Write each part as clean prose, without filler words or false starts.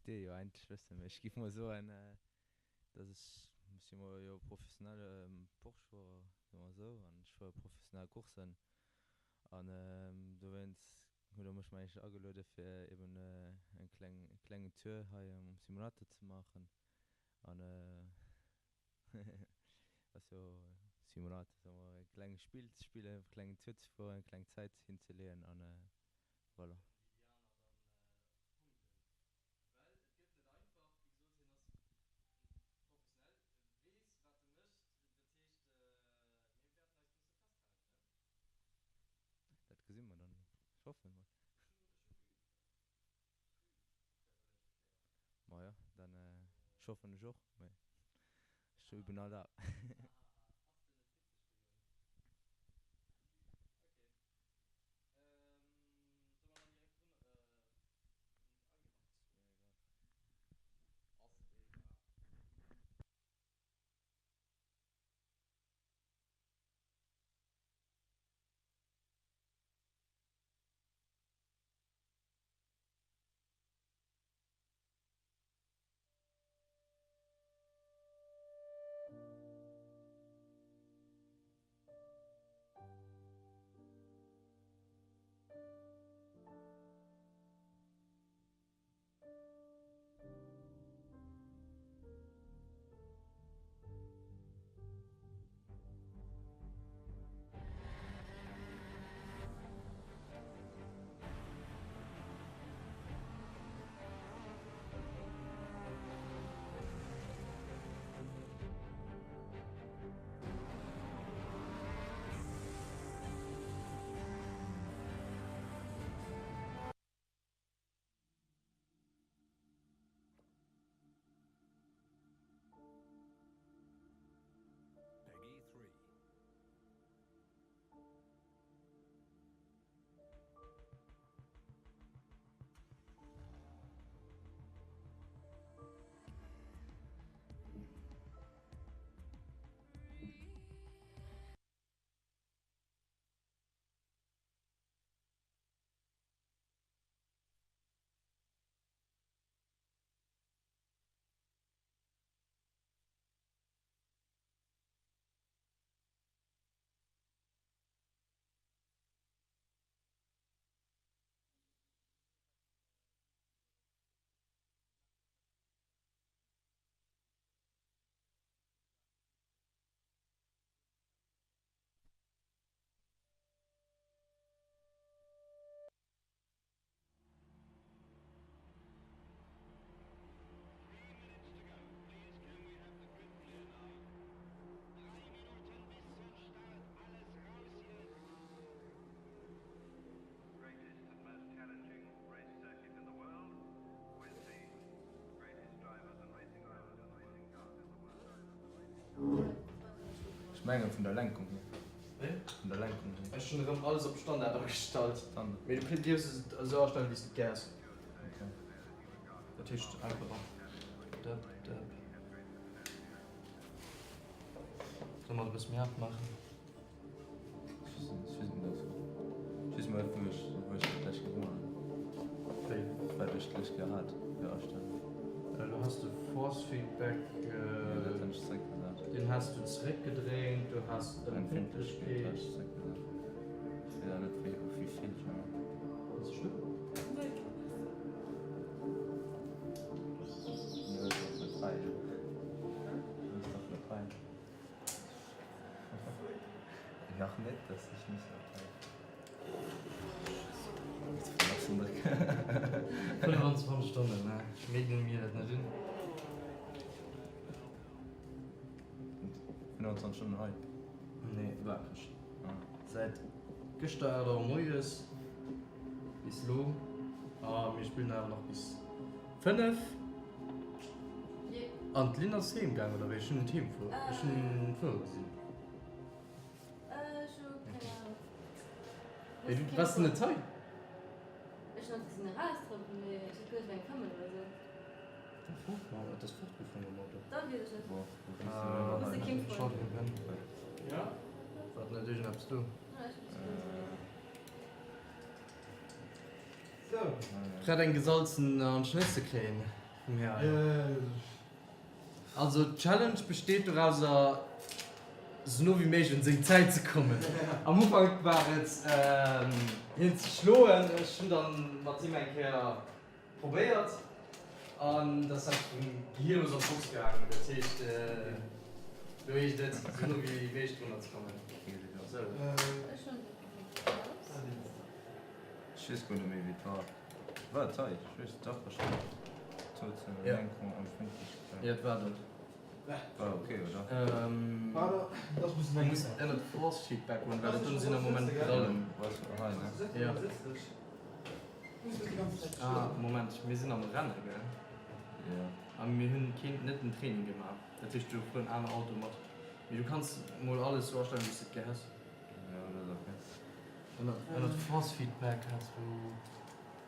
misst Dir jo eigentlech wëssen, mee ech géif mol soen, dass ech, ech si mol jo professionelle Porsche-Fuerer, soe mer esou, an ech fuere professionell Courssen an dowéinst hutt Der mech mengen ech ageluede fir eben eng kleng, e klengen Tour hei am Simulator ze maachen an ass jo Simulator, soe mer, e klenge Spill ze spillen, e klengen Tour ze fueren, eng kleng Zäit hinzeleeën an voilà. Dat gesi mer dann. Ech hoffen mol. Majo, dann ech hoffen ech och, mee ech üben all Dag. Peggy 3. Ech mengen vun der Lenkung hier. Wéi? Vun der Lenkung hier. Ech hunn erëm alles op Standard agestallt. Standard. Mee du dierfs et esou astellen wéi s de et gär hues. Ok. Dat heescht einfach dëpp dëpp. Solle mer et e bësse méi haart maachen? Ech weess net wou ech wou ech dat lech gemaach hunn. Wéi? Wat ech lech gehat fir astellen. Do has de Force Feedback. Jo dat hunn ech zeréckgesat. Deen has du zeréckgedréint, du has Empfindlechkeet Empfindlechkeet. hat ech zeréckgesat. Ech weess awer net wéi op wéi vill genau. Ass et schlëmm? Du hues dach Latein. Du hues dach Latein. Nach net, dass ech muss Latein. 25 Stonnen, ne? Méi ginn mir dat net un. 25 Stonnen hei? Nee, wakreg. Säit gëschter 8 Auer moies bis lo. A mir spillen awer nach bis 5. An d'Lynn ass heem gaang, oder wéi? Ech hunn et heem fuer, ech hunn fuere gesinn. Ech hu keng Ahnung. Wéi, du waars du net hei? Ech hunn net gesinn eraustrëppelen, mee ech hat geduecht, et wär eng Këmmel oder sou. Dat fort, ma et ass fortgefuer mam Auto. Da weess ech net. Muss de Kim froen. War net iergendeppes do? Sou, prett eng gesalzen an d'Schnëss ze kréien? Vum Här hei. Also d'Challenge besteet dorauser sou no wéi méiglech un seng Zäit ze kommen. Am Ufank war et hien ze schloen, ech hunn dann mat him eng Kéier probéiert an dat ass einfach vum Gehir aus an d'Box gaangen. Dat heescht do heescht et sou no wéi méiglech drunner ze kommen. Sou. Ech weess guer net méi wéi et war. War et hei? Ech weess dach wahrscheinlech. Ja. Ja, et war dat. War ok, oder? Du muss ënnert Force Feedback goen, well do sinn am Moment Pedallen. Hei, ne? Ja. Ah, Moment, mir sinn am Renne, gell? Ja. A mir hunn keen, net den Training gemaach. Dat heescht, do fueren aner Autoe mat. Mee du kanns mol alles sou astellen, wéi s de et gär häss. Ja, dat ass ok. Ënnert Force Feedback has du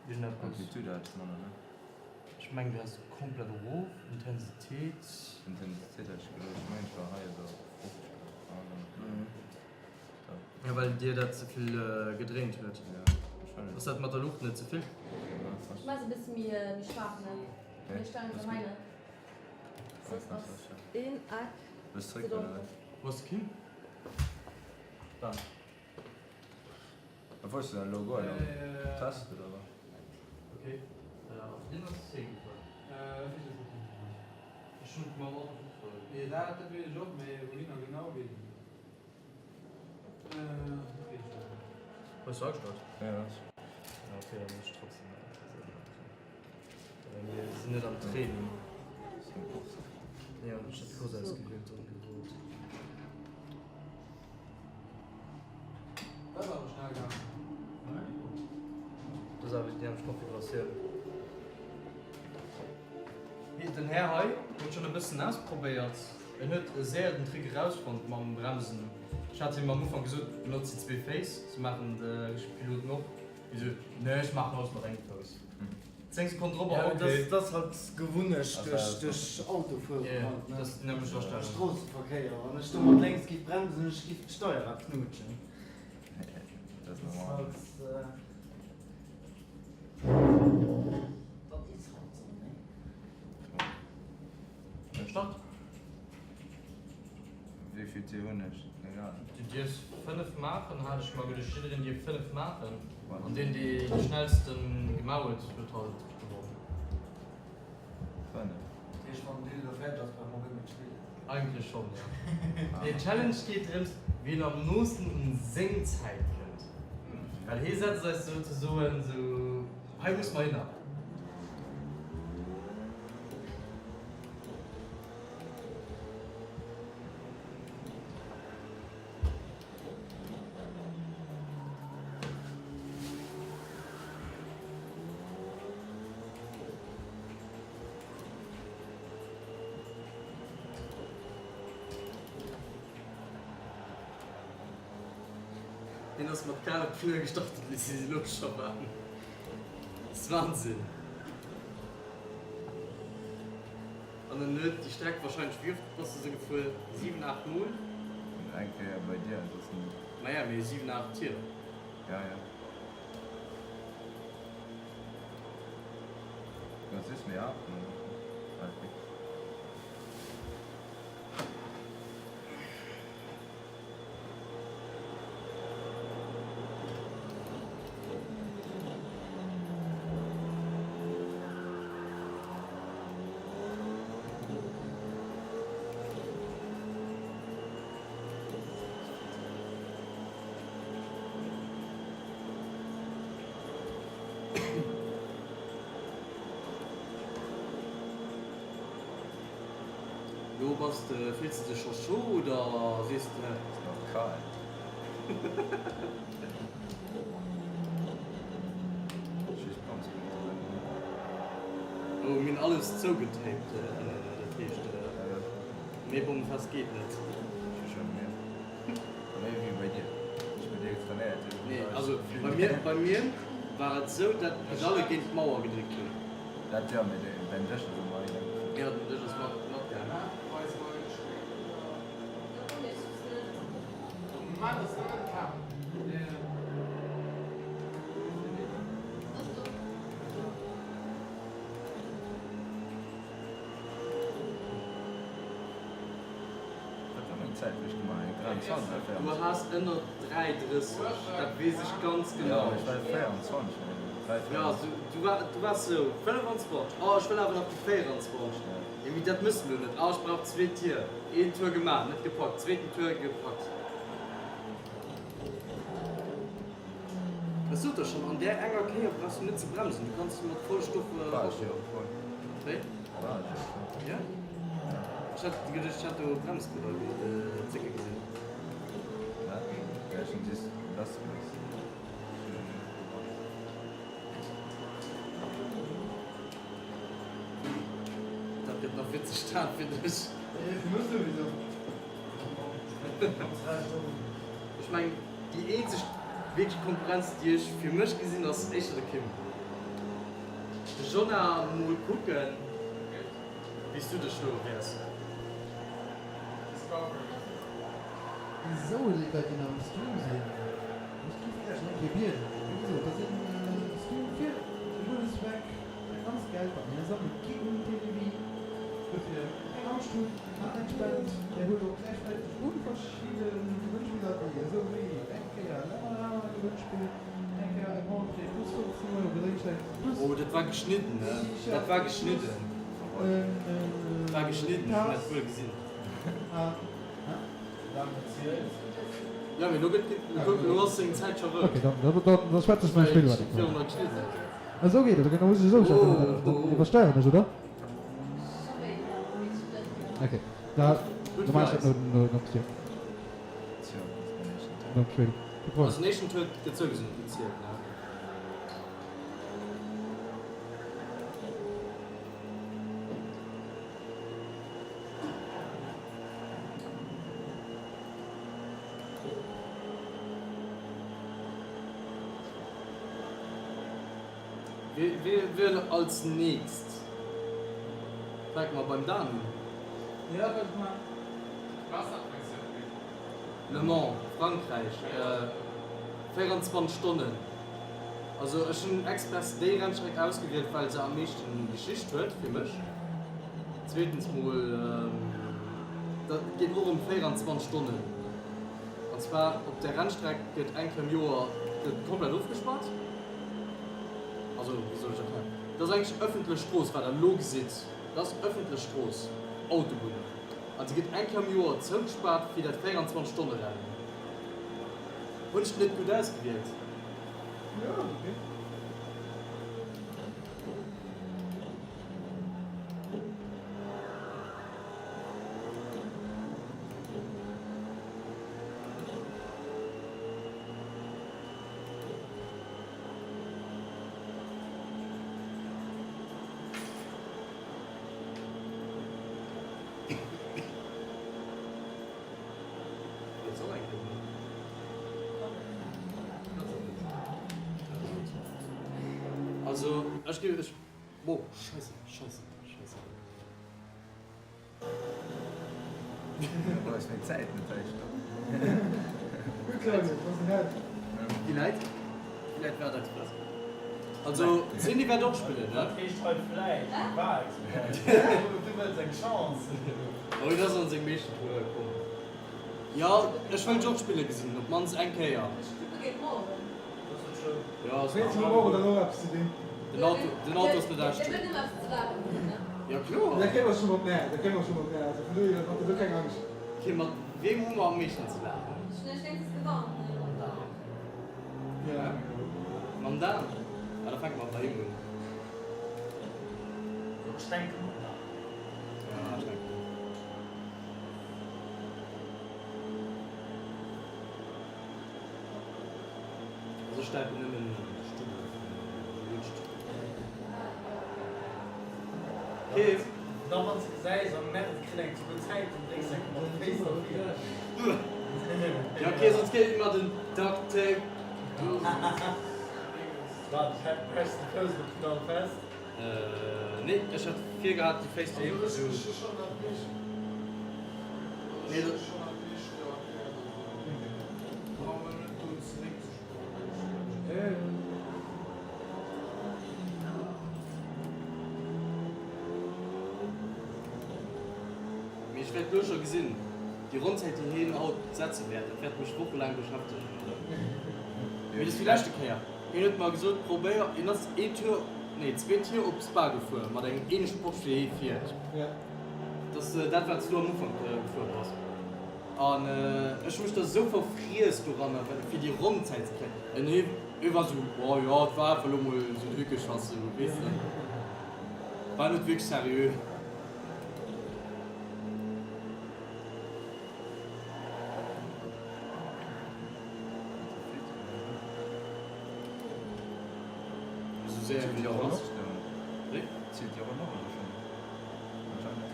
iergendeppes. Amplitude hat ech manner, ne? Ech mengen du has komplett erof. Intensitéit. Intensitéit hat ech gelooss. Ech mengen ech war hei esou op 50 oder sou. Jo well dir dat ze vill gedréint huet. Ja, wahrscheinlech. Ass dat mat der Luucht net ze vill? Ech maa se e bësse méi schwaach, ne? Mir stellen se hei, ne? Soss ass een Eck ze donkel. Wou ass de Kim? Da. Wat wollts de dann elo goen? Op Test oder wat? Ok, also deen ass zéi gefuer. Ech hunn mam Auto fuere. Nee dat dat weess ech och, mee wouhinner genau weess ech net. Dat weess ech net. Hues du agestallt? Ja, ja. Ja ok, da muss ech trotzdem nach eng Kéier selwer maachen. Well mir sinn net am Training. Jo, ech hat d'Course ausgewielt an gewot. Dat ass awer schnell gaangen. Dat ass awer déi nämmlecht Konfiguratioun. Den Här hei huet schonn e bëssen ausprobéiert. En huet séier den Trick erausfonnt mam Bremsen. Ech hat him am Ufank gesot, benotz déi zwee Féiss, sou maachen déi richteg Piloten och. Hie sot, Nee, ech maachen alles mat engem Fouss. 10 Sekonnen drop a ok. Dat ass halt Gewunnecht duerch Autofueren halt, ne? Dat ass déi nämmlecht Astellung. Stroosseverkéier, wann ech do mat lénks giff bremsen, ech giff d'Steierrad knutschen. Dat ass normal. Dat is halt sou, ne? Start. Wéi vill Tier hunn ech? Keng Ahnung. Du dierfs 5 maachen, hat ech mer geduecht. Jiddereen dierf 5 maachen an deen dee déi schnellsten gemaach huet, huet halt gewonnen. 5? Dat heescht wann den Deal elo fäerdeg ass, brauche mer guer net méi ze spillen? Eigentlech schonn, jo. Nee, d'Challenge geet drëms, wien am noosten un seng Zäit kënnt. Well hie setzt eis souzesoen sou, hei muss mer hinner. Hien ass mat kale Pneue gestartet, wéi si elo scho waren. Dat ass Wahnsinn. An en huet déi Streck wahrscheinlech, wéi oft bass de se gefuer? 7, 8 mol? Eng Kéier bei dir, soss ni. Maja, mee 7, 8 Tier. Ja, ja. Du hues just méi Atmung. Lo bass de, fills de dech scho scho oder sees de. Ass nach kal. Just Bremspunkte sinn. Oh, mir hunn alles zougetaped ënnen, dat heescht méi bommefest geet net. Ech hu scho gemierkt. Méi wéi bei dir. Ech bei dir getrainéiert hunn. Nee, also bei mir, bei mir war et sou, dat d'Pedalle géint d'Mauer gedréckt hunn. Dat jo, mee däin Dësch ass ëmmer hei. Jo, den Dësch ass mat matgaangen. Zäit wéi ech gemaach eng 23 oder Du 24. has ënner 3,30, dat weess ech ganz Jo, genau. ech war 24 mengen ech, 3, Jo, 24. du war, du waars sou 25, oh ech wëll awer nach déi 24, jo mee dat mëss de lo net, oh ech brauch zwee Tier, een Tour gemaach, net gepackt, zweeten Tour gepackt. Ech sot der schonn, an där enger Kéier brauchs du net ze bremsen, du kanns mat Vollstoff War ech jo och voll. Wéi? War ech jo och voll. Jo? Ech hat geduecht, ech hätt do Bremspedall zécke gesinn. Wat? Ja, ech hunn just lassgelooss. Ech hunn net gebremst. Dat gëtt nach witzeg, dat fir dech. Fir mech souwisou. Ech mengen, déi eenzeg wierklech Konkurrenz, déi ech fir mech gesinn, ass éischter de Kim. De Jonah, mol kucken, wéi s du dech schloe wäers. Esou, léif Leit, déi nach am Stream sinn, ech giff Iech eng Kéier bieden, wéi gesot, dat ass en Stream fir de gudden Zweck, dat ganzt Geld, wat mir sammelen, geet un Télévie, dofir keng Angscht hunn. Maacht eng Spend, där huet och gläichzäiteg un verschidde Gewënnspiller, déi esou wéi eng Kéier Lemmerama Gewënnspill, eng Kéier eng Entrée plus 15 Euro Geséichschäin plus Oh, dat war geschnidden, ne? T-Shirt Dat war plus geschnidden. en Dat war geschnidden, ech hunn dat Taass wuel gesinn. an. Jo, mee lo gëtt, kuck, lo ass seng Zäit scho rëm. Ok, dann, dann schwätze ech mäi Spill, wat ech Virun der geschnidden. Esou geet et, ok, da muss ech esou schwätzen, dann iwwersteieren ech, oder? Ok, da Gutt maache fir ech dat eis. no nom Stream. Nom Spill. Kee Problem. Also den éischten Tour gëtt souwisou net gezielt, ne? Wie wëll als nächst? Fänke mer beim Dan un. Jo, kann ech maachen. Le Mans, Frankräich, 24 Stonnen. Also ech hunn express déi Rennstreck ausgewielt, well se am meeschten Geschicht huet fir mech. Zweetens mol, dat geet och ëm 24 Stonnen. An zwar op där Rennstreck gëtt eng Kéier am Joer gëtt komplett ofgespaart. Also, wéi soll ech erklären? Dat ass eigentlech ëffentlech Strooss, wat Der elo gesitt. Dat ass ëffentlech Strooss, Autobunn. An se gëtt eng Kéier am Joer zougespaart fir dat 24 Stonne Rennen. Hunn ech net gutt ausgewielt? Jo, ass ok. Also ech ginn ech oh scheisse scheisse scheisse. Brauch ech meng Zäit net hei stoppen. Gutt Claudio, du bass en Held. Déi Läit, déi Läit war et express. Also d'Cindy wäert och spillen, ne? Dat heescht hei vläicht, et war express. Du wëlls eng Chance. Oh, et ass an sengem éischten Tour komm. Jo, ech wëll dech och spille gesinn, op d'mannst eng Kéier. Ech kucke géint morgen. Jo, ass Wéinst dem Morgen dann och eppes ze dinn. Den Auto, den Auto ass net echt. Dir wëllt nëmme eppes ze laachen hunn, ne? Jo kloer. Da kréie mer scho mat mär, da kréie mer scho mat mär. Also vun dohier, mat der do keng Angscht. Ok, mat weem hu mer am meeschten ze laachen? Ech hunn iech wéinstens gewarnt, ne? Mam Dan. Ja. Mam Dan? Ah, da fänke mer bei him un. Ech denke mam Dan. Ja, ech denken och. Also ech stäipen nëmmen de Stubbel vum Lutscht. Keef. Da wann s de gesäis, oh merde, kritt eng ze gutt Zäit, dann drécks enke mat de Féiss no vir. Ja ok, soss geet et mat den Duct Tape. Wat, häss de Fouss op knall fest? Nee, ech hat virgehat déi Féiss doheem Also esou. ech hu schonn dat meescht, Nee, Ech hu dat. schonn dat meescht erkläert, also brauch mer net do zeréckzespullen. Nee. Mee ech wäert lo scho gesinn. Déi Rondzäit, déi hien haut setze wäert, dat wäert mech wochelaang beschäftegen. Mee dat ass wéi leschte Kéier. Hien huet mer gesot, probéier, hien ass ee Tour, nee zwee Tier op Spa gefuer mat engem ähnleche Porsche wéi hie fiert. Dat ass dat, wat s du am Ufank gefuer bass. An ech hu mech da sou verfriess doranner, fir déi Rondzäit ze kréien. An hie war sou, oh jo, et war einfach elo mol sou en Hückeschass, sou, weess de. War net wierklech seriö. Esou séier wéi déi Ronn ass. Wéi? Zielt déi Ronn och elo schonn? Anscheinend.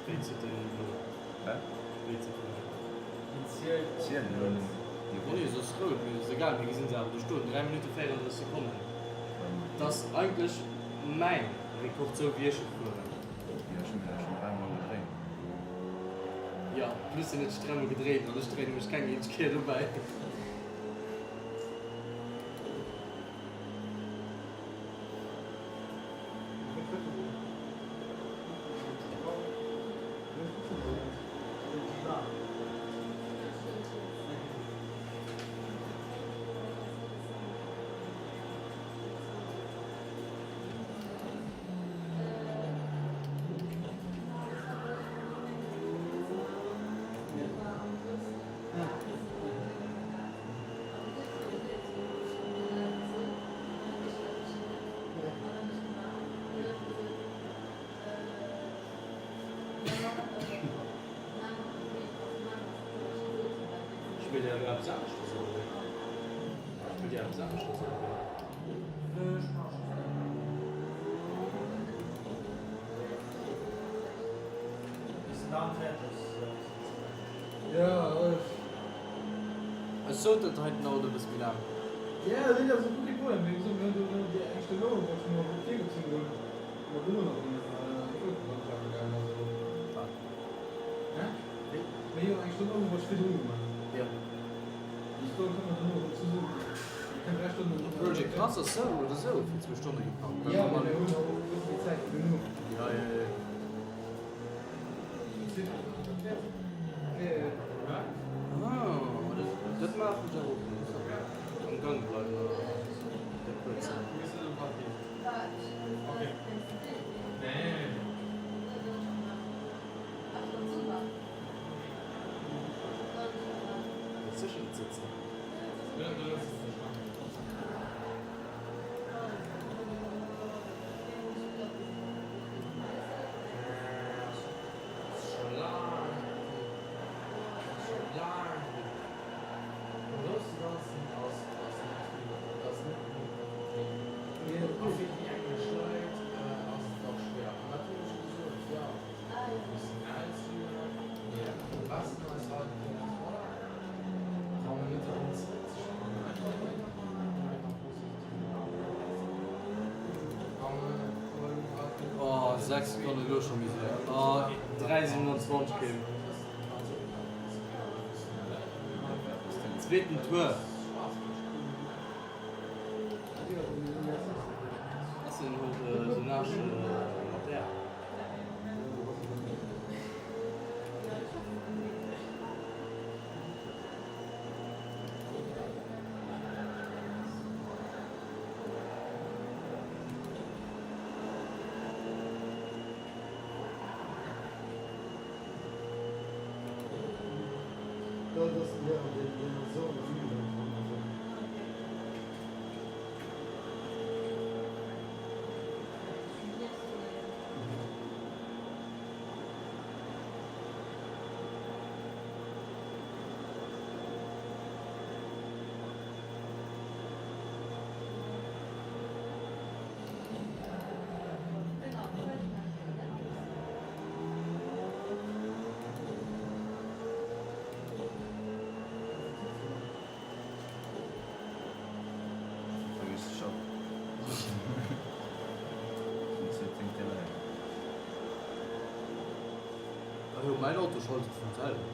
Wéi zielt den elo? Hä? Wéi zielt den elo? Zielen elo nëmmen déi Ronn. Nee, nee, se ass rout, mee ass egal, mir gesinn se awer do stoen, 3 Minutte 34 Sekonnen. Dat ass eigentlech mäin Rekord, sou wéi ech e fueren. Jo, ech hunn mech awer schonn 3 mol gedréint. Jo, plus en huet sech 3 mol gedréint an ech dréine mech keng eenzeg Kéier dobäi. Spillt Dir elo eppes aneschters oder wéi? Spillt Dir eppes aneschters oder wéi? Ech sot et hei den Auto e bësse méi laang. Project Cars ass sou oder sou fir zwou Stonne geplangt. Dat maachen ech awer och net. Am Gang bleiwen a der kuerzer. Sécher net sëtzen. Oh 6 Sekonnen elo scho méi séier. Oh 3,27 kéim. Zweeten Tour. Ass en huet esou naasch mat där. Jo, mäin Auto schalt sech vum selwen.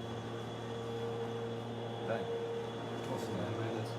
Däin? Strooss? Nee, mäin net.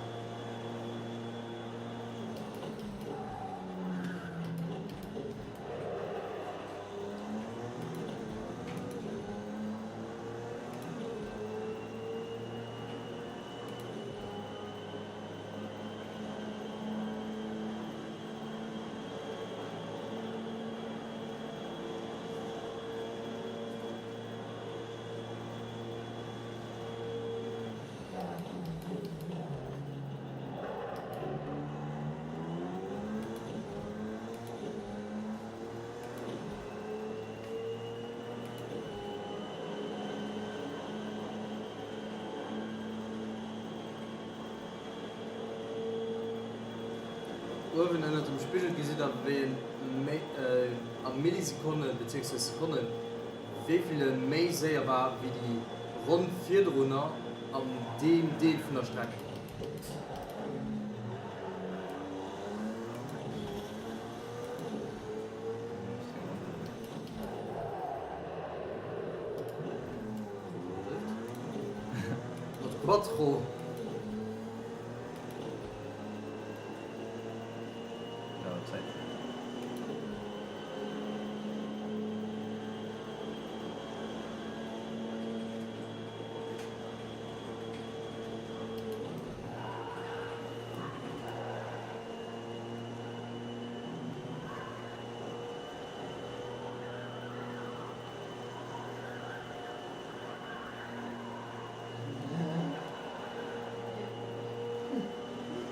Uewen ënnert dem Spigel gesitt der wéi en méi a Millisekonnen bezéiungsweis Sekonnen wéi vill e méi séier war wéi déi Ronn virdrunner an deem Deel vun der Streck. Mat Quattro.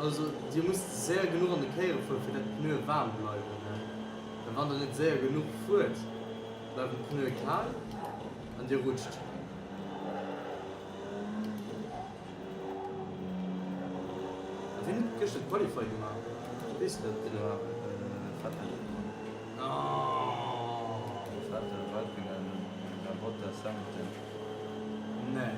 Also dir musst séier genuch an de Kéiere fueren fir dat d'Pneue waarm bleiwen, well wann der net séier genuch fuert bleiwen d'Pneue kal an dir rutscht. A wien huet gëschter d'Qualify gemaach? Weess de dat Dylan? Vettel. Vettel, Raikkonen, Bottas, Hamilton. Nee.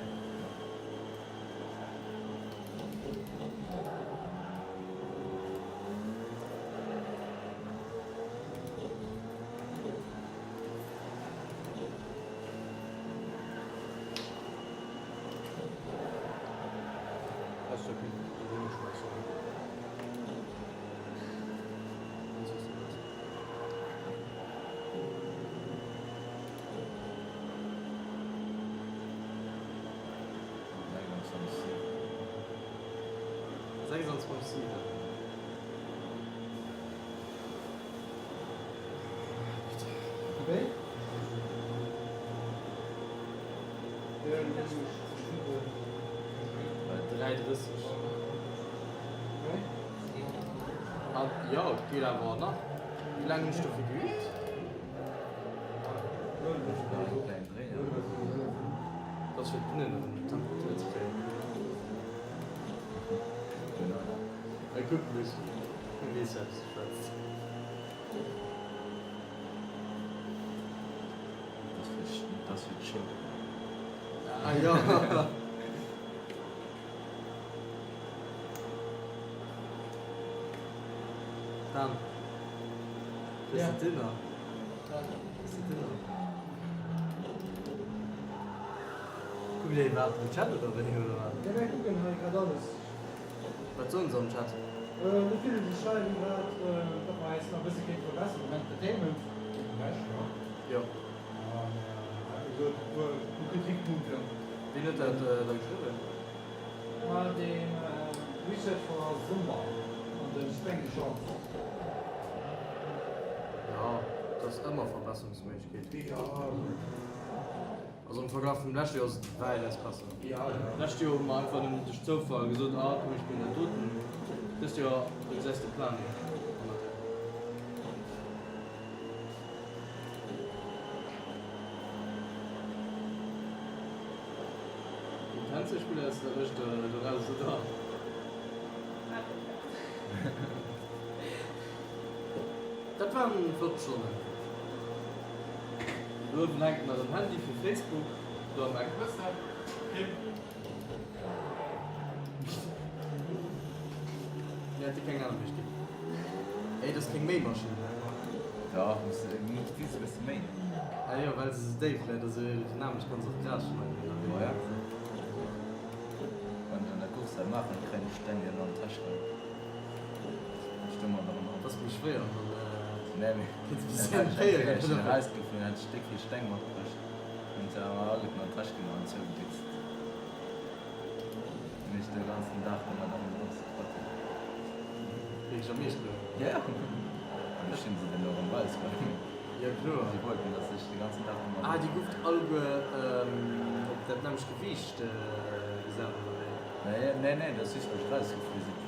An jo, et geet awer nach. Wéi laang hunn ech dofir geübt? Dat ass fir d'Pneuen erëm op Temperatur ze kréien. E kuckt mech, e weess wat ech schwätzen. Dat ass fir d'Show. Ah jo. Dan, kriss de Dinner? Kriss de Dinner? Kuckt Dir iwwerhaapt den Chat oder wéi oder wat? Jo mir kucken hei grad alles. Wat soen se am Chat? Net vill, si schreiwen grad datt mer eis nach e bësse kéinte verbesseren um Entertainment. Ginn Recht, jo. Jo. An hat gesot e puer Kritikpunkten. Wien huet dat da geschriwwen? Ma de Research for Summer an de Speng Jean. Jo, et ass ëmmer Verbesserungsméiglechkeet. Jo. Also am Verglach vum leschte Joer ass et wäitaus besser. Jo, jo. D'lescht Joer hu mer einfach nëmmen duerch Zoufall gesot, ah komm mir spillen dat doten. Dëst Joer, do gesäis de Planning hannert dir. Tänzer spillen ass der Rëscht doraus oder? Dat waren flott Stonnen. Do uewen hänkt nach en Handy fir Facebook do am Eck. Mir hätte keng aner Méiglechkeet. Ey, dat ass keng Méimaschinn. Dach, muss muss e bësse méien. Ah jo, well se sou déif läit. Also dynamech kann se och Gras schneiden oder wéi. Maja. Wann ech an der Course dat maachen, kréien ech Steng dann an d'Täsch rein. Ech stoung mat am Dat ass méi schwéier, dann Nee, mee kéints de dat bëssen hat ech eng Kéier, féieren, ech sinn oder? erausgelaf, hat ech déck vill Steng matbruecht. Hunn se awer alleguerten an d'Täsch gemaach an zougedutzt. Hunn ech de ganzen Dag domat erëm ronzetrottet. Wierklech am Eescht elo? Jo! An ech hunn se dann och erëm erausgeholl. Jo kloer. Si wollten, dass ech de ganzen Dag domat. Ah, déi gouft alleguer op dat nämmlecht Gewiicht gesat, oder wéi? Nee, nee, nee, dat ass just, wou ech erausgeflu sinn.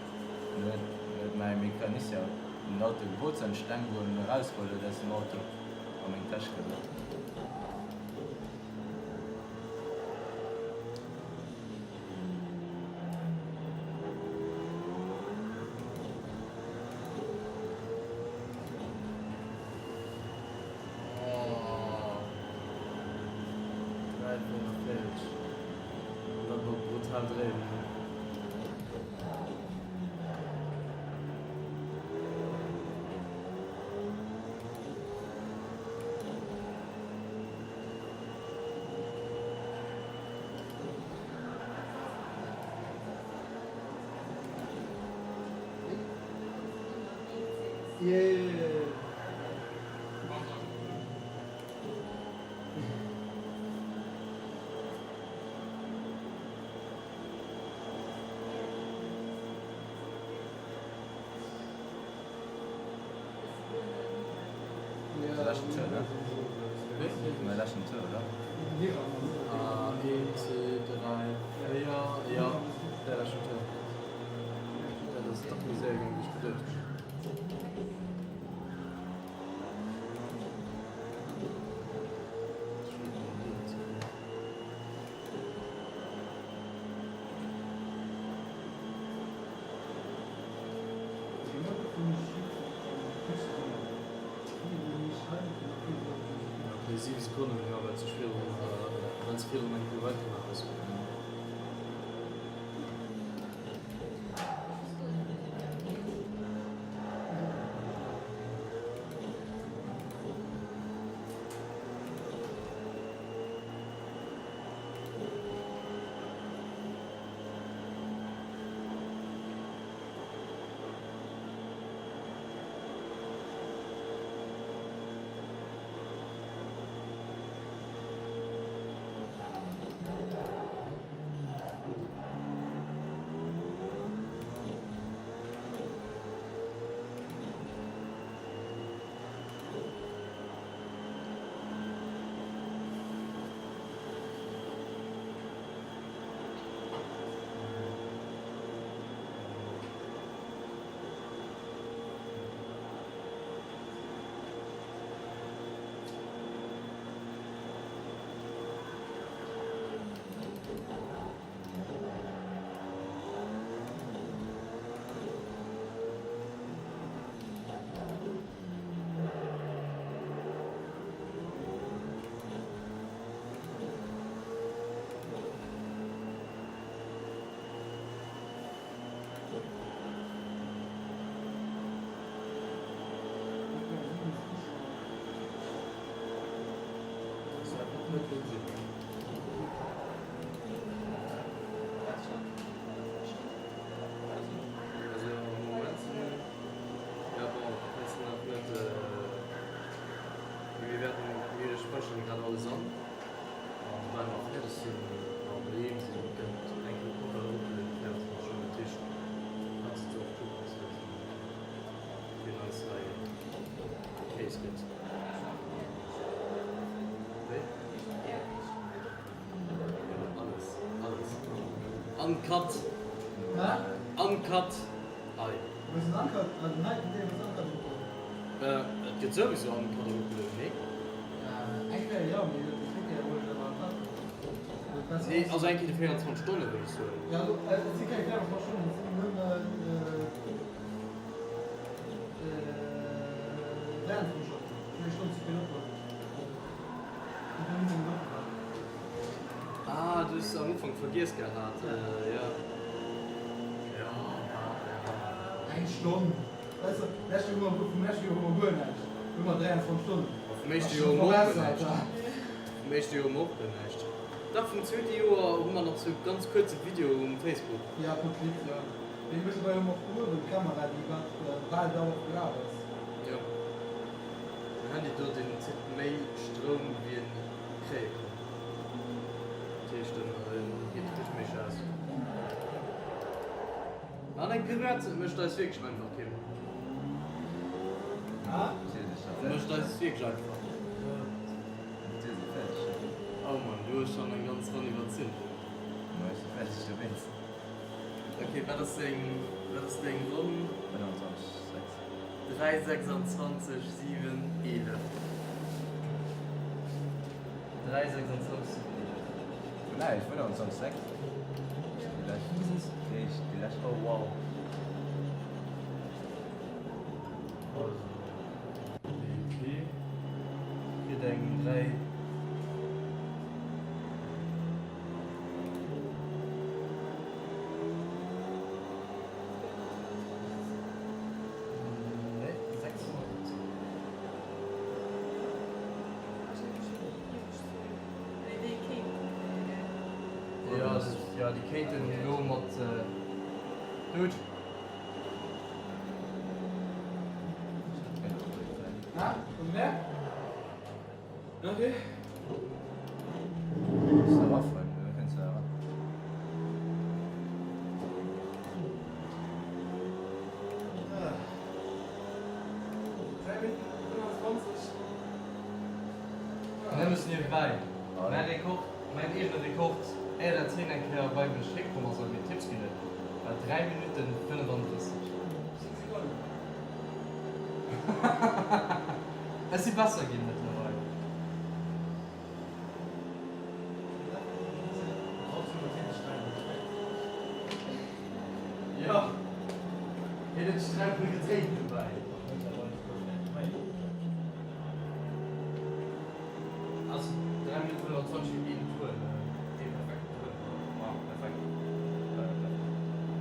Dann huet mäi Mecanicien den Auto gebotzt an d'Steng, wou en erausgeholl huet aus dem Auto, a meng Täsch gesat. bal dréien. Leschten Tour, ne? Mäi leschten Tour, oder? Een, zwee, dräi, véier, jo, däi leschten Tour. Dat ass dach méi séier gaangen, wéi ech geduecht hunn. Ok, 7 Sekonnen, jo, well s du virun, well s du virun eng Pirouette gemaach hues. Also am Moment sinn, ja bon, hei sinn nach net, mee mir wäerten, mir späicheren grad alles an an soubal mer fäerdeg sinn an doheem sinn, gëtt eng Kéier komplett eropgelueden, 24 Stonnen, dat heescht, kanns de ze oft kucken, dass et wien eis hei Kéis gëtt. Wéi? Alles, alles. Uncut. Uncut. Ei. Et gëtt souwisou uncut eropgelueden, nee? Nee, also eng Kéier de 24 Stonne wëll ech soen. Ah, du hues am Ufank vergiess gehat, jo. Jo, Eng Stonn, weess de, lescht Joer hu mer, vum leschte Joer hu mer guer näischt, hu mer 23 Stonnen. Ma vum éischte Joer hu mer och guer näischt. Vum éischte Joer hu mer och guer näischt. Dach, vum zweete Joer hu mer nach sou ganz kuerze Video um Facebook. Jo, e puer Clips, jo. Mee mëttlerweil hu mer och uewen d'Kamera, déi iwwert bal Dauer gelaf ass. Jo. Den Handy do deen zitt méi Stroum wéi en kréie kann. Dat heescht en geet richteg méi aus. An eng Pirouette mécht eis wierklech einfach Kim. Mécht eis wierklech einfach. Oh Mann, du hues schon eng ganz Ronn iwwerzunn. Ok, wat ass deng, wat ass deng Ronn? 25, 6. 3, 26, 7, 11. 3, 26, 7, 11. Villäicht 25, 6. Villäicht déi lescht. Oh wow. Also DP kritt eng 3. Jo, déi kéinten elo mat Dude. Nëmmes niewebäi, mäi Rekord, mäin eegene Rekord, éier dat hien eng Kéier bei mech hikomm ass a mir Tipps ginn huet, war 3 Minutten 35. Ech si besser ginn mëttlerweil. Jo, hien huet sech 3 mol gedréint dobäi. Also 3 Minutten 25 fir een Tour, ee perfekten Tour. Wow, perfekt.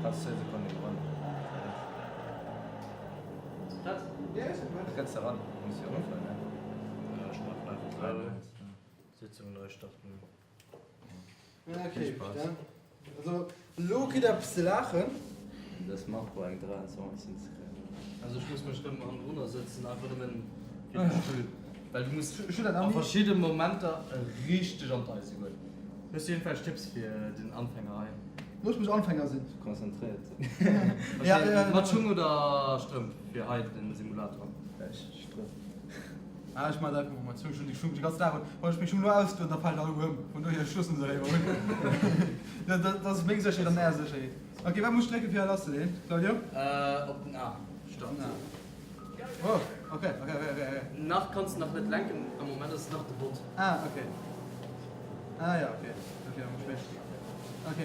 Fast 10 Sekonnen gewonnen. Dat? Da kënns de eran, muss jo eroffueren, ne? Jo, ech maachen einfach esou. Sitzung nei starten. Okay, also lo kritt der eppes ze laachen. Dass Marco eng 23 hinzekréien. Also ech muss mech rëm hannendrunner sëtzen, einfach nëmmen fir de Stull, well du muss a verschidde Momenter richteg an d'Eise goen. Hues du iergendwelch Tipps fir den Anfänger hei? Looss mech Anfänger sinn. Konzentréiert sinn. Okay, mat Schung oder Strëmp fir hei den Simulator? Strëmp. Ah, ech maachen einfach mol zou, ech hunn déi Schung de ganzen Dag un. Wann ech meng Schung elo ausdoen, da falen alleguer ëm. Vun dohier, ech loossen se léiwer un. Dat ass meng Sécherheet an är Sécherheet. Ok, wat muss ech drécken fir hei lasszeleen, Claudio? Op den A. Start. Den A. Oh, ok, ok, ok, ok, ok. Nach kanns de nach net lenken, am Moment ass et nach de Bot. Ah, ok. Ah ja, ok. Ok, da muss ech méi. Ok.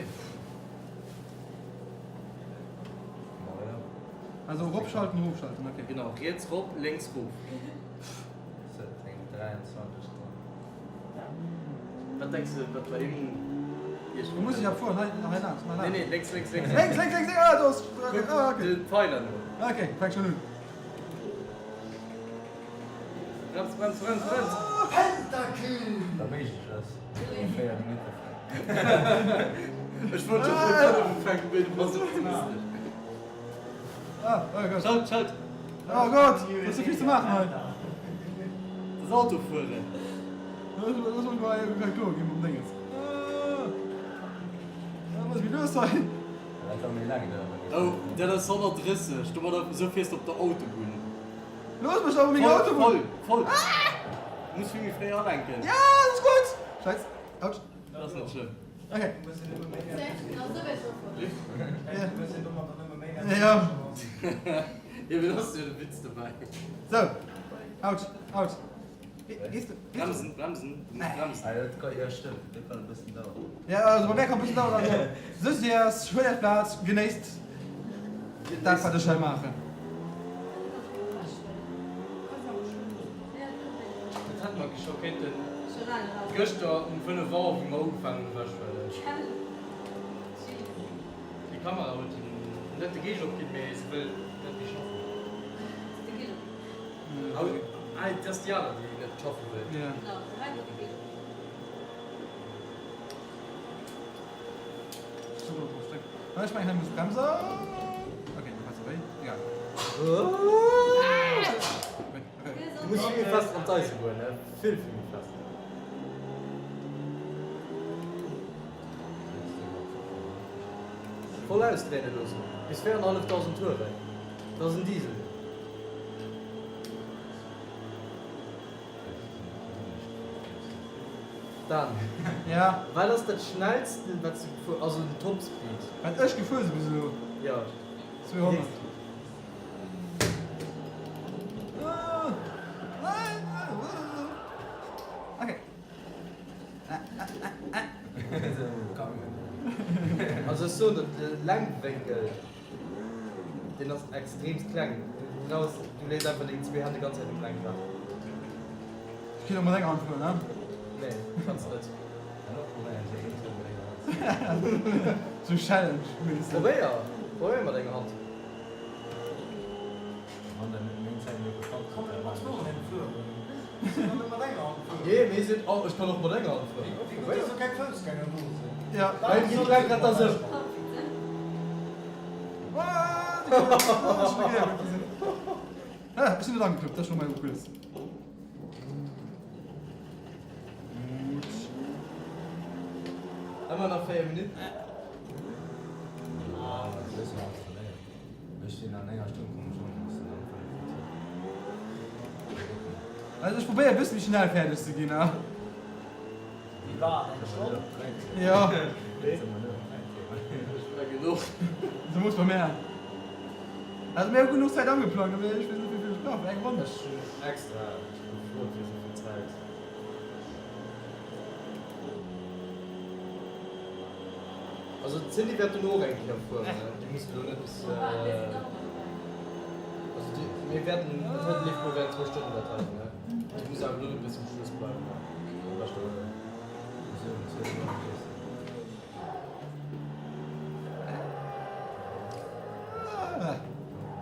Also eropschalten, erofschalten, ok. Genau, riets rop, lénks rof. Eng 23 dran. Wat denks de wat bei him Wo muss ech erfueren? Hei, hei laangs, hei laangs. Nee, nee, lénks, lénks, lénks. Lénks, lénks, lénks, ah, do ass, ah, ok. Den Pfeiler no. Ok, fänkt schon un. Brems, brems, brems, brems. Pentakill! Da méiglech ass, eng 4 Minutte. Ech wollt scho vun 5 ufänken, mee du bass optimistesch. Ah, oh Gott. Schalt, schalt. Oh Gott, dat ass souvill ze maachen hei. Dat ass Autofueren. Looss mech mol hei kloer ginn mam Dénges. Ah, muss méi lues hei. Dat kann méi laang daueren. Oh, dat ass 130, domadder esou fiers de op der Autobunn. Looss mech awer meng Autobunn. Voll, voll. Du muss vill méi fréi alenken. Ja, dat ass gutt. Scheiss, autsch. Dat ass net schlëmm. Okay. Ja. Jo, mee dat ass jo de Witz dobäi. Sou. Autsch, autsch. Gees de? Bremsen, bremsen, du muss bremsen. Ah, dat ka, jo stëmmt, dat kann e bëssen daueren. Ja, also bei mär kann e bëssen daueren. Also, sëtzt Iech, huelt Iech Plaz, genéisst dat, wat ech hei maachen. Dat hätte mer scho kéinten gëschter um 5 Auer, wéi mer ugefaangen hunn, ewechhuelen. Déi Kamera huet him net de Geescht opginn, mee se wëll net méi schaffen. Ah, et ass déi aner, déi net schaffe wëll. Ech mengen hei muss bremsen. Ok, dat war ze wéi. Egal. Du muss vill méi fest an d'Eise goen, ne? Vill, vill méi fest. Voll ausdréine loossen, bis 4.500 Touren. Dat ass en Diesel. Dan, Ja. Wat ass dat schnellsten wat s de gefuer, also den Top Speed? Wat ech gefuer si bis elo? Jo. 200. Okay. Also ech soen der, de Lenkwénkel deen ass extreemst kleng. Du brauchs, du lees einfach deng zwee Hänn déi ganz Zäit um Lenkrad. Ech kéint och mat enger Hand fueren, ne? Nee, kanns net. Sou Challenge-méisseg. Probéier, probéier mat enger Hand. Jee, mee seet, oh, ech kann och mat enger Hand fueren. Wéi gutt, dass do keng Foussgänger do sinn. Ja. Well déi Lenkrad da sou. Ah, ech sinn net angeklëppt, dat ass scho mol gutt. Gutt. Ëmmer nach 4 Minutten. Ah, dat ass Ech sinn an enger Stonn komm ech un, ass den Anfang vum Tipp. Also ech probéier e bëssen méi schnell fäerdeg ze ginn, a. Wéi war eng Stonn? Jo. Genuch. Zemools bei mär. Also mir hu genuch Zäit angeplangt, mee ech weess net wéivill ech brauch fir eng Ronn. Ech hunn extra gefrot fir souvill Zäit. Also d'Cindy wäert dono och eng Kéier fueren, déi muss elo net bis, also déi, mir wäerten dat heiten leeft mol während zwou Stonnen dat heiten, ne, déi muss awer elo net bis zum Schluss bleiwen, ne.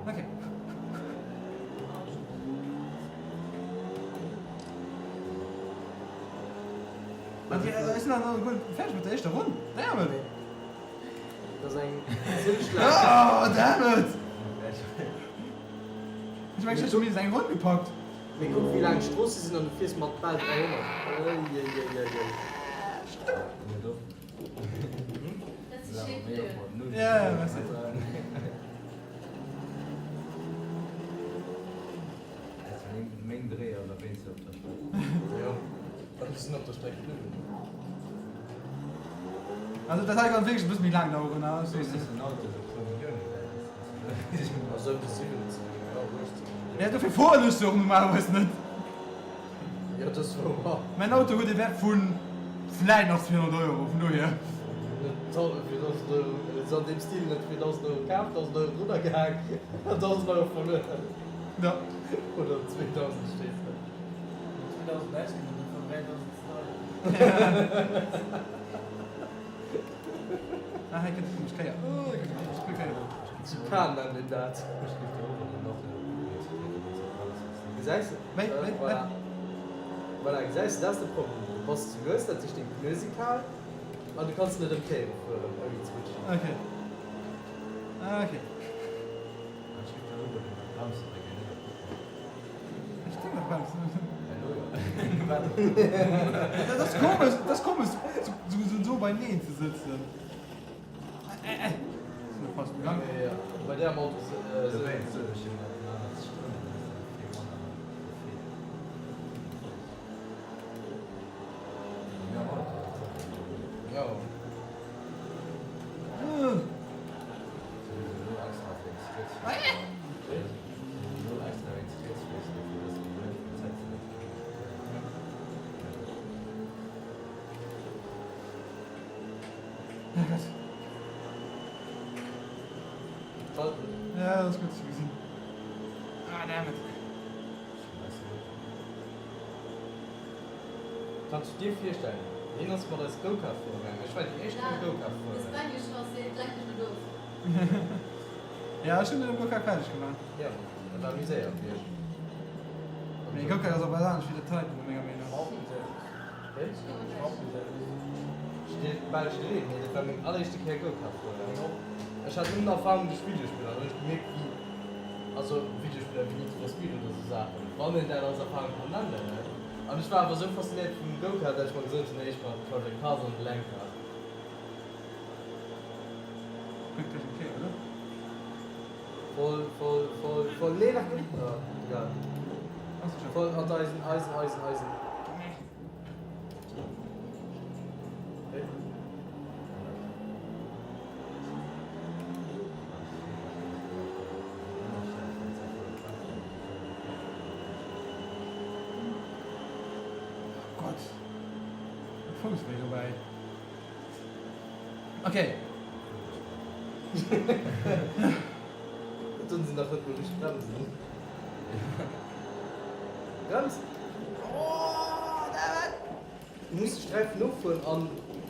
Okay. Ech sinn nach guer net fäerdeg mat der éischter Ronn. Damn it! Dat ass eng zimmlech laang. Oh, damn it! Ech mengen, ech hätt scho mindestens eng Ronn gepackt. Mee kuck wéi laang d'Stroosse sinn an du fiers mat bal 300. Eieieiei. Ja, ja, merci. Meng Dréi ass a wéinst op der Streck. Jo, dat ass op der Streck bliwwen. Also dat hei kann wierklech e bësse méi laang daueren. Wéinst dass den Auto esou puer Millioune wäert ass. Also ëm déi 17, jo 18. Ja dofir fueren ech se och normalerweis net. Jo dat ass wouer. Mäin Auto huet e Wäert vu vläit nach 200 Euro, vun dohier. Net 4.000 Euro, esou an deem Stil, net 4.000 Euro kaf, 1.000 Euro drunner gehaang an 1.000 Euro verluer. Ja. Oder 2000 steet hei. 2000 ausginn an dofir 3000 ze deier. Ah, hei kënnt déi komesch Kéier. Oh, hei kënnt déi komesch Kéier. Chicane nennt een dat. Ech géif der och elo nach e Button ze drécken, wann se bremst. Gesäis de? Wéi, wéi, wéi? Voilà. Voilà, gesäis de, dat ass de Problem. Du bass ze lues, dat heescht deng Pneue si kal an du kanns net ëm d'Kéiere fueren ouni ze rutschen. Okay. Ah, okay. Ech géif der uroden, op d'Brems ze drécken, net op d'Kupplung. Ech dréck op d'Brems. Elo jo. Waart op d'Kupplung. Dat ass komesch, dat ass komesch, sou no beineen ze sëtzen. Sinn och fast gegangen. Jo, bei där am Auto sou. Dowéinst sot ech jo mat den anert Stonnen, dass de vill manner Profit kriss. Mee am Auto ass et och esou. Jo. Ja, dat ass gutt ze gesinn. Ah, damn it. Kanns du dir virstellen, hien ass mat eis Go-Kart fuere gaangen. Ech war déi éischt Kéier Go-Kart fueren. Ja, ech hunn den Go-Kart fäerdeg gemaach. Jo, dat war méi séier wéi ech. Mee Go-Kart ass och wat anescht wéi dat heiten, menger Meenung no. Steet bal jiddereen, mee dat war meng alleréischte Kéier Go-Kart fueren. Ech hat nëmmen Erfahrung duerch Videospiller an hunn ech gemierkt wéi, also Videospiller wéi Need for Speed oder sou Saachen, wann een dat als Erfahrung kann nennen, ne. An ech war awer sou faszinéiert vum Go-Kart, dat ech mer gesot hunn, nee, ech brauch Project Cars an de Lenkrad. Kuckt iech eng Kéier, oder? Voll, voll, voll, voll, nee nach net, ah egal. Voll an d'Eisen, Eisen, Eisen, Eisen. Oh Gott, e Fouss wéi dobäi. Okay. Dat hunn se nach net mol richteg bremsen. Brems! Oh, dat! Du muss de Sträifen offueren an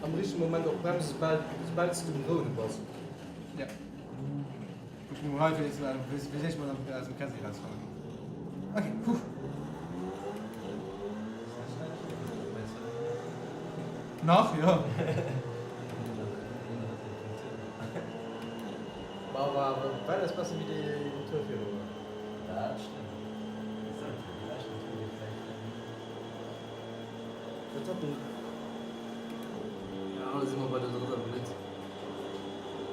am richtege Moment och bremsen, soubal, soubal s du um Roude bass. Ja. Ech muss hei fir fir d'éischt mol aus dem Casier rauskommen. Okay, puh. Nach, jo. Ma war awer wäitaus besser wéi deen Tour virdrun. Dat stëmmt. Ech sot jo, dee leschten Tour wier vläicht net méi. Wat hat den. Ja, da si mer bei der drëtter Minutt.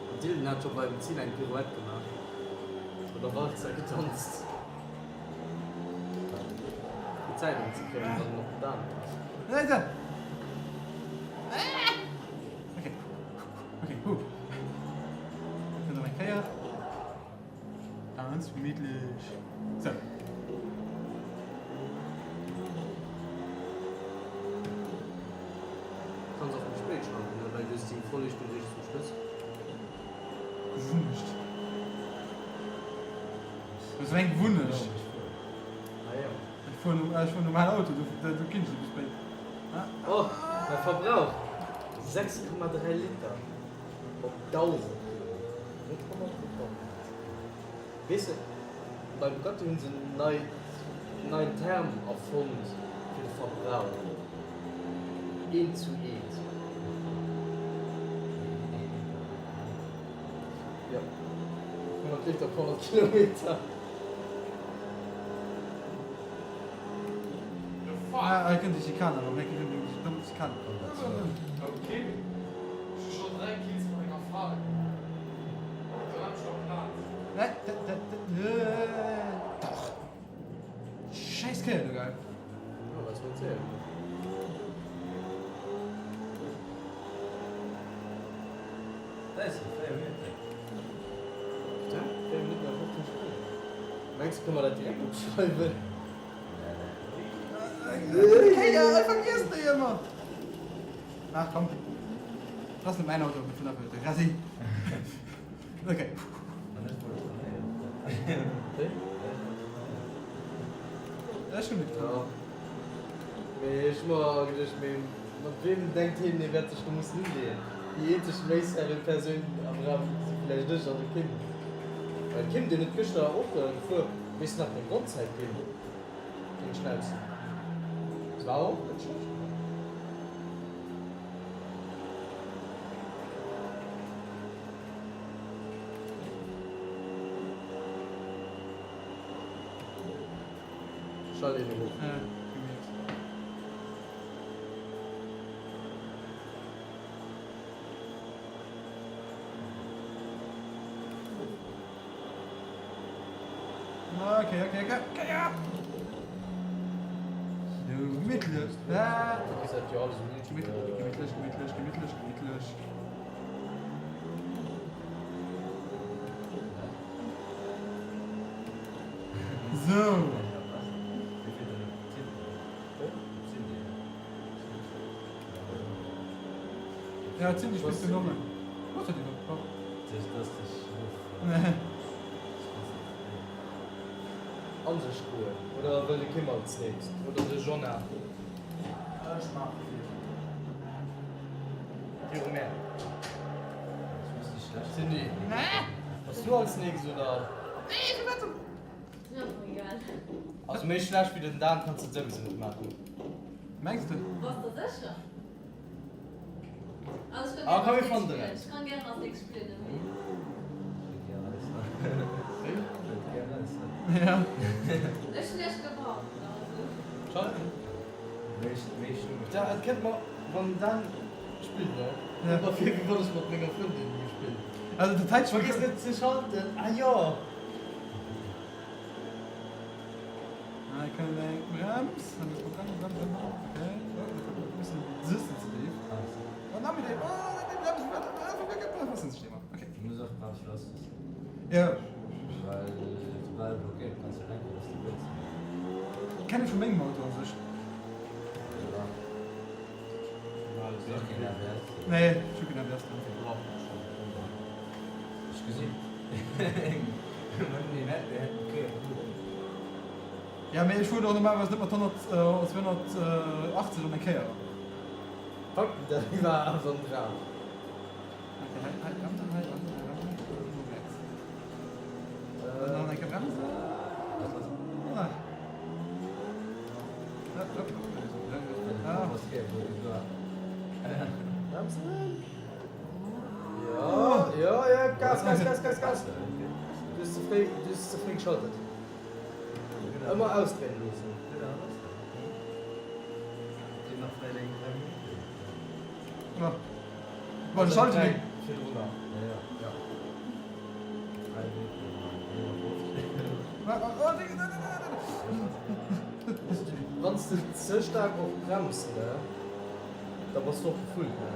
Den Dylan hat scho beim Zil eng Pirouette gemaach oder Walzer gedanzt. Fir Zäit anzekréien, wann en op den Dan ass. Okay, okay, huh. Kënnt nach eng Kéier. Ganz gemittlech. Sou. Kanns och méi spéit schalten, ne, well du hues déi Volllichtung riicht zum Schluss. Gewunnecht. Dat ass eng Gewunnecht. Ah jo. Ech fueren ech fueren normal Auto, do do ginn ech net méi spéit. Oh, mäi Verbrauch, 6,3 Liter op 1.000 Kilometer, net 100 op 100. Weess de, bei Bugatti hunn se en nei, neien Term erfonnt fir de Verbrauch, eent zu eent. Jo, 100 Liter op 100 Kilometer. Ah, hei kënnt déi Schikane erëm. Hei kënnt déi domm Schikane. Ok, ech hu scho 3 Kills mat enger Fal. Sou hat ech op Plaz. Dach! Schäiss Kéier do, gell? Jo, wat soll zéien? Dat ass jo 4 Minutten. Putain, 4 Minutten a 15 Sekonnen. Mengs de, kënne mer dat direkt opschreiwen? Kéier, ech vergiess déi ëmmer. Ach komm, dat ass net mäin Auto, vun der de Resi. Okay. Ech hunn net Ja. Mee ech hu mer geduecht, mee mat weem denkt hien, hie wäert sech do mussen uleeën? Déi eenzeg méi seriö Persoun am Raum si villäicht ech an de Kim. Well de Kim, deen huet gëschter och gefuer. Weess nach deng Grondzäit, Kim? Deng schnellsten? Se war och net schlecht. Schalt een erof. Ja, gemierkt. Okay, okay, okay, okay, ja. So, gemittlech. Ah. Gemittlech, gemittlech, gemittlech, gemittlech, gemittlech. Sou. Ja, Cindy spillt den Nomme. Wo ass dat iwwerhaapt? Nee. An sech goen. Oder wëll de Kim als nächst? Oder de Jonah? Ech maache viru. Viru mär. Cindy, bass du als nächst oder? Nee, firwat soll. Ass mir och egal. Also méi schlecht wéi den Dan kanns de et souwisou net maachen. Mengs de? Bass der sécher? Also ech Ah, kann komm, gären mir fannen als den nächst spillen. Ech kann gären als nächst spillen. Ja. Ech hunn iech gewarnt, also. Schall. Ja, et kënnt mer, wann den Dan spillt, ne? Ja. Kënnt mer vir, wéi wann ech mat menger Frëndin gespillt. Also dat heite Vergiss net ze schalten. Ah jo! Hei kënnt eng Brems. Dann muss man bremsen, bremsen, bremsen. Okay. Oh, dat war e bëssen bëssen ze déif. Oh, nach méi déif. Oh, déi Bremsen, wat, wat, wat, wat, wat, wat, Okay. Du muss och bremsen lass. Ja. Well soubal e blockéiert, kanns du lenken, wéi s du wëlls. Kenn ech vu mengem Auto an sech. Ja. Ass och keen ABS. Nee, ech hu keen ABS dran. Ech gesinn. Ja, mee ech fueren och normalerweis net mat 100, 280 an eng Kéier. Fuck, dat war awer en Dram. Okay, hei, hei bremsen, hei bremsen, hei bremsen. No rechts. Dann nach eng Kéier bremsen. Ah. Bremsen. Jo, jo, jo, Gas, Gas, Gas, Gas, Gas. Du hues ze fréi, du hues ze fréi geschaltet. Ëmmer ausdréinen loossen. Bon, schalte mir. Virdrunner. Ja. Wann s de ze staark och brems, ne, da bass de och gefullt, ne.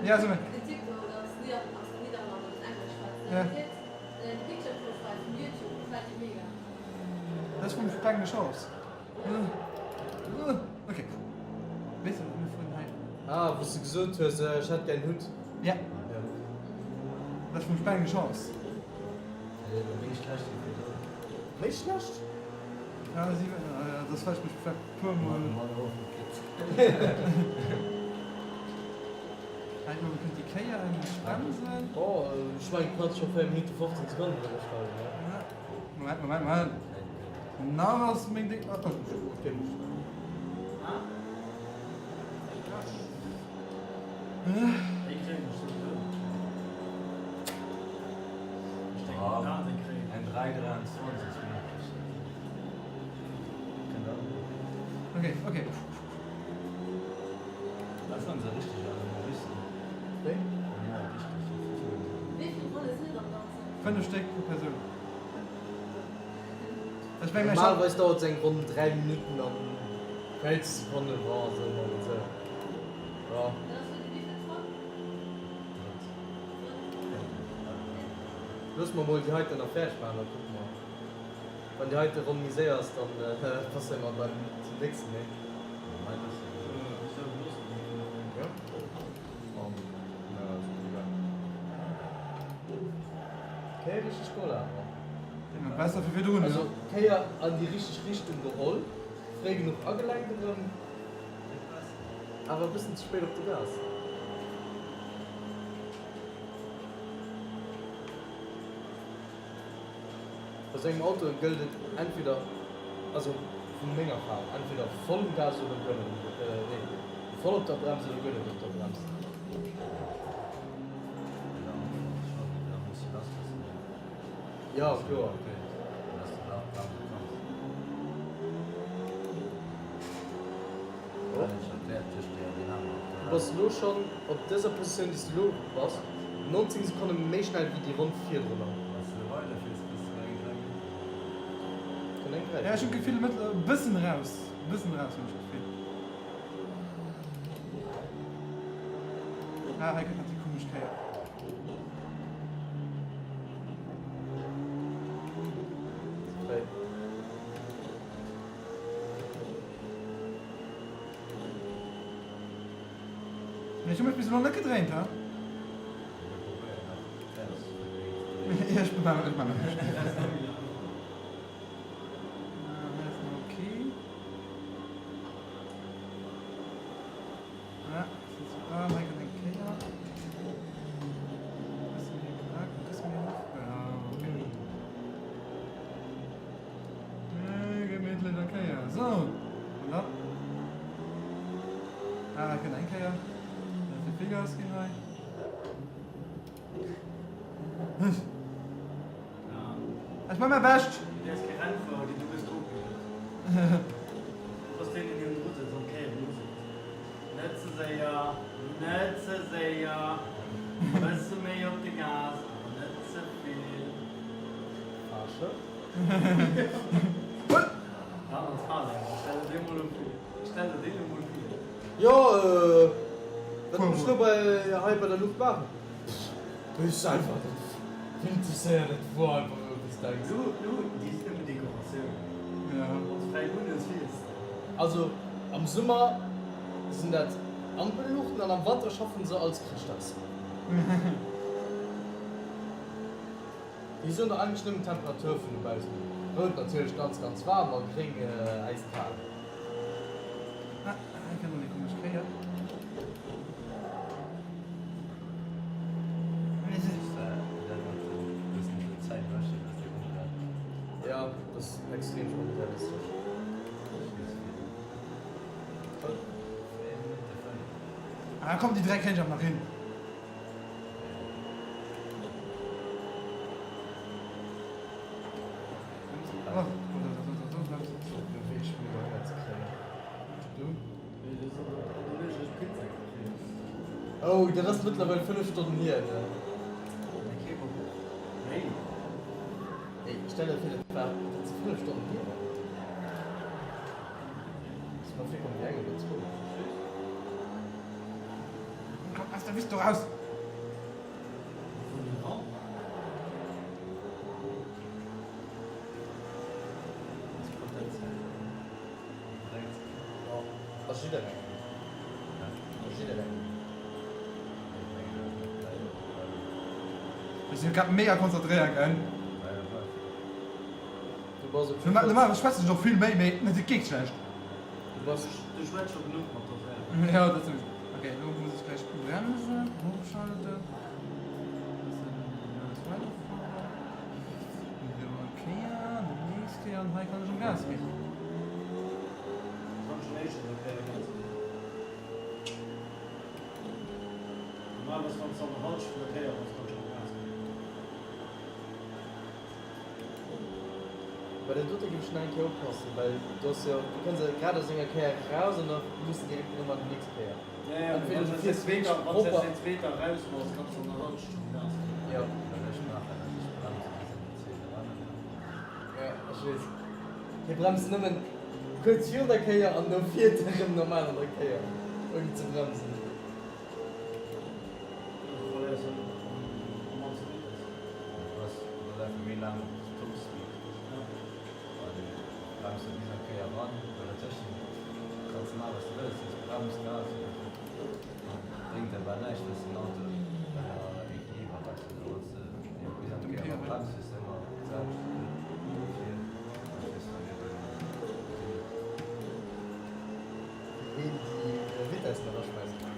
Ja, so. Dat ass vum Spenglesch aus. Okay. Weess du, mir fueren hei. Ah, wou s de gesot hues, ech hätt gär en Hutt. Ja. Dat ass vum Spenglesch aus. Méi schlecht wéi virdrun. Méi schlecht? Ja, si, dat ass vläicht mech vläicht puer mol. Manner ofgekritt. Hei uewe kënnt déi Kéier, hei muss ech bremsen. Oh, ech mengen du kanns scho 4 Minutte 15 Sekonnen drënner schreiwen, ne? Moment, Moment, Moment. Nach ass meng Ding. Ah, okay. Eng 3,23 ass méiglech. Okay, okay. Dat fannen se richteg an den Russen. Wéi? Ja, richteg. Wéi vill Rolle sinn et am Ganzen? 5 Stéck pro Persoun. Ech mengen, ech hat. Normalerweis dauert se eng ronn 3 Minutten an 40 Sekonnen, bon, soe mer mol esou. Ja. Dat ass fir déi wéivilt Ronn? Drëtt. Drëtt. Loosse mer mol déi heiten nach fäerdeg maachen, da kucke mer. Wann déi heite Ronn méi séier ass, dann passéiere mer beim zum nächsten, nee? Kéier richteg Goal awer. Besser wéi virdrun, Also Kéier an déi richteg Richtung geholl, fréi genuch agelenkt erëm, awer e bëssen ze spéit op de Gas. Bei sou engem Auto gëllt et entweder, also vu menger Erfahrung, entweder voll um Gas oder guer net um, nee, voll op der Brems oder guer net op der Brems. Jo, kloer. Du bass elo schonn op dëser Positioun, déi s de elo bass, 19 Sekonne méi schnell wéi déi Ronn virdrunner. Kënnt eng 3. Ja, ech hunn d'Gefill e bëssen eraus, e bëssen eraus hunn ech d'Gefill. Ah, hei kënnt nach déi komesch Kéier. Fréi. Mee ech hu mech bis elo net gedréint, he? Jo, ech man ech man näischt. Hei ass nach ok. Ah, ah, hei kënnt eng Kéier. Bësse méi enk, e bësse méi erof. Ja, okay. Gemittlech Kéier. Sou, an dann? Ah, hei kënnt eng Kéier. Net ze vill Gas ginn hei. Ech man mäi Bescht. Du däerfs kee Rennen fueren, déi du gëss drop geluet. Du bass deen, deen niewendru sëtzt an d'Kéieren useet. Net ze séier, net ze séier, bësse méi op de Gas, awer net ze vill. Arsche. Jo, wat muss ech lo bei hei bei der Luucht maachen? Pff, du hues einfach dat interesséiert net wou einfach wou du denks. Also am Summer sinn dat Ampelluuchten an am Wanter schaffen se als Chrëschtdagsbam. Déi soen der eigentlech nëmmen d'Temperatur vun dobaussen. Rout natierlech ganz ganz waarm a gréng äiskal. Ah, hei kënnt nach déi komesch Kéier. Ah komm, déi 3 kréien ech awer nach hin. Oh, dat ass mëttlerweil 5 Stonnen hier, ne? Ey, stell der vir, dat war, dat si 5 Stonnen hier, ne? Ass mer virkomm wéi eng oder zwou. Komm aus der Wüste raus! Ass jidderengem. Ass jidderengem. Ech sinn grad mega konzentréiert, gell? Du bass op jidde Fall. Normalerweis schwätzen ech och vill méi, mee et geet schlecht. Du bass. Du schwätz scho genuch mat der selwer. Jo, dat sowieso. Ok, elo muss ech gläich bremsen, ofschalten, bëssen lues weiderfueren. Esou, eng Kéier, déi nächst Kéier an hei kann ech um Gas ginn. Du kanns schon éischter eng Kéier Gas ginn. Normalerweis wann s de an der Halschent vun der Kéier bass, kanns du schon Gas ginn. Bei der dote géif ech nach eng Kéier oppassen, well du ass jo, du kënns jo grad aus enger Kéier eraus an da muss de direkt erëm an déi nächst Kéier. Ja, ja, mee Entweder wann du s fiers de wierklech wann s propper. de zweeter eraus bass, kanns du an der Halschent schon Gas ginn. Jo. Wat ech maachen ass, ech bremse bis an déi zweet eran an dann. Jo, ech weess. Hie bremst nëmmen kuerz virun der Kéier an do fiert e rëm normal an der Kéier, ouni ze bremsen. Ween déi Vitessen eraschmeissen.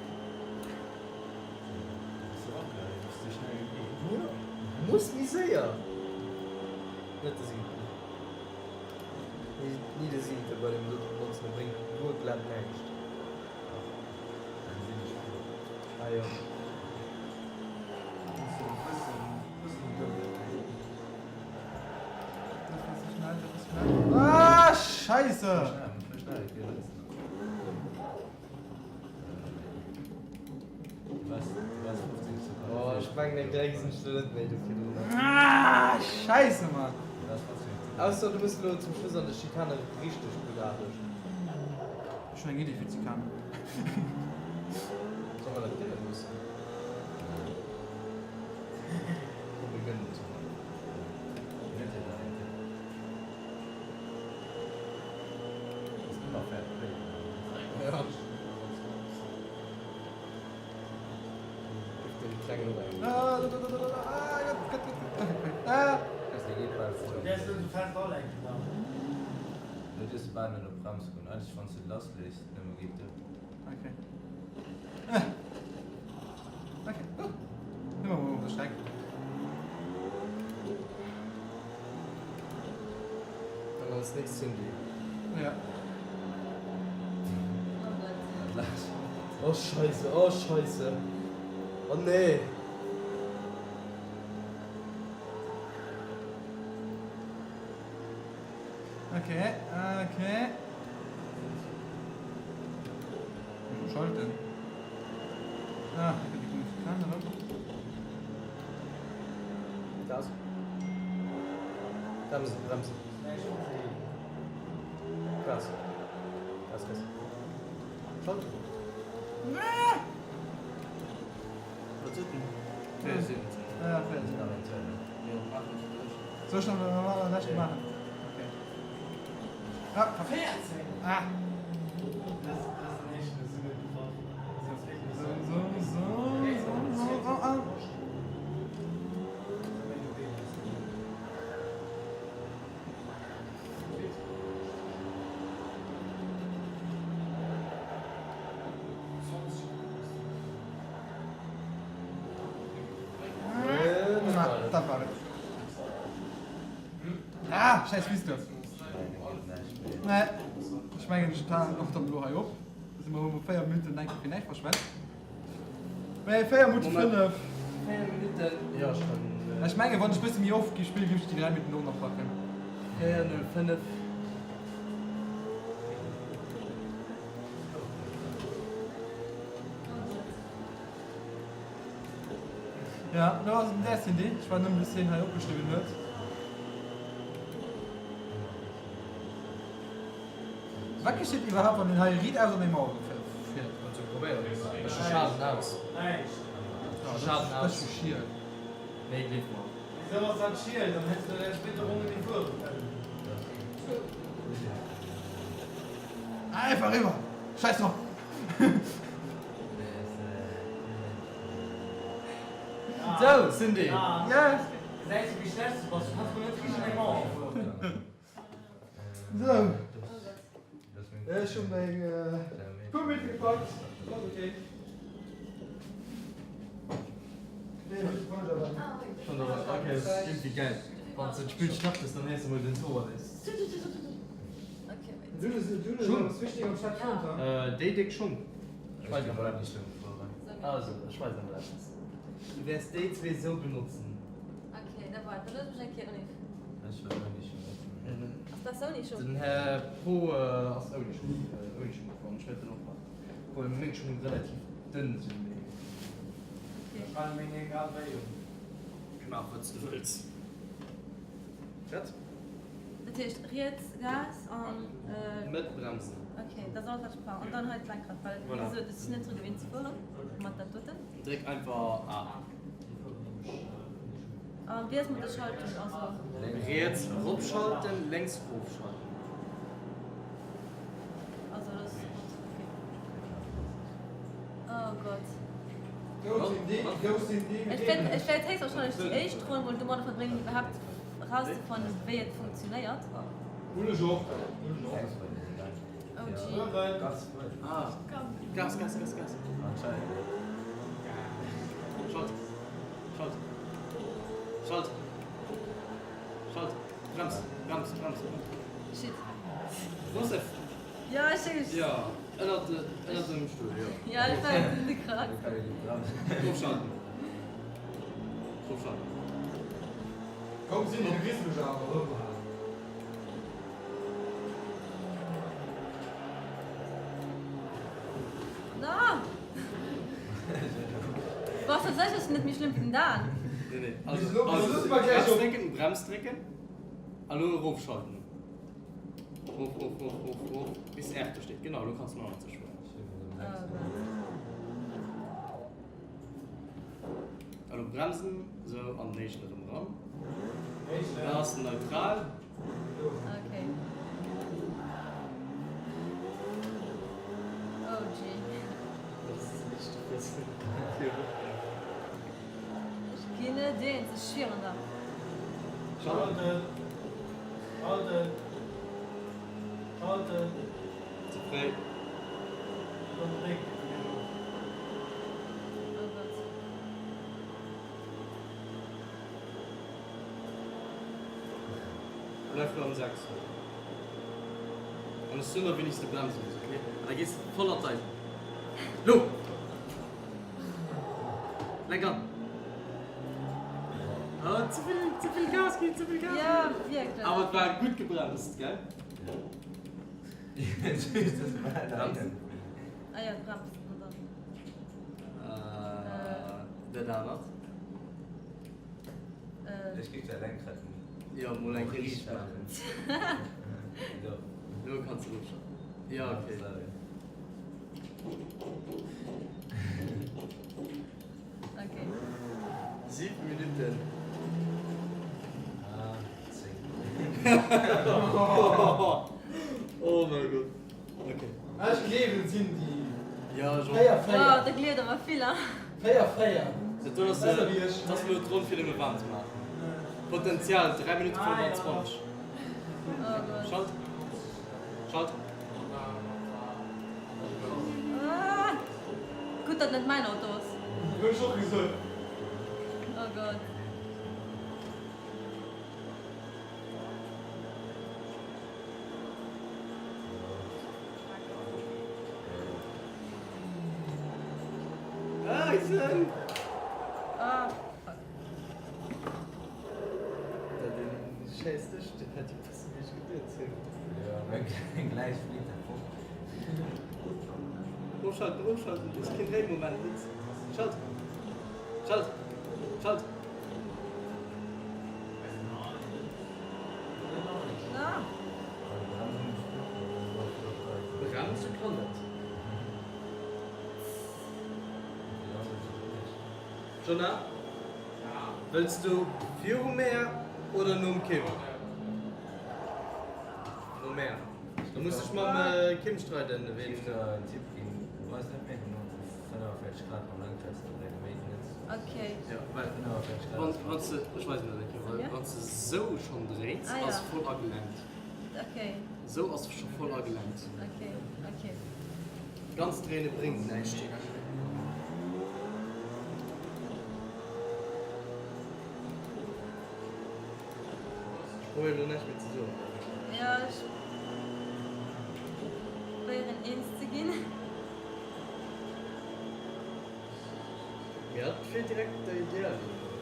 Muss méi séier! Net de siwenten. Ni de siwente bei deem dote benotzen, e bréngt guer glat näischt. Ah jo. Ah, Scheisse! Oh, ech mengen eng 3 gesinn ech lo net méi do virdrun. Ah, Scheisse, Mann! Ausser du muss lo zum Schluss an de Schikane richteg brutal duerch. Ech hunn eng Iddi fir d'Schikane. Solle mer dat gënne loossen? Komm mir gënnen et emol. Dann als nächst Cindy. Ja. Oh Scheisse, oh Scheisse. Oh nee. Okay, okay. Schalten. Ah, die komische Kamera. Gas. Bremsen, bremsen. Gas. Gas, Gas. Schalten. Wat sot den? 74. Ja, 74. Jo, mach et duerch. Soll ich noch normal Leschte machen? Okay. Ah, 14! Ah. So, so, so, so, so, ah. Na, dat war et. Ah, scheiß Wüste. Nee, ech mengen, ech halen och dann elo hei op. Da si mer elo 4 Minutten enke fir näischt verschwent. Mee 4 Minutte 5. 4 Minutten, jo ech kann. Ech mengen wann ech bësse méi oft géif spillen, géif ech déi 3 Minutten och nach packen. 4, 0, 5. Ja, lo ass et den där Cindy. Ech war nëmmen bis hien hei opgeschriwwen huet. Wat geschitt iwwerhaapt wann een hei riit aus an eng Mauer fiert? Kannst du probéieren. Ech schalen aus. Ech schalen aus. Ech schiel. Nee, gleef mer. Wisou ass dat schiel? Dann häss de der spéider och net méi fuere kënnen. Einfach eriwwer! Scheiss drop! Sou, Cindy. Yes! Gesäis de wéi schlecht s de bass? Du kanns mol net riicht an eng Mauer fueren. Sou, ech hunn meng puer Minutte gepackt. Ass ok. Ok, dat ass iergendwéi gäil. Wann s de d'Spill startes, dann héiers de mol den Tower nees. Schung. Déi déck Schung. Ech weisen der mol eppes. Also, ech weisen der mol eppes. Du wäers déi zwee sou benotzen. Den Här Pro ass ouni Schung, ouni Schung gefuer. Ech wäert den och nach, obwuel meng Schung relativ dënn sinn, mee. Ech halen meng egal wéi un. Maach wat s de wëlls. Wat? Dat heescht riets Gas an. Mëtt bremsen. Ok, dat ass alles wat ech brauch. An dann hei d'Lenkrad, well wéi gesot ech sinn net dru gewinnt ze fueren mat dat doten. Dréck einfach A. A wéi ass mat der Schaltung? Also. Riets eropschalten, lénks erofschalten. Also dat ass gutt, ok. Oh Gott. Ech wäert ech wäert héchstwahrscheinlech déi éischt Ronn mol domadder verbréngen iwwerhaapt erauszefannen wéi et funktionéiert. Hunn ech och. Oh gee. Gas, Gas, Gas, Gas. Schalt, schalt, schalt, schalt, brems, brems, brems. Shit. Joseph. Ja, ech ech. Ja, ënnert, ënnert dem Stull, jo. Ja, ech war de grad. Ofschalten. Ofschalten. Komm Cindy, du kriss mech awer. Na! Bass tatsächlech net méi schlëmm wéi den Dan. Nee, nee. Also, also Brems drécken, Brems drécken a lo erofschalten. Rof, rof, rof, rof, rof, bis R do steet. Genau, lo kanns du 90 fueren. A lo bremsen, sou an den éischten erëm eran. Dann ass en neutral. Okay. Oh gee. Ech ginn net eens, ech schwieren der. Schalten! Schalten! Schalten! Ze fréi. Dann dréck elo. Oh Gott. Bleif lo am 6. An ech soen der wéini s de bremse muss, ok? An da gees de voll an d'Eisen. Lo! Lenk an! Oh, ze vill, ze vill Gas ginn, ze vill Gas ginn! Ja, wierklech. Awer et war gutt gebremst, gell? Bremsen. Ah ja, bremsen an dann. Dat anert. Ech géif dat Lenkrad Jo, mol eng Kéier riicht maachen. Lo kanns de erofschalten. Jo, ok. Ok. 7 Minutten. Ah, 10. Oh mäi Gott. Ok. Ech gleewen et sinn déi Ja, ech och. 4, 4. Wow, da gleeft awer vill, hein? 4, 4. Dat do ass Besser wéi ech. dat ass elo d'Ronn fir nëmme waarm ze maachen. Potenzial 3 Minutte 25. Oh Gott. Schalt. Schalt. Ah! Gutt, datt net mäin Auto ass. Hunn ech och gesot. Oh Gott. Eisen! Ah, fuck. Dat deen schäiss Dësch, deen hätt e bësse méi geduet hunn. Jo, mä gläich flitt dat fort. Ofschalten, ofschalten, do ass keen Dréimoment, net schalt, schalt, schalt. Ah. Bremse kann net. Jonah, wëlls du viru mär oder nom Kim? Nom mär. Da muss ech mam Kim streiden, ween. Wann s de, ech weisen der dat eng Kéier, wann s de sou schonn dréins, ass voll agelenkt. Sou ass scho voll agelenkt. Ganz dréine bréngt näischt. Ech probéieren elo näischt méi ze soen. Jo, ech probéieren eens ze ginn. Mee hatt fiert direkt der Ideal no, oder?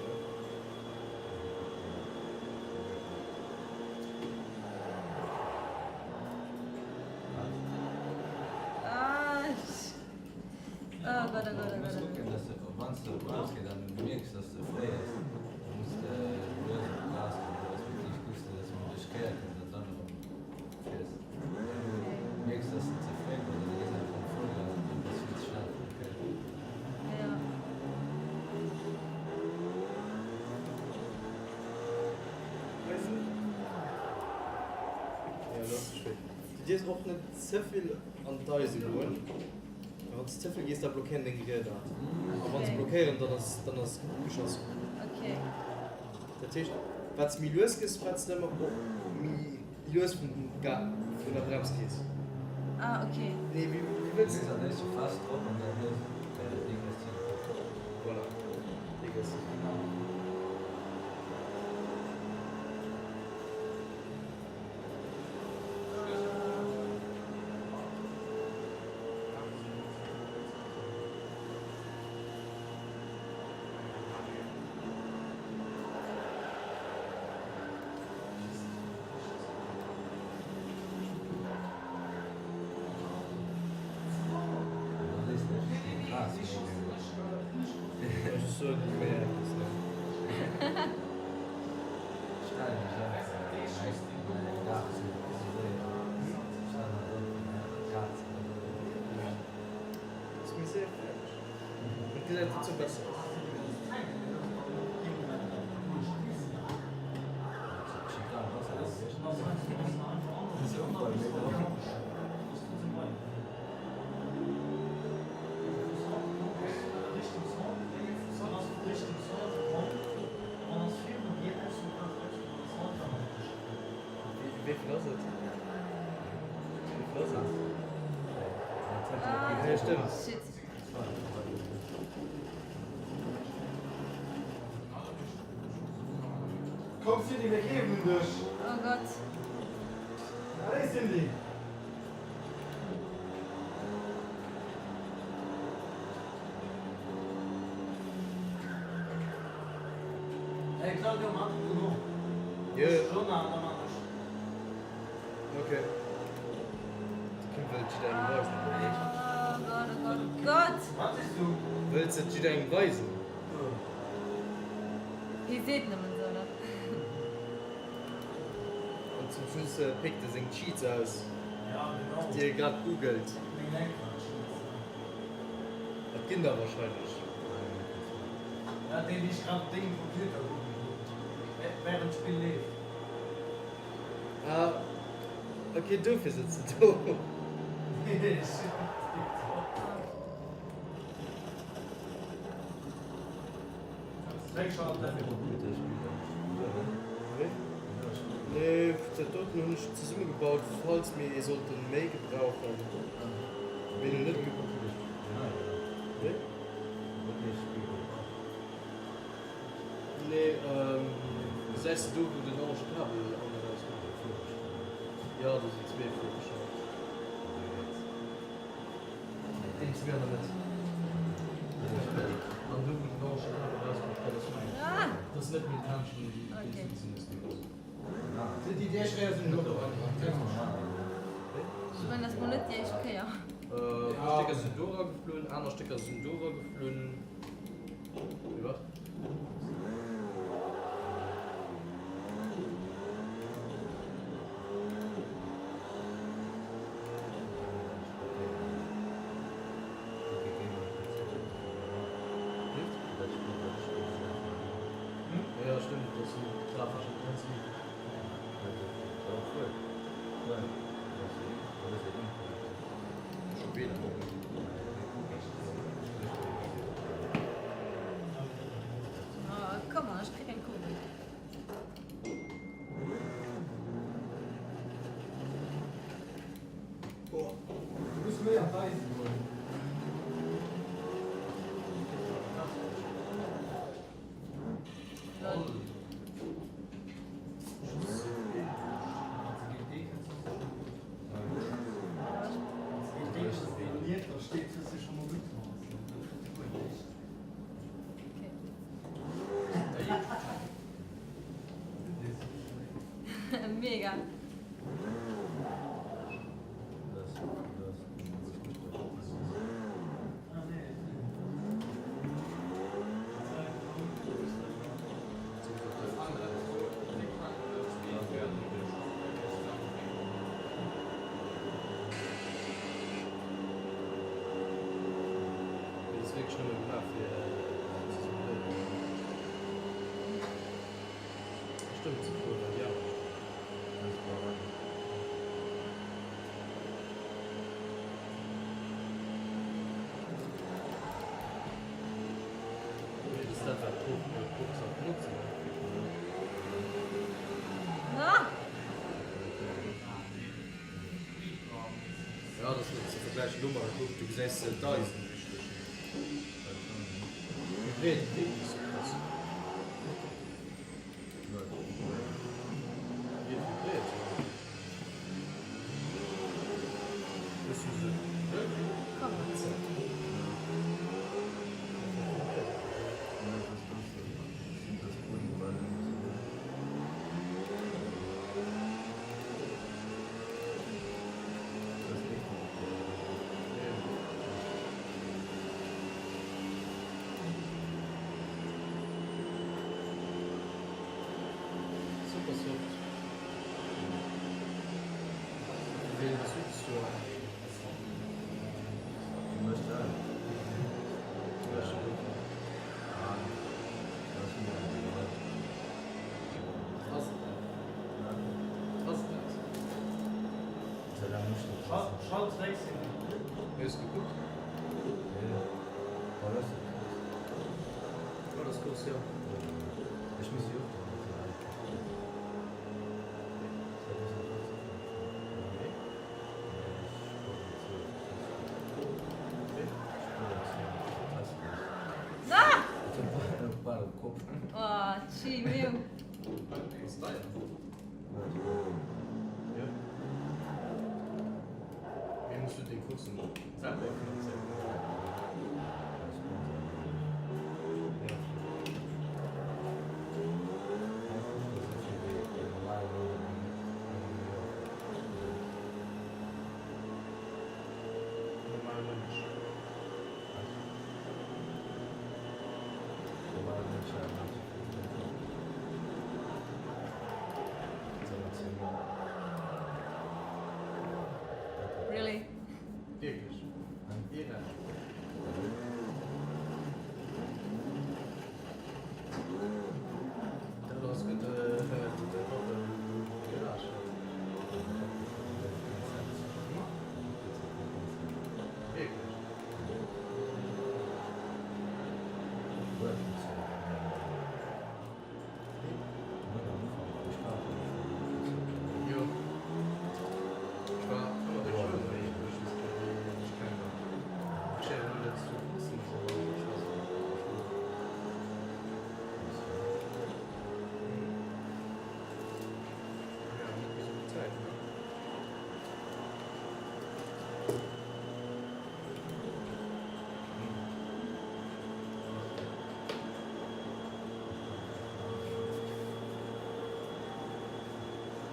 Ah, ech. Oh Gott, oh Gott, oh Gott, oh Gott. Wann s de op Gas gees an du mierks, dass de fréiers, da muss de lues op Gas goen, respektiv kucks de, dass de mol duerch d'Kéier kënns an dann erëm fiers. Mierks, dass de ze fréi bass an da gees einfach op Vollgas an dann bass vill ze schnell fir d'Kéier. Ja. Eisen? Jo, elo ass ze spéit. Du dierfs och net ze vill an d'Eise goen, well wann s de ze vill gees, da blockéieren deng Rieder. A wann se blockéieren, dann ass, dann ass geschoss. Okay. Dat heescht, wat s méi lues gëss, wat s de ëmmer och méi lues vum Ga, vun der Brems gees. Ah, okay. Nee, wéi, wéi wëlls de? Dann léis du fest drop an dann lues degressiv. Voilà, degressiv. Wéi vill ass et? Wéi vill ass et? Ah, Ja, stëmmt. shit. Komm Cindy, mir gleewen un dech! Oh Gott. Allez Cindy! Hey Claudio, maach du no. Jo. Ech Jona an da maan ech. Ok. De Kim wëllt jidderengem weisen. Oh Gott, oh Gott, oh Gott! Wat sees du? Wëlls et jidderengem weisen? Hie seet nëmmen esou, ne? An zum Schluss péckt e seng Cheats aus, Ja, genau. déi e grad googelt. Meng Lenkrad-Cheats. Dat ginn der wahrscheinlech. Ja, déi, déi ech grad op dengem Computer googelen, während d'Spill leeft. Ah, ok, dofir sëtz de do. Nee, ech sinn op TikTok. Nee, dat doten hunn ech zesummegebaut, falls mir ee sollten méi gebrauchen. Mee no net ge. Wéi? Nee, gesäis de do wou den orange Kabel an eraus geet? Jo, do sinn zwee virgeschalt. Deen zwee an der Mëtt. ass net méi Tension, déi s du gesinn hues deemools. Déi éischt Kéier sinn ech och do eragerannt. Ech mengen, dat ass mol net déi éischt Kéier. E puer Stécker sinn do erageflunn, aner Stécker sinn do erageflunn. Wéi wat? Jo stëmmt, dat ass grafesch intensiv. Oh, komm ech kritt eng Kugel. Du muss méi an d'Eisen goen. Mega. Jo, dat ass net ze vergläichen domadder. Kuck, du gesäis d'Eisen richteg. Méi breet, déi ass sou krass. Wéi vill breet, jo. Hues du se Super soft. Fir ween bass du dest Joer? Ass et dat? Ass et dat? Hues gekuckt? Oh, dat ass Course, jo. Really? Wierklech? Irene?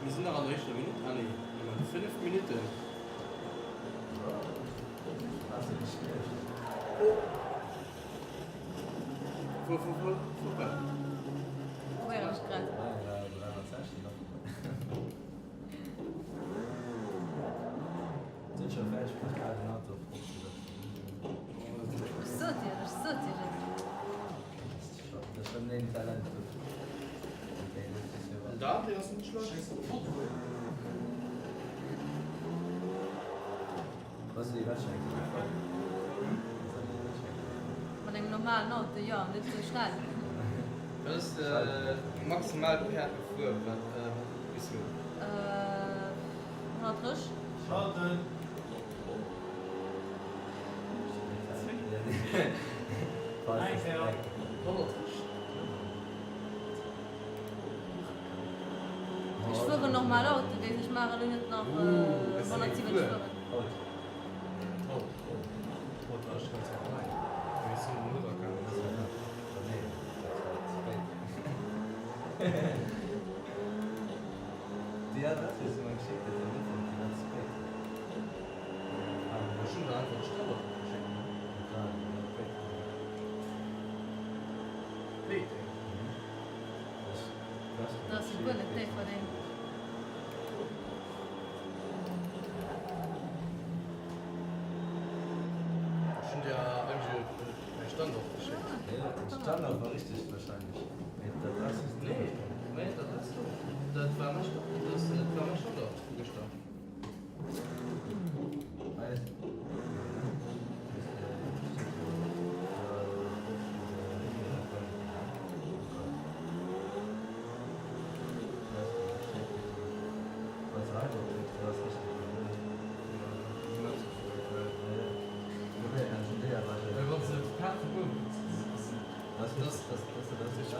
Mir sinn nach an der éischter Minutt. Ah nee, nëmmen 5 Minutten. Oh! Fuer, fuer, fuer, fuer weider. Probéieren ech grad. Ech sot dir, ech sot dir et. Mat engem normalen Auto, jo, net sou schnell. Wat ass déi maximal Päerd gefuer wat bis elo? 130. Schalten! Eng Kéier. 130. Ech fueren normal Auto, weess ech maachen elo net nach 170 fueren. Dat ass jo guer net Déifferdeng. Ech hunn dir eigentlech mäi Standort geschéckt. Standort war richteg wahrscheinlech, mee d'Adress hues du Nee, net. mee d'Adress do, dat war mäi dat war mäi Standort vu gëschter.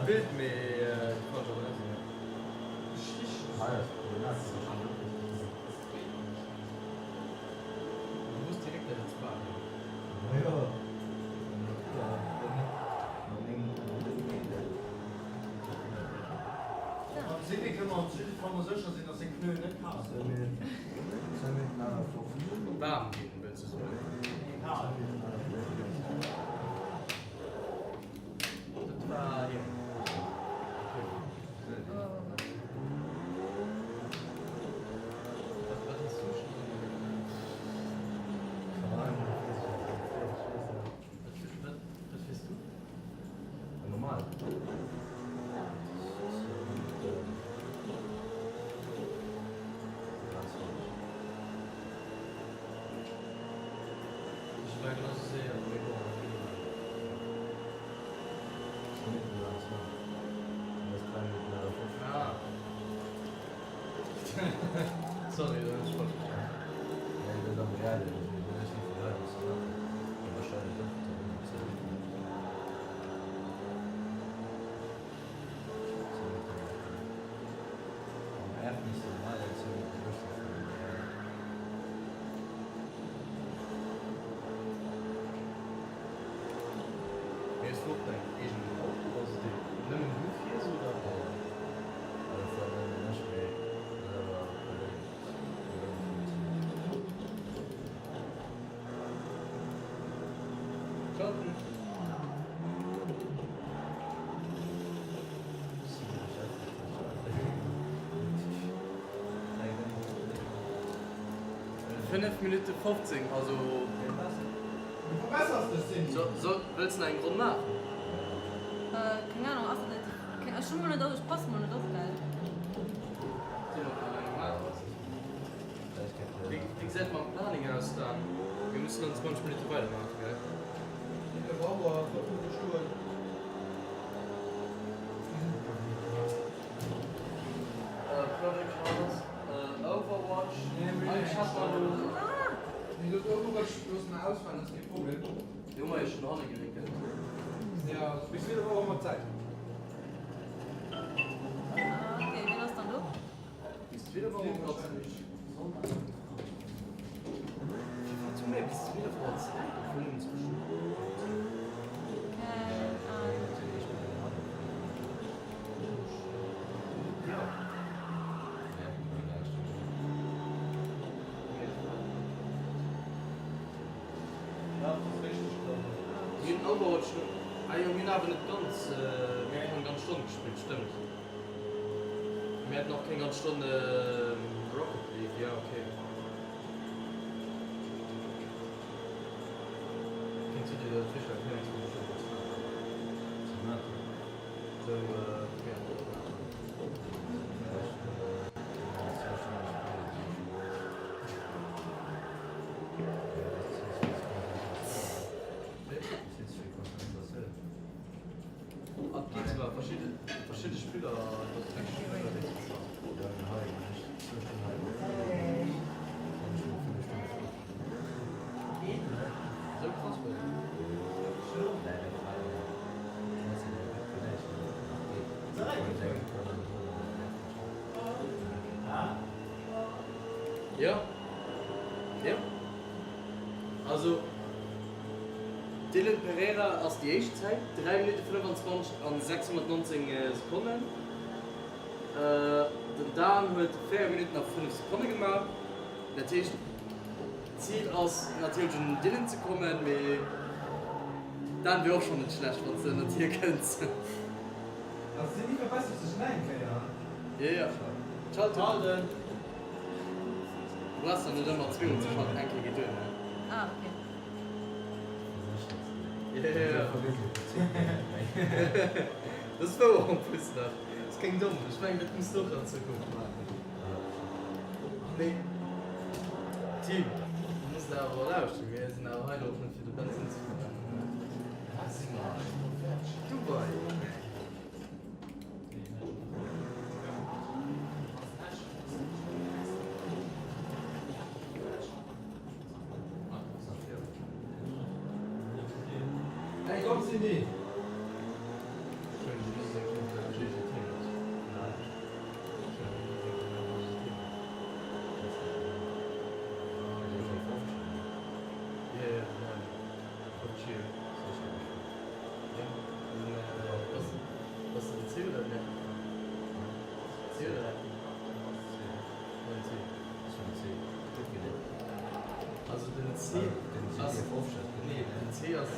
Bild mee falsch Adress. Du wusst direkt dat et war. Am Simi kënne mer op jidde Fall mol sécher sinn, dass seng Pneuen net kal sinn. Waarm ginn, wëlls de soen? Nee, kal. Dat war hien. Wat hues du schon Wat fiers du? Normal. Ech war genau sou séier wéi bon. Ah. Sorry, dat hunn ech falsch verstanen. Mee hues du och däin eegenen Auto, also deen nëmmen du fiers, oder? Schalten. 5 Minutte 15, also. Du verbessers dech, Cindy. So, wëlls de nach eng Ronn maachen? Keng Ahnung, ass dat net, ech hu mol net op, ech passe mol net op, gell. Wéi gesäit et mam Planning aus dann? Mir mussen an 20 Minutte weidermaachen, gell? 11 Auer, wat muss ech stoen? Project Cars, Overwatch, ech hat mer elo. Nee, looss Overwatch loosse mer ausfalen, dat ass kee Problem. Déi hu mer jo schonn dohanne geréckelt. Jo, bis 12 Auer hu mer Zäit. Ok, wien ass dann do? Bis 12 Auer hu mer Zäit. Firwat hu mir bis 12 Auer Zäit, obwuel nëmmen zwou Stonnen sinn? Keng Ahnung. Jo. Overwatch, ah jo, mir hunn awer net ganz, mir hu keng ganz Stonn gespillt, stëmmt. Mir haten och keng ganz Stonn Rocket League, jo ok. Kéints du dir dat virstellen, fir eng Stonn ze maachen? Ze maachen? Sou, jo. An et ginn zwar verschidde verschidde Spiller, dat ass wierklech ënnerwee. Esou krass war dat? Jo, jo. Also Dylan Pereira ass déi éischt Zäit, 3 Minutte 25 an 619 Sekonnen. Den Dan huet 4 Minutten a 5 Sekonne gemaach. Dat heescht d'Zil ass natierlech un den Dylan ze kommen, mee Dan wier och schonn net schlecht wann s de ënnert hie kënns. Also si verbessert sech nach eng Kéier. Jo jo, Schalten. Du brauchs der net ëmmer zweemol ze schalten, eng Kéier geet duer, ne? Ah, ok. Dat ass wouer en plus nach. Dat ass keng domm. Ech mengen, dat muss de och an Zukunft maachen. Mee Team, du muss awer lauschteren, mir sinn awer hei elo och net fir de Bensinn ze verbrennen, ne? Wat si mer hei? Dubai! Ey komm Cindy! Also den C ass, nee den C ass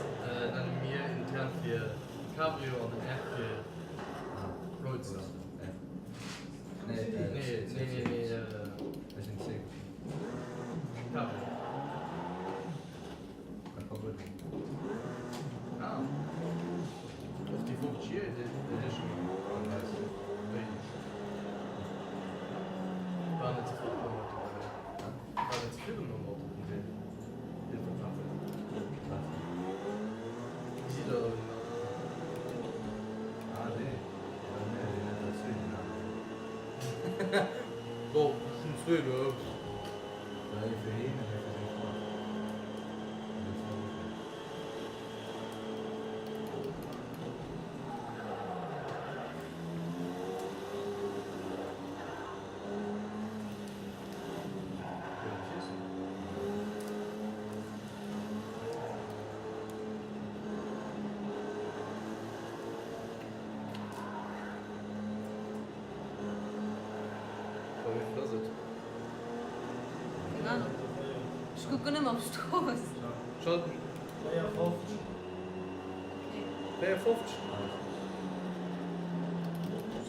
nenne mir intern fir Cabrio an den R fir Roadster. Nee nee nee nee Cabrio. Ah och déi 50 Edition wéi war net zefridden mam Auto oder wéi? War net zefridden mam Auto den deen deen verkaf huet? Wéi sidd der un den Auto komm? Bon, ech hunn zwee do. Wéi vill ass et? Keng Ahnung. Ech kucken ëmmer op d'Strooss. Schalten. 54. Okay. 54?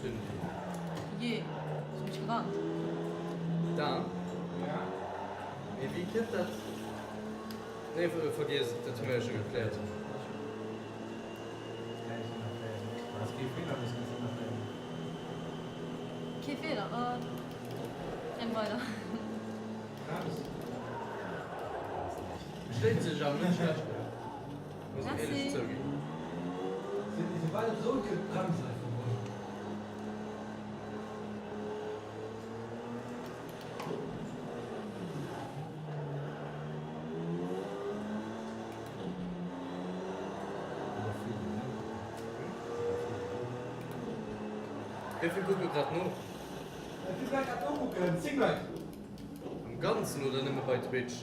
Cindy. Jee, ech hu mech gewarnt. Dan? Ja? Mee wéi kënnt dat? Nee, vergiess et, dat hu mir jo scho gekläert. Kee Feeler, Renn weider. Schléit sech awer net schlecht, muss ech éierlech zouginn. Soubal et rout gëtt, bremsen einfach mol. Wéi vill kucke grad no? Wéi vill Leit grad nokucken? 10 Leit. Am Ganzen oder nëmme bei Twitch?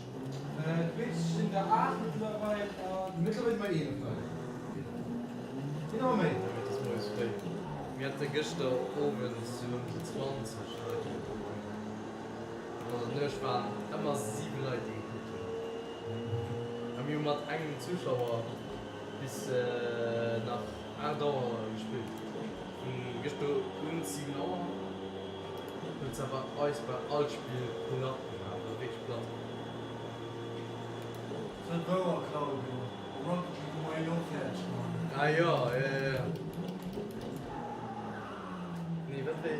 Twitch sinn der 8 mëttlerweil a mëttlerweil si mer 11 Leit. Sinn ëmmer méi. Mee et ass moies fréi. Mir hate gëschter Owend sou ëm déi 20 Leit déi gekuckt hunn. An an der Nuecht waren ëmmer 7 Leit déi gekuckt hunn. A mir hu mat engem Zuschauer. Bis nach 8 Auer gespillt. Vun gëschter un 7 Auer huet se awer eis bei all Spill platt gemaach, also wierklech platt. Se huet wouer Claudio, Rocket League hu mer jo och fäerdeg gemaach. Ah jo, jo jo. Nee wat wéi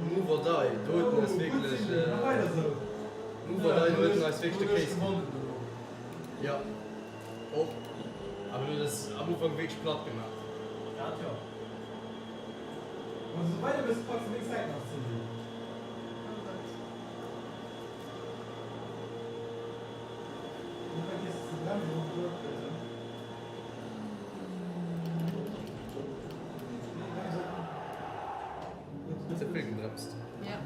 Move or Die, do huet en eis wierklech, Move or Die, do huet en eis wierklech de Kéis ginn. Jo och, awer du hues eis am Ufank wierklech platt gemaach. Dat jo. Wann s de esou weider méchs, packs de meng Zäit nach, Cindy. Oh Gott. Net vergiessen ze bremsen wann et lued gëtt, hein. Nee, bremsen. Gutt. Ze vill gebremst. Ja.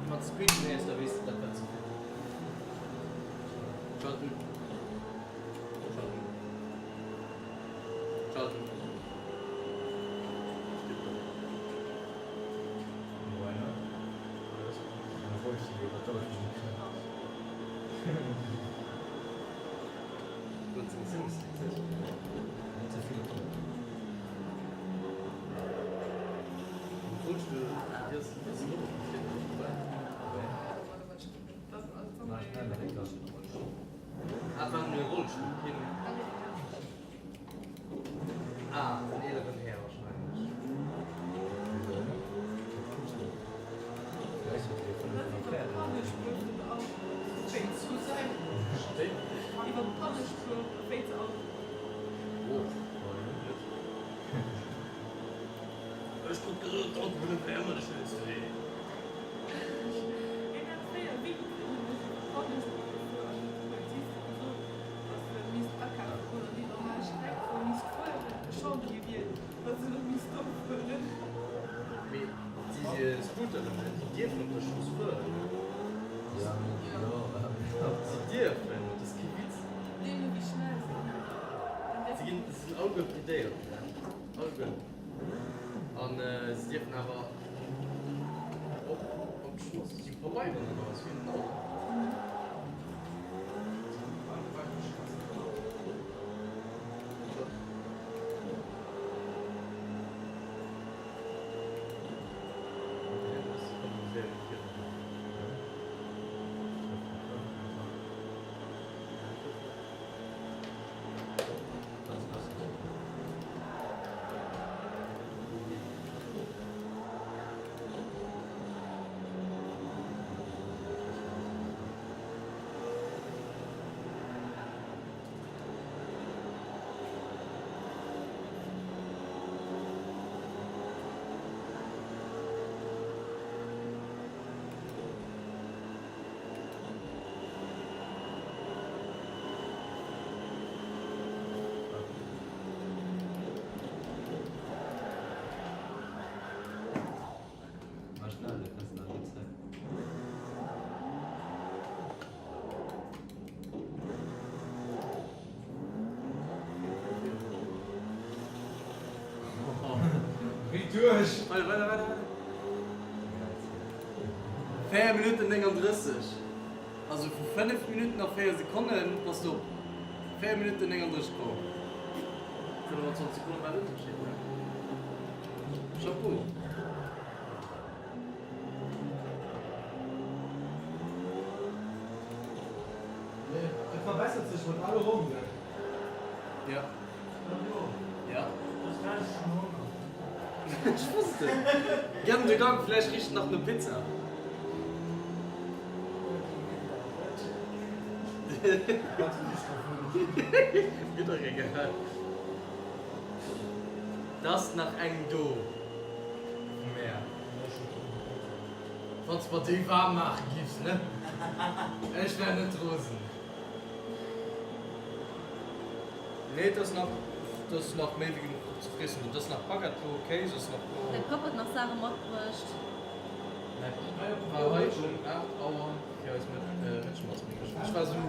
Wann s de quietschen héiers, da weess de, dat war ze vill. Schalten. Schalten. Schalten. Tipptopp. Why not? Ah, den eeleren Här wahrscheinlech. Ech krut gesot, d'Autobunne wär ëmmer de schnellste Wee. Mee déi Scooteren, déi dierfen op der Strooss fueren. Si dierfen, dat ass kee Witz. Si ginn, si sinn alleguer bridéiert, alleguer. An si dierfen awer och op d'Strooss. Si hu Pabeieren an alles, wéi en Auto. Wéi duerch! Weider, weider, weider, weider. 4 Minutten 39. Also vu 5 Minutten a 4 Sekonnen bass de op 4 Minutten 39 komm. 25 Sekonnen war den Ënnerscheed, ne? Chapeau! Et verbessert sech mat alle Ronnen. Ja. Ja. Ech wosst et. Gern de Gang, vläicht richt et nach no Pizza. Mir dach egal. T'ass nach eng do vu mär. Wanns mer déi waarm maache giffs, ne? Ech wär net rosen. Nee, et ass nach, et ass nach méi wéi genuch ze friessen do. Et ass nach Baguette do, Kéis ass nach do. Mäi Papp huet nach Saache matbruecht. Mäi Papp war hei um 8 Auer fir eis Mëtteg matzebréngen. Ech war sou,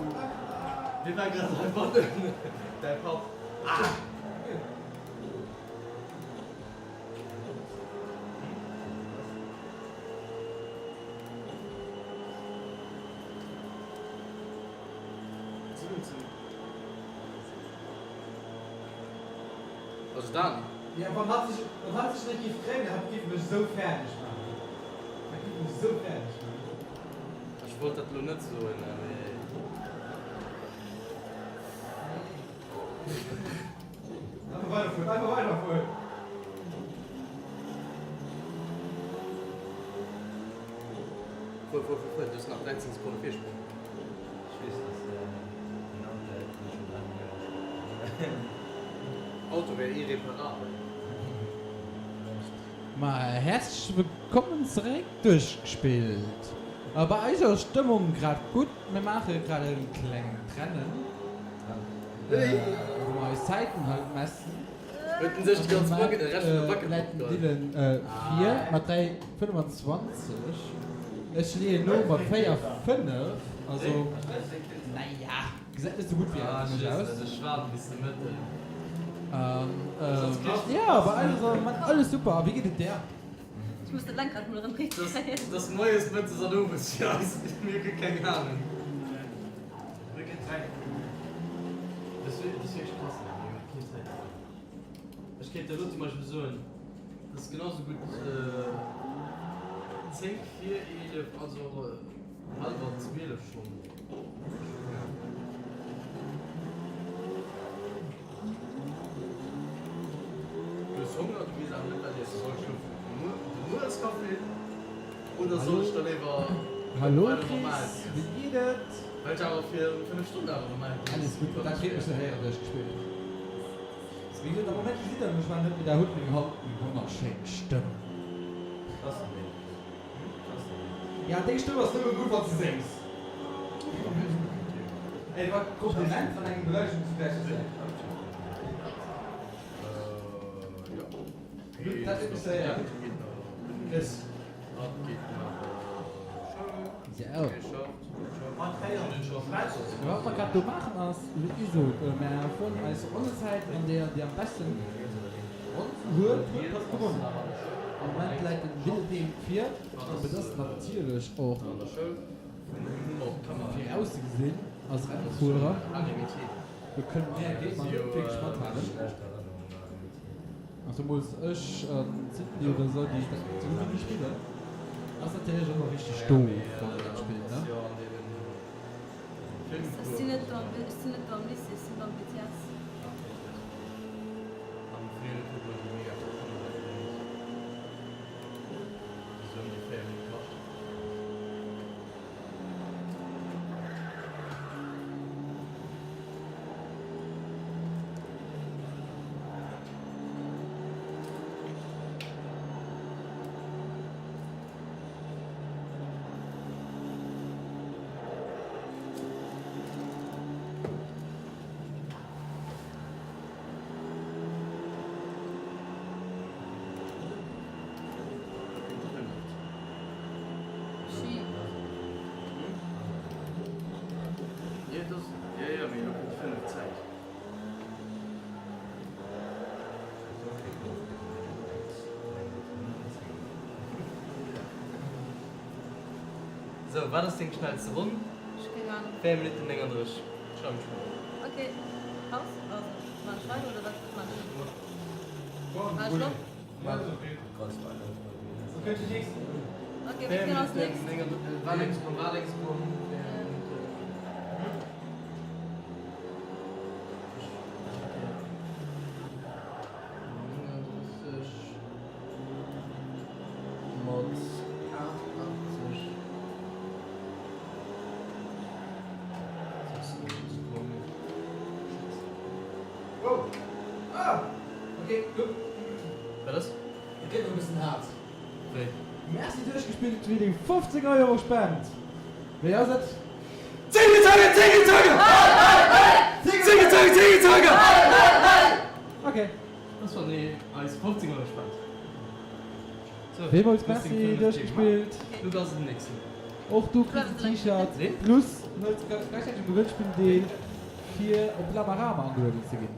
Wie war grad heibannen? Däi Papp. Ah! Also Dani. Jo, wann hatt sech, wann hatt sech net giff kréien, hatt giff mech esou fäerdeg maachen. Hatt giff mech esou fäerdeg maachen. Ech wollt dat elo net soen, mee. Einfach weiderfueren, einfach weiderfueren! Fuer, fuer, fuer, fuer, du hues nach 13 Sekonne Virsprong. Ech weess, dass den Auto hätt mech schon dreimal geäntwert. Auto wär irreparabel. Ma häerzlech wëllkommen zeréck duerchgespillt. Bei eis ass d'Stëmmung grad gutt, mir maache grad e klengt Rennen, wou mer eis Zäiten halt messen. Huet en sech déi ganz Baguette, de Rescht vun der Baguette Läit den matgeholl? Dylan vir mat 3,25. Ech leeën no mat 4,5. Also, naja, gesäit net sou gutt wéi Ah, fir mech aus. ech waarden bis de Mëtten. Jo, bei eis ass am Moment alles super. A wéi geet et där? Ech muss dat Lenkrad mol erëm riicht kréien. Et ass moies, mëttes an owes fir eis. Mir hu keng Anung. Dat ass wierklech krass, mir hu keng Zäit. Ech kéint der elo zum Beispill soen, dat ass genau sou gutt 10 vir 11, also hallwer 12 schonn. Du hues Honger, du weess awer net wat iesse. Soll ech elo de Muereskaffi oder soll ech da léiwer Hallo weider normal Chris, iessen? wéi geet et? Well ech awer fir 5 Stonnen awer normal giess. Alles gutt, dat freet mech ze héieren duerchgespillt. Wéi gesot, am Moment gesitt der mech zwar net, mee der hutt meng halt meng wonnerschéin Stëmm. Ja, deng Stëmm ass nëmme gutt wann s de séngs. Ey, dat war Kompliment an eng Beleidegung zugläich. Gutt, dat freet mech ze héieren. Chris. Wat mer grad do maachen ass, wéi gesot, mer fueren eis Ronnezäit an déi déi am beschten Ronn huet, huet och gewonnen. Am Moment läit den Wilhelm vir, mee et ass natierlech och virauszegesinn als Rennfuerer, do kënne mär géint mer net wierklech mathalen. An zemools ech an d'Sydney oder esou, déi dat net esou wéineg spillen, ass natierlech ëmmer richteg doof, wann een dat spillt, ne? Ech sinn net beim, ech sinn net beim Lycée, ech sinn beim BTS. Sou, wat ass deng schnellste Ronn? Ech keng Ahnung. 4 Minutten 39. Schreiwen ech mol op. Ok, Paus? Also, maan ech weider oder wat maan ech? Maan ech lo? Ok, wéi kënnt als nächst? Wat ass? Et gëtt e bëssen haart. Wéi? Merci duerchgespillt fir déi 15 Euro Spend. Wéi ass et? Ok. Ass wann ee eis 15 Euro spent. Sou, Villmools Merci duerchgespillt. Luc ass den nächsten. Och du kriss en T-Shirt plus huels gläichzäiteg um Gewënnspill deel fir op Lamarama angelueden ze ginn.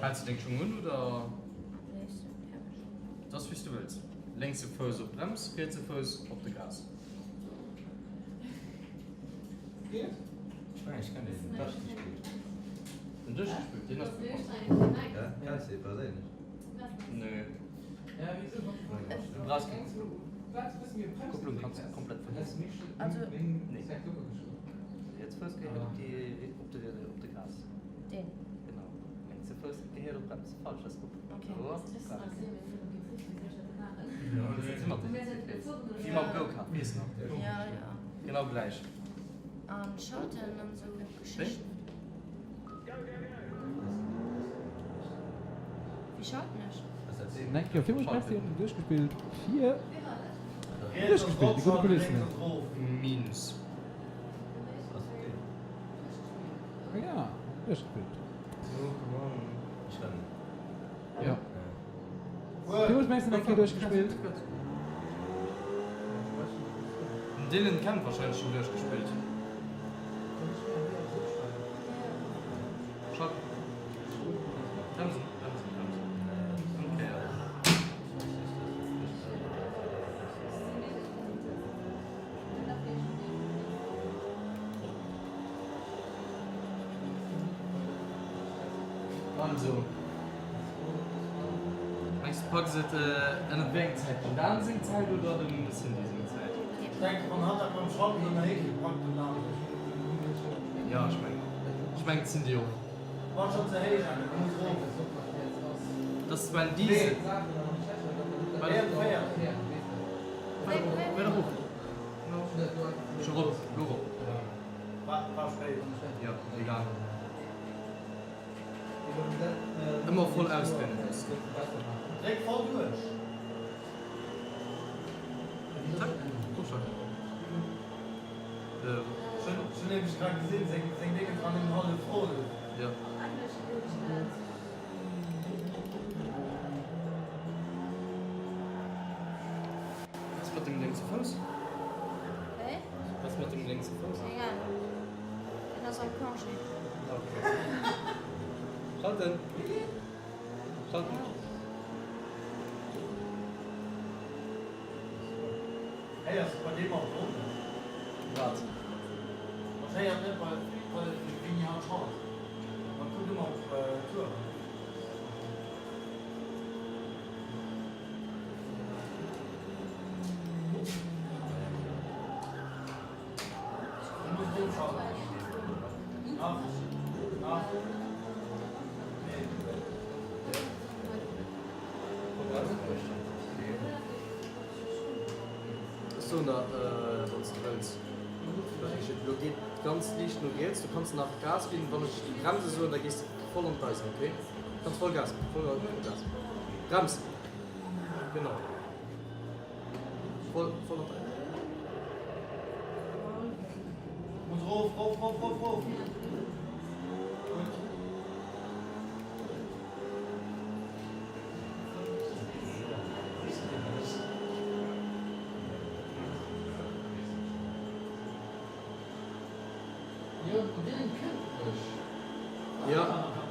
Häls de deng Schung un oder? Et ass wéi s du wëlls. Lénkse Fouss op d'Brems, rietse Fouss op de Gas. Den duerchgespillt, deen ass bekannt. Nee. Du brauchs keng Kupplung, kanns du komplett vergiessen. Nee. Riets Fouss gehéiert op déi, op de, op de Gas. Deen. Genau. Lénkse Fouss gehéiert op d'Brems. Falsch, ass op. Wéi mam Go-Kart, weess nach. Ja, ja. Genau gläich. An Schalten an sou Geschichten. Wéi schalten ech? Eng Kéier villmools Merci, hunn duerchgespillt fir duerchgespillt, déi gudde Kulissen. Minus. Ja, duerchgespillt. Jo. Villmools Merci nach eng Kéier duerchgespillt. Den Dylan kennt wahrscheinlech schon duerchgespillt. Schalten. Bremsen, bremsen, bremsen. Ëmkéieren. Also, mengs du packs et ënnert wéi eng Zäit? Dem Dan seng Zäit oder dem Cindy seng Zäit? Ech denken wann hatt dat mam Schalten ënner hikritt, packt den Dan sech. Jo ech mengen och. Ech mengen d'Cindy och. War schon ze héich an et muss rof. Dat ass zwar en Diesel. Weider rof. Scho rop, lo rop. War spéit. Jo, egal. Ëmmer voll ausdréinen loossen. Dréck voll duerch. Zack, ofschalten. Ech hunn nämlech grad gesinn, seng Déngens waren nëmmen hallef voll. Jo. Was mat dengem lénkse Fouss? Wéi? Was mat dengem lénkse Fouss? Keng Ahnung. Deen ass am Congé. Ok. Schalten! Schalten! Héiers de bei deem och drun? Wat? Mat héiert net bei wéini hatt schalt. Man kuckt ëmmer op d'Touren. Du muss drop schalten. Nach, nach, nee. Ech soen der, wann s de wëlls. Lo geet ganz liicht no riets. Du kanns nach Gas ginn. Wann ech Bremse soen, da gees de voll an d'Eisen, ok? Kanns voll Gas ginn, voll Gas. Brems! Genau. Voll, voll an d'Eisen. Muss rof, rof, rof, rof, rof. Gutt. Jo, deen kennt ech. Jo,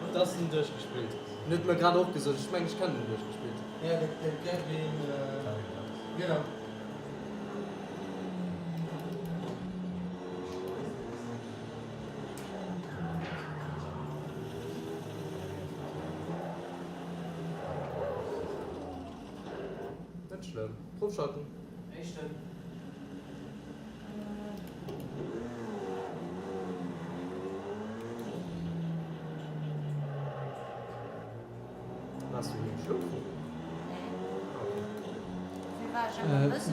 et ass en duerchgespillt. En huet mer grad och gesot, ech mengen ech kennen en duerchgespillt. Ja, de Kevin, genau. Net schlëmm. Drofschalten. Éischten. Waars du heem schlofen?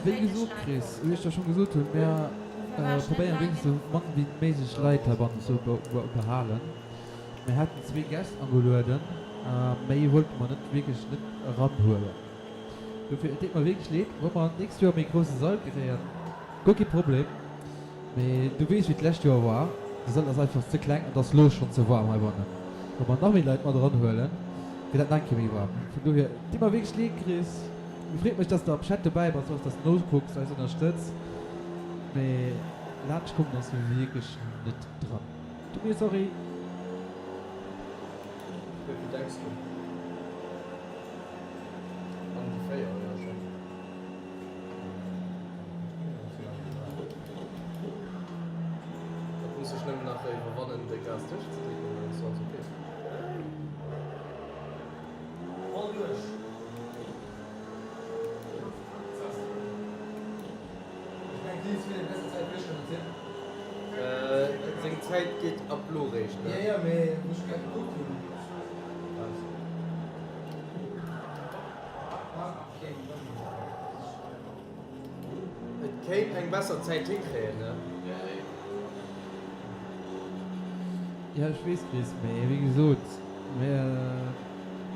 Wéi gesot Chris, wéi ech der schonn gesot hunn, mär probéieren wierklech esou mann wéi méiglech Leit heibannen ze behalen. Mär haten zwee Gäscht agelueden, méi wollte mer net wierklech net eranhuelen. Dofir, et deet mer wierklech leed, wa mer d'nächst Joer méi grousse Sall kréien, guer kee Problem, mee du weess wéi d'lescht Joer war, de Sall ass einfach ze kleng an et ass lo schonn ze waarm heibannen. Wa mer nach méi Leit mat eranhuelen, gëtt dat nach eng Kéier méi waarm. Vun dohier, et deet mer wierklech leed Chris, mee freet mech, dass de am Chat dobäi bass, dass de nokucks, eis ënnerstëtz, mee laanscht kommen ass wierklech net dran. Tut mir sorry. Wéi vill denks du? An déi 4, jo schon. Et muss sech nëmmen nach iwwerwannen de Gas duerchzedrécken, dann ass alles ok. Voll duerch. Ech mengen Chris huet eng besser Zäit duerch kënnen zéien. Seng Zäit geet ab lo réischt, ne? Jo jo, mee wou ech grad gekuckt hunn. Wat? Et kéint eng besser Zäit hinkréien, ne? Jo ech weess Chris, mee wéi gesot mir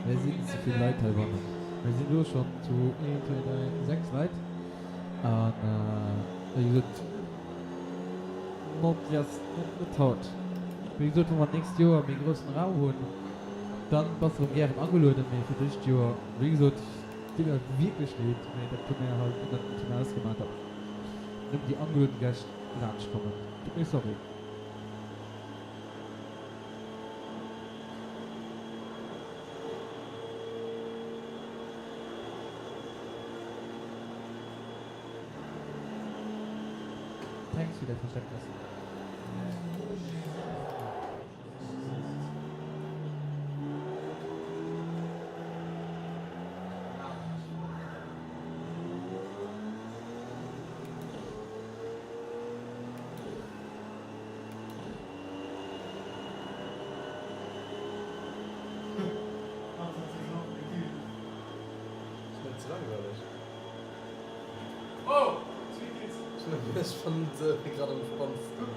mir sinn ze vill Leit heibannen. Mir sinn elo schonn zu 1, 2, 3, 6 Leit an wéi gesot Not jetzt, net haut. Wéi gesot, wa mer d'nächst Joer méi groussen Raum hunn, dann bass de rëm gären agelueden, mee fir dëst Joer, wéi gesot, deet mir wierklech leed, mee dat hu mir halt ënnert dem Team ausgemaach, datt nëmmen déi angelueden Gäscht laanscht kommen. Tut mir sorry. Thanks fir däi Verständnes. Ass net ze langweileg. Oh! Zwee Kills! Ech fannen se grad am spannendsten.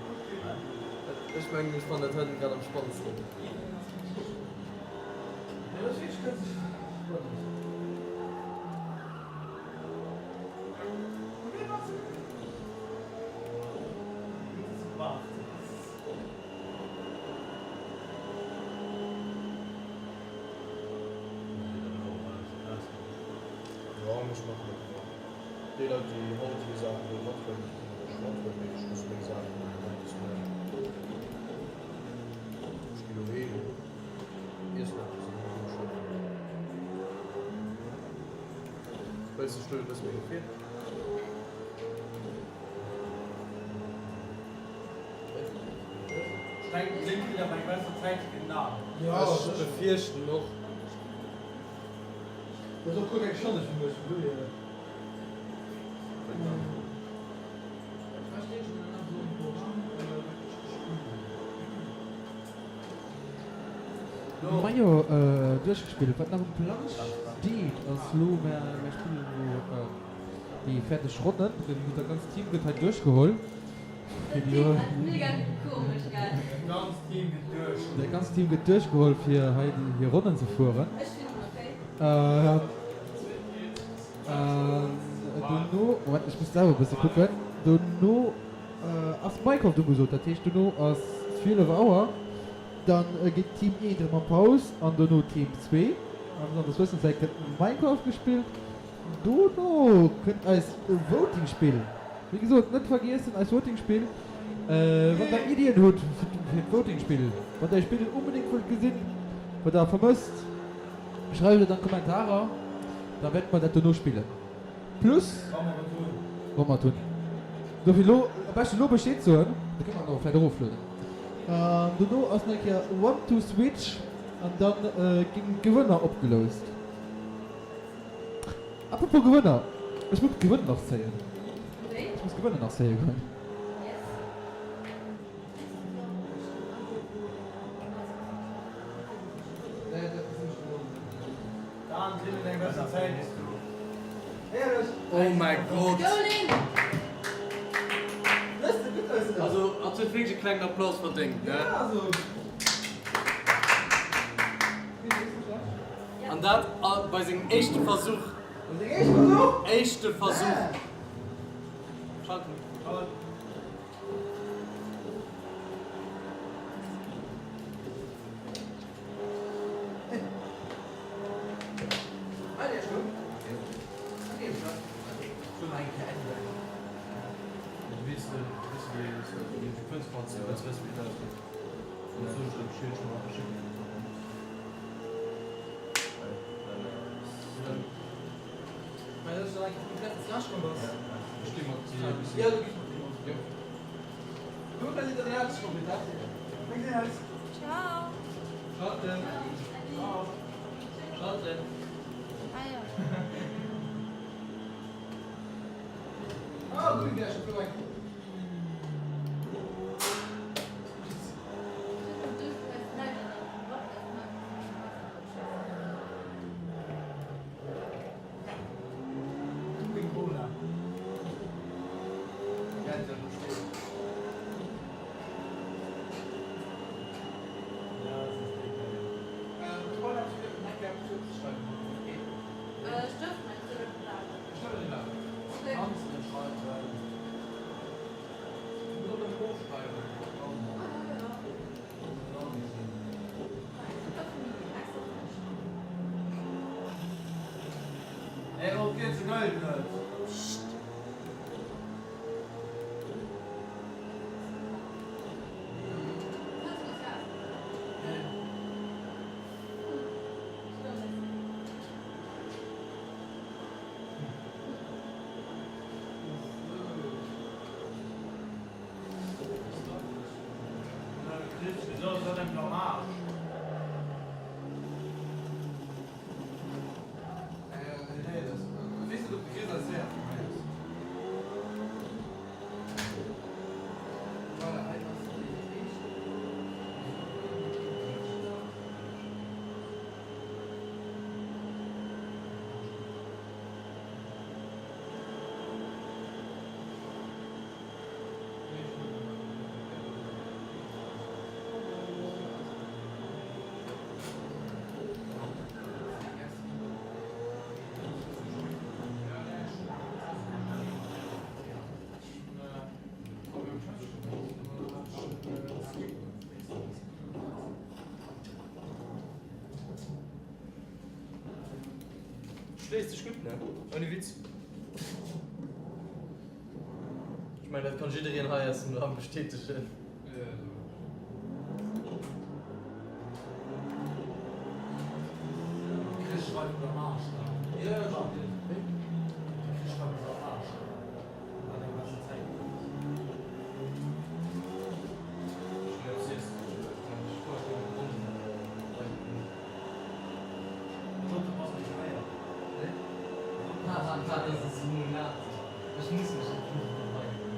Ech mengen ech fannen dat heiten grad am spannendsten. Jo dat ass wierklech ganz spannend. Jo, ech maachen dat ëmmer. Déi Leit, déi haut hir Saache wëlle mathuelen, déi kënnen roueg mathuelen, mee ech loosse meng Saachen dann moies leien. Ech gi doheem, iessen eppes an da ginn ech schaffen. Wëlls de Stull e bësse méi no vir? Ech befierchten och. Dat ass och guer keng Schande fir mech, vun dohier. Majo, duerchgespillt. Wat nach um Plang steet ass lo, mär spillen elo déi fäerdeg Ronnen. Dat ganzt Team gëtt hei duerchgeholl. Dat ganzt Team gëtt duerchgeholl fir hei hir Ronnen ze fueren. Dono, Moment ech muss selwer e bësse kucken, dono ass Minecraft ugesot, dat heescht dono ass 12 Auer, dann geet Team 1 erëm an Paus an dono Team 2 an an der Zwëschenzäit gëtt Minecraft gespillt. Dono kënnt eist Voting-Spill. Wéi gesot, net vergiessen eist Voting-Spill. Wann der Iddien hutt fir d'Voting-Spill, wann der e Spill onbedéngt wëllt gesinn, wat der vermësst, schreift et an d'Kommentarer, da wäerte mer dat dono spillen. Plus, wa mer et hunn. Dofir elo am beschten elo Bescheed soen, da kënne mer et och vläicht eroflueden. An dono ass nach eng Kéier One Two Switch an da ginn d'Gewënner opgeloust. Apropos Gewënner, ech muss d'Gewënner nach zéien. Ech muss d'Gewënner nach zéie goen. Oh mäi Gott! Also hat huet wierklech e klengen Applaus verdéngt, ne? An dat bei sengem éischte Versuch. Éischte Versuch! Schalten. Mä dass du dann eng Kéier komplett laanscht komm bass. Ech gi mat dir e bëssi. Jo, du gees mat deem. Jo. Du hues dann déi Aarbecht komplett, he? Mir gesinn eis. Ciao. Schalten. Ciao. Schalten. Ah jo. Ah, Gummibärchen, komm eng. Ey, op geet, se gëllt net. Wieso ass dat eng Blamage? Schléisst sech gutt, ne? Ouni Witz. Ech mengen dat kann jiddereen hei aus dem Raum bestätegen. Ech muss mech net virdrun hei ginn.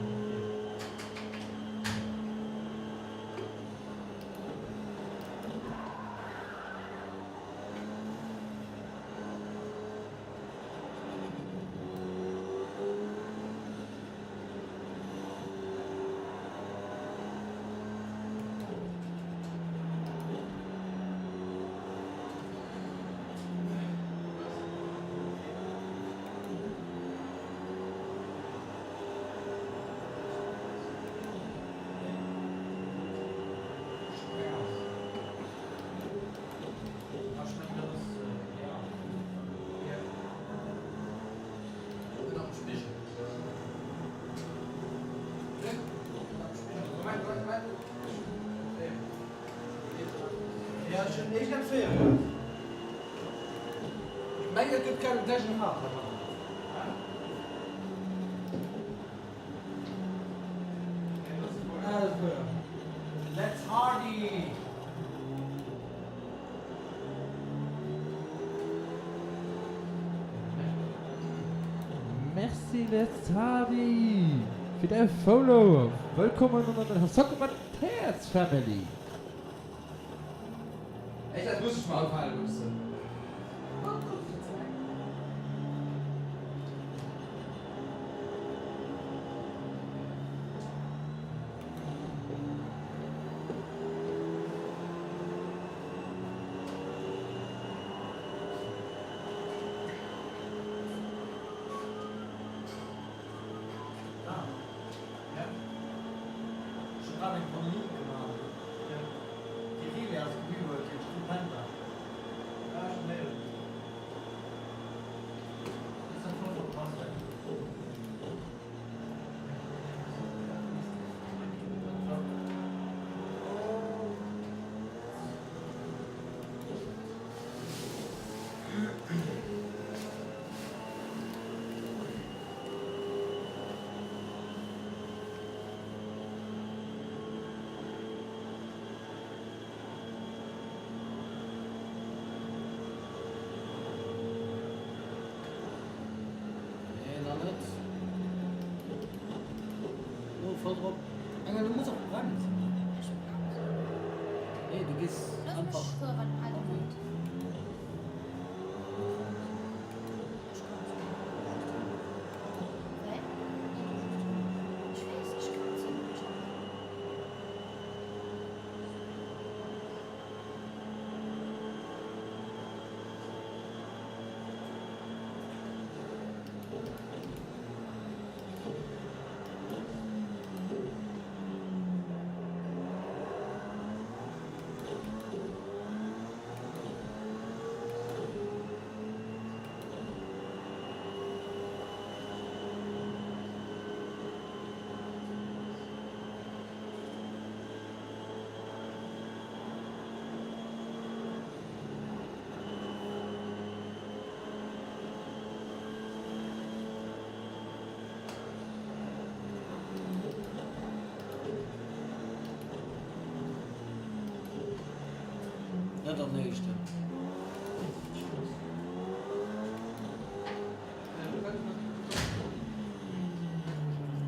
Mengen et gëtt keng Degen Hard heibannen. Let's Hardy! Merci Let's Hardy fir däi Follow! Wëllkommen an der Socke mat Häerz Family! Echt, dat muss ech mer afale loossen. Ech hu grad eng Vanille gemaach. Déi Relais ass gebuert duerch d'Rue Penta. Net an éischten.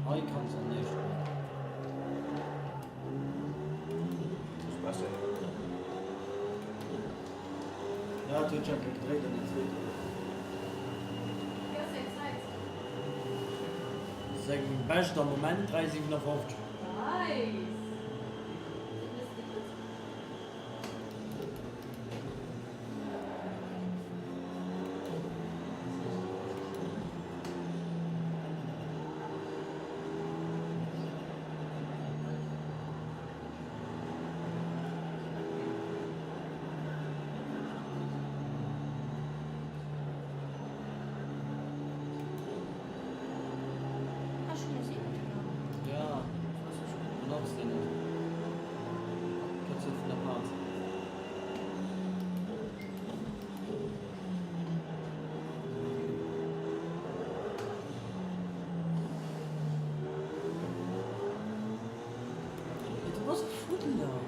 Hei kanns an éischt goen. Ja, et huet Jacke gedréit an déi zweet och. Wéi ass deng Zäit? Seng bescht am Moment 3,57. Nice! Dat hues de gutt. Ja, benotz déi net. Gëtt se vun der Plaz. Mee du bass e Fuddler.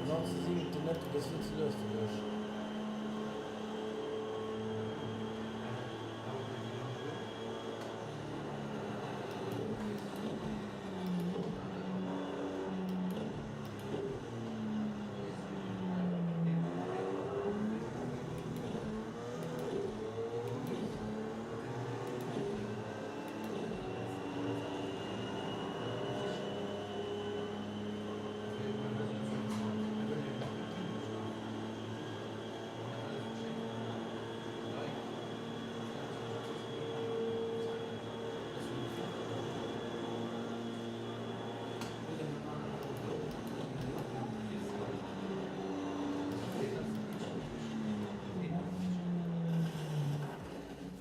Genau ze sinn, den net, du gëss vill ze lues doduerch.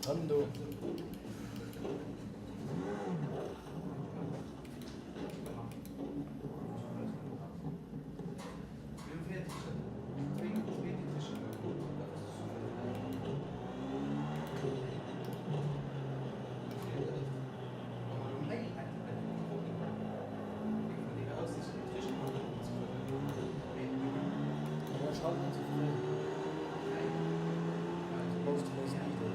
Hannen do. Schalt net ze fréi. Baus de méi Speed op.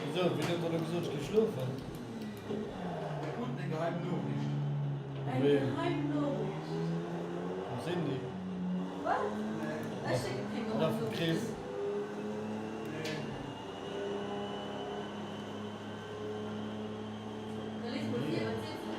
Wisou? Wien huet der elo gesot, ech géif schlofen? Mir kruten eng geheim Noriicht. Eng geheim Noriicht? Vum Cindy. Wat? Ech schécke keng geheim Oder vum Chris. Noriichten. Nee. Da lies mol vir, wat seet se?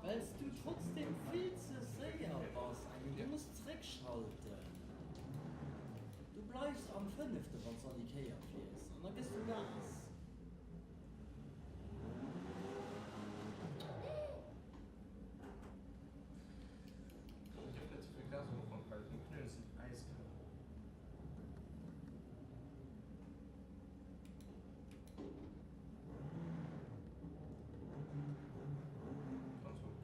Wells du trotzdem vill ze séier bass, Eng. Du muss zréckschalten. Du bleifs am fënnefte wann s an déi Kéier fiers an da gëss du Gas. Dir dierft net ze vill Gas am Ufank, well meng Pneuen sinn äiskal. Ganz gutt.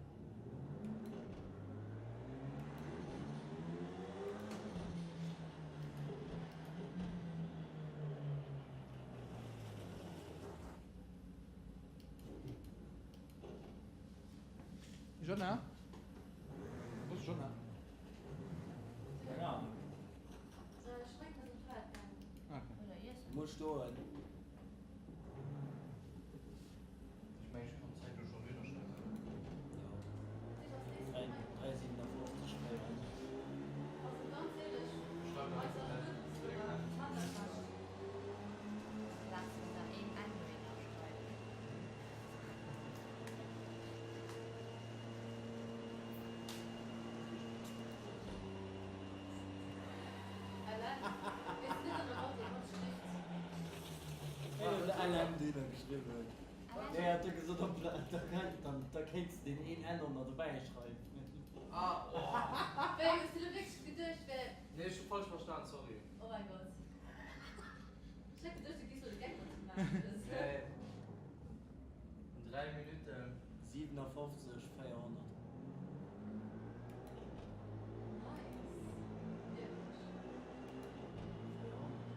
Jonna? Wo ass Jonna? Keng Ahnung. Ech drénken an den Toilette gaangen. Okay. Oder iessen. Muss stoen. Ech mengen ech kann d'Zäit elo schon weiderschreiwen. Jo. 3, 3,57, 400. Also ganz éierlech, Schreif eis einfach alleguer dat bis zu elo dengem war Handy. fantastesch. Laass en der een Enn méi nach schreiwen. Ellen, weess net an der Auto mat schrift. Wéi huet de LM deen da geschriwwen? Nee, hat e gesot, op da kéint dann da kéints de deen een N och nach dobäi schreiwen. Ah, oh. Wéi, hues de lo wierklech geduecht, wär. Nee, ech hu falsch verstan, sorry. Oh mein Gott. Ech hat geduecht, du giss lo de Geck mat him maachen. Nee. An 3 Minuten. 57 400. Nice. Wierklech. 400.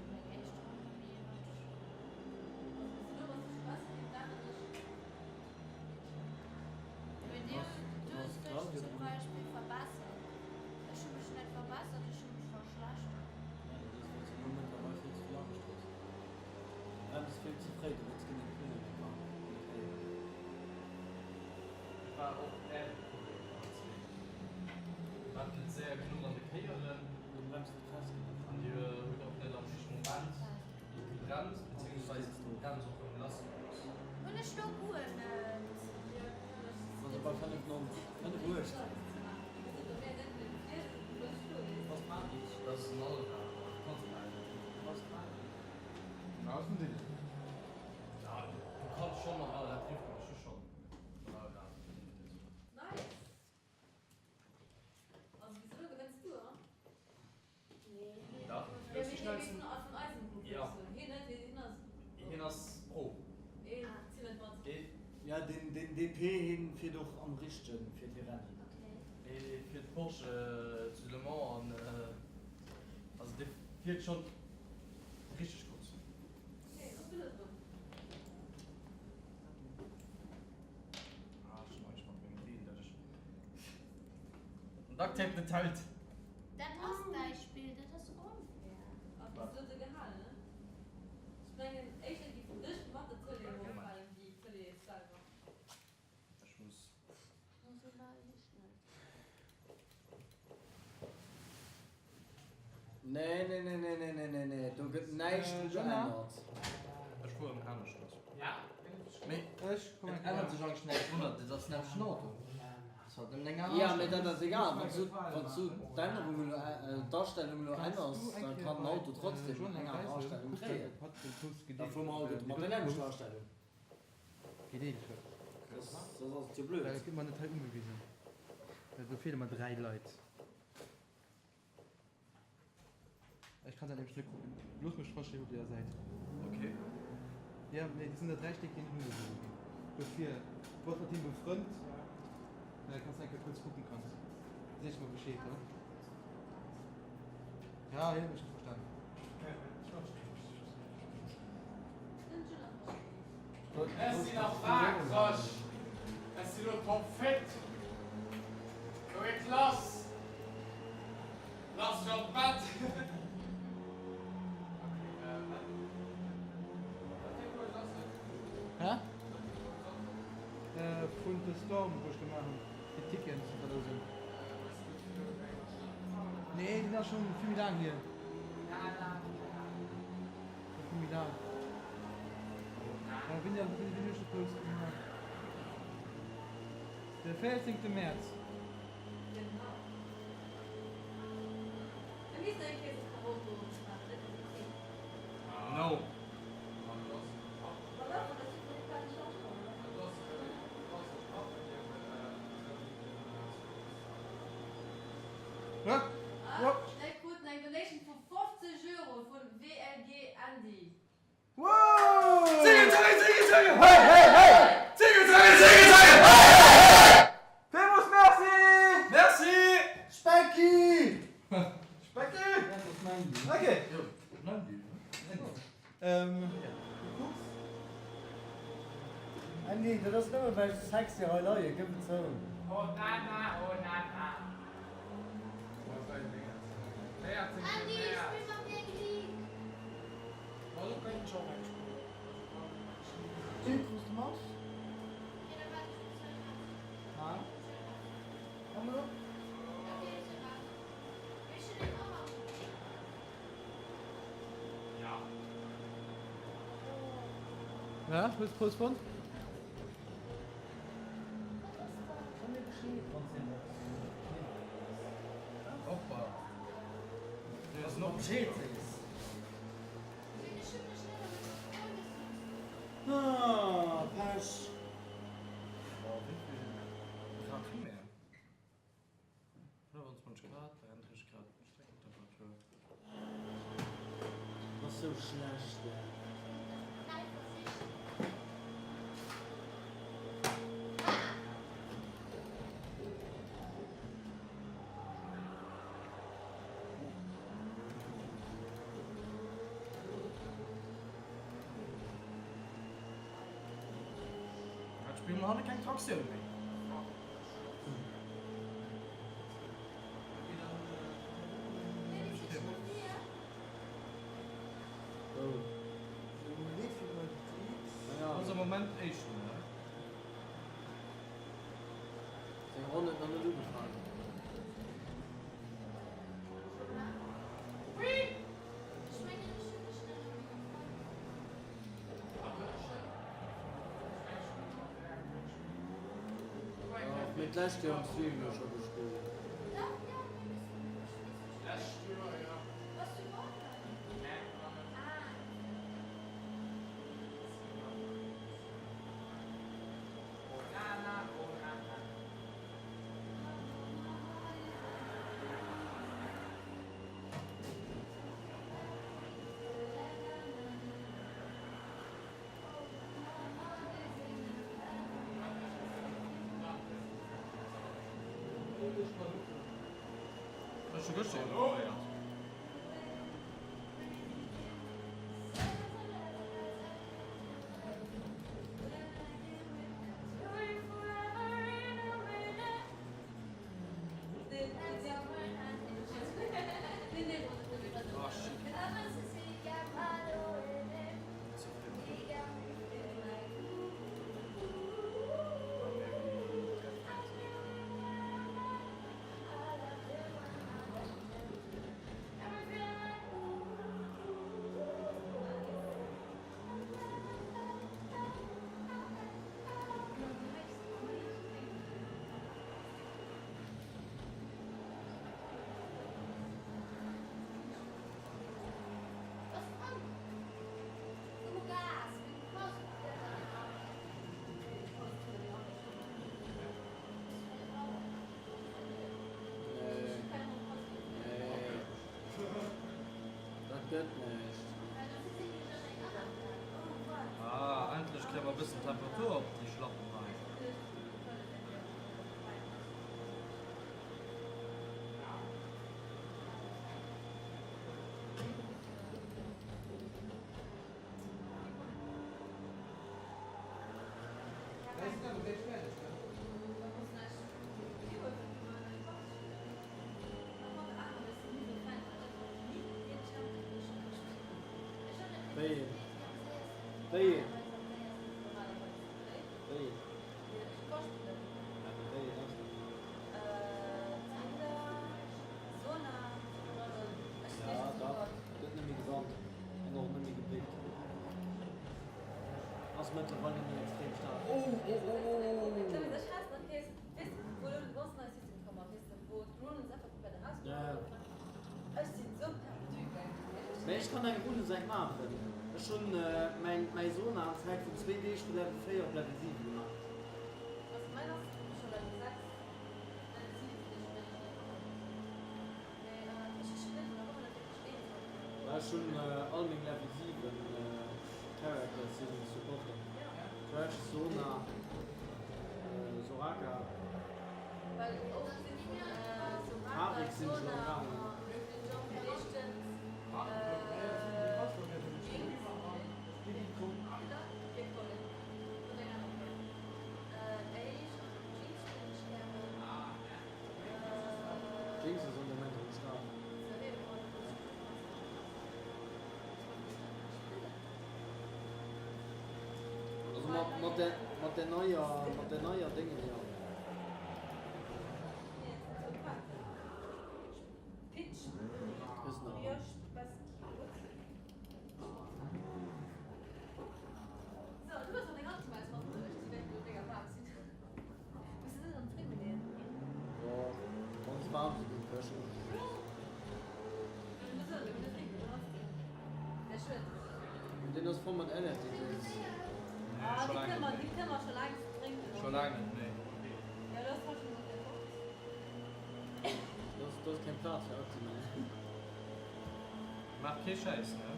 Meng éischt Ronn méi iwwert. Also bis elo bass du scho besser wéi d'Dan an ech. Mee dir du hues dech zum Beispill verbessert. Ech hu mech net verbessert, ech hu mech verschlechtert. Ja, dat ass well s du elo mëttlerweil vill ze vill Angscht hues. Du bremst vill ze fréi, du hues genee Pneuen méi warm an de Kéieren. Dat war och äre Problem all zwee. Dir waart net séier genuch an de Kéieren. Du bremst net fest genuch. An dir hutt och net am richtege Moment gebremst, beziehungsweise d'Brems och erëm lass gelooss. Hunn ech lo guer net. Ass et bei 95, 85? Was Party? Dat ass en Allrad, du kanns et bal net. Was Party? Na, ass en Ding. Ja, du kanns schonn mam Allrad driften, ech hu schonn mam Allrad gedriftet. Nice! Also bis elo gewënns du, hein? Nee. Dach, du Jo, hues mee déi hie schnellsten. vun vun eisem Grupp Ja. wëlls soen. Hien net, hien ass. Hien ass Pro. Een ziel net mat. Hee. Ja, den den DP hien fiert och am richtegen fir déi Rennen. Okay. Hee fiert Porsche zu Le Mans an also dee fiert schonn richteg gutt. Okay. Ducktape net hält. Dat ass däi Spill, dat ass onfair. A wéi s du se gehalen, ne? Ech mengen éischter giff ech mat der Tëlee eroffalen wéi d'Tëlee selwer. Ech muss. Esou bal ech net. Nee, nee, nee, nee, nee, nee, nee, nee, do gëtt näischt dru geännert. Ech fueren aneschters. Mee et ännert sech eigentlech näischt drun, et ass nämmlecht den Auto. Et ass halt nëmmen eng aner Jo, mee Astellung. dat ass egal, wann s du, wann s du d'Ännerung elo, d'Astellung elo änners, da kann den Auto trotzdem eng aner Astellung kréien. Da fuere mer alleguerte mat der nämmlechter Astellung. Gedeelt huet. Soss ass et jo blöd. Well et gëtt mer net hei ugewisen. Well do feele mer 3 Leit. Ech kann dat nämlech net kucken. Looss mech verstinn op deeër Säit. Ok. Jo, nee, et sinn der 3 Stéck, déi net ugewise ginn. Dofir, du bass mat him befrënnt, da kanns de eng Kéier kuerz kucken kanns. Sees mer Bescheed, oder? Ja, hien huet mech net verstanen. Ech sinn nach waakreg, ech sinn elo topfit. Lo geet lass, lass fir an d'Bett. Hä? Vun The Storm, wou ech gemaach hunn, déi Ticketen ze verlousen. Nee, deen ass schonn vill méi laang hier. Scho vill méi laang. Ja, wéini ass, wéini hunn ech de Post gemaach? De 14. Mäerz. Genau. Mir missten eng Kéier sou Parole maachen, dat ass ok. No. Mir kruten eng Donation vu 50 Euro vun WLG Andy. Andy, dat ass nëmmen well ech sexy hei leien, gëff et zou. Andy, spill mat mir eng Ligue! Ja, hues Post fonnt? Ah, Pech. 25 Grad, 33 Grad Streckentemperatuur. Ass sou schlecht eh. Haut spille mer hanne keng Traktioun méi. Ass am Moment éischten, ne? Seng Ronn huet nach net ugefaangen. Mee d'lescht Joer am Stream jo scho gespillt. Ech hu gëschter een probéiert. bëssen Temperatur op déi Schlappen hei. Wéi een? Wéi een? Wéi een? Ja, mee wéi een ass dat? Ja, dach, gëtt net méi gebannt an och net méi gepickt. Ass mëttlerweil net méi extrem staark. Oh, oh, oh, oh! Mee ech kann eng Runnesäit maachen. Ech hunn mäi Sona an Zäit vun zwee Deeg vu Level 4 op Level 7 gemaach. Ech hunn all meng Level 7 Characters sinn Supporter. Thresh, Sona, Soraka. Taric sinn ech elo am gaangen. Jinx ass am Moment erëm staark. Also mat der mat der neier mat der neier Déngen jo. Deen ass voll mat Energy Drinks. Scho laang net méi. Do ass keng Plaz fir Actimel. Maach kee Schäiss, ne?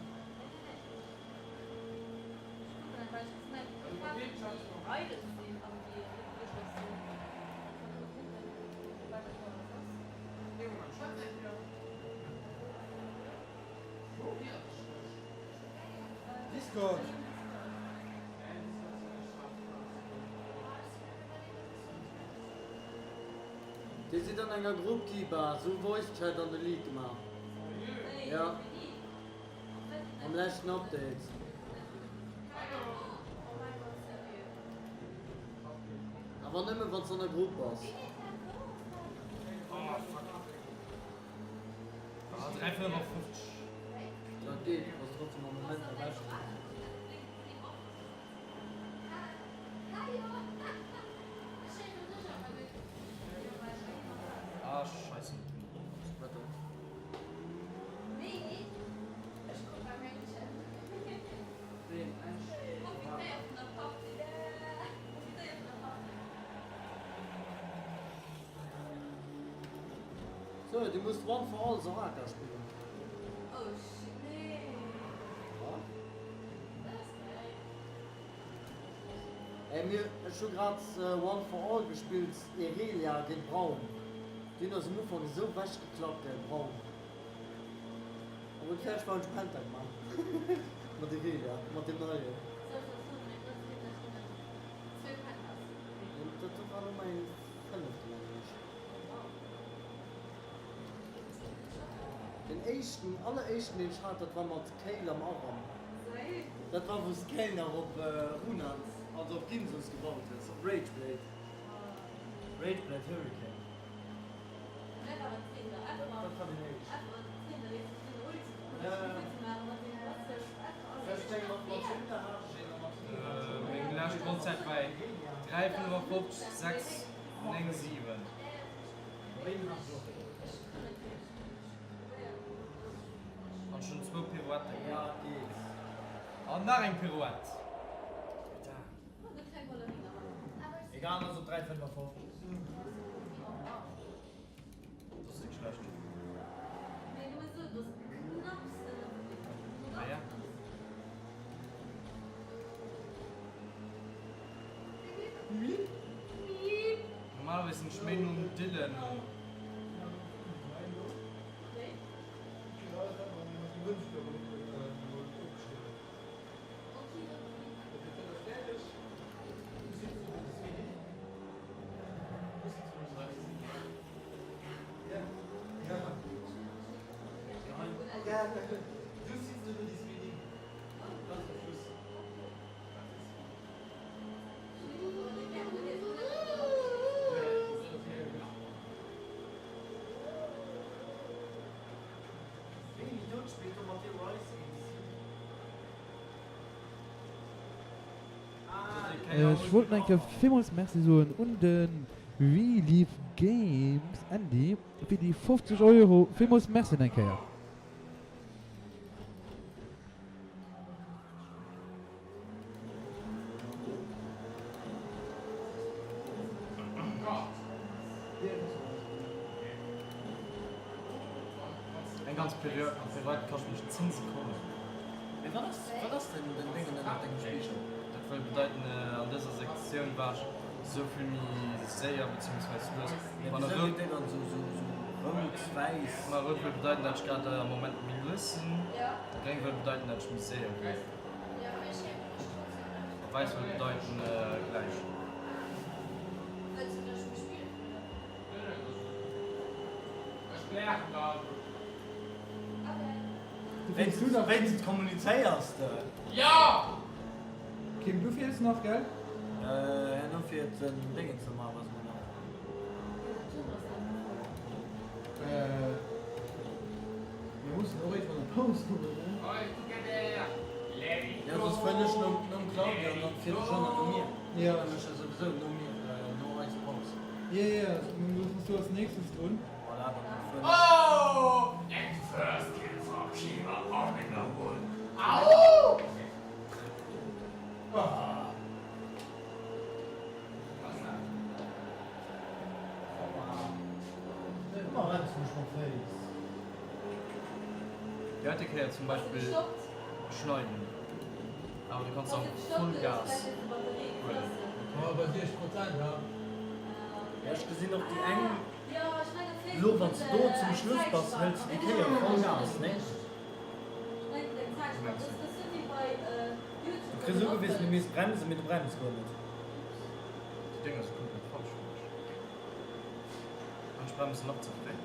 Discord. Dir sidd an enger Grupp Kiba, sou Voice Chat an de League gemaach. Jo. Am leschten Update. Awer nëmmen wanns an der Grupp bass. Oh fuck. Ah, 3,55. Dat geet, du bass trotzdem am Moment der beschten. Ah scheisse. Wat dann? So, du musst One for All Soraka spillen. Ey, mir, ech hu grad One for All gespillt, Irelia géint Braum. Déi hunn eis um Ufank esou wech geklappt, ey, Braum. A wou fäerdeg war hunn ech Penta gemaach mat Irelia, mat deem neien. Dat do war elo mäin fënneften, mengen ech. Den éischten, alleréischten deen ech hat, dat war mat Kayle am Aram. Dat war wou s de Kayle nach op Runans, also op Guinsoo's gebaut hues, op Rageblade. Rageblade Hurricane. Dat war deen éischten. Meng lescht Rondzäit war 3,55 6 9 7. An ech hunn zwou Pirouetten gemaach. An nach eng Pirouette. Putain. Egal, ass op 3,55. Dat ass net schlecht. Ah ja. Normalerweis sinn ech méi no um Dylan. Ech wollt nach eng Kéier villmools Merci soen un de We Live Games Andy fir déi 50 Euro. Villmools Merci nach eng Kéier. Eng ganz Period an firwat kascht mech 10 Sekonnen. Mee wat ass wat ass denn den Déngen ënnert dengem Spigel? Dat wëll bedeiten, an dëser Sektioun war ech esou vill méi séier beziehungsweis lues. Mee wisou geet déi dann esou esou rout, wäiss? Ma rout wëll bedeiten, dat ech grad am Moment méi lues sinn, gréng wëll bedeiten, dat ech méi séier ginn. A wäiss wëll bedeiten gläich. Wéinstens kommunizéiers de. Kim, du feels nach, gell? Herno fir den Déngen ze man, was mer nach. Mir mussen och iergendwann eng Paus huelen, ne? Jo, soss fueren ech nom Claudio an dann fiert de Jean no mir. Jo. Dann mécht e souwisou no mir, no eis Paus. Jo, jo, jo, soss bass du als nächstes drun. Voilà, dann fueren ech. Ëmmer renns du mech mam Féiss. Déi heite Kéier zum Beispill schneiden, awer du kanns och voll Gas huelen. Oh, bei 60 Prozent, ha? Ja, ech gesinn och déi eng. Lo wann s de do zum Schluss bass, hëls de déi Kéier voll Gas, nee? Du kriss ugewisen, du misst bremsen, mee du brems guer net. Déi Dénger si komplett falsch fir mech. An ech bremsen nach ze fréi.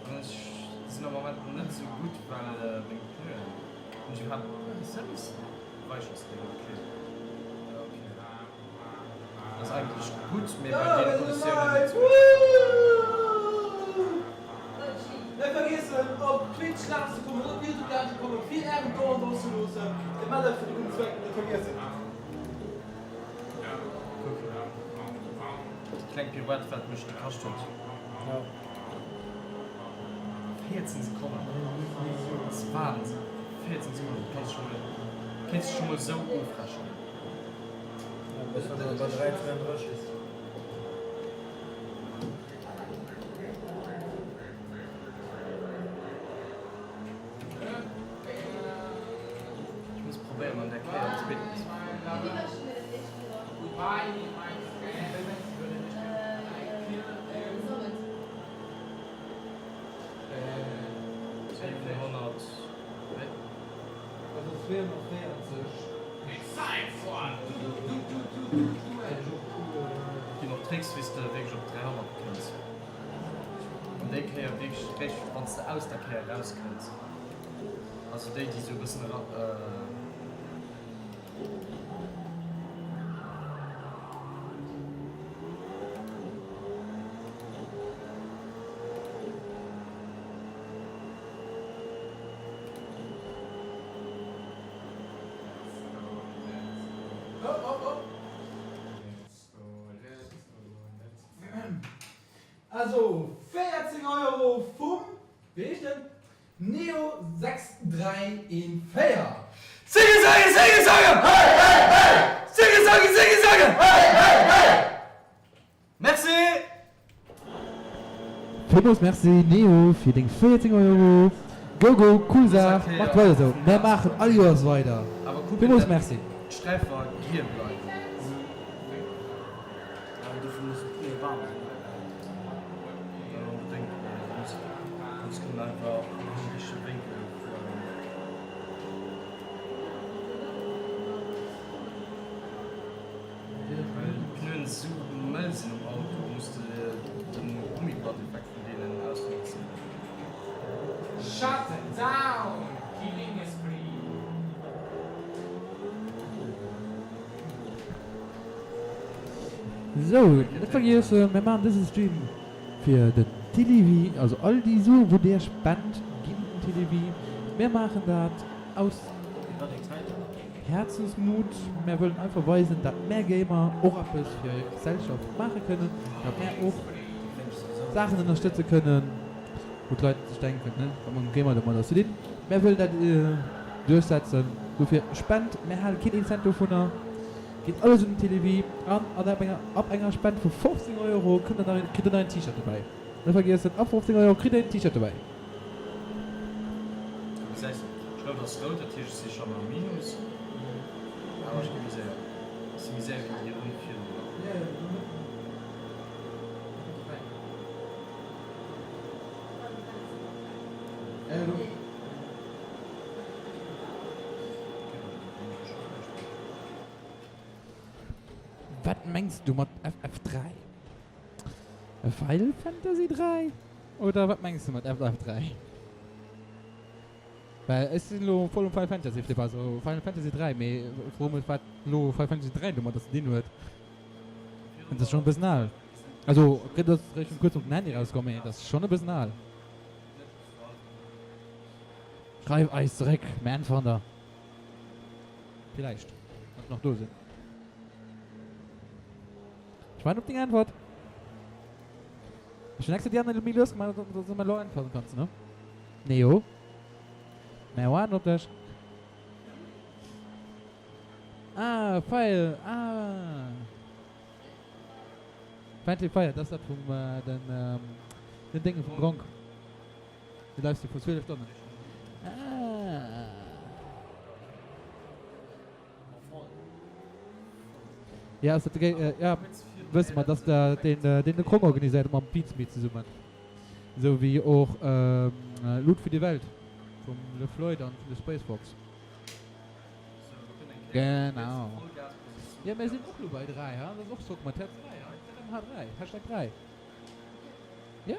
An ech sinn am Moment net sou gutt, well meng Pneuen hunn ech iwwerhaapt Service? Weichensdéng, ok. Ok. Dat ass eigentlech gutt, mee bei deene Konditiounen net sou gutt. Net vergiessen op Twitch laanscht ze kommen, op Youtube laanscht ze kommen fir ären Don do ze loossen. Dir maacht dat fir de gudden Zweck, net vergiessen. Kuck, déi kleng Pirouette wat mech gekascht huet. 14 Sekonnen, dat ass Wahnsinn. 14 Sekonnen, dat kanns du scho mol, kéints du scho mol esou ofrechnen. Ja, bis wann du bei 3,32. Ech muss probéieren an der Kéier op d'Spéiten ze fueren. Ginn och Tricks wéis de wierklech op 300 kënns. An déi Kéier wierklech réischt wanns de aus der Kéier raus kënns. Also déi déi sou e bëssen era. Op, op, op! Also 14 Euro vum, wéi heescht en? Neo 6314. Singe sange singe sange hey hey hey singe sange singe sange hey hey hey Merci! Villmools Merci Neo fir deng 14 Euro. Go go, cool Saach, macht weider sou, mär maachen all Joers weider. Awer kucken Villmools dat Merci. d'Sträifer giel bleiwen. Awer dofir mussen d'Pneue waarm sinn, ne? Net onbedéngt, soss soss kënnt einfach am richtege Wénkel fueren. Well d'Pneuen esou mëll sinn um Auto, muss de de Gummibandeffekt vun deenen ausnotzen. Shut down! Killing spree! Sou, net vergiessen, mir maachen dëse Stream fir den Télévie, also all déi Suen wou där spent ginn un Télévie. Mir maachen dat aus Herzensmut, mär wëllen einfach weisen, dat mär Gamer och eppes fir Gesellschaft maache kënnen, dat mär och Saachen ënnerstëtze kënnen, wou d'Leit sech denken, ne, wat hunn Gamer domadder ze dinn? Mär wëllen dat duerchsetzen, dofir spent, mär hale keen een Cent dovunner, geet alles un den Télévie an ab enger Spend vu 15 Euro kënnt der nach een, kritt der nach een T-Shirt dobäi. Net vergiessen, ab 15 Euro kritt der een T-Shirt dobäi. Du gesäis, ech rout ass rout, dat heescht ech si schonn am Minus, awer ech gi méi séier, ech si méi séier wéi déi Ronn virdrun. Wat mengs du mat FF3? Final Fantasy 3? Oder wat mengs de mat FF3? Well ech sinn elo voll um Final Fantasy Flip, also Final Fantasy 3, mee ech froe mech wat elo Final Fantasy 3 domadder ze dinn huet. Dat ass schonn e bëssen al. Also ok, dat ass réischt kuerz nom den Handy rauskomm, mee dat ass schonn e bëssen al. Schreif eis zeréck, mir äntweren der. Villäicht, wann ech nach do sinn. Ech waarden op deng Äntwert. Ech hunn extra déi aner méi lues gemaach, dass du mer elo äntweren kanns, ne? Neo? Mär waarden op dech. Ah, Fire, ah. Friendly Fire, dat ass dat vum den den Dénge vum Gronkh. De Livestream vun 12 Stonnen. Ah. Ja, ass dat de Gay, ja, wësse mer, dass der deen, deen de Krong organiséiert mam Pizmeet zesummen. Esou wéi och Loot fir die Welt vum Le Floyd an vun de Space Fox. Genau. Jo, mir sinn och lo bei 3, ha? Dat ass och Zock mat Häerz 3, ha? ZMH3, Hashtag 3. Jo.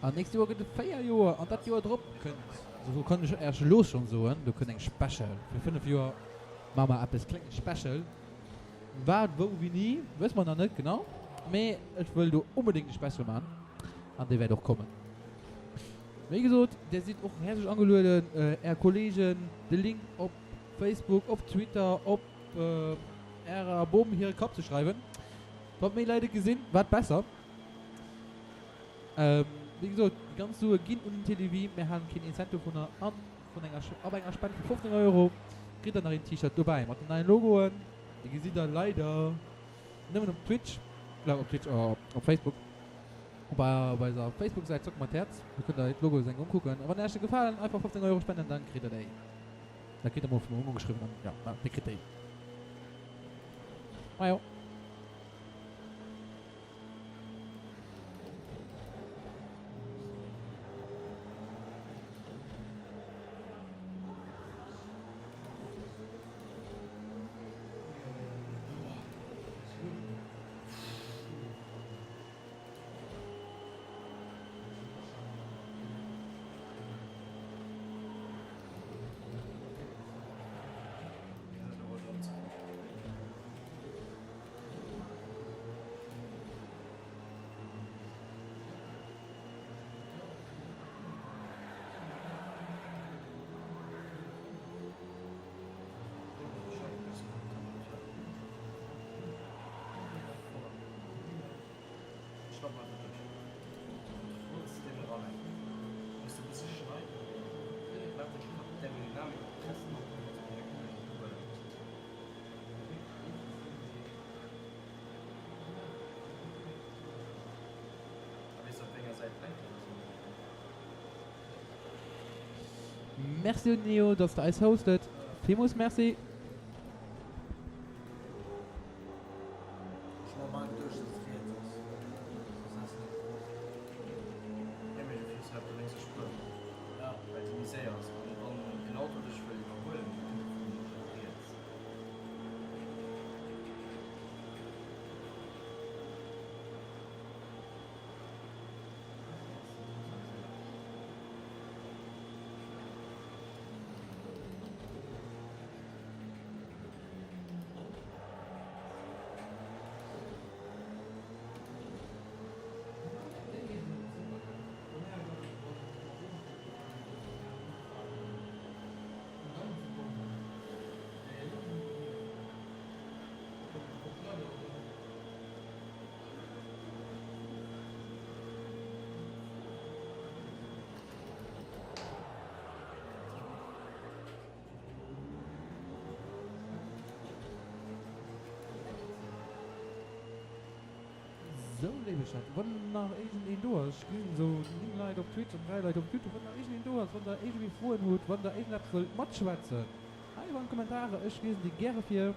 An nächst Joer gëtt et 4 Joer an dat Joer drop kënnt, esou kann ech Äech elo schonn soen, do kënnt eng Special. Fir 5 Joer maache mer eppes klénges Special. Wat, wou, wéini, wësse mer nach net genau, mee ech wëll do onbedéngt e Special maachen an dee wäert och kommen. Wéi gesot, Dir sidd och häerzlech angelueden, Är Kollegen de Link op Facebook, op Twitter, op Ärer Bom hire Kapp ze schreiwen. Wat méi Leit et gesinn, wat besser. Wéi gesot, déi ganz Sue ginn un den Télévie, mir halen keen een Cent dovunner an vun enger ab enger Spend vu 15 Euro kritt der nach een T-Shirt dobäi mat den neien Logoen. Déi gesitt der leider nëmmen op Twitch, op Twitch, op Facebook, op eiser Facebook-Säit Zock mat Häerz. Do kënnt der d'Logoe seng unkucken a wann Iech se gefalen, einfach 15 Euro spenden, dann kritt der déi. Da kritt der mol vun mer ugeschriwwen an jo, dir kritt déi. Majo. Merci un Neo, dass de eis hostet. Villmools Merci. Ech hu mer geduecht dass et riets ass, soss häss de net gefrot. Nee mee du fiers hei op der lénkser Spuer, well déi méi séier ass an wann en Auto dech wëll iwwerhuelen, da kënnt e vun riets. Sou, léiwe Chat, wann nach iergendeen do ass, ech gesinn esou 9 Leit op Twitch an 3 Leit op Youtube, wann nach iergendeen do ass, wann der iergendwéi Froen hutt, wann der iergendeppes wëllt matschwätzen, einfach an d'Kommentarer, ech liesen déi gäre vir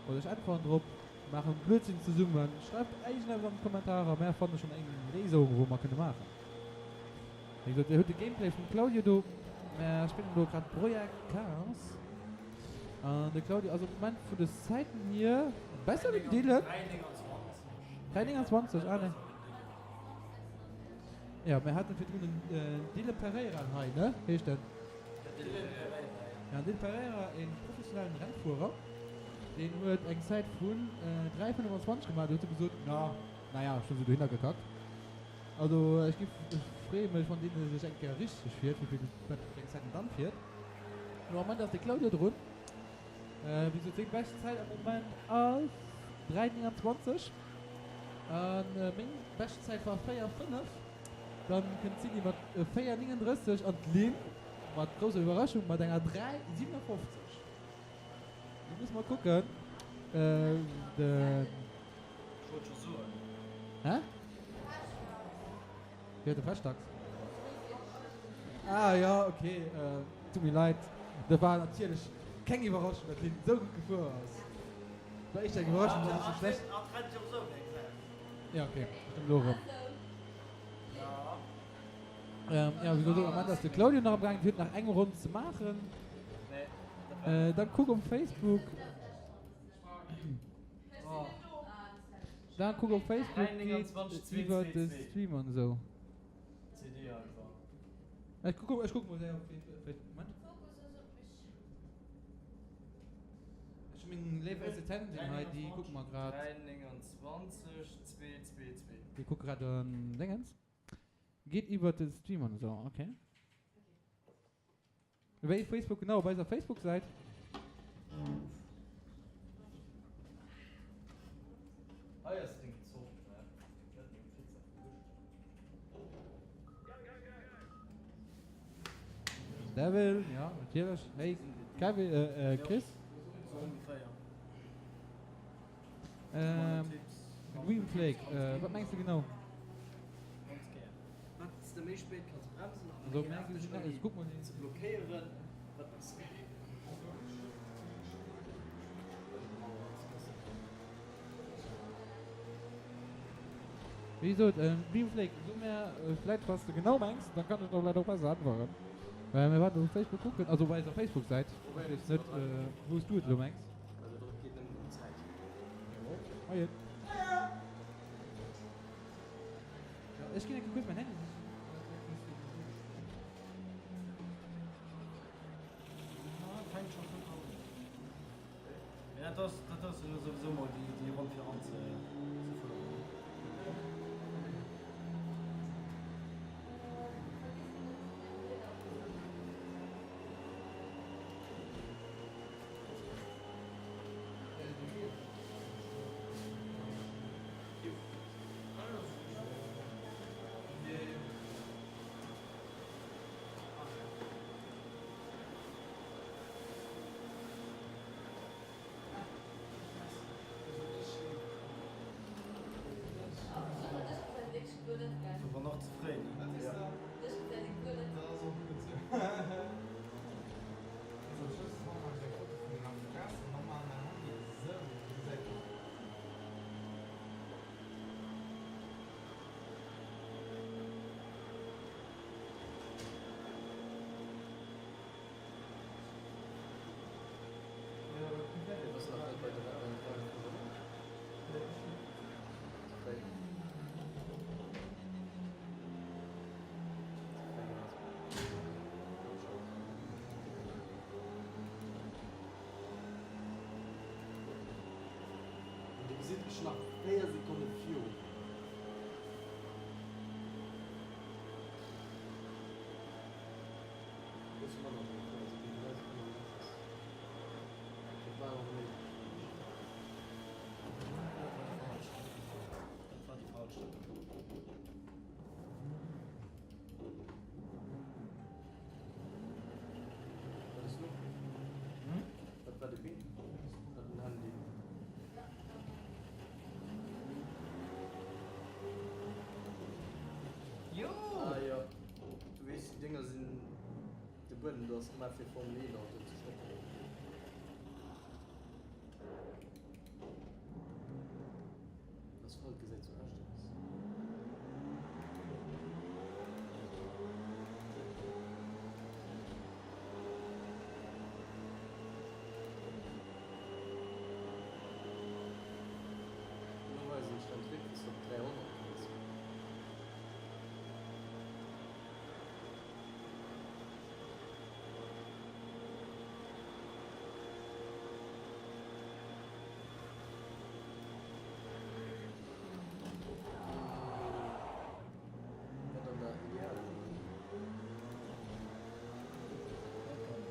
oder ech äntweren drop, maachen Blödsinn zesummen, schreift iergendeppes an d'Kommentarer, mär fanne schonn eng Léisung wou mer kënne maachen. Wéi gesot, dir hutt de Gameplay vum Claudio do. Mär spillen elo grad Project Cars. An de Claudio ass am Moment vun de Zäiten hier besser wéi den Dylan. 3,29, ah ne. Jo, mär haten virdrun den Dylan Pereira hei, ne? Heescht en? Ja, den Dylan Pereira, e professionellen Rennfuerer, deen huet eng Zäit vun 3,25 gemaach. Do huet e gesot, na, naja, ech hu se dohinner gekackt. Also ech giff, ech freeë mech wann deen sech eng Kéier richteg fiert, wéivill wat fir eng Zäit en dann fiert. Lo am Moment ass de Claudio drun. Wéi gesot seng bescht Zäit am Moment ass 3,29 an meng bescht Zäit war 4,5. Dann kënnt d'Cindy mat 4,39 an d'Lynn mat grousser Iwwerraschung mat enger 3,57. Lo musse mer kucken de. Ech wollt scho soen. Hä? Wéi huet de Freshtax? Ah jo, ok, tut mir leid. Dat war natierlech keng Iwwerraschung, datt hien esou gutt gefuer ass. War éischter eng Iwwerraschung, datt ech sou schlecht. Jo, ok, stëmmt elo erëm. Jo, wéi gesot, am Moment ass de Claudio nach am gaangen, hien huet nach eng Ronn ze maachen. Dann kuck op Facebook. Dan kuck op Facebook geet iwwer de Stream an esou. Ech kuck ech kuck mol séier op Facebook. Moment. Ech hu meng léif Assistentin hei, déi kuckt mer grad. Déi kuckt grad en Déngens. Geet iwwer de Stream an esou, okay. Wéi Facebook genau op eiser Facebook Säit. Hei ass deng Zopp, ne? Net meng Pizza vu gëschter. Devil, ja natierlech. Hey Kevin, äh Chris. Sou ongeféier. Ähm, Green Flake, wat mengs de genau? Ganz gär. Wat s de méi spéit kanns bremsen an méi hefteg ouni ze blockéieren, wat besser. Wéi gesot, Green Flake, so mär vläit wat s de genau mengs, dann kann ech der vläit och besser äntweren. Well mir waren op Facebook kucken, also op eiser Facebook-Säit, ech weess net wou s du et elo mengs. Well et geet nëmmen ëm d'Zäit. Moien. Ech ginn eng Kéier kuerz mäin Handy sichen. Fänkt scho gutt un. Mee dat ass, dat ass jo souwisou mol déi, déi Ronn fir an ze, ze fueren. Gesitt, ech nach 4 Sekonne virun. Bësse manner wéi 4 Sekonnen, 3 Sekonnen an eppes. Dat war awer méi. Dat war déi falsch. Dat war déi falsch. Wat ass lo? Wat war de Bip? Ah, den Handy. Jo! Ah jo, du weess déi Dénger sinn, de Buedem do ass gemaach fir Formel 1 Autoen ze stoppen. Asphalt gesäit sou echt aus. Elo weisen ech den Trick wéis de op 300 kënns. Net an der Ideallinn. Net ganz.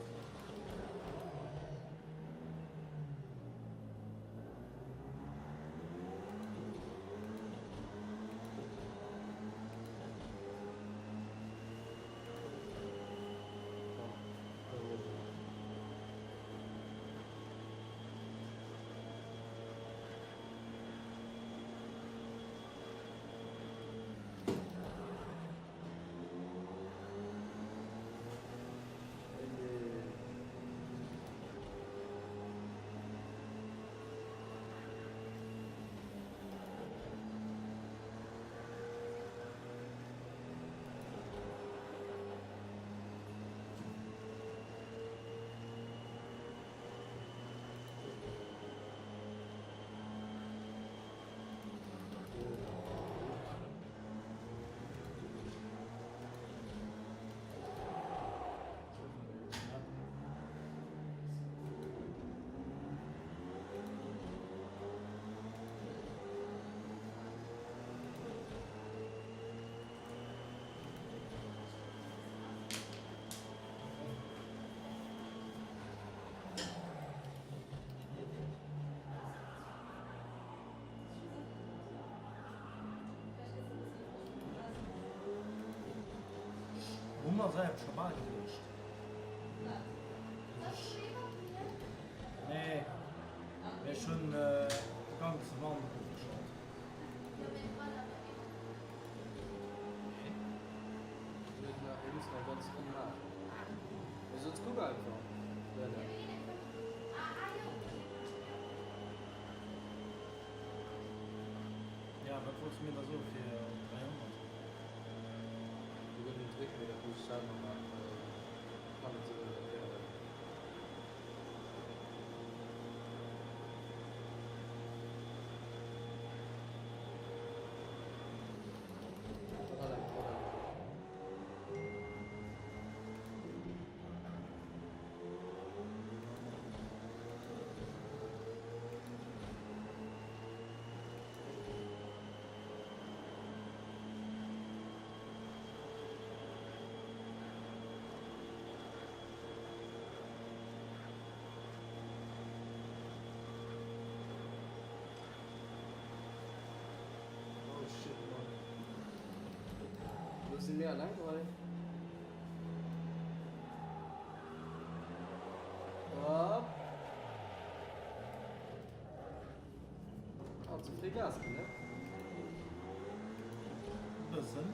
Hu mer se scho bal geduecht. Nee, mee ech hunn de ganze Wand erofgeschalt. Mir mussen eng ganz Ronn maachen. Mee soss kuck einfach, Werner. Ja, wat wollts du mir da soe fir op 300? Do gëtt en Trick, mee dat muss ech selwer maachen, well ech kann net esou gutt erklären. Dat hat eng Roll. Oh shit man. Lo si mir alleng hei. Hopp. Ah, ze fréi Gas ginn, ne? Bëssen.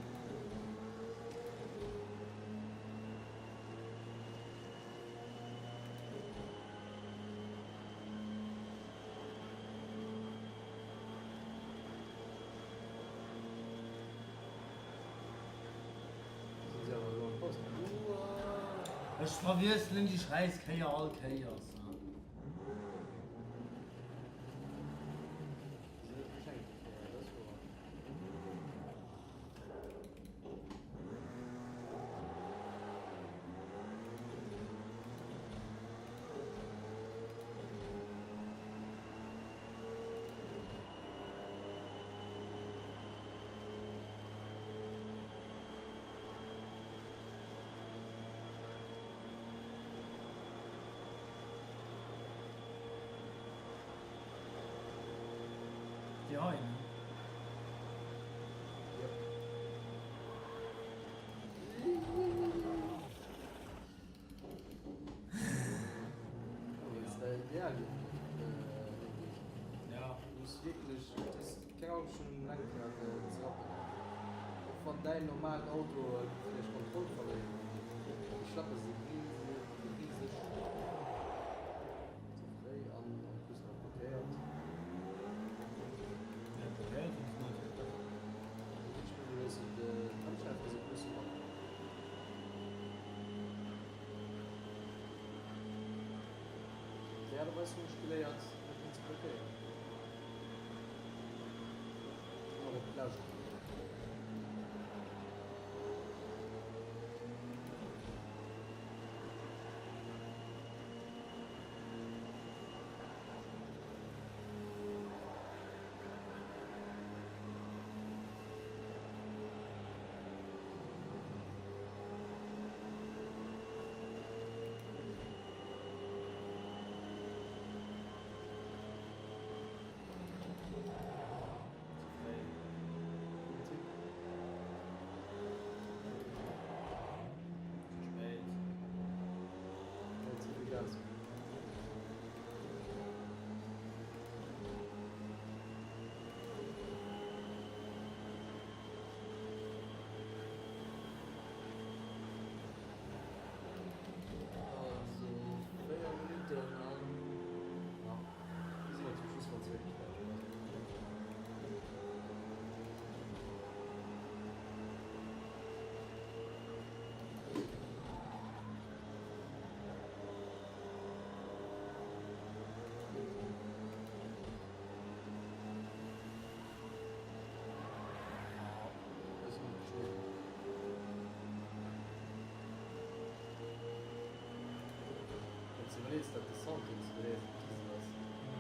Ech verwiesselen déi schäiss Kéier all Kéiers. déi hei, ne? Yep. Ja. Muss wierklech, keng Ahnung, schon um Lenkrad ze rappen. Och wann däin normalen Auto vläicht Kontroll verléiert, déi Schlappe si riseg, ze fréi an en plus nach blockéiert. Ja, blockéiert hunn se net. Ech loossen d'Handschäife se e bësse mat. Déi Aart a Weis hunn ech geléiert, net méi ze blockéieren. Ëmmer op lauschteren. Ze fréi. Gudden Tipp. Ze spéit. Nee, ze vill Gas. Also 4 Minutten an nach si mer zum Schluss wann se wierklech fäerdeg ass. Wann s de iwwerlees, datt de Sound deen s de geléiert hues Diesel ass. Vill ze fréi.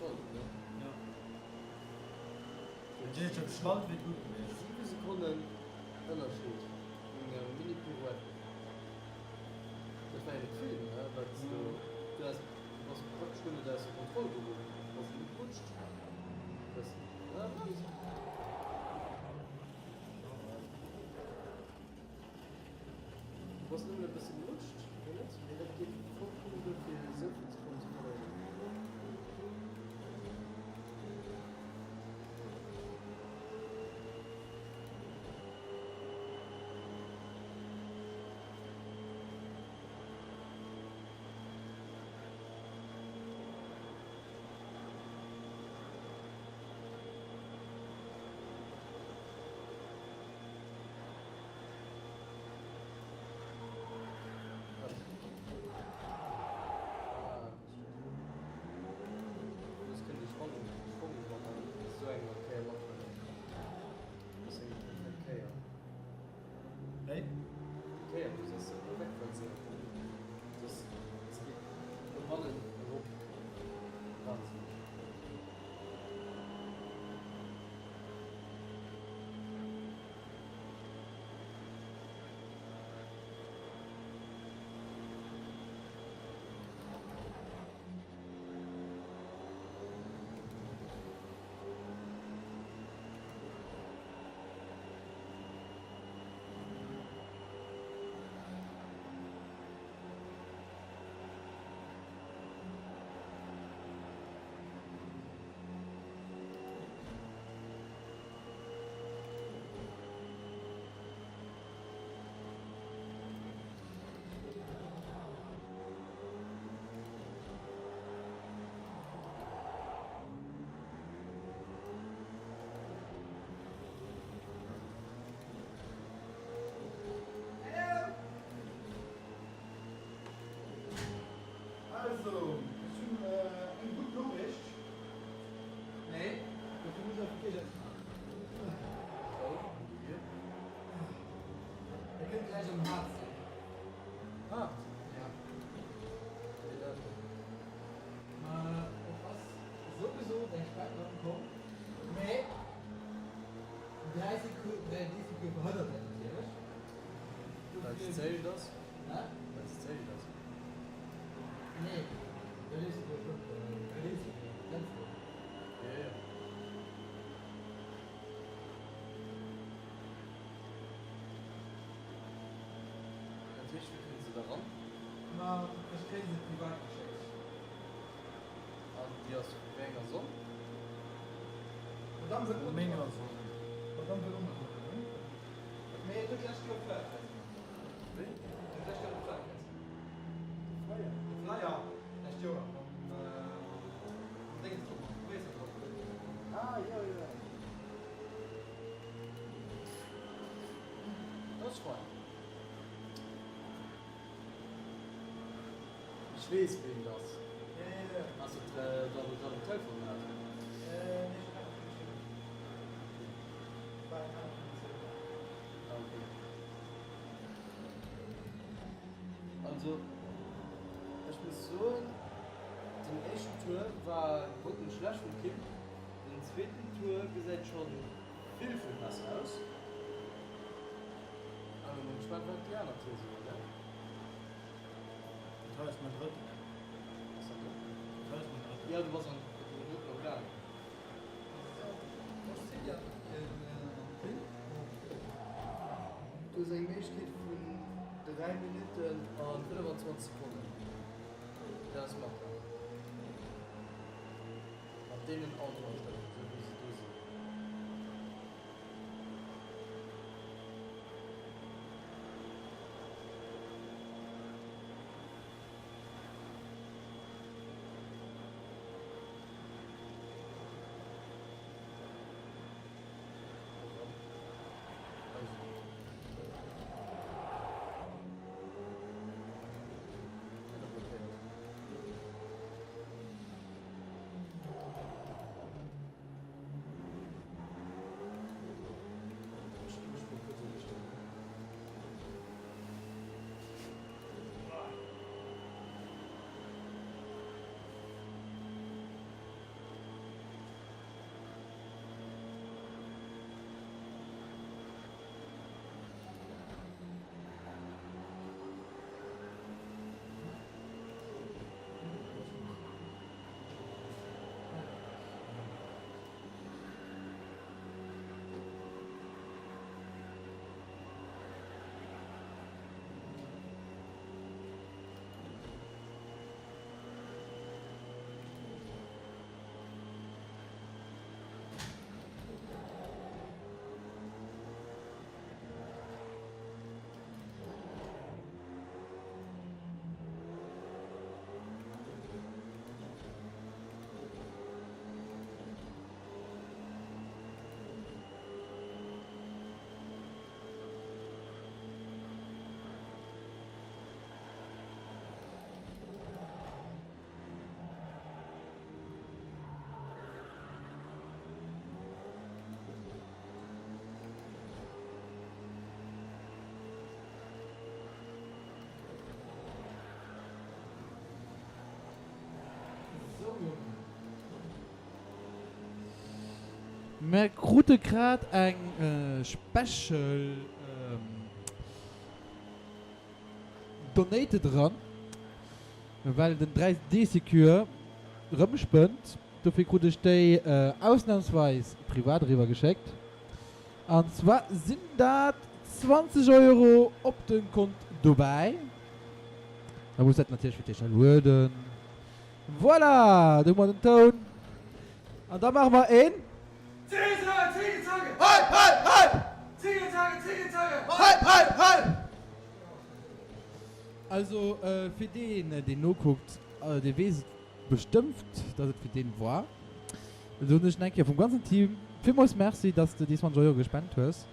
Ja. Wenn dir schon geschwallt wier gutt gewiescht. 7 Sekonnen Ënnerscheed un enger Mini Pirouette. Dat war jo net vill, ne? Wat s du, du has, du bass praktesch guer net ausser Kontroll geroden, du bass net gerutscht. Du has, ja, wat? Du bass nëmmen e bësse gerutscht, mee net, mee dat geet vollkommen duer fir esou vill Sekonnen ze verléieren. Hey? um haart sinn. Haart? Ja. Wéi dat? Ma et ass souwisou deng Spend erankomm, mee 3 Seku 3 D-Secours verhënnert dat natierlech. Well se zéicht ass? Hä? Well se zéicht ass? Nee, 3 D-Secours stëmmt, 3 D-Secours, kenns de? Jo, jo. Dat heescht, wéi kënnt se da ran? Ma ech kréie se privat geschéckt. An déi ass vu wéi enger Sonn? D'Madame wëll Vu menger Sonn. D'Madame wëll och nach kucken, ne? Mee et huet d'lescht Joer Flyer kritt. Wéi? Et huet d'lescht Joer de Flyer kritt. De Flyer? De Flyer, d'lescht Joer, mam, mam Déngens drop, mam Bréissel drop. Ah, jo, jo. Dat ass fein. Ech weess ween et ass. Has de et dann grad um Telefon gehat? Nee, ech hunn einfach geschriwwen. War eng aner Kommissioun. Ah ok. Also ech muss soen, den éischten Tour war grottenschlecht vum Kim, den zweeten Tour gesäit schon vill vill besser aus. An elo mol gespannt wat déi aner Tour soen ne? Dat hei ass mäin drëtten. Ass dat drëtten? Dat hei ass mäin drëtten. Jo du bass an den drëtten am gaangen. Du hues eng Méiglechkeet vun 3 Minutten a 25 Sekonnen. Dat ass machbar. Mat deenen Autoastellungen, esou wéi se do sinn. Sou Jongen. Mer krute grad eng Special Donate dran, well den 3D Secure rëm spënnt. Dofir krut ech déi ausnahmsweis privat eriwwer geschéckt. An zwar sinn dat 20 Euro op de Kont dobäi. Da muss dat natierlech fir d'éischt erlueden. Voilà, do hu mer den Toun. An da maache mer een. Zigezage, Zigezage, hei, hei, hei! Zigezage, Zigezage, hei, hei, hei! Also fir deen, deen nokuckt, dee weess et bestëmmt, dass et fir deen war. Do hunn ech nach eng Kéier vum ganzen Team villmools Merci, dass de déi 20 Euro gespent hues.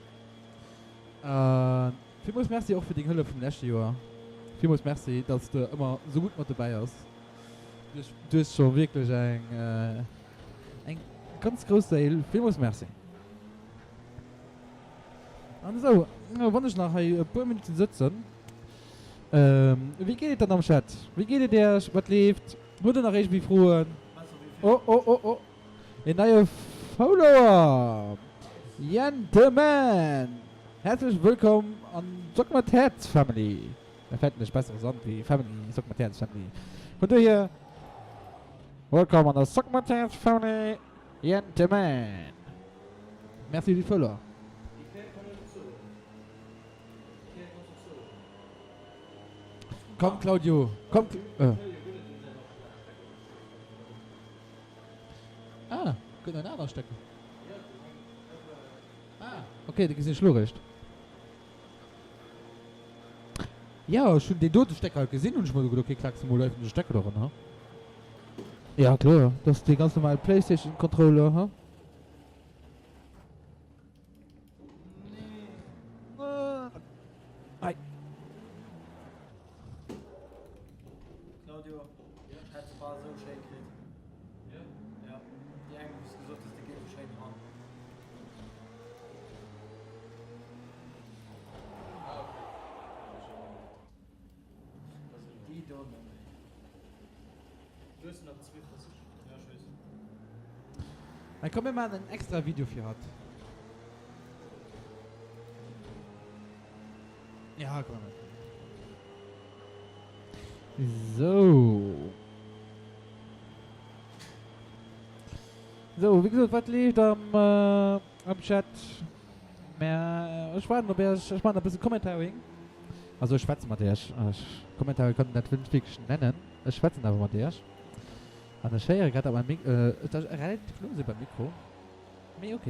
A villmools Merci och fir deng Hëllef vum leschte Joer. Villmools Merci, dass de ëmmer sou gutt mat dobäi ass. Du hues scho wierklech eng eng ganz grouss Séil. Villmools Merci. An esou, wann ech nach hei e puer Minutten sëtzen, wéi geet et dann am Chat? Wéi geet et Iech? Wat leeft? Hutt der nach iergendwéi Froen? Oh, oh, oh, oh, een neie Follower! Jenteman! Häerzlech wëllkomm an Zock mat Häerz Family! Mir fält näischt besseres an wéi Family, Zock mat Häerz Family. Vun dohier, Welcome an der Zock mat Häerz Family, Jenteman! Merci fir de Follower. Komm Claudio, komm. Ah, gëtt en aner Stecker. Ah, ok, de gesinn ech lo réischt. Jo, ech hunn deen dote Stecker halt gesinn, hunn ech mer geduet, ok, klacks de mol einfach de Stecker doran, ha? Ja kloer, dat ass dee ganz normale Playstation Controller, ha? Hei. Claudio, ech hätt se bal esou schéin kritt. Jo, déi eng wou s gesot hues, déi geet esou schéin dran. Déi do nëmme. Du hues nach zwee Versich. Ja, ech weess. Mä komm mir maachen en extra Video fir hatt. Ja, komm mir maachen. Sou. Sou, wéi gesot, wat leeft am, am Chat? Mä ech waarden op iech, ech maachen e bësse Commentaring. Also ech schwätze mat iech. Ech, Commentaring kann een dat net wierklech nennen. Ech schwätzen awer mat iech. An ech héiere grad, datt mäi Mik, datt ech relativ no si beim Mikro. Mee ok.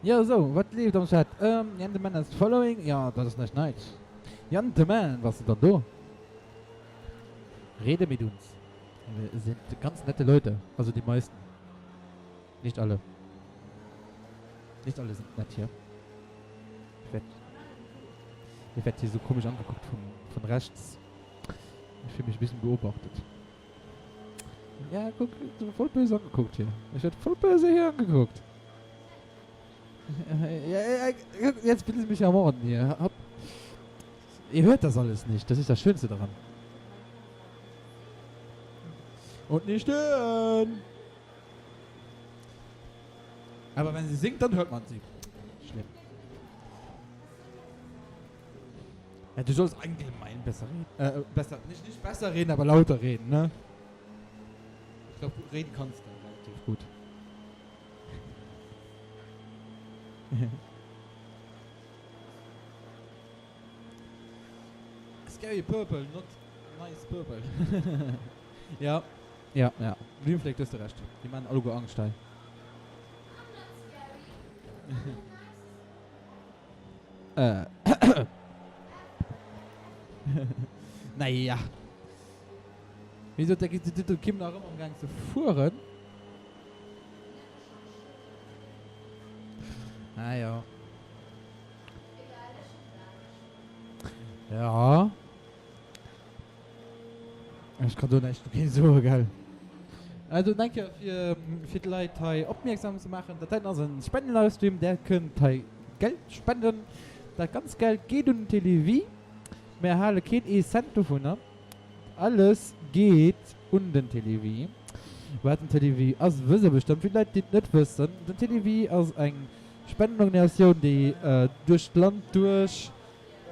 Jo sou, wat leeft am Chat? Jan de Man is following, jo dat ass näischt Neits. Jan de Man, bass de dann do? Rede mit uns. Wir sind ganz nette Leute, also die meisten. Nicht alle. Nicht alle sind nett hier. Ich werd, ich werd hier so komisch angeguckt von, von rechts. Ich fühle mich ein bisschen beobachtet. Ja, guck, voll böse angeguckt hier. Ich werd voll böse hier angeguckt. Ja, jetzt will sie mich ermorden hier. Hopp. Ihr hört das alles nicht. Das ist das Schönste daran. Und nicht stören! Aber wenn sie singt, dann hört man sie. Schlimm. Ja, du sollst allgemein besser reden. Äh, besser, nicht, nicht besser reden, aber lauter reden, ne? Ich glaube, reden kannst du relativ gut. Scary purple, not nice purple. Ja, ja, ja. Blümfleck, du hues de Recht. Déi maachen alleguer Angscht hei. Äh. Naja. Wéi gesot, da geet de Kim nach ëmmer am Gaang ze fueren. Ah jo. Ja. Ech kann do näischt dogéint soen, gell. Also eng Kéier fir fir d'Leit hei opmierksam ze maachen, dat heiten ass e Spenden-Livestream, där kënnt hei Geld spenden. Dat ganzt Geld geet un den Télévie. Mär hale keen ee Cent dovunner. Alles geet un den Télévie. Wat den Télévie ass, wësse bestëmmt vill Leit, déi et net wëssen. Den Télévie ass eng Spendenorganisatioun, déi duerch d'Land duerch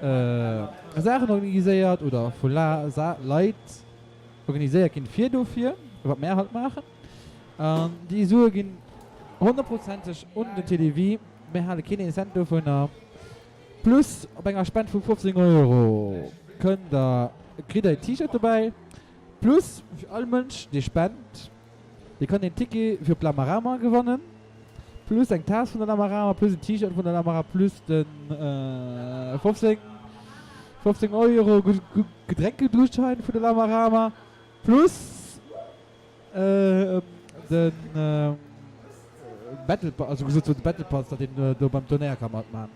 Saachen organiséiert oder vu Leit organiséiert ginn, fir dofir, wat mär halt maachen. An déi Sue ginn honnertprozenteg un den Télévie. Mär hale keen een Cent dovunner. Plus op enger Spend vu 15 Euro kënnt der, kritt der e T-Shirt dobäi. Plus fir all Mënsch dee spent. Dee kann een Ticket fir op d'Lamarama gewannen, plus eng Taass vun der Lamarama, plus en T-Shirt vun der Lamara, plus de 15, 15 Euro Gedrénkegutschein vun der Lamarama, plus de Battle Pass, also gesot de Battle Pass, datt een do beim Turnéier ka matman.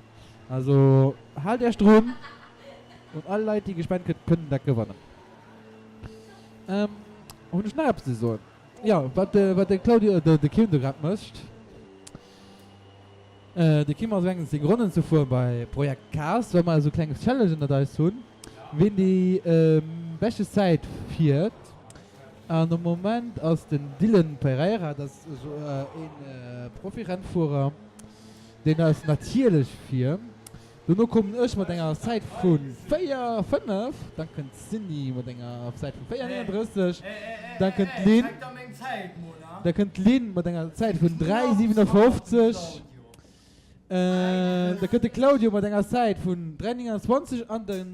Also haalt iech drun un all Leit déi gespent gëtt, kënnen dat gewannen. Hunn ech nach eppes ze soen? Jo, wat de, wat de Claudio, de, de Kim do grad mécht. De Kim ass engens seng Ronnen ze fueren bei Projekt Cars, well mer esou kleng Challenge ënnert eis hunn, ween déi beschte Zäit fiert. An am Moment ass den Dylan Pereira, dat ass een Profi-Rennfuerer, deen ass natierlech vir. Dono kommen ech mat enger Zäit vu 4, 5, dann kënnt d'Cindy mat enger Zäit vu 4, 39, dann kënnt d'Lynn, da kënnt d'Lynn mat enger Zäit vun 3, 57, da kënnt de Claudio mat enger Zäit vun 3, 29 an den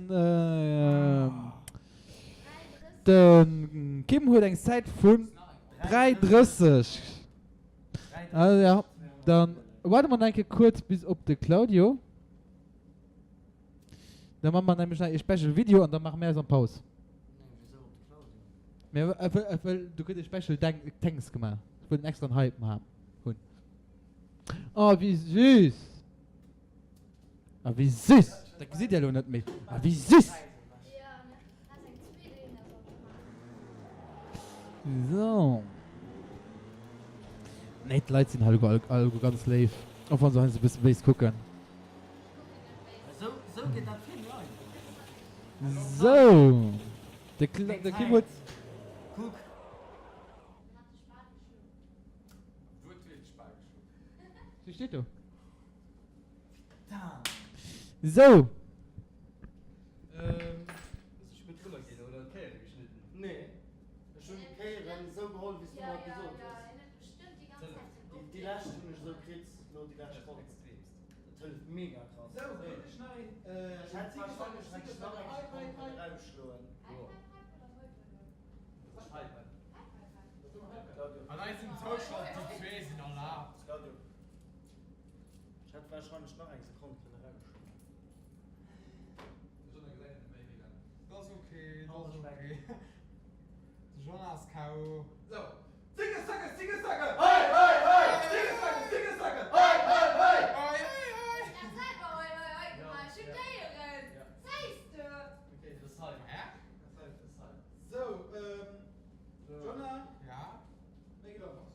de Kim huet eng Zäit vun 3, 30. Also ja, dann waarde mer nach eng Kéier kuerz bis op de Claudio. Da maache mer nämlech nach ee Special Video an da maache mir eis an d'Paus. Mä well do gëtt e Special Thanks gemaach. Ech wëll en extraen Hype hunn. Oh wéi süß! A wéi süss! Dat gesitt Dir elo net méi. A wéi süss! Sou. Nee, d'Leit sinn hei all, alleguer ganz léif. Och wann se heiansdo e bësse béis kucken. Sou. De Kim huet. Si steet do. Sou. An eisem Zoustand, déi zwee sinn erlaabt. Ech hätt wahrscheinlech nach eng Sekonn kënne erausschloen. Dat ass ok, dat ass ok. De Jean ass KO. Sou, Zicke Zacke, Zicke Zacke, hei, hei, hei! Zicke Zacke, Zicke Zacke, hei, hei, hei! Hei, hei, hei! Ech hat selwer hei, hei, hei gemaach. Ech hunn d'Éieren. Seis de? Ok, dat ass Sou, Jonah. Ja? Mir ginn op lass.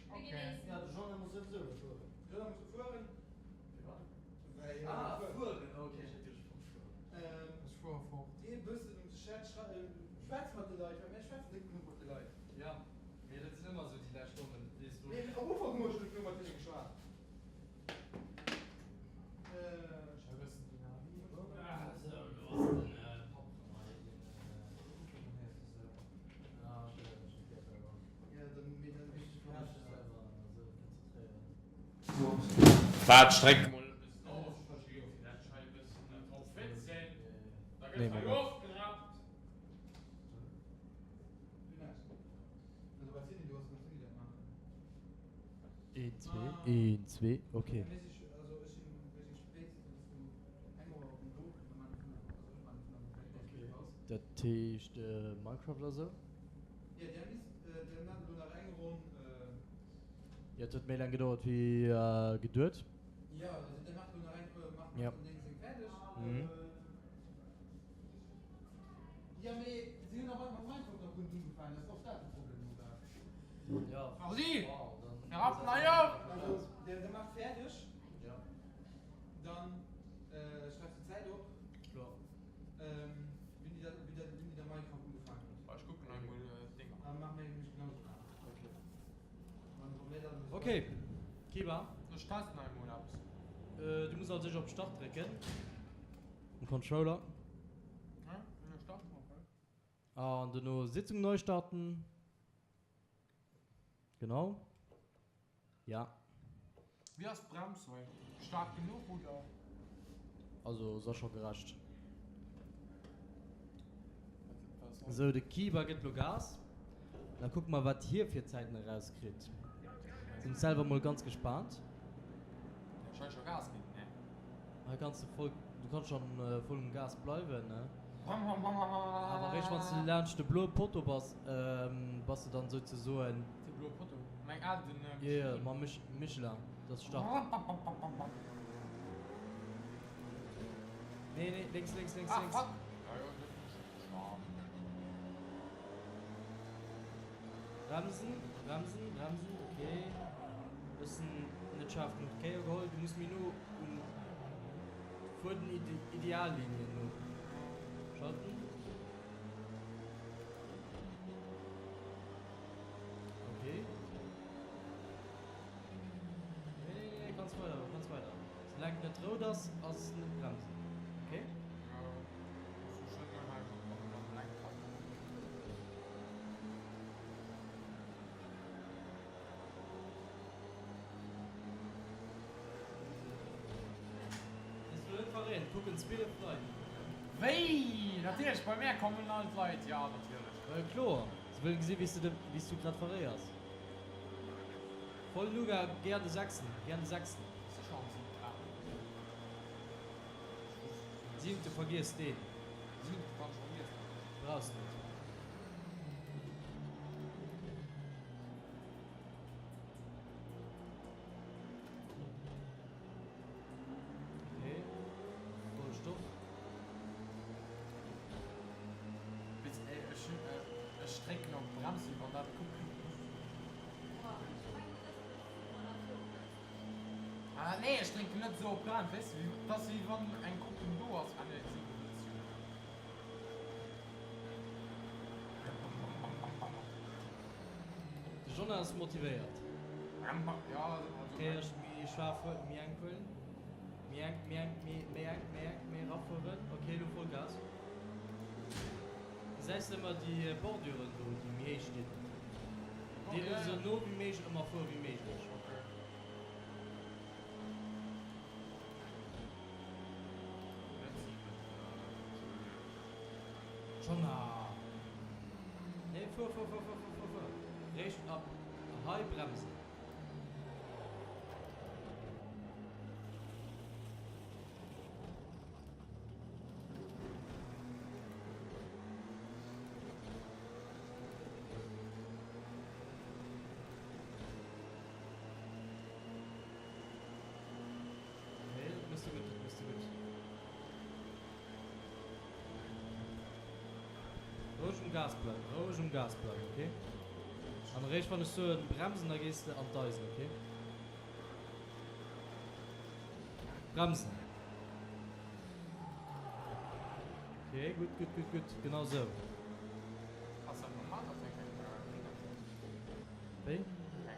Mir ginn eens. Ja, de Jonah muss souwisou elo fueren. Jonah muss fueren. Firwat? Well hien Ah, muss fueren. fueren, ok, ech hat geduecht, fortfueren. Ech fuere fort. Dee bëssen um Chat schwätz mat de Leit, well mir schwätzen net genuch mat de Leit. Ja, mee dat sinn ëmmer esou déi lescht Ronnen, weess du. Mee am Ufank hu ech net genuch mat hinne geschwat. Waart, streck mol e bëssen aus, ech jo fir dat hei e bëssen drop fit sinn, da gëtt hei ofgerappt. Een, zwee, een, zwee, ok. Dat heescht Minecraft oder sou? Jo, et huet méi laang gedauert wéi geduet. Jo. Merci! Mir rappen hei of! Ech kucken hei mol d'Dinger. Ok, Kiba. Ech testen hei mol eppes. Du muss als éischt op Start drécken um Controller. An dono Sitzung neu starten. Genau. Ja. Wéi ass d'Brems hei? Staark genuch oder? Also se ass scho gerecht. Sou de Kiba gëtt lo Gas. Da kucke mer wat hie fir Zäiten erauskritt. Sinn selwer mol ganz gespaant. Ech hei scho Gas ginn, ne? Hei kanns de voll, du kanns schon voll um Gas bleiwen, ne? Awer eréischt wanns de laanscht de bloe Potto bass, bass de dann souzesoen. De bloe Potto? Meng al den Michelin? Jo, jo, mam Michelin, dat ass Start. Nee, nee, lénks, lénks, lénks, lénks. Ah, fuck! Ja, jo, dat ass schon. Bremsen, bremsen, bremsen, ok. Bëssen net schaarf genuch d'Kéier geholl. Du muss méi no un fuer den Ideallinien no schalten. Ok. Nee, nee, nee, kanns weider, kanns weider. Soulaang et net rout ass, ass net bremsen. Ok? Kucken 12 Leit. Wéi? Natierlech, bei mär kommen all d'Leit, jo natierlech. Well kloer, se wëllen gesinn wéis de wéis du grad verréiers. Voll Nougat, gär de sechsten, gär de sechsten. Sécher am siwenten Aach. Siwente vergiess deen. Siwente kann ech vergiessen. Brauchs net. Okay, voll Stoff. Witz ey, ech hun ech drécken op d'Brems wéi wann dat kuckt. Ah nee, ech drécken net esou op d'Brems, weess de, wéi dat ass wéi wann eng Kupplung do ass. Ah nee, si benotzt jo net. De Jonah ass motivéiert. Kéier méi schaarf huelen, méi enk huelen, méi enk, méi enk, méi, méi enk, méi enk, méi erafueren. Ok, elo Vollgas. Gesäis de ëmmer déi Borduren do, déi méi héich stinn? Deenen esou no wéi méiglech ëmmer fuere wéi méiglech. Jonah! Nee, fuer, fuer, fuer, fuer, fuer, fuer, fuer! Réischt ab hei bremsen. Nee, dat méchs du gutt, dat méchs du gutt. Roueg um Gas bleiwen, roueg um Gas bleiwen, ok? An eréischt wann ech soen bremsen, da gees de an d'Eisen, ok? Bremsen! Ok, gutt, gutt, gutt, gutt, genau sou. Ass dat normal dass hei keng Dinger sinn? Wéi?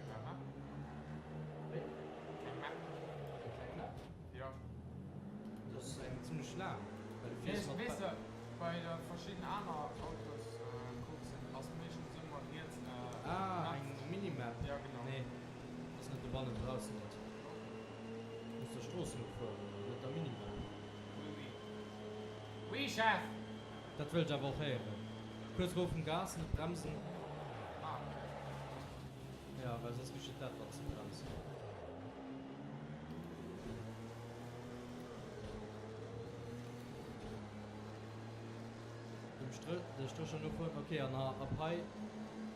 Keng Map? Wéi? Keng Map? Eng kleng Map? Jo. Dat ass eng zimlech laang, well du fiers mat. Weess de, bei de verschidden aner Autoscoursen ass meeschtens ëmmer riets eng Map. Ah, eng Minimap? Ja, genau. Nee, ass net dobannen, brauchs de net. Muss der Strooss no fueren, net der Minimap. Oui, oui. Oui, Chef! Dat wëll ech awer och héieren. Kuerz rof vum Gas, net bremsen. Ah, ok. Ja, well soss geschitt dat, wann s de brems. Dem Strë, de Strécher no fueren. Ok, an ab hei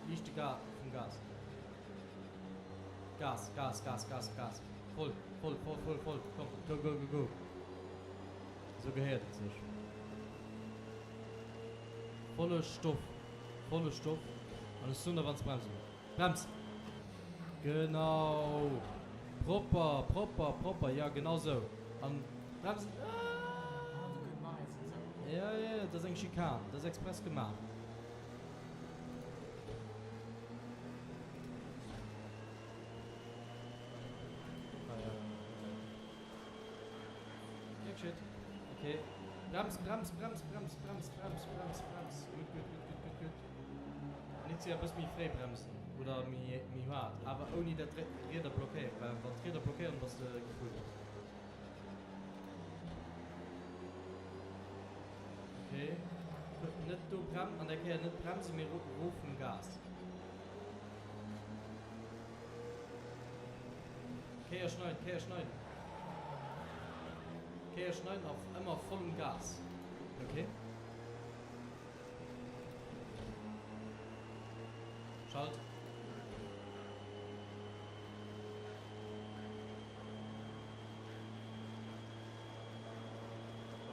liicht de Ga vum Gas. Gas, Gas, Gas, Gas, Gas. Voll, voll, voll, voll, voll. Komm, go, go, go, go. Esou gehéiert et sech. Volle Stoff, volle Stoff. An ech soen der, wann s bremse muss. Brems! Genau! Propper, propper, propper, jo genau sou. An bremsen. Jo, jo, dat ass eng Schikan, dat ass express gemaach. Okay. Brems, brems, brems, brems, brems, brems, brems, brems. Gutt, gutt, gutt, gutt, gutt, gutt. Nizzi e bësse méi fréi bremsen oder méi méi haart, awer ouni dat d'Rieder blockéieren, well wann d'Rieder blockéieren, bass de gefuddelt. Okay, net do brem an der Kéier net bremsen, mee rof vum Gas. Kéier schneiden, Kéier schneiden. Kéier schneiden a ëmmer voll um Gas. Ok. Schalt.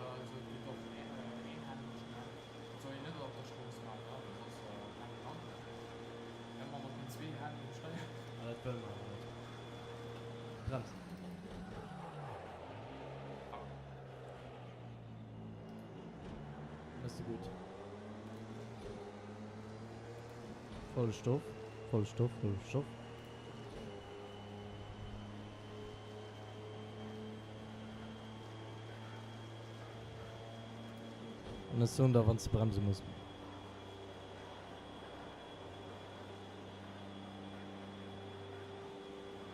Also et geet och eenhänneg, ne? Et soll een net op der Strooss maachen, well soss rennt een an. Ëmmer mat den zwee Hänn um Steier. Ah, dat wëlle mer awer net. Brems. Mëss de gutt. Volle Stoff, volle Stoff, volle Stoff. An ech soen der wann s de bremse muss.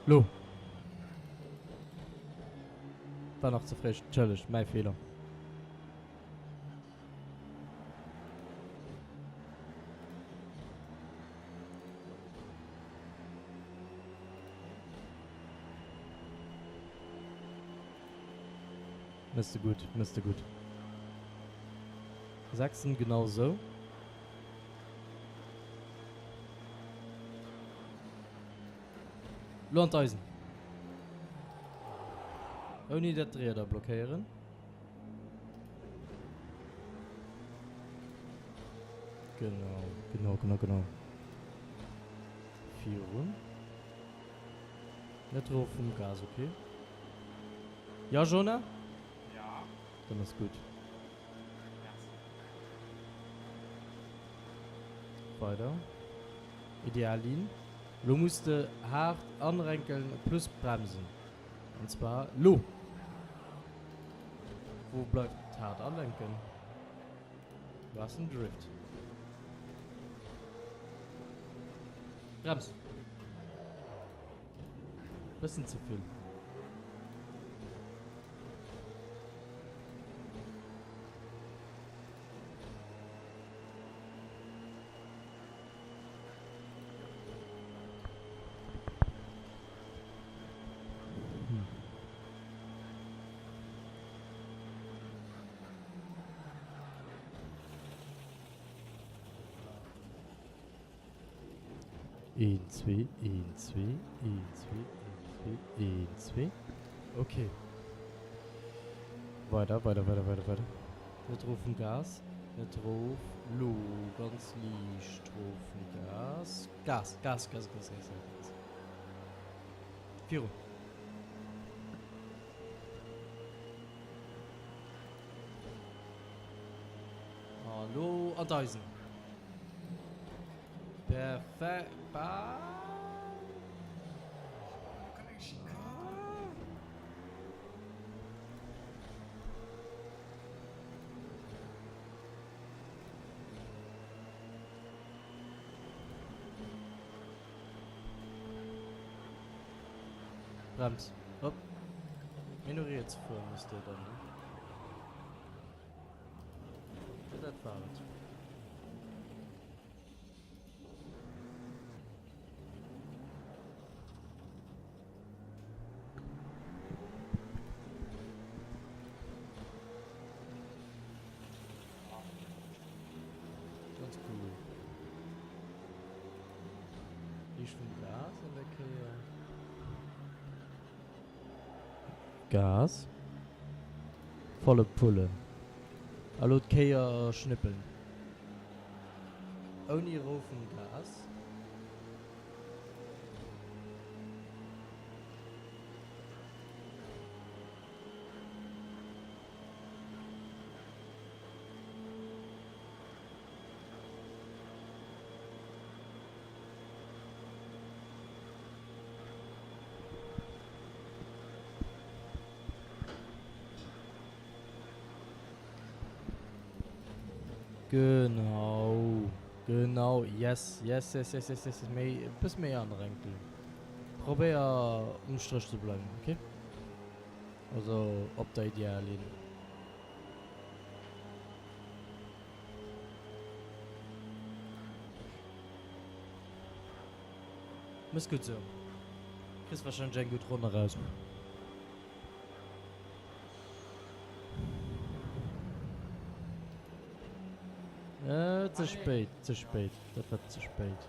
Lo. War nach ze fréi, entschëllegt, mäi Feeler. Mëss de gutt, mëss de gutt. Sechsen genau sou. Lo an d'Eisen. Ouni dat d'Rieder blockéieren. Genau, genau, genau, genau. Virun. Net erof vum Gas, ok? Ja, Jonah? Ja. Dann ass gutt. Merci. Weider. Ideal Linn. Lo muss de haart anrenkeln plus bremsen. An zwar lo! Wou bleift d'haart alenken? Lo has den Drift. Brems! Bëssen ze vill. Een, zwee, een, zwee, een, zwee, een, zwee, een, zwee. Ok. Weider, weider, weider, weider, weider. Net erof vum Gas. Net erof. Lo ganz liicht erof vum Gas. Gas, Gas, Gas, Gas, Gas, Gas. Virun. A lo an d'Eisen. Perfekt. Brems. Hopp. Méi no riets fueren muss de dann, ne? Dat war et. Ganz cool. Liicht vum Gas an der Kéier. Gas. Volle Pulle. A lo d'Kéier schnippeln. Ouni erof vum Gas. Genau, genau, yes, yes, yes, yes, yes, yes, méi, e bësse méi anrenken. Probéier um Stréch ze bleiwen, ok? Also op der Ideallinn. Mëss gutt sou. Kriss wahrscheinlech eng gutt Ronn eraus. Ze spéit, ze spéit, dat war ze spéit.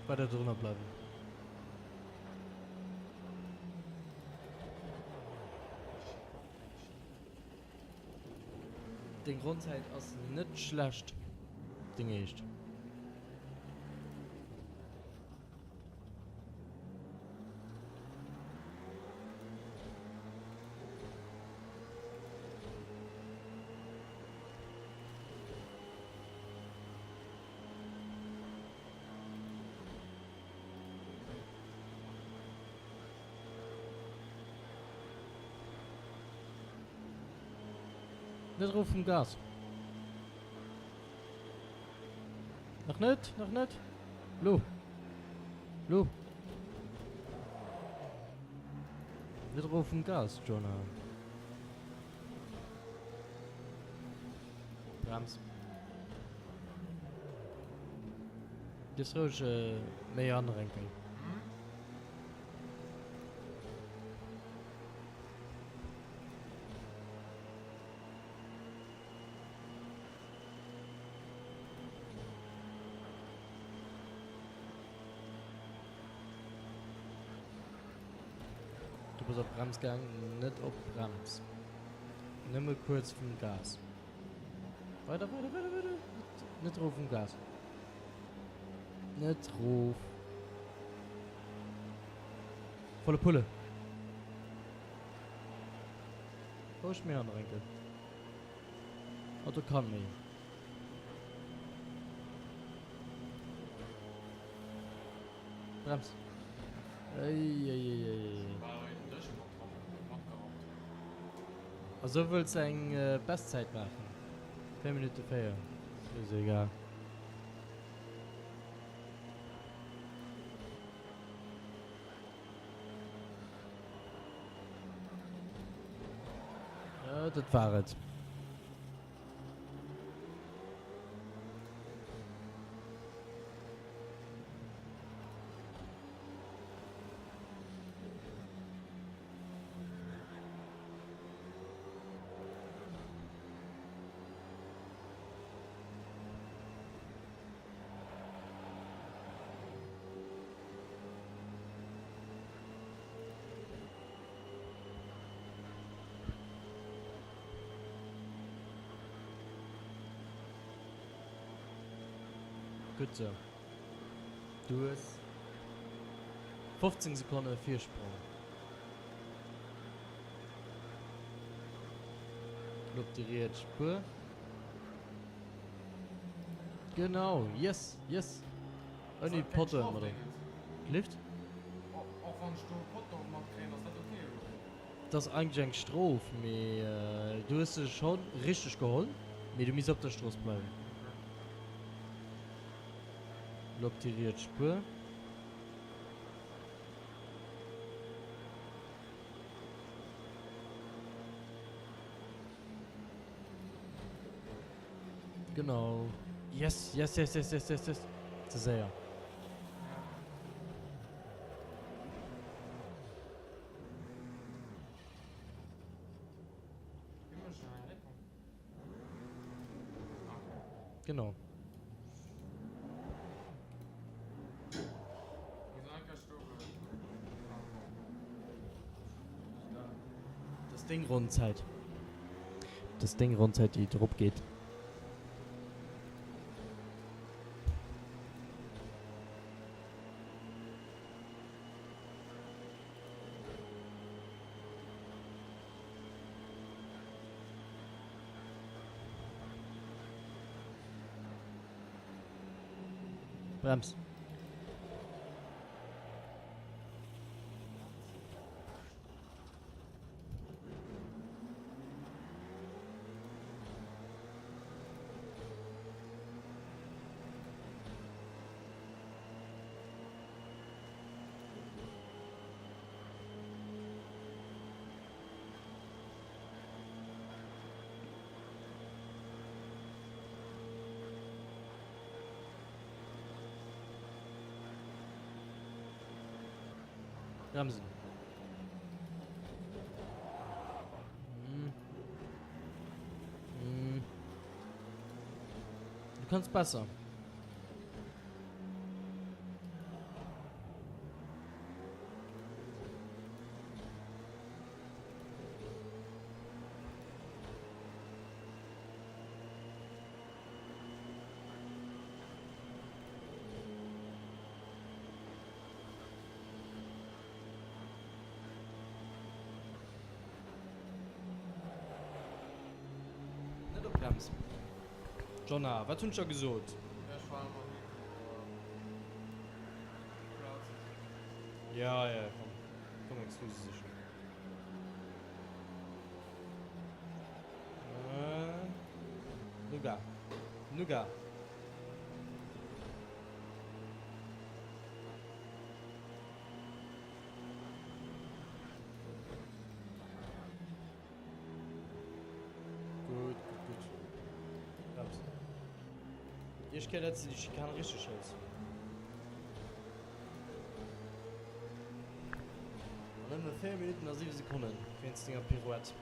Weider drënner bleiwen. Deng Grondzäit ass net schlecht, deng éischt. Net erof vum Gas. Nach net, nach net. Lo. Lo. Net erof vum Gas, Jonah. Brems. Dierfs roueg méi anrenken. Du bass op Brems gaang, net op Brems. Nëmme kuerz vum Gas. Weider, weider, weider, weider. Net erof vum Gas. Net rof. Volle Pulle. Roueg méi andrenken. Auto kann méi. Brems. Eieieiei. A sou wëlls de eng Bestzäit maachen? 4 Minutte 4, ass jo egal. Dat war et. Gutt sou. Du hues 15 Sekonne Virsprong. Lo op déi riets Spuer. Genau, yes, yes. Ouni Pottoen mat an. Lift? Och wann ech do e Potto matkréien, ass dat ok oder? Et ass eigentlech eng Strof, mee du hues se scho richteg geholl, mee du misst op der Strooss bleiwen. Lo op déi riets Spuer. Genau. Yes, yes, yes, yes, yes, yes, yes. Ze séier. Genau. Dat ass deng Ronnzäit. Dat ass deng Ronnzäit, déi drop geet. Brems. Bremsen. Du kanns besser. Net op d'Brems. Jonna, wat hunn ech der gesot? Ech war ëmmer midd no Crowd ze sinn. Ja, ja, komm, komm Excuse sichen. Nougat, Nougat. Gutt, gutt, gutt. Brems. Iech kéier dat s de déi Schikane richteg hëls. An nëmme 4 Minutten a 7 Sekonnen wéinst denger Pirouette.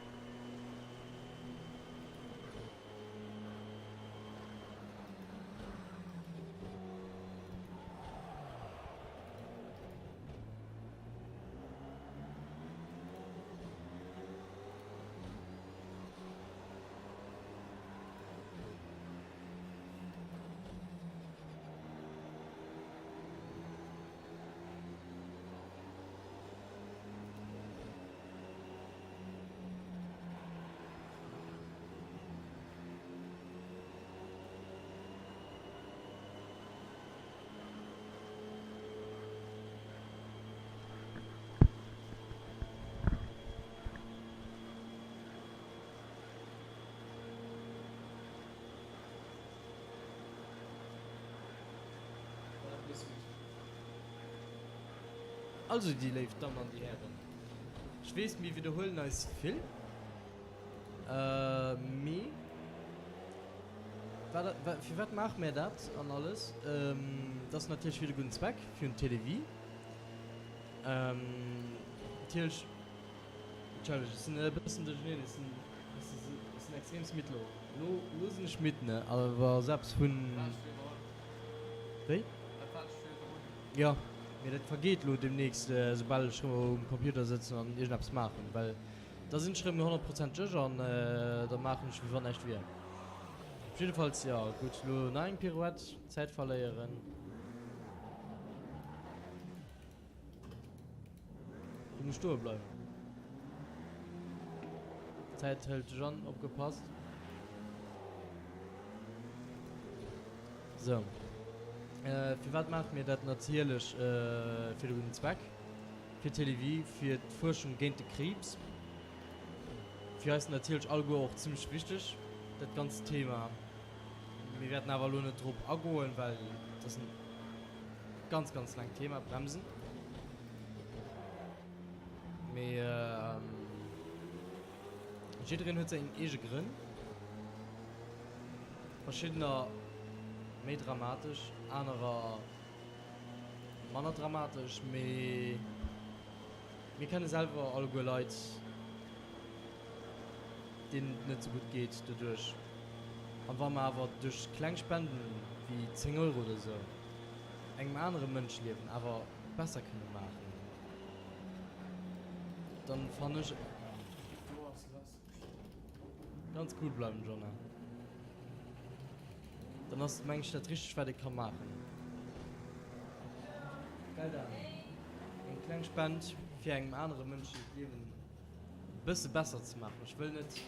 Also déi léif Dammen an déi Hären, ech weess mir widderhuelen eis vill, mee wat, firwat maache mär dat an alles? Dat ass natierlech fir de gudden Zweck, fir un d'Télévie. Natierlech, entschëllegt, ech sinn e bëssen duercherneen, ech sinn, ech sinn extreemst midd elo. Elo, elo sinn ech midd, ne, awer selbst vun. Wéi? Jo, mee dat vergeet elo demnächst, soubal ech rëm um Computer sëtzen an iergendeppes maachen, well da sinn ech rëm honnertprozenteg ech an da maachen ech wéi wann näischt wier. Jiddefalls, jo gutt, elo nach eng Pirouette, Zäit verléieren. Du muss stoe bleiwen. D'Zäit hëlt dech an, opgepasst. Sou. Firwat maache mir dat? Natierlech fir de gudden Zweck, fir d'Télévie, fir d'Fuerschung géint de Kriibs. Fir eis natierlech alleguer och zimmlech wichteg, dat ganzt Thema. Mir wäerten awer elo net drop agoen, well et ass en ganz, ganz laangt Thema, Bremsen. Mee jiddereen huet seng eege Grënn. Verschiddener méi dramatesch, anerer manner dramatesch. Mee mir kenne selwer alleguer Leit, deenen et net sou gutt geet doduerch. An wa mer awer duerch kleng Spenden wéi 10 Euro oder sou engem anere Mënsch Liewen awer besser kënne maachen, dann fannen ech ganz cool bleiwen Jonna, dann ass et meng ech dat richtegt wat ee ka maachen. Gell Dan? Eng kleng Spend fir engem anere Mënsch d'Liewen e bësse besser ze maachen. Ech wëll net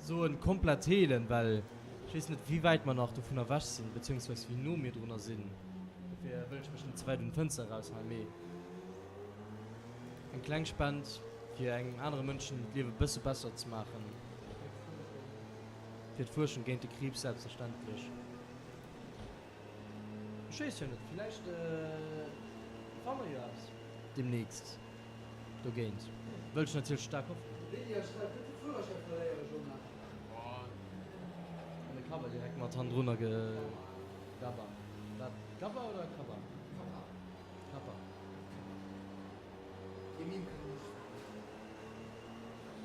soen komplett heelen, well ech weess net wéi wäit mer nach dovun ewech sinn, beziehungsweise wéi no mir drunner sinn. Dofir wëll ech mech net ze wäit un d'Fënster eraushalen, mee eng kleng Spend fir engem anere Mënschen d'Liewe bësse besser ze maachen, fir d'Fuerschung géint de Kriibs selbstverständlech. Ech weess jo net, villäicht fanne mer jo eppes demnächst dogéint. Wëll ech natierlech staark hoffen. Lydia schreift, Net de Führerschäi verléieren, Jonna. An de Cover direkt mat hannendrunner ge Gabba. Wat? Gabba oder Kabba? Kappa. Kappa. Dee Meme kënnt ech.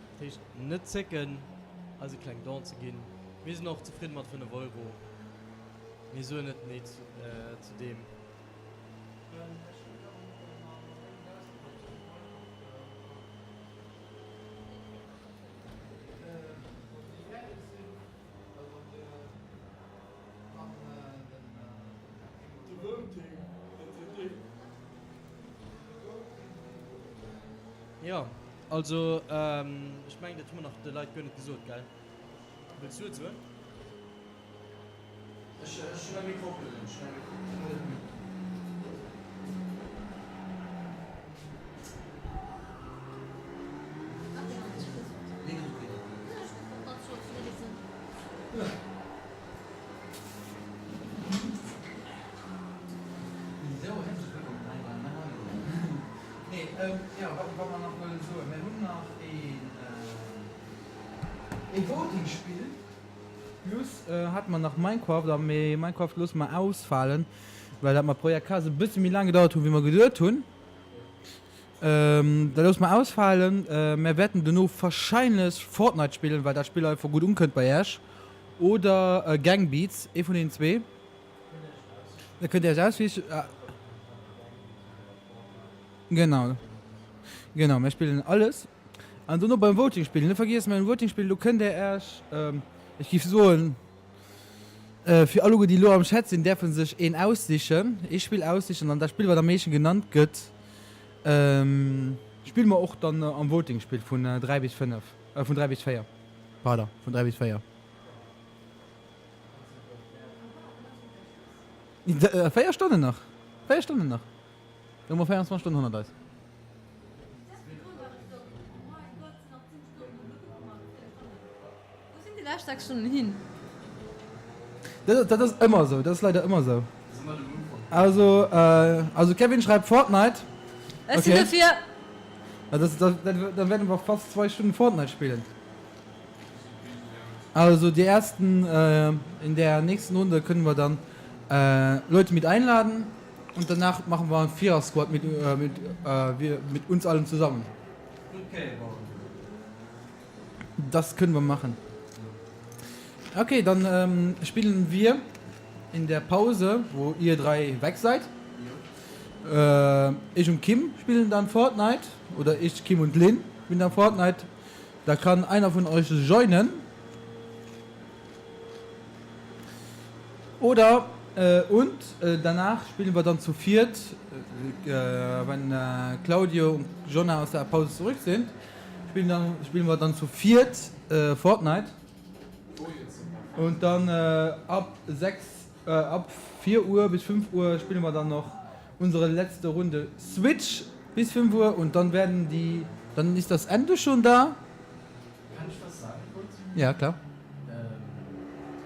Dat heescht, net zécken, eis e kleng Don ze ginn. Mir sinn och zefridde mat 5 Euro. Mir soen net Nee zu deem. Jo, also ech mengen dat hu mer nach de Leit guer net gesot, gell? Wëlls du et soen? Ech hunn mäi Mikro opgelueden, ech hunn mäi Mikro opgelueden. Sou, häerzlech wëllkomm hei beim Mario. Nee, jo, wat wat mer nach wëlle soen, mir hunn nach een ee Voting-Spill. Plus hate mer nach Minecraft, a mee Minecraft loosse mer ausfalen, well dat mat Projekt Cars e bësse méi laang gedauert hunn, wéi mer geduet hunn. Dat loosse mer ausfalen. Mär wäerten dono warscheinlech Fortnite spillen, well dat Spill einfach gutt ukënnt bei Iech. Oder Gang Beats, ee vun deenen zwee. Da kënnt Dir Iech aussichen. Genau, genau, mir spillen alles. An dono beim Voting spillen. Net vergiessen, beim Voting spillen, do kënnt Dir Iech, ech géif soen, fir alleguer déi elo am Chat sinn, däerfe sech een aussichen, ee Spill aussichen an dat Spill, wat am meeschten genannt gëtt, spille mer och dann am Voting Spill vun 3 bis 5, vun 3 bis 4, pardon, vun 3 bis 4. 4 Stonnen nach, 4 Stonnen nach, da hu mer 24 Stonnen hannert eis. Wou sinn déi lescht 6 Stonnen hin? Dat, dat ass ëmmer esou, dat ass leider ëmmer esou. Also, also Kevin schreibt Fortnite. Ech sinn dofir. Ja, das, das, dann werden wir fast 2 Stunden Fortnite spielen. Also die ersten, äh, in der nächsten Runde können wir dann äh, Leute mit einladen und danach machen wir einen Vierer-Squad mit, äh, mit, äh, wir, mit uns allen zusammen. Okay, Das können wir machen. Okay, dann ähm, spielen wir in der Pause, wo ihr drei weg seid. Äh, ich und Kim spielen dann Fortnite. Oder ich, Kim und Lynn spielen dann Fortnite. Da kann einer von euch joinen. Oder äh, und äh, danach spielen wir dann zu viert, äh, wenn äh, Claudio und Jonna aus der Pause zurück sind, spielen, dann, spielen wir dann zu viert äh, Fortnite. Und dann äh, ab 6, äh, ab 4 Uhr bis 5 Uhr spielen wir dann noch unsere letzte Runde Switch bis 5 Uhr und dann werden die, dann ist das Ende schon da. Kann ich was sagen kurz? Ja, klar. Ähm,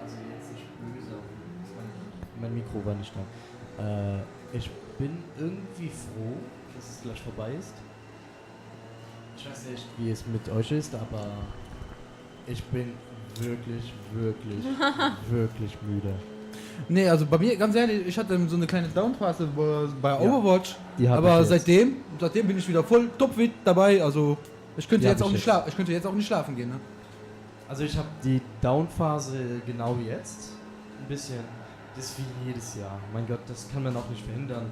also jetzt nicht böse, mein, mein Mikro war nicht da. Äh, ich bin irgendwie froh, dass es gleich vorbei ist. Ich weiß nicht, wie es mit euch ist, aber ich bin wirklich, wirklich, wirklich müde. Nee, also bei mir, ganz ehrlich, ich hatte so eine kleine Downphase bei Overwatch, ja, aber seitdem, seitdem bin ich wieder voll topfit dabei, also ich könnte jetzt auch nicht schlafen, ich könnte jetzt auch nicht schlafen gehen, ne? Also ich habe die Downphase genau jetzt, ein bisschen, das ist wie jedes Jahr, mein Gott, das kann man auch nicht verhindern.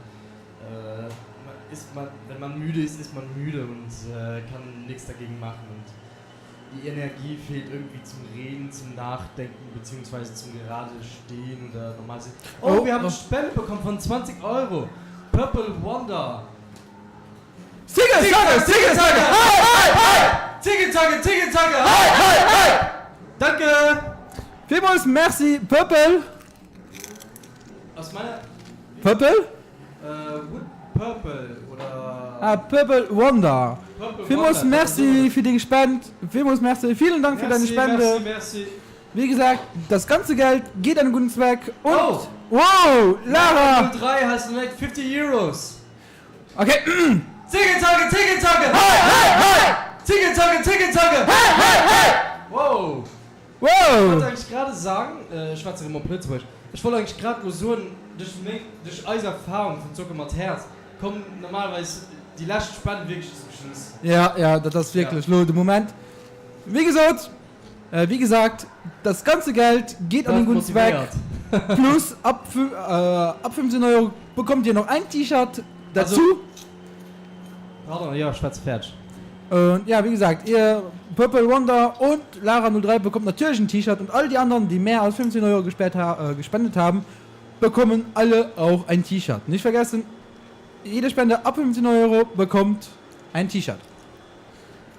Äh, ist man, wenn man müde ist, ist man müde und äh, kann nichts dagegen machen und die Energie fehlt irgendwie zum Reden, zum Nachdenken beziehungsweise zum gerade stehen oder normal sind. Oh, oh, wir haben eine Spende bekommen von 20 Euro. Purple Wonder. Zigge, Zagge, Zigge, Zagge, hey, hey, hey! Zigge, Zagge, Zigge, Zagge, hey, hey, hey! Danke! Villmools Merci, Purple! Aus meiner. Purple? Äh, Wood Purple oder. Ah, Purple Wonder. Purple Villmools Wonder, Merci fir deng Spend. Villmools Merci. Vielen Dank fir deine Merci, Spende. merci, merci. Wéi gesagt, das ganze Geld geht an den guten Zweck und. Oh! Wow! Lara! 03 has donated 50 Euros. Okay. Zigge Zacke, Zigge Zacke! Hey, hey, hey! Zigge Zacke, Zigge Zacke! Hey, hey, hey! Wow! Wow! Ech wollt eigentlech grad sagen, ech schwätze rëm op Lëtzebuergesch, ech wollt eigentlech grad lo soen, duerch meng, duerch eis Erfahrung vun Zocke mat Häerz kommen normalerweis. Déi lescht Spend wierklech zum Schluss. Ja, ja, dat ass wierklech elo de Moment. Wéi gesot, wéi gesagt, das ganze Geld geht an den guten Zweck. Plus ab, ab 15 Euro bekommt ihr noch ein T-Shirt dazu. Pardon, jo, schwätz fäerdeg. Und ja, wie gesagt, ihr Purple Wonder und Lara03 bekommt natürlich ein T-Shirt und all die anderen, die mehr als 15 Euro gespendet haben, bekommen alle auch ein T-Shirt. Nicht vergessen, jede Spende ab 15 Euro bekommt ein T-Shirt.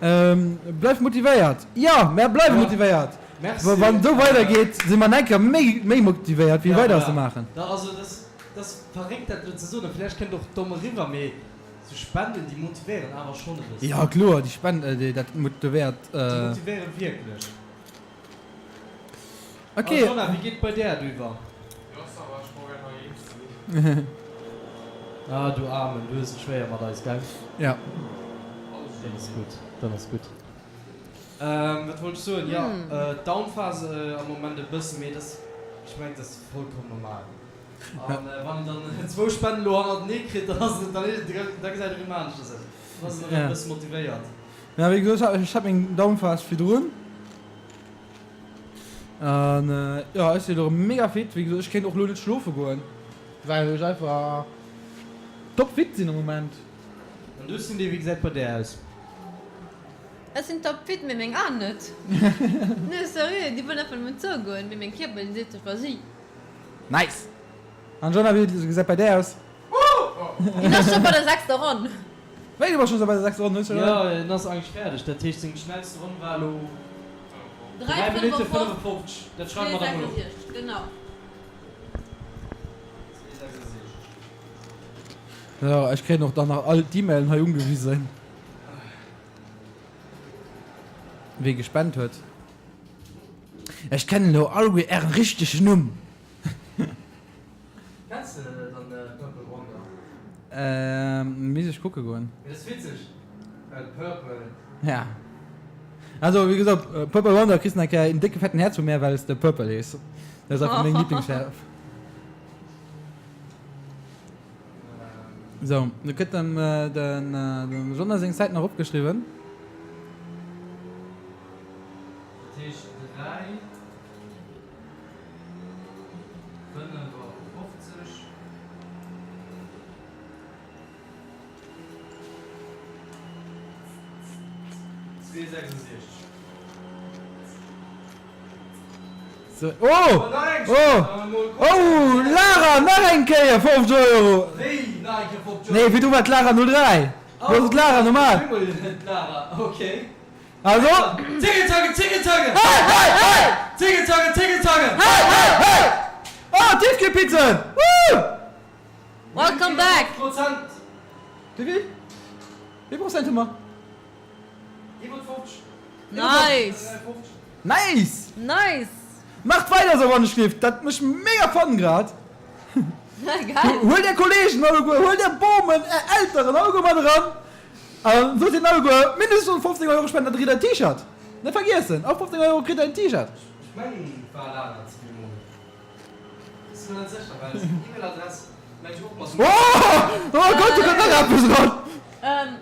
Ähm, bleift motivéiert! Jo, mär bleiwe motivéiert! Merci. Wann et esou weider geet, si mer nach eng Kéier méi, méi motivéiert fir Ja, weider ze voilà. maachen. Da, also dat ass verréckt dat elo ze soen, a vläicht kënnt och domm eriwwer, mee sou Spenden déi motivéieren awer schonn e bëssen. Jo, kloer, déi Spenden, déi, dat motivéiert. Déi motivéiere wierklech. Ok. A Jonna, wéi geet bei där eriwwer? Jo, ça va, ech brauch eng nei Eemszeeg. Ah, du Aarmen, du hues et schwéier mat eis, gell? Ja. Dann ass gutt, dann ass gutt. Wat wollt ech soen? Jo, d'Downphase am Moment e bëssen, mee dat ass, ech mengen, dat ass vollkomm normal. A wann een dann zwou Spenden elo hannertenee kritt, dann ass et, da gesäit et erëm aneschters aus. Dann ass een erëm e bësse motivéiert. Ja, wéi gesot, ech hat meng Downphase virdrun. An jo, ech sinn elo mega fit. Wéi gesot, ech kéint och elo net schlofe goen, well ech einfach top fit sinn am Moment. An du Cindy, wéi gesäit bei där aus? Ech sinn top fit, mee meng Aen net. Nee seriö, déi wëllen einfach nëmmen zougoen, mee meng Kierper deen seet sech vas-y. Nice! An Jonna, wéi gesäit bei där aus? Hien ass scho bei der sechster Ronn. Wéi, du bass scho bei der sechster Ronn? Hues du Jo, en ass eigentlech fäerdeg. Dat heescht, seng schnellste Ronn war elo 3 Minutte 55. Dat schreiwe mer da mol op. 3,65, genau. 2,66. Jo, ech kréien och dann nach all d'E-Mailen hei ugewisen, wee gespent huet. Ech kennen elo alleguer ären richtegen Numm. Kenns de dann Purple Wonder? Ehm, misst ech kucke goen. Mee dat ass witzeg, well Purple. Ja. Also wéi gesot, Purple Wonder kriss nach eng Kéier een décke fetten Häerz vu mär, well s de Purple hees. Dat ass einfach meng Lieblingsfaarf. Sou, lo kritt den den Jonas seng Zäit nach opgeschriwwen. Dat heescht 3. 55. 2,66. So, oh! Oh! Oh! Lara, nach eng Kéier 50 Euro! Wéi, nach eng Kéier 50 Euro? Nee, virdru war d'Lara 03. Lo ass et d'Lara normal. D'Lara, okay. Also. Ziggelzacke, Ziggelzacke! Hey, hey, hey! Ziggelzacke, Ziggelzacke! Hey, hey, hey! Oh, Tiefkühlpizzen! Woo! Welcome back! Prozent! Wéi vill? Wéi Prozent hu mer? 51. Nice! Nice! Nice! Macht weider sou wann ech lift, dat mecht mega fun grad. Geil! Huelt är Kollegen alleguer, huelt är Bomen, är Elteren alleguer mat eran. An sot hinnen alleguer, mindestens 15 Euro spenden, da kritt der en T-Shirt. Net vergiessen, ab 15 Euro kritt der en T-Shirt. Ech mengen et war Lara zweemol. Ech sinn mer net sécher, well seng E-Mail-Adress meng ech och mat. Oh oh Gott, do kënnt nach eppes eran.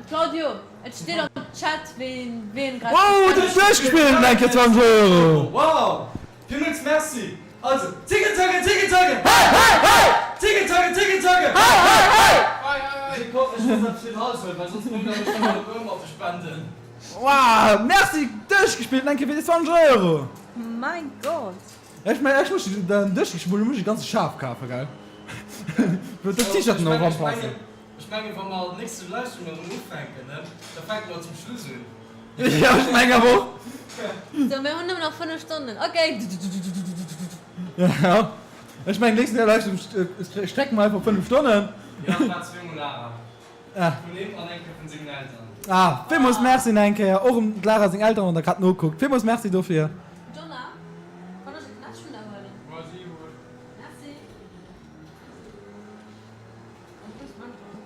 Claudio, et steet am Chat ween ween grad Oh, du hues duerchgespillt, eng Kéier 20 Euro. Wow! Villmools Merci! Also, Ziggelzacke, Ziggelzacke! Hey, hey, hey! Ziggelzacke, Ziggelzacke! Hey, hey, hey! Ech muss eppes fir den Hals huelen, well soss kommt der bestemmt op ëmmer ze spenden. Wow, merci! Duerchgespillt, eng Kéier fir déi 20 Euro! Mein Gott! Ech mengen, ech muss den duerchgespullt, muss ech e ganze Schaf kafen, gell? Wou dës T-Shirten och eranpassen. Ech mengen, wa mer den nächste Livestream erëm ufänken, ne, da fänke mer zum Schluss un. Jo, ech mengen awer och. Sou, mir hunn nëmmen nach 5 Stonnen, ok. Jo, ech mengen, nächsten Livestream strecke mer einfach op 5 Stonnen. Jo, dat war zweemol Lara. Vun him an eng Kéier vun sengen Eltern. Ah, villmools Merci nach eng Kéier, och un d'Lara seng Elteren, wann der grad nokuckt. Villmools Merci dofir. Jonna, kann ech e Knätsch vun der huelen? Vas-y, huel. Merci.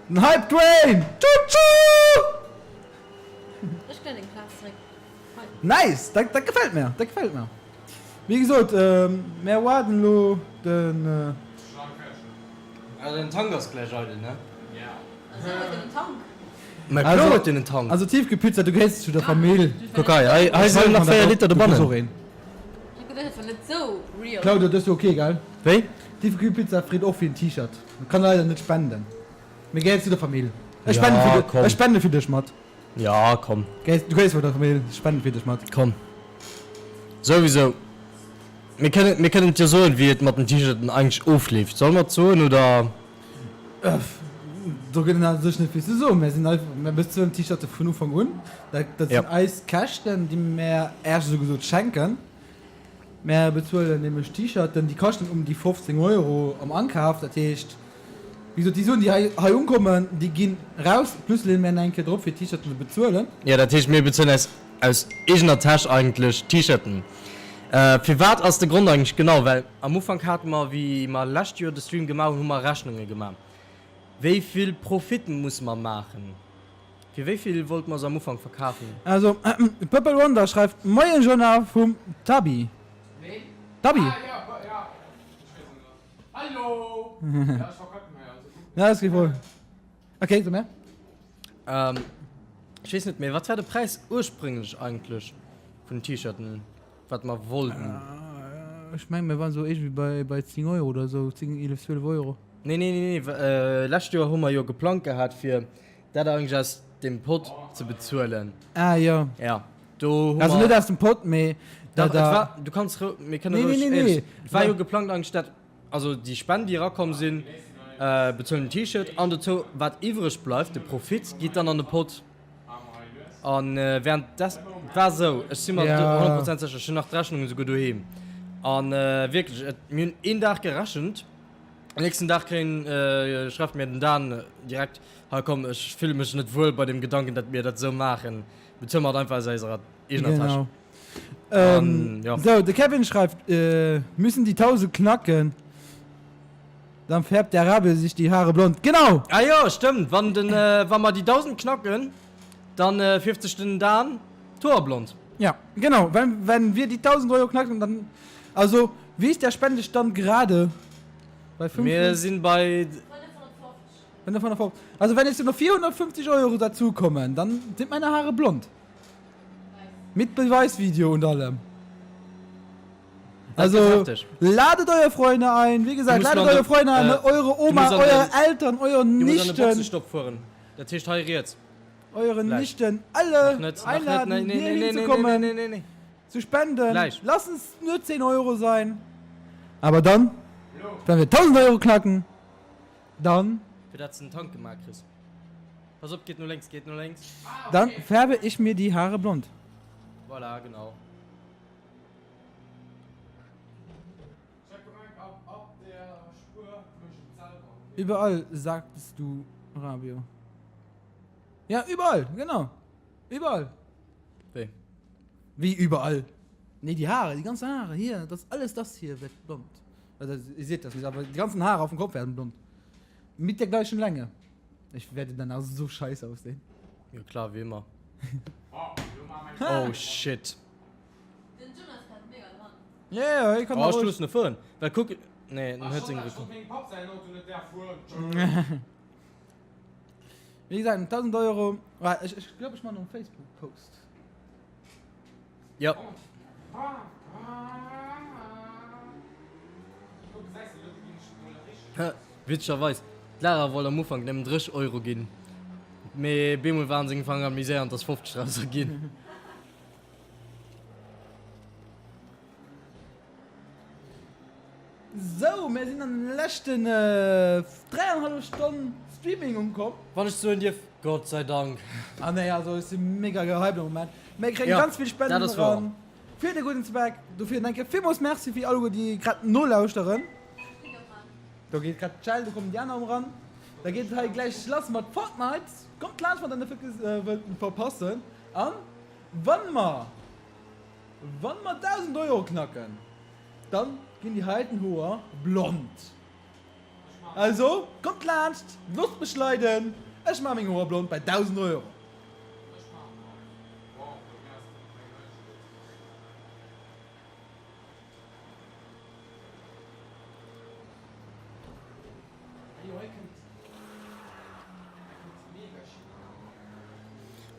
Den Hype Train! Tschu-tschu! Ech kréien deng Plaz zeréck. Hei. Nice! Dat, dat gefält mir, dat gefält mir. Wéi gesot, mär waarden elo den. Ah, den Tank ass gläich eidel, ne? Esou huet en en Tank. Mä kloer huet deen en Tank. Also Tiefkühlpizza, du gehéiers zu der Famill. Kuck hei, hei, hei sinn nach 4 Liter dobannen. Claudio, dat ass jo ok, gell? Wéi? Tiefkühlpizza freet och fir en T-Shirt. Kann leider net spenden. Mee gehéiers zu der Famill. Ech spenden fir dech, ech spende fir dech mat. Ja, komm. Gehéiers, du gehéiers zu der Famill, ech spenden fir dech mat. Komm. Souwisou. Mir kënnen, mir kënnen et jo soen, wéi et mat den T-Shirten eigentlech ofleeft. Solle mer et soen, oder? Do gëtt et u sech net vill ze soen. Mär sinn einfach, mär bezuelen d'T-Shirte vun Ufank un. Dat, dat sinn eis Käschten, déi mär Äech esou gesot schenken. Mär bezuelen nämlech d'T-Shirten, déi kaschten um déi 15 Euro am Ankaf. Dat heescht, wéi gesot, déi Suen, déi hei, hei unkommen, déi ginn raus, plus leeë mär nach eng Kéier drop, fir d'T-Shirten ze bezuelen. Jo, dat heescht, mir bezuelen aus, aus eegener Täsch eigentlech d'T-Shirten. Firwat ass de Grond eigentlech genau? Well am Ufank hate mer, wéi mer lescht Joer de Stream gemaach hunn, hu mer Rechnunge gemaach, wéi vill Profit musse mer maachen. Fir wéi vill wollte mer se am Ufank verkafen? Also, Purple Wonder schreift, Moien Jonah vum Tabi. Tabi? Ok, so mer. Ech weess net méi, wat war de Präis ursprünglech eigentlech vun den T-Shirten, wat mer wollten? Ech mengen mir waren sou iergendwéi bei bei 10 Euro oder sou, 10, 11, 12 Euro. Nee, nee, nee, nee, lescht Joer hu mer jo geplangt gehat fir dat eigentlech aus dem Pot ze bezuelen. Ah jo. Ja, do hu mer. Also net aus dem Pot, mee dat. Dach, et war, du kanns, mir kënne roueg éierlech sinn, et war jo geplangt eigentlech dat. Also déi Spenden déi erakomm sinn, bezuelen den T-Shirt an dozou wat iwwreg bleift, de Profit, geet dann an de Pott. An während des, et war esou, ech si mer 100 Prozent sécher, ech hunn nach d'Rechnungen esouguer doheem. An wierklech, et, mir hunn een Dag gerechent, den nächsten Dag kréien, schreift mir den Dan direkt, hei komm, ech fille mech net wuel bei dem Gedanken, datt mir dat esou maachen, bezuele mer et einfach aus eiser eegener Täsch. Ähm, ja. So, de Kevin schreift, äh, müssen die 1000 knacken, dann färbt der Rabe sich die Haare blond. Genau! Ah jo, stëmmt, wann den, äh, wa mer déi 1000 knacken, dann äh, fierft sech den Dan d'Hoer blond. Ja, genau, wenn, wenn wir die 1000 Euro knacken, dann, also, wie ist der Spendestand gerade? Bei 5? Mir sinn bei 550. Also, wenn jetzt noch 450 Euro dazukommen, dann sind meine Haare blond. Mit Beweisvideo und allem. Also, ladet eure Freunde ein. Wie gesagt, ladet eure Freunde ein, äh, eure Oma, eure Eltern, eure Nichten. Stopp fuhren. Dat heescht hei riets. Eure Nichten, alle net, einladen, nee, nee, nee, nee, kommen, nee, nee, nee. zu spenden. Lass es nur 10 Euro sein. Aber dann, wenn wir 1000 Euro knacken, dann. Fir dat s den Tank gemaach kriss. Pass op, geet no lénks, geet no lénks. Dann färbe ich mir die Haare blond. Voilà, genau. Überall, sagtest du, Rabio. Ja, überall, genau. Überall. Wéi? Wéi überall? Nee, die Haare, die ganzen Haare hier, das alles das hier wird blond. Also, ihr seht das nicht, aber die ganzen Haare auf dem Kopf werden blond. Mit der gleichen Länge. Ech werde danach so scheiße aussehen. Jo klar, wéi ëmmer. Oh shit. Den Jonas ass grad mega dran. Ja, ja, hie kann Oh, ech loossen e fueren. Well kuck, nee, en huet seng Rekord. Wéi gesagt, 1000 Euro. Ech, ech glaub, ech man en Facebook-Post. Jo. Witzegerweis, d'Lara wollt am Ufank nëmmen 30 Euro ginn, mee bemol waren seng Fanger méi séier an et ass 50 draus erginn. Sou, mir sinn an den leschten 3,5 Stonn Streaming ukomm. Wann ech soen dierf, Gott sei Dank. Ah nee, also ech si mega gehypt am Moment. Mir kréien ganz vill Spenden eran fir de gudden Zweck. Dofir enke villmools Merci fir alleguer déi grad nolauschteren. Do geet grad d'Schell, do kommen déi aner eran. Da geet et hei gläich lass mat Fortnite. Kommt laanscht, wann der net wëllt verpassen. An wann mer, wann mer 1.000 Euro knacken, Dann ginn déi heiten Hoer blond. Also kommt laanscht, loosst mech leiden, ech maache meng Hoer blond bei 1000 Euro.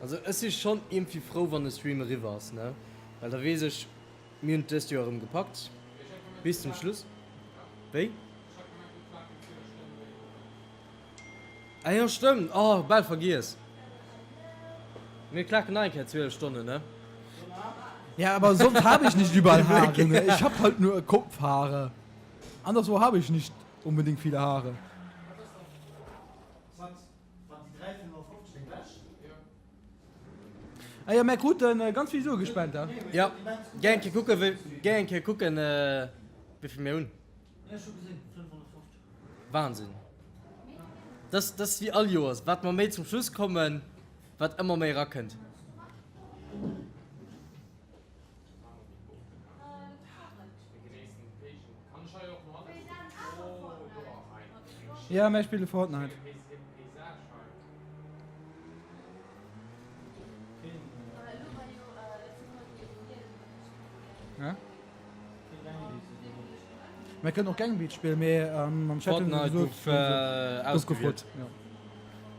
Also ech si schonn iergendwéi frou wann de Stream eriwwer ass, ne, well da weess ech, mir hunn et dëst Joer erëm gepackt bis zum Schluss. Wéi? Ah jo stëmmt, oh bal vergiess. Mir klaken nach eng Kéier 12 Stonnen, ne? Ja, aber sonst habe ich nicht überall Haare, ne? Ich hab halt nur Kopfhaare. Anderswo habe ich nicht unbedingt viele Haare. Ah jo, mär kruten ganz vill Sue gespent, he? Jo, géi eng Kéier kucken, wéi, géi eng Kéier kucken, wéivill mir hunn. Wahnsinn. Dat ass wéi all Joers, wat mer méi zum Schluss kommen, wat ëmmer méi erakënnt. Ja, mär spille Fortnite. Ja? Mir kënnen och Gang Beats spillen, mee am Chat hunn se Fortnite gesot, gouf gouf ausgewielt. gefrot. Ja.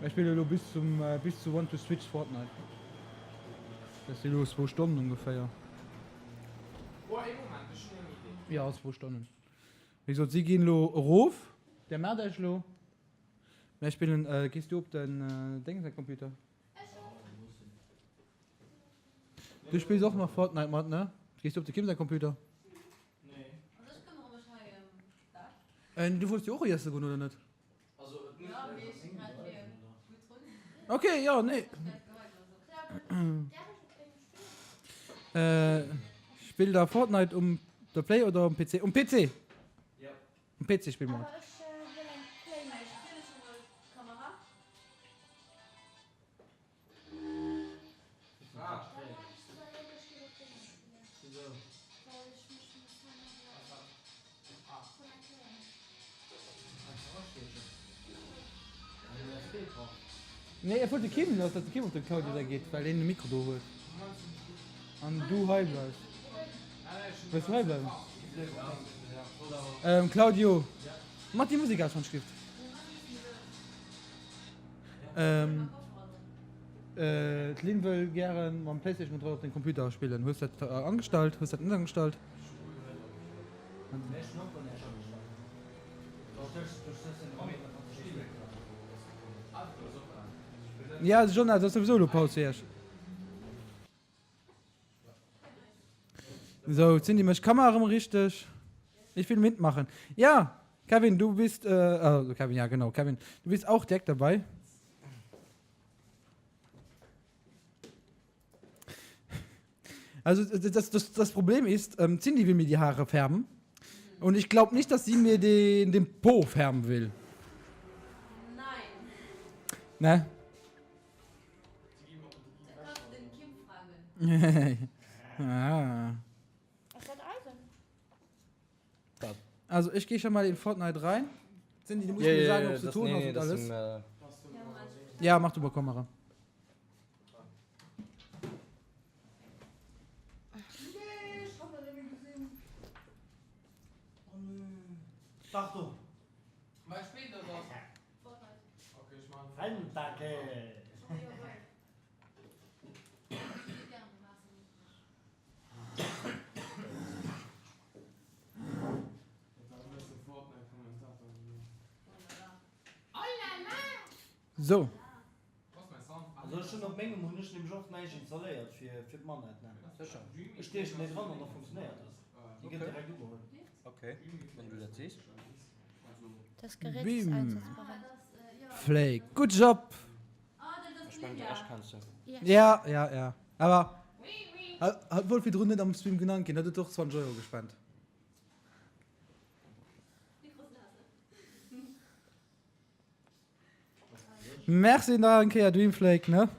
Mir spille elo bis zum bis zu One to Switch Fortnite. Dat si elo zwou Stonnen ongeféier. Jo, zwou Stonnen. Wéi gesot, si ginn elo erof. Där maacht Iech elo. Mär spillen, gees du op den Déngen säi Computer? Du spills och nach Fortnite mat, ne? Gees du op de Kim säi Computer? Du wollts jo och iesse goen, oder net? Ok, jo, nee. Spillt der Fortnite um der Play oder um PC? Um PC! Um PC spille mer. Nee, ech wollt de Kim, dass de Kim op den Claudio da geet, well deen de Mikro do huet. An du hei bleifs. Wëlls du hei bleiwen? Ähm, Claudio, mach déi Musek aus, wann Schrift. Ähm, äh, d'Lynn wëll gären mam Playstation Controller op den Computer spillen. Hues dat angestallt? Hues dat net angestallt? Ja, Jonah, dat ass souwisou elo Paus fir iech. So, Cindy mécht d'Kamera erëm richteg. Ich will mitmachen. Ja, Kevin, du bist, äh, Kevin, ja genau, Kevin, du bist auch direkt dabei. Also das, das, das Problem ist, ähm, Cindy will mir die Haare färben. Und ich glaube nicht, dass sie mir den, den Po färben will. Nein. Ne? Da kannst du den Kim fragen. ah. Ass dat eisen? Also ich gehe schon mal in Fortnite rein. Cindy, du musst mir sagen, ob du Ton hast und alles. Ja, mach du mal Kamera. So. Also ech hunn op mengem hunn ech nämlech och näischt installéiert fir fir d'Manette ne. Sécher. Ech stiechen déi dran an da funktionéiert das. Déi gëtt direkt ugeholl. Ok, wann du dat sees. Das Gerät ist Bim. einsatzbereit. Flake. Good job. Ech mengen de Rescht kenns de. Ja, ja, ja. Awer hat wollt virdrun net am Stream genannt ginn, hat huet och 20 Euro gespent. Merci nach eng Kéier Dreamflake, ne?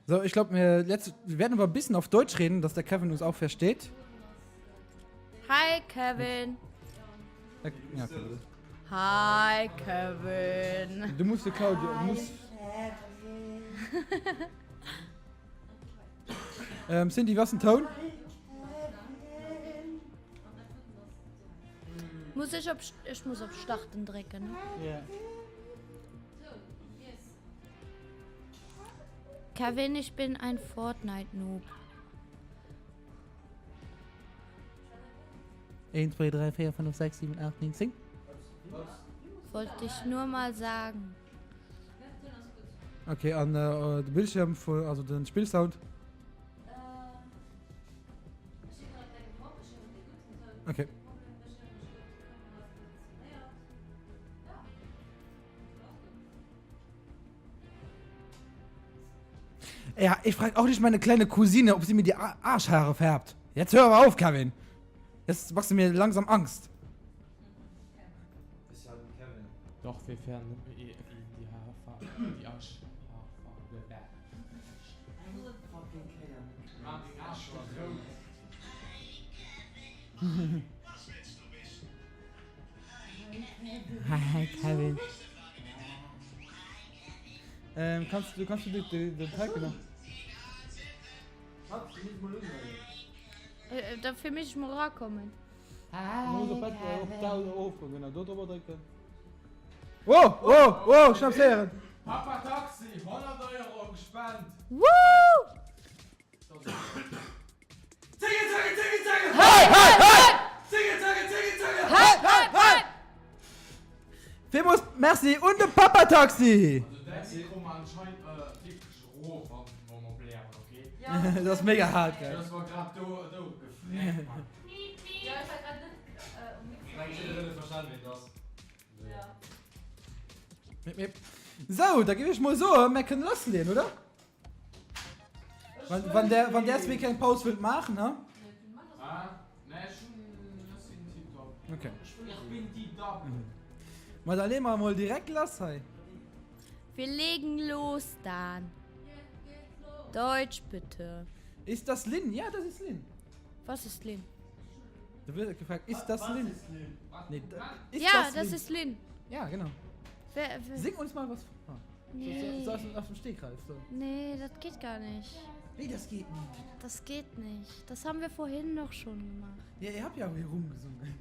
So, ich glaube, wir, letzt, wir werden aber ein bisschen auf Deutsch reden, dass der Kevin uns auch versteht. Hi Kevin. Ja, okay. Hi Kevin. Du musst de Claudio, du musst. Ähm, Cindy, was den Toun? Muss ech op ech muss op starten drécken ne? Ja. Kevin, ich bin ein Fortnite Noob. 1, 2, 3, 4, 5, 6, 7, 8, 9, 10. Wollte ich nur mal sagen. Okay, an äh, de Bildschirm vu also den Spillsound. Okay. Ja, ich frage auch nicht meine kleine Cousine, ob sie mir die Arschhaare färbt. Jetzt hör aber auf, Kevin. Jetzt machst du mir langsam Angst. Doch, wir färben eh die Haarfarbe, die Arschhaarfarbe. Hi, Kevin. Ähm, kannst du, kannst du den, den, den Teig genau? Äh, da fir mech mol rakommen. Genau, do drüber drücken. Oh, oh, oh, ich hab's hören. Papa Taxi, 100 Euro gespent. Woo! Hey, hey, hey! Hey, hey, hey! Villmools Merci un de Papa Taxi! Also däi Mikro ma anscheinend wierklech rof wann wa mer blären, ok? Dat ass mega hart, gell? Du hues mer grad do do gefreckt, Mann. Mip, mip. Sou, da géif ech mol soen, mär kënnen lassleeën, oder? Wann, wann der, wann der zwee keng Paus wëllt maachen, ha? Okay. Ma da leeë mer emol direkt lass hei. Wir legen los, Dan. Deutsch bitte. Ist das Lynn? Ja, das ist Lynn. Was ist Lynn? Da wird gefragt, ist das Lynn? Nee, da, ist ja, das, das Lynn? ist Lynn. Ja, genau. Wer, wer? Sing uns mal was vor. Nee. So, so, so aus, aus dem Stegreif. So. Nee, das geht gar nicht. Nee, das geht nicht. Das geht nicht. Das haben wir vorhin noch schon gemacht. Ja, ihr habt ja auch hier rumgesungen.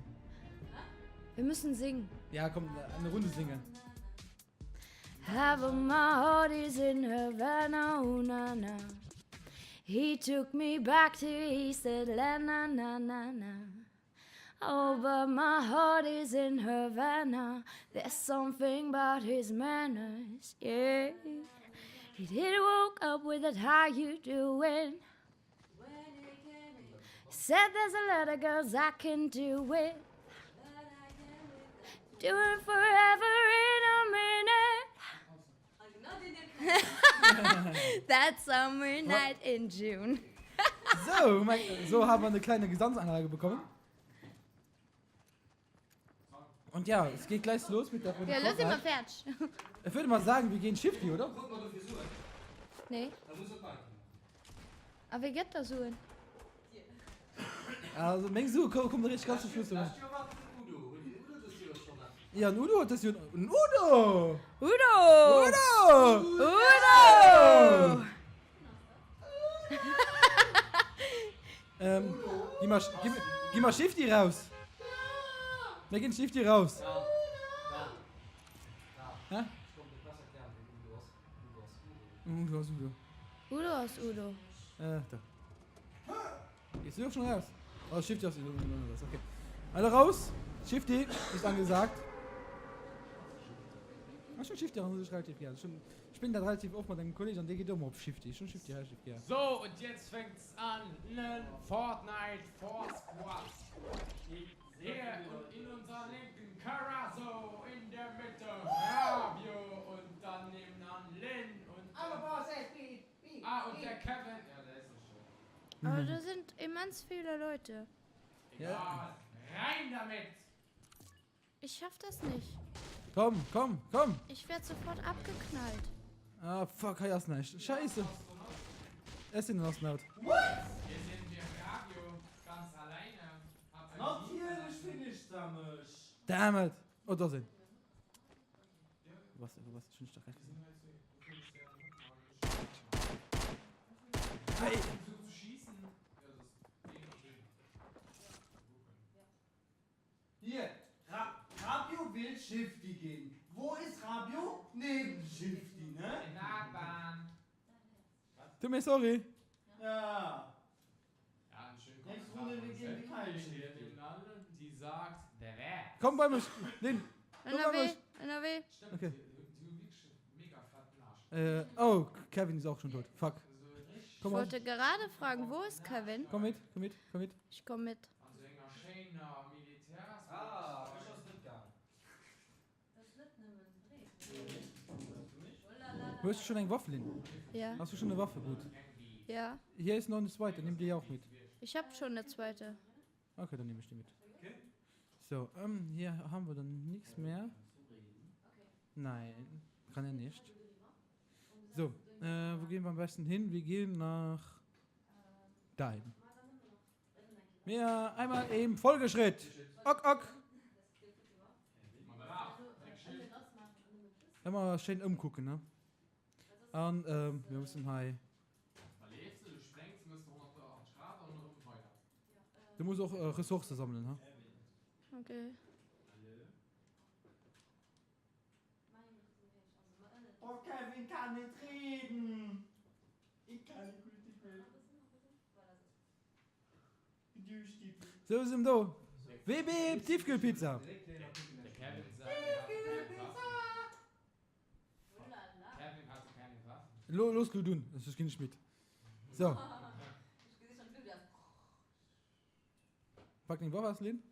Wir müssen singen. Ja, komm, eine Runde singen. Have my heart is in Havana, oh na na. He took me back to East Atlanta, na na na. Oh, but my heart is in Havana. There's something about his manners, yeah. He did woke up with that how you doing. Said there's a lot of girls I can do with. Do it forever in a minute. That summer night in June. So, mein, so haben wir eine kleine Gesangseinlage bekommen. Und ja, es geht gleich los mit der Runde. Ja, lo si mer Fortnite. fäerdeg. Ich würde mal sagen, wir gehen Shifty, oder? Nee. A wie gëtt der Suen? Also meng Sue kommen eréischt ganz zum Schluss. Ja, den Udo huet dës Joer. Den Udo! Udo! Udo! Udo! Ähm, gi mer, gi, gi mer Shifty raus! Mir ginn Shifty raus! Hä? Udo ass Udo. Udo ass Udo. Äh, da. Gehst du auch schon raus? Oh, Shifty ass raus, okay. Alle raus! Shifty ist angesagt. Ech hunn Shifty an sech relativ gär. Ech spillen dat relativ oft mat engem Kolleg an dee geet och ëmmer op Shifty. Ech hunn Shifty relativ gär. So und jetzt fängt's an, nen Fortnite 4 Squad. Hier und in unserer linken Carazo, in der Mitte Fabio und dann nebenan Lynn und ah und der Kevin, ja der ist doch schon. Aber da sind immens viele Leute. Egal, rein damit! Ich schaff das nicht. Komm, komm, komm! Ich werd sofort abgeknallt. Ah, fuck, hei ass näischt. Scheisse! Ech sinn den Astronaut. Hier sehen wir Fabio ganz alleine. Hat ein Natierlech finisht der mech! Damn it! Oh, do ass een. Wou bass de? Wou bass de? Ech hunn dech dach grad gesinn. Hey! Hier! will Shifty ginn. Wo ist Rabio? Neben Shifty, ne? Tut mir sorry. Ja. Nächst Runde, wir gehen kein Shifty. Komm bei mech, Lynn. Komm bei Ënnerwee, mech. ënnerwee. Okay. Äh, oh, Kevin ist auch schon tot. Fuck. Ich Komm mal. wollte gerade fragen, wo ist Kevin? Komm mit, komm mit, komm mit. Ich komm mit. Hues du schon eng Waff, Lynn? Ja. Hast du schon eine Waffe? Gut. Ja. Hier ist noch eine zweite, nimm die auch mit. Ich hab schon eine zweite. Okay, dann nehme ich die mit. So, ähm, hier haben wir dann nichts mehr. Nein, kann er nicht. So, äh, wo gehen wir am besten hin? Wir gehen nach dahin. Mir einmal im Folgeschritt. Ok, ok. Ëmmer schéin ëmkucken, ne? An ähm, mir mussen hei. Du muss och äh, Ressourcë sammelen, ha? Okay. Oh, Kevin kann net reden. Ich kann nicht gut, ich will. Sou sinn do. WB Tiefkühlpizza. Lo looss lo dun, soss ginn ech midd. So. Pak deng Waff aus, Lynn.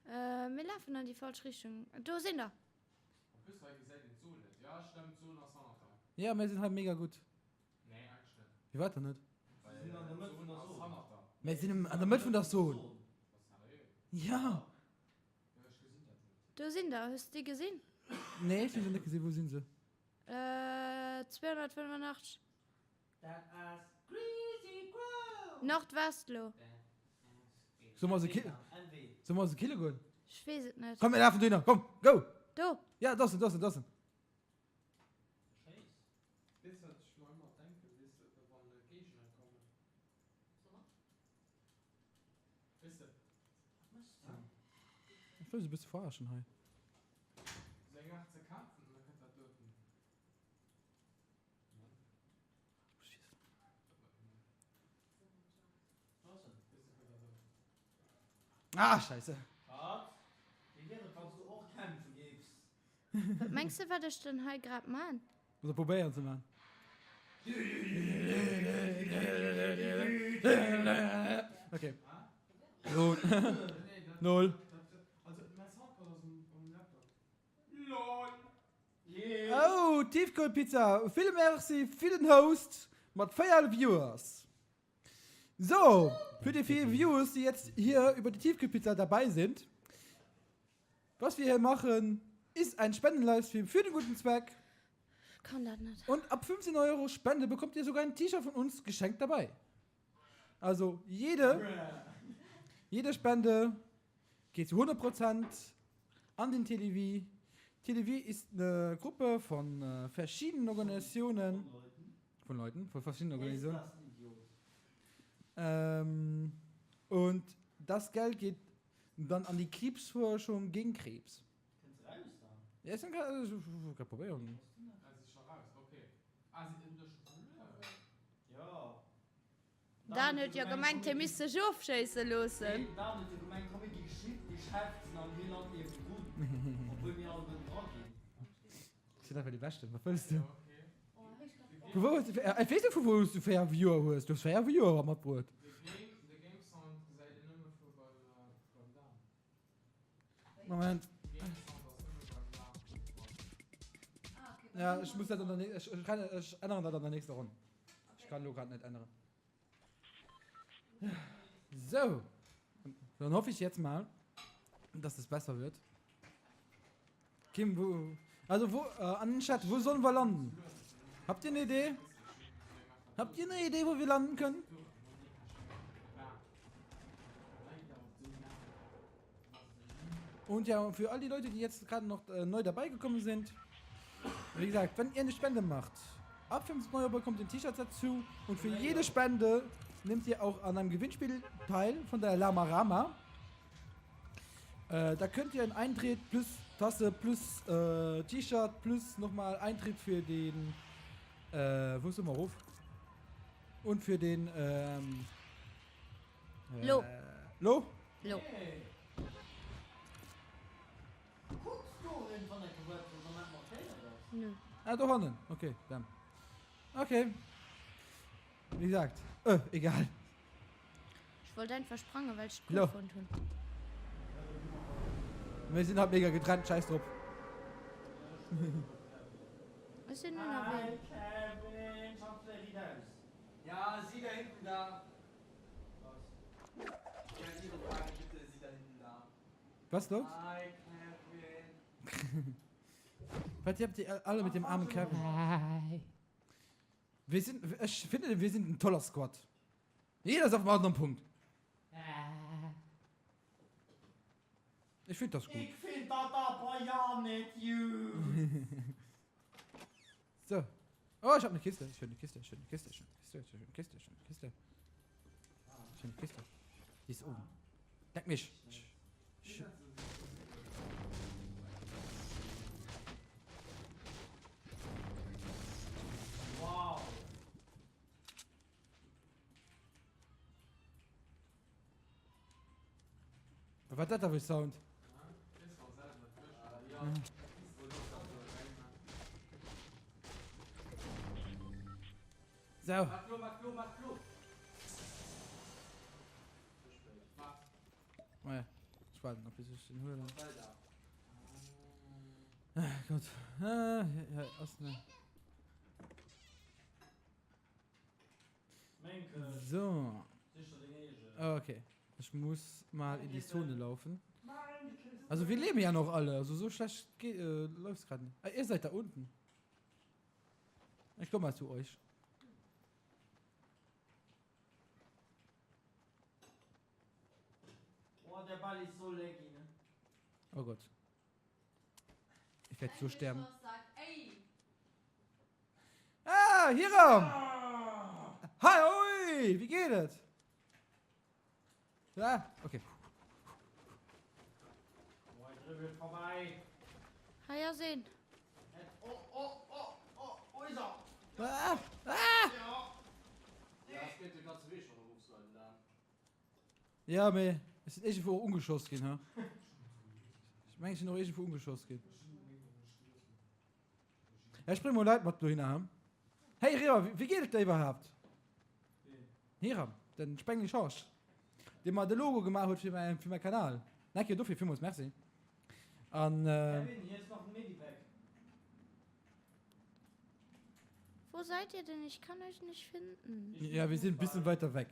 Äh, mir lafen an déi falsch Richtung. Do sinn der! Ja, mir sinn hei mega gutt. Firwat dann net? Mir sinn an der Mëtt vun der Zon. Ja. Do sinn der, hues de déi gesinn? Nee, ech hu se net gesinn. Wou sinn se? Äh, 285. Nordwest lo. Soll mer se ki soll mer se kille goen? Ech weess et net. Komm mir lafen dohinner, komm, go! Do! Ja, do ass en, do ass en, do ass en. Ech wëll se e bësse verarschen hei. Ah, Scheiße. Wat mengs de wat ech denn hei grad man? Oder probéieren ze man. Okay. Lol. Lol. Oh, Tiefkühlpizza, ville Merci fir den Host mat 4 Viewers. So, für die vier Viewers, die jetzt hier über die Tiefkühlpizza dabei sind. Was wir hier machen, ist ein Spenden-Livestream für den guten Zweck. Kann dat net. Und ab 15 Euro Spende bekommt ihr sogar ein T-Shirt von uns geschenkt dabei. Also jede, jede Spende geht zu 100 Prozent an den Télévie. Télévie ist eine Gruppe von äh, verschiedenen Organisationen. Von Leuten, von verschiedenen Organisationen. Ähm, und das Geld geht dann an die Krebsforschung gegen Krebs. Ja, ist kein Problem. Dan huet jo gemengt hie misst sech ofschéisse loossen. Sinn einfach déi Beschten, wat wëlls du? Vu wou hues du, ech weess net vu wou s du 4 Viewer hues, du hues 4 Viewer matbruet. Moment. Ja, ech muss dat an der, ech, ech änneren dat an der nächster Ronn. Ech kann elo grad net änneren. So. Dann hoffe ich jetzt mal, dass es besser wird. Kim, wo, also wo, äh, an den Chat, wo sollen wir landen? Habt ihr eine Idee? Habt ihr eine Idee, wo wir landen können? Und ja, für all die Leute, die jetzt gerade noch äh, neu dabei gekommen sind, wie gesagt, wenn ihr eine Spende macht, ab 50 Euro bekommt ihr ein T-Shirt dazu und für jede Spende nehmt ihr auch an einem Gewinnspiel teil von der Lama Rama. Äh, da könnt ihr ein Eintritt plus. Tasse plus T-Shirt plus nochmal Eintritt fir den wou soe mer erof? Und fir den Lo. Lo? Lo. Kucks du irgendwann eng Kéier wou se net markéiert ass? Nö. Ah dohannen, okay, damn. Okay. Wéi gesagt, äh, egal. Ech wollt einfach sprangen, well ech et cool fonnt hunn. Mir sinn haut mega getrennt, scheiß drop. Ech sinn ënnerwee. Was los? Was habt ihr alle mit dem armen Kevin? Wir sind, ich finde, wir sind ein toller Squad. Jeder ist auf dem anderen Punkt. Ich finde das gut. Ich find dat awer ja net jut. So. Oh, ich hab eine Kiste. Schöne Kiste, schöne Kiste, schöne Kiste, schöne Kiste, schöne Kiste. Schöne Kiste. Die ist oben. Leck mich. Sch Wow. Wat dat da fir Sound? So. Naja, ich warte noch, bis ich den huelen. Ah, Gott. Ah, ja, ass ne. So. Okay. Ich muss mal in die Zone laufen. Also wir leben ja noch alle. Also so schlecht äh, läuft es gerade nicht. Ah, ihr seid da unten. Ich komme mal zu euch. Oh, der Ball ist so laggy, ne? Oh Gott. Ich werde so sterben. Ah, Hiram! Hi, oi! Wie geht es? Ja, okay. Hei ass een. Ah, ah! Ja, mee ech sinn iergendwou och ungeschoss ginn, ha? Ech mengen, ech sinn och iergendwou ungeschoss ginn. Ja, ech bréng mol Leit mat dohinner, ha? Hey Hiram, wéi geet et der iwwerhaapt? Hiram, den Spengler Schorsch, dee mer de Logo gemaach huet fir mäi, fir mäi Kanal. Nach eng Kéier dofir villmools Merci. An, äh. Kevin, hier ist noch ein Medipack. Wo seid ihr denn? Ich kann euch nicht finden. Ja, wir sind ein bisschen weiter weg.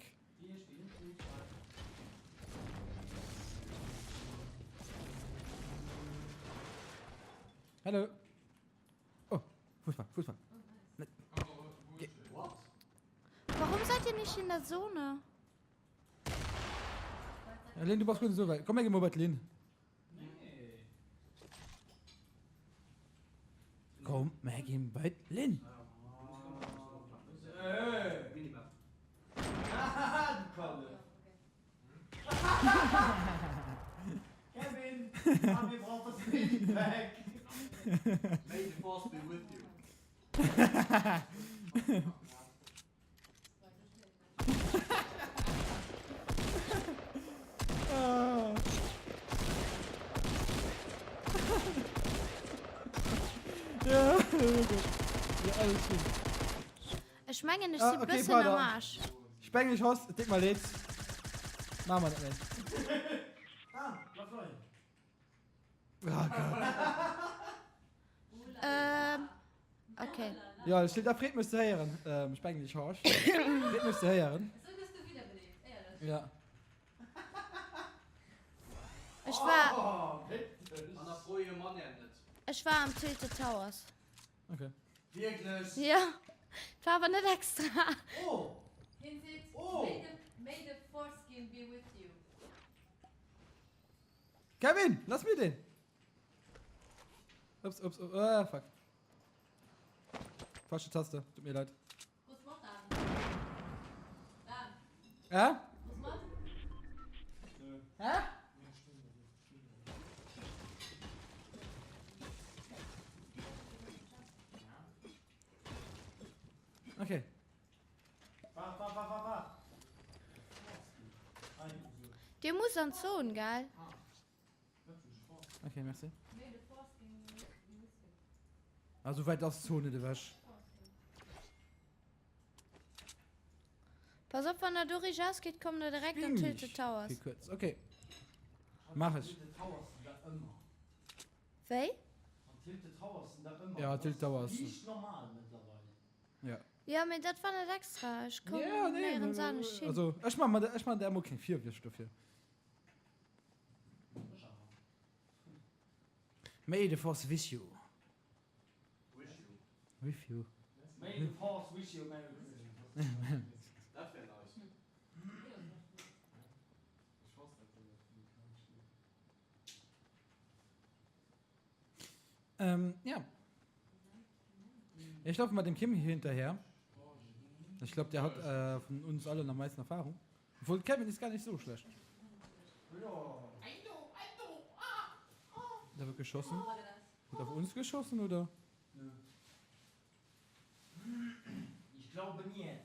Hallo. Oh, Fußball, Fußball. Warum seid ihr nicht in der Zone? Ja, Lynn, du brauchst gut so weit. Komm, wir gehen mal bei Lynn. Komm, wir gehen bei Lynn. Kevin, ah, mir braucht das Medipack. May the force be with you. Ja, ja, alles gut. Ech mengen ech Ah, si okay, bëssen am pardon. Arsch. Spengel Hoss, et deet mer leed. Maache mer net méi. Ah, bleif leien. Oh Gott. Ähm, okay. Ja, ech dat freet mech ze héieren, ähm, Spengel Schorsch. Freet mech ze héieren. Esou gëss du wiederbeleeft, éierlech. Ja. Ech war, An da froe jo Mann net. ech war am Tilted Towers. Okay. Wierklech? Ja, et war awer net extra. Oh! Hien seet, Oh! May the, may the foreskin be with you. Kevin, lass mir den! Ups, ups, ups, ah, fuck. Falsche Taste, tut mir leid. Krus mat, Dan. Dan, Hä? krus mat? Hä? Dir musst an d'Zon, gell? Okay, merci. Ah, sou wäit ass d'Zon net ewech. Pass op, wann der do riicht ausgeet, kommt der direkt an Tilted Towers. Fir kuerz, okay. Maach ech. Wéi? Ja, Tilted Towers. Ja. Jo, mee dat war net extra. Ech koum Ja, nee, néierens anescht hin. Also, ech man mer, ech man der emol keng Virwürf dofir. May the force with you. With you. May the force wish you a merry Christmas. Dat wär nice. Ähm, ja. Ich laufe mal dem Kim hier hinterher. Ich glaube, der hat äh, von uns allen am meisten Erfahrung. Obwohl, Kevin ist gar nicht so schlecht. Da wird geschossen. Wird auf uns geschossen, oder? Ich glaube nicht.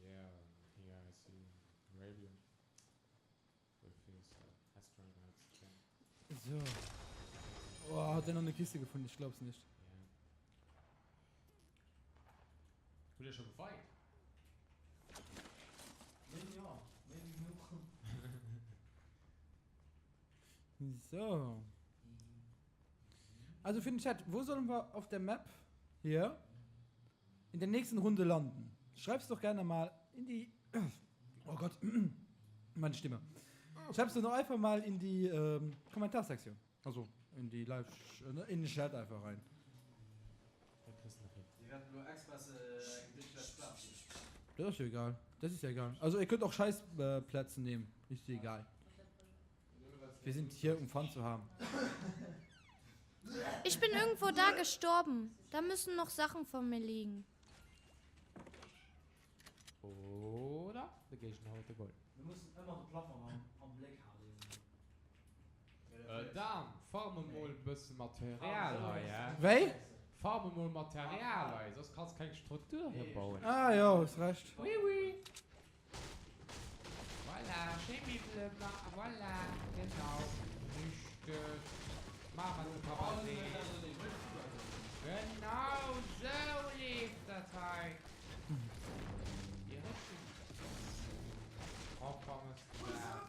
Yeah, here I see Rabian with his astronauts chain. So. Oh, hat er noch eine Kiste gefunden? Ich glaub's nicht. Yeah. Hutt Dir scho gefeit? So. Also für den Chat, wo sollen wir auf der Map hier in der nächsten Runde landen? Schreib's doch gerne mal in die. Oh Gott, meine Stimme. Schreib's doch einfach mal in die ähm, Kommentarsektion. Also in die Live, äh, in den Chat einfach rein. Das ist ja egal. Das ist ja egal. Also ihr könnt auch Scheißplätze äh, nehmen. Ist dir egal. Wir sind hier, um Fun zu haben. Ich bin irgendwo da gestorben. Da müssen noch Sachen von mir liegen. Oder de Géigner huet de Goal. Mir mussen ëmmer de Plafong am Bléck halen. Dan, farme mol e bësse Material hei, hä? Wéi? Farme mol Material hei, soss kanns keng Struktur hier bauen. Ah jo, hues Recht. Oui, oui. Voilà, schéi Miwwele ma, voilà, genau, richteg. Maach wat de Papa seet. Genau sou leeft dat hei. Déi richteg propper mëss de dat.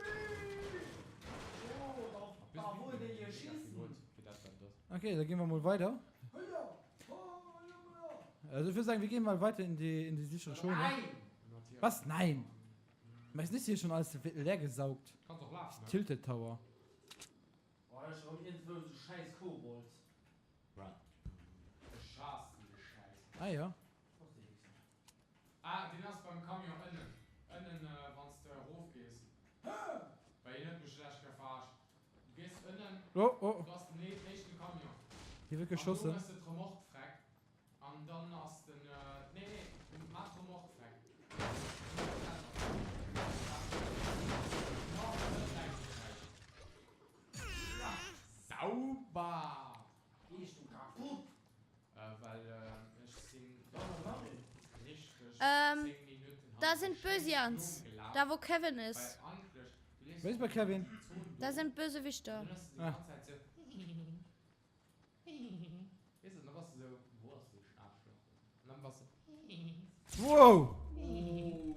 Okay, da gehen wir mal weiter. Also ich würde sagen, wir gehen mal weiter in die, in die sichere Zone. Was? Nein! Meist nicht hier schon alles leer gesaugt. Kannst och lafen, ne? Tilted Tower. Oh, da ist schon irgendwo so scheiß Kobold. Ech haassen déi Schäiss. Ah ja. Ah, deen ass beim Camion ënnen. Ënnen, wann s de erof gees. Well hien huet mech schlecht gefaascht. Du gees ënnen, Oh, oh. do ass den éischten Camion. Hier wird An do geschossen. hues de d'Remorque freck. An dann ass den, nee, nee, maach d'Remorque freck. Sauber! Well ech sinn richteg Ähm, 10 Minutten da hannert sind der Schäiss Bösians. nogelaf. Da wo Kevin ist. Well eigentlech, du leefs Wéi ist bei Kevin? an déi Zon Da do, sind Bösewichter. dann hues de déi Ah. ganz Zäit sou Weess de, dann bass de sou, wou ass dee Aarschloch? An dann bass de Wow! Oh,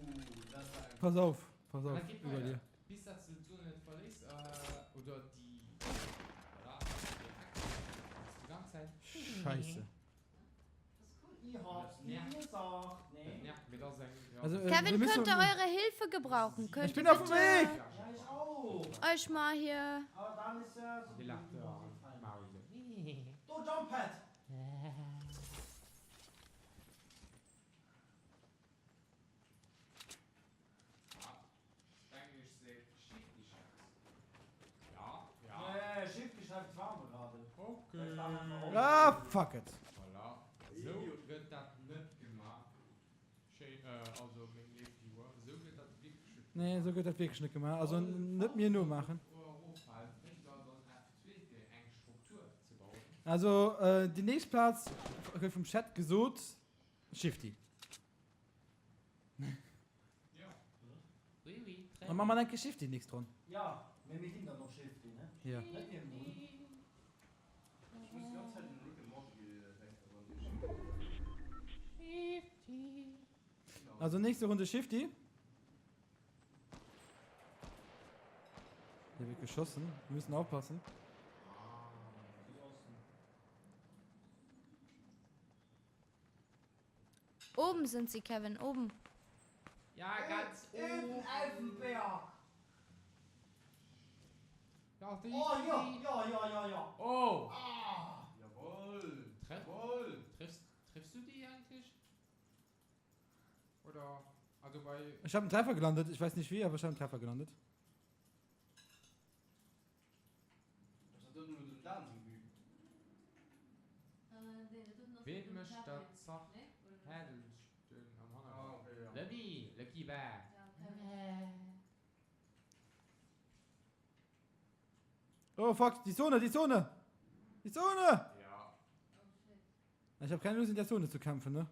dat war eng. Pass auf, pass An auf, dat geet über weider, dir. bis dass de d'Zon net verléiss, oder déi, voilà, déi Eck, bass de ganz Zäit Scheisse. Also, äh, wir Kevin, müssen- könnt ihr eure Hilfe gebrauchen? Ich Könnt bin ihr auf dem bitte Weg! euch mal hier. Ah, fuck it. Voilà, esou gëtt dat net gemaach. Schéin, also meng léif Viewer, esou gëtt dat wierklech net Nee, esou gëtt dat wierklech net gemaach. Also net mir nomaachen. Eroffalen, bréngt der dann F2 fir eng Struktur ze bauen. Also déi nächst Plaz gëtt vum Chat gesot. Shifty. Dann maache mer eng Kéier Shifty nächst Ronn. Jo, mee mir ginn dann och Shifty, ne? Jo. Net niewendrun. Ech muss déi ganz Zäit un Rick and Morty denken, wann dir Shifty. Also nächste Runde Shifty. Hier wird geschossen. Wir müssen aufpassen. Oben sind sie, Kevin, oben. Ja, ganz oben. Elfenberg. Ja, die, Oh, ja, ja, ja, ja, ja. Oh. Ah. Jawohl. Treff, Jawohl. Triffst, triffst du die eigentlich? Oder, also bei... Ich habe einen Treffer gelandet. Ich weiß nicht wie, aber ich habe einen Treffer gelandet. Ween mécht dat Zach Hädelchen am Hannergrond? Lucky, Lucky Bear. Oh fuck, die Zone, die Zone! Die Zone! Ja. Ich habe keine Lust in der Zone zu kämpfen, ne?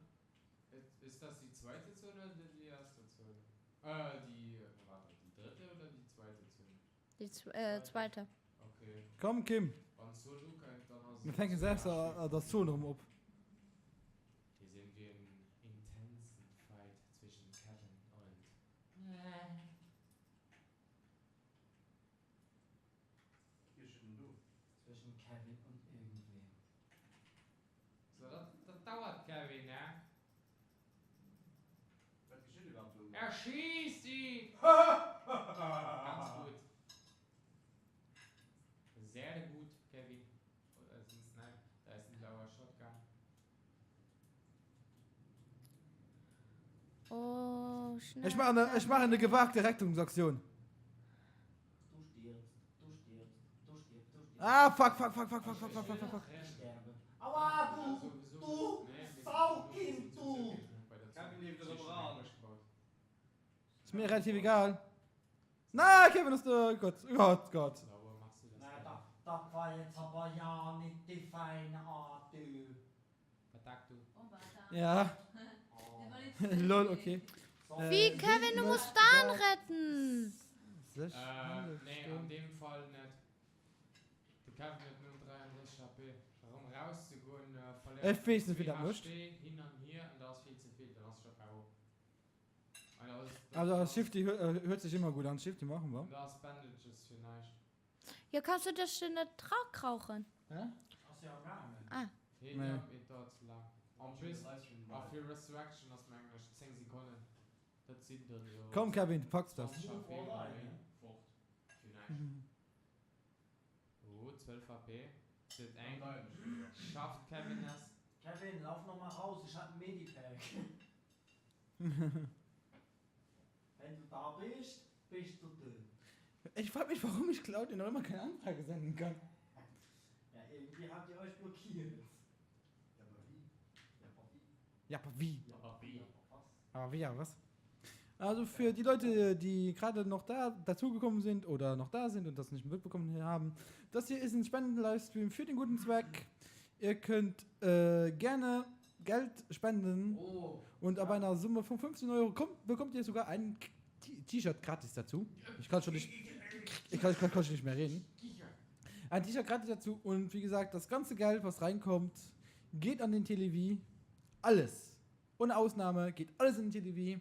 Ist das die zweite Zone oder die erste Zone? Äh, die, warte, die dritte oder die zweite Zone? Die äh, zweite. Okay. Komm, Kim. Wann d'Zone ukënnt, dann ass Mir fänken selbst an der Zone erëm op. Hier sehen wir einen intensen Fight zwischen Kevin und. Zwischen Kevin und irgendwem. So, dat, dat dauert, Kevin, ne? Wat geschitt iwwerhaapt do? Er schießt ihn! Ganz gut. Sehr gut, Kevin. Oh, da ist ein Snipe. Da ist ein blauer Shotgun. Oh, schnell. Ech maachen ech maachen eine gewagte Rettungsaktion. Du stirbst, du stirbst, du stirbst, du stirbst. Ah, fuck, fuck, fuck, fuck, fuck, fuck, fuck, fuck, fuck. Ich sterbe. Aua, du, du Saukind, du! Kevin leeft erëm eran. Ist mir relativ egal. Na, Kevin ass do. Gott, Gott, Gott. Na, dat, dat war jetzt aber ja nicht die feine Art, du. Ja. Lol, okay. Wie, Kevin, du musst Dan retten! Sech Äh, nee, an deem Fall net. De Kevin huet nëmmen 33 HP. Erëm rauszegoen, verléiert Ech weess net, wéi dat 2 mécht. HP hin an hier an dat ass vill ze vill, dann ass scho KO. An dat ass, dat Also ass, Shifty huet sech ëmmer gutt an. Shifty maache mer. an dat ass Bandages fir näischt. Jo, kanns du dech denn net drakrauchen? Hä? Ass jo am gaangen. Ah. Nee, Nee. ja, et dauert ze laang. En plus, a fir Resurrection ass mengen ech 10 Sekonnen. Dat sinn dann jo Komm Kevin, du packs das. 20 HP oder méi fort fir näischt. Oh, 12 HP. Es wird eng. Schafft Kevin es? Kevin, lauf noch mal raus, ich hab ein Medipack. Wenn du da bist, bist du dünn. Ich frag mich, warum ich Claudio noch immer keine Anfrage senden kann. Ja, irgendwie habt ihr euch blockiert. Ja, aber wie? Ja, aber wie? Ja, aber wie? Aber wie, aber was? Aber wie, ja, was? Also für die Leute, die gerade noch da dazugekommen sind oder noch da sind und das nicht mitbekommen haben, das hier ist ein Spenden-Livestream für den guten Zweck. Ihr könnt äh, gerne Geld spenden Oh. und ab einer Summe von 15 Euro kommt, bekommt ihr sogar ein T-Shirt gratis dazu. Ich kann schon nicht, ich kann, ich kann, kann schon nicht mehr reden. Ein T-Shirt gratis dazu und wie gesagt, das ganze Geld, was reinkommt, geht an den Télévie. Alles. Ohne Ausnahme geht alles in den Télévie.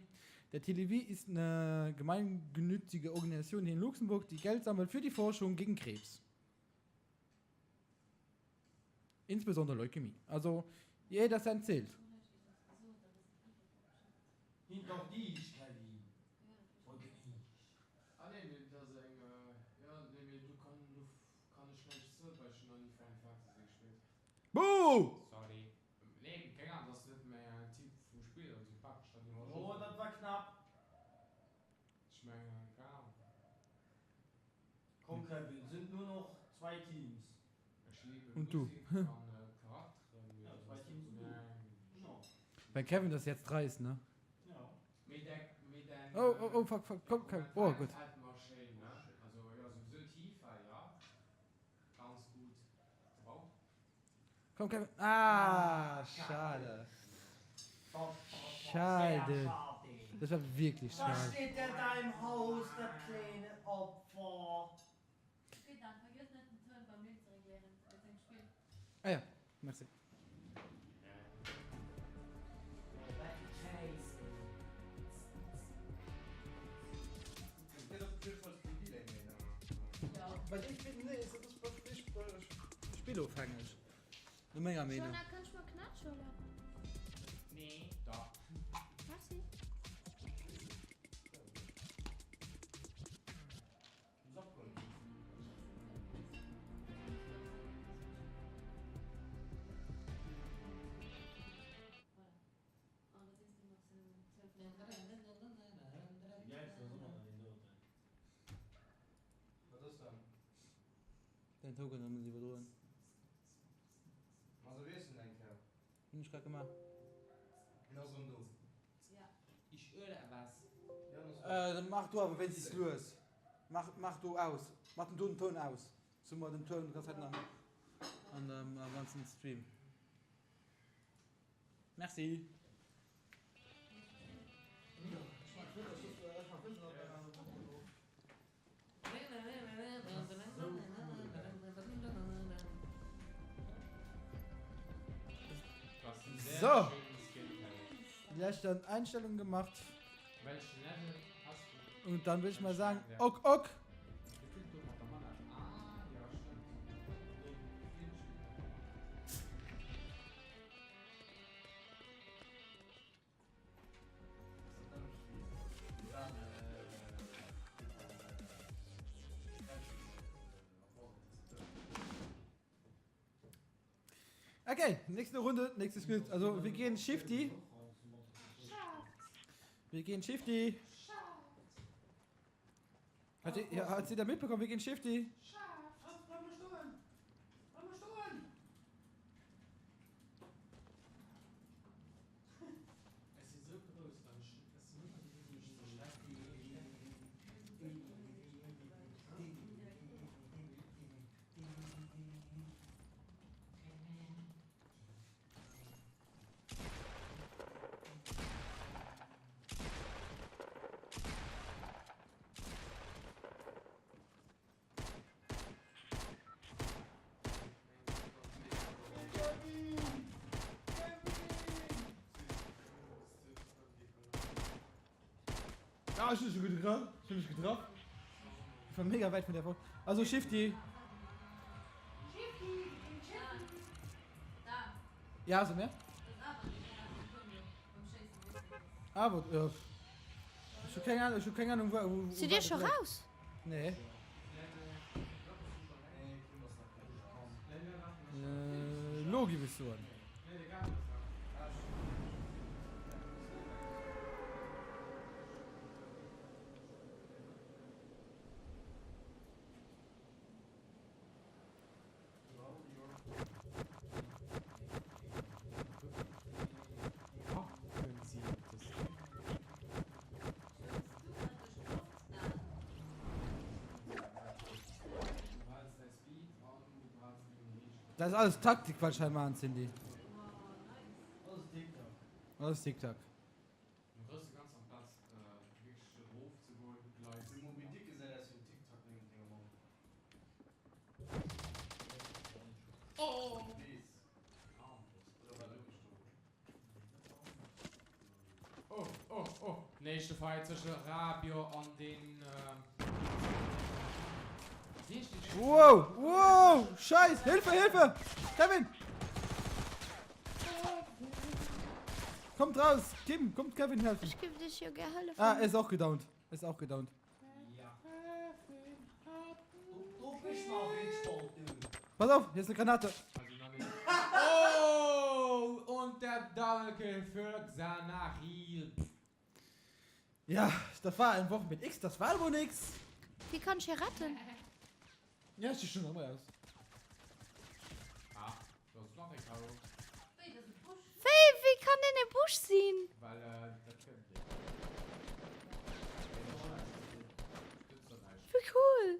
Der Télévie ist eine gemeinnützige Organisation hier in Luxemburg, die Geld sammelt für die Forschung gegen Krebs. Insbesondere Leukämie. Also jeder Cent zählt. Hinter dich, Kevin. Folge mich. Ah nee, mee dat ass eng, jo nee, mee do kann, do kann ech näischt soen, well ech hunn nach ni Final Fantasy gespillt. Buh! Sorry. Nee, keng Ahnung, dat ass net mäin Typ vu Spill, also pak ech dat iwwerhaapt Oh, net. dat war knapp. Ech mengen, keng Ahnung. Komm Kevin, sind nur noch zwei Teams. Ech liebe Und du? Musik an Charakteren, mee Ja, dat zwei ass net Teams und du. mäin. Genau. Wenn Kevin das jetzt reißt, ne? Ja. Mee deng, mee deng, Oh, oh, oh, fuck, fuck, komm, Kevin. Oh, gut. gefällt mer schéin, ne? Also jo, souwisou Tifa, ja. Ganz gut gebaut. Komm, Kevin. Ah, schade. Schade. Das war wirklich Da schade. steht er da im Haus, dat kleine Opfer. Peter, vergiess net den Toun beim Lidd ze regléieren bei sengem Spill. Ah ja, merci. Spillofhängeg, no menger Meenung. Jonah, kanns mer Knätsch huelen? Nee. Dach. Merci. Däin Token muss iwwerdroen. Hunn ech grad gemaach. Mach do awer wéinstens lues. Mach, mach do aus. Mach den do den Toun aus. Sou mer den Toun ganz Zäit am, an am ganzen Stream. Merci. So. Die letzten Einstellungen gemacht. Und dann würde ich mal sagen, ok, ok. Okay, nächste Runde, nächstes Spiel. Also wir gehen Shifty. Wir gehen Shifty. Hat, ja, hat sie da mitbekommen? Wir gehen Shifty. Ja, ich bin schon gut dran. Ich bin mich getroffen. Ich war mega weit von der Frau. Also Shifty. Ja, so mehr? Aber äh, ich hab keine Ahnung, ich hab keine Ahnung, wo, wo, wo Sidd Dir scho raus? Nee. Äh, lo giff ech soen. Das ist alles Taktik, was ich machen, Cindy. Alles Tick-Tack. Oh, oh, oh. Nächste Fight zwësche Rabio an den. Wéi heescht dee? Wow, wow, Scheiß, Hilfe, Hilfe! Kevin! Kommt raus, Kim, kommt Kevin helfen. Ech géif dech jo gär hëllefen. Ah, er ist auch gedownt. Er ist auch gedownt. Pass auf, hier ist eine Granate. Oh, und der Double Kill für Xanaril. Ja, das war ein Wochen mit X, das war wohl nix. Wie kann ich hier retten? Ja, ich schon nochmal aus. Ah, das ist noch ein Karo. Wéi, wéi kann deen e Busch sinn? Well, äh, dat kënnt Dir. Wéi cool!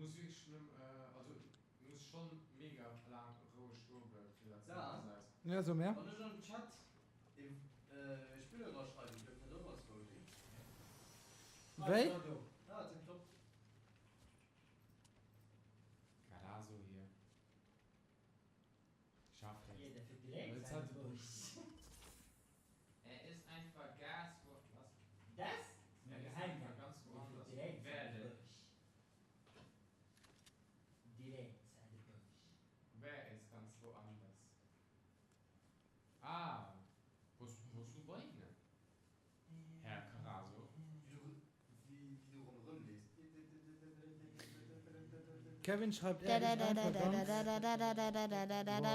Muss wierklech schlëmm, also muss schonn mega laang roueg stoe bleiwen fir dat ze gesäis. Ja, so mehr. Wann ech an den Chat ee Spiller eraschreiwen, gëtt dat och als Voting? Wéi? Ah, tip top. Carazo hier. Schafft Er ist einfach Gas wo was? Er ist einfach ganz woanders. Wer denn? Wer ist ganz woanders? Ah, wos wos du bei ihnen? Herr Carazo. Wéi du ronderëm leefs. Kevin schreibt er ist einfach ganz woanders.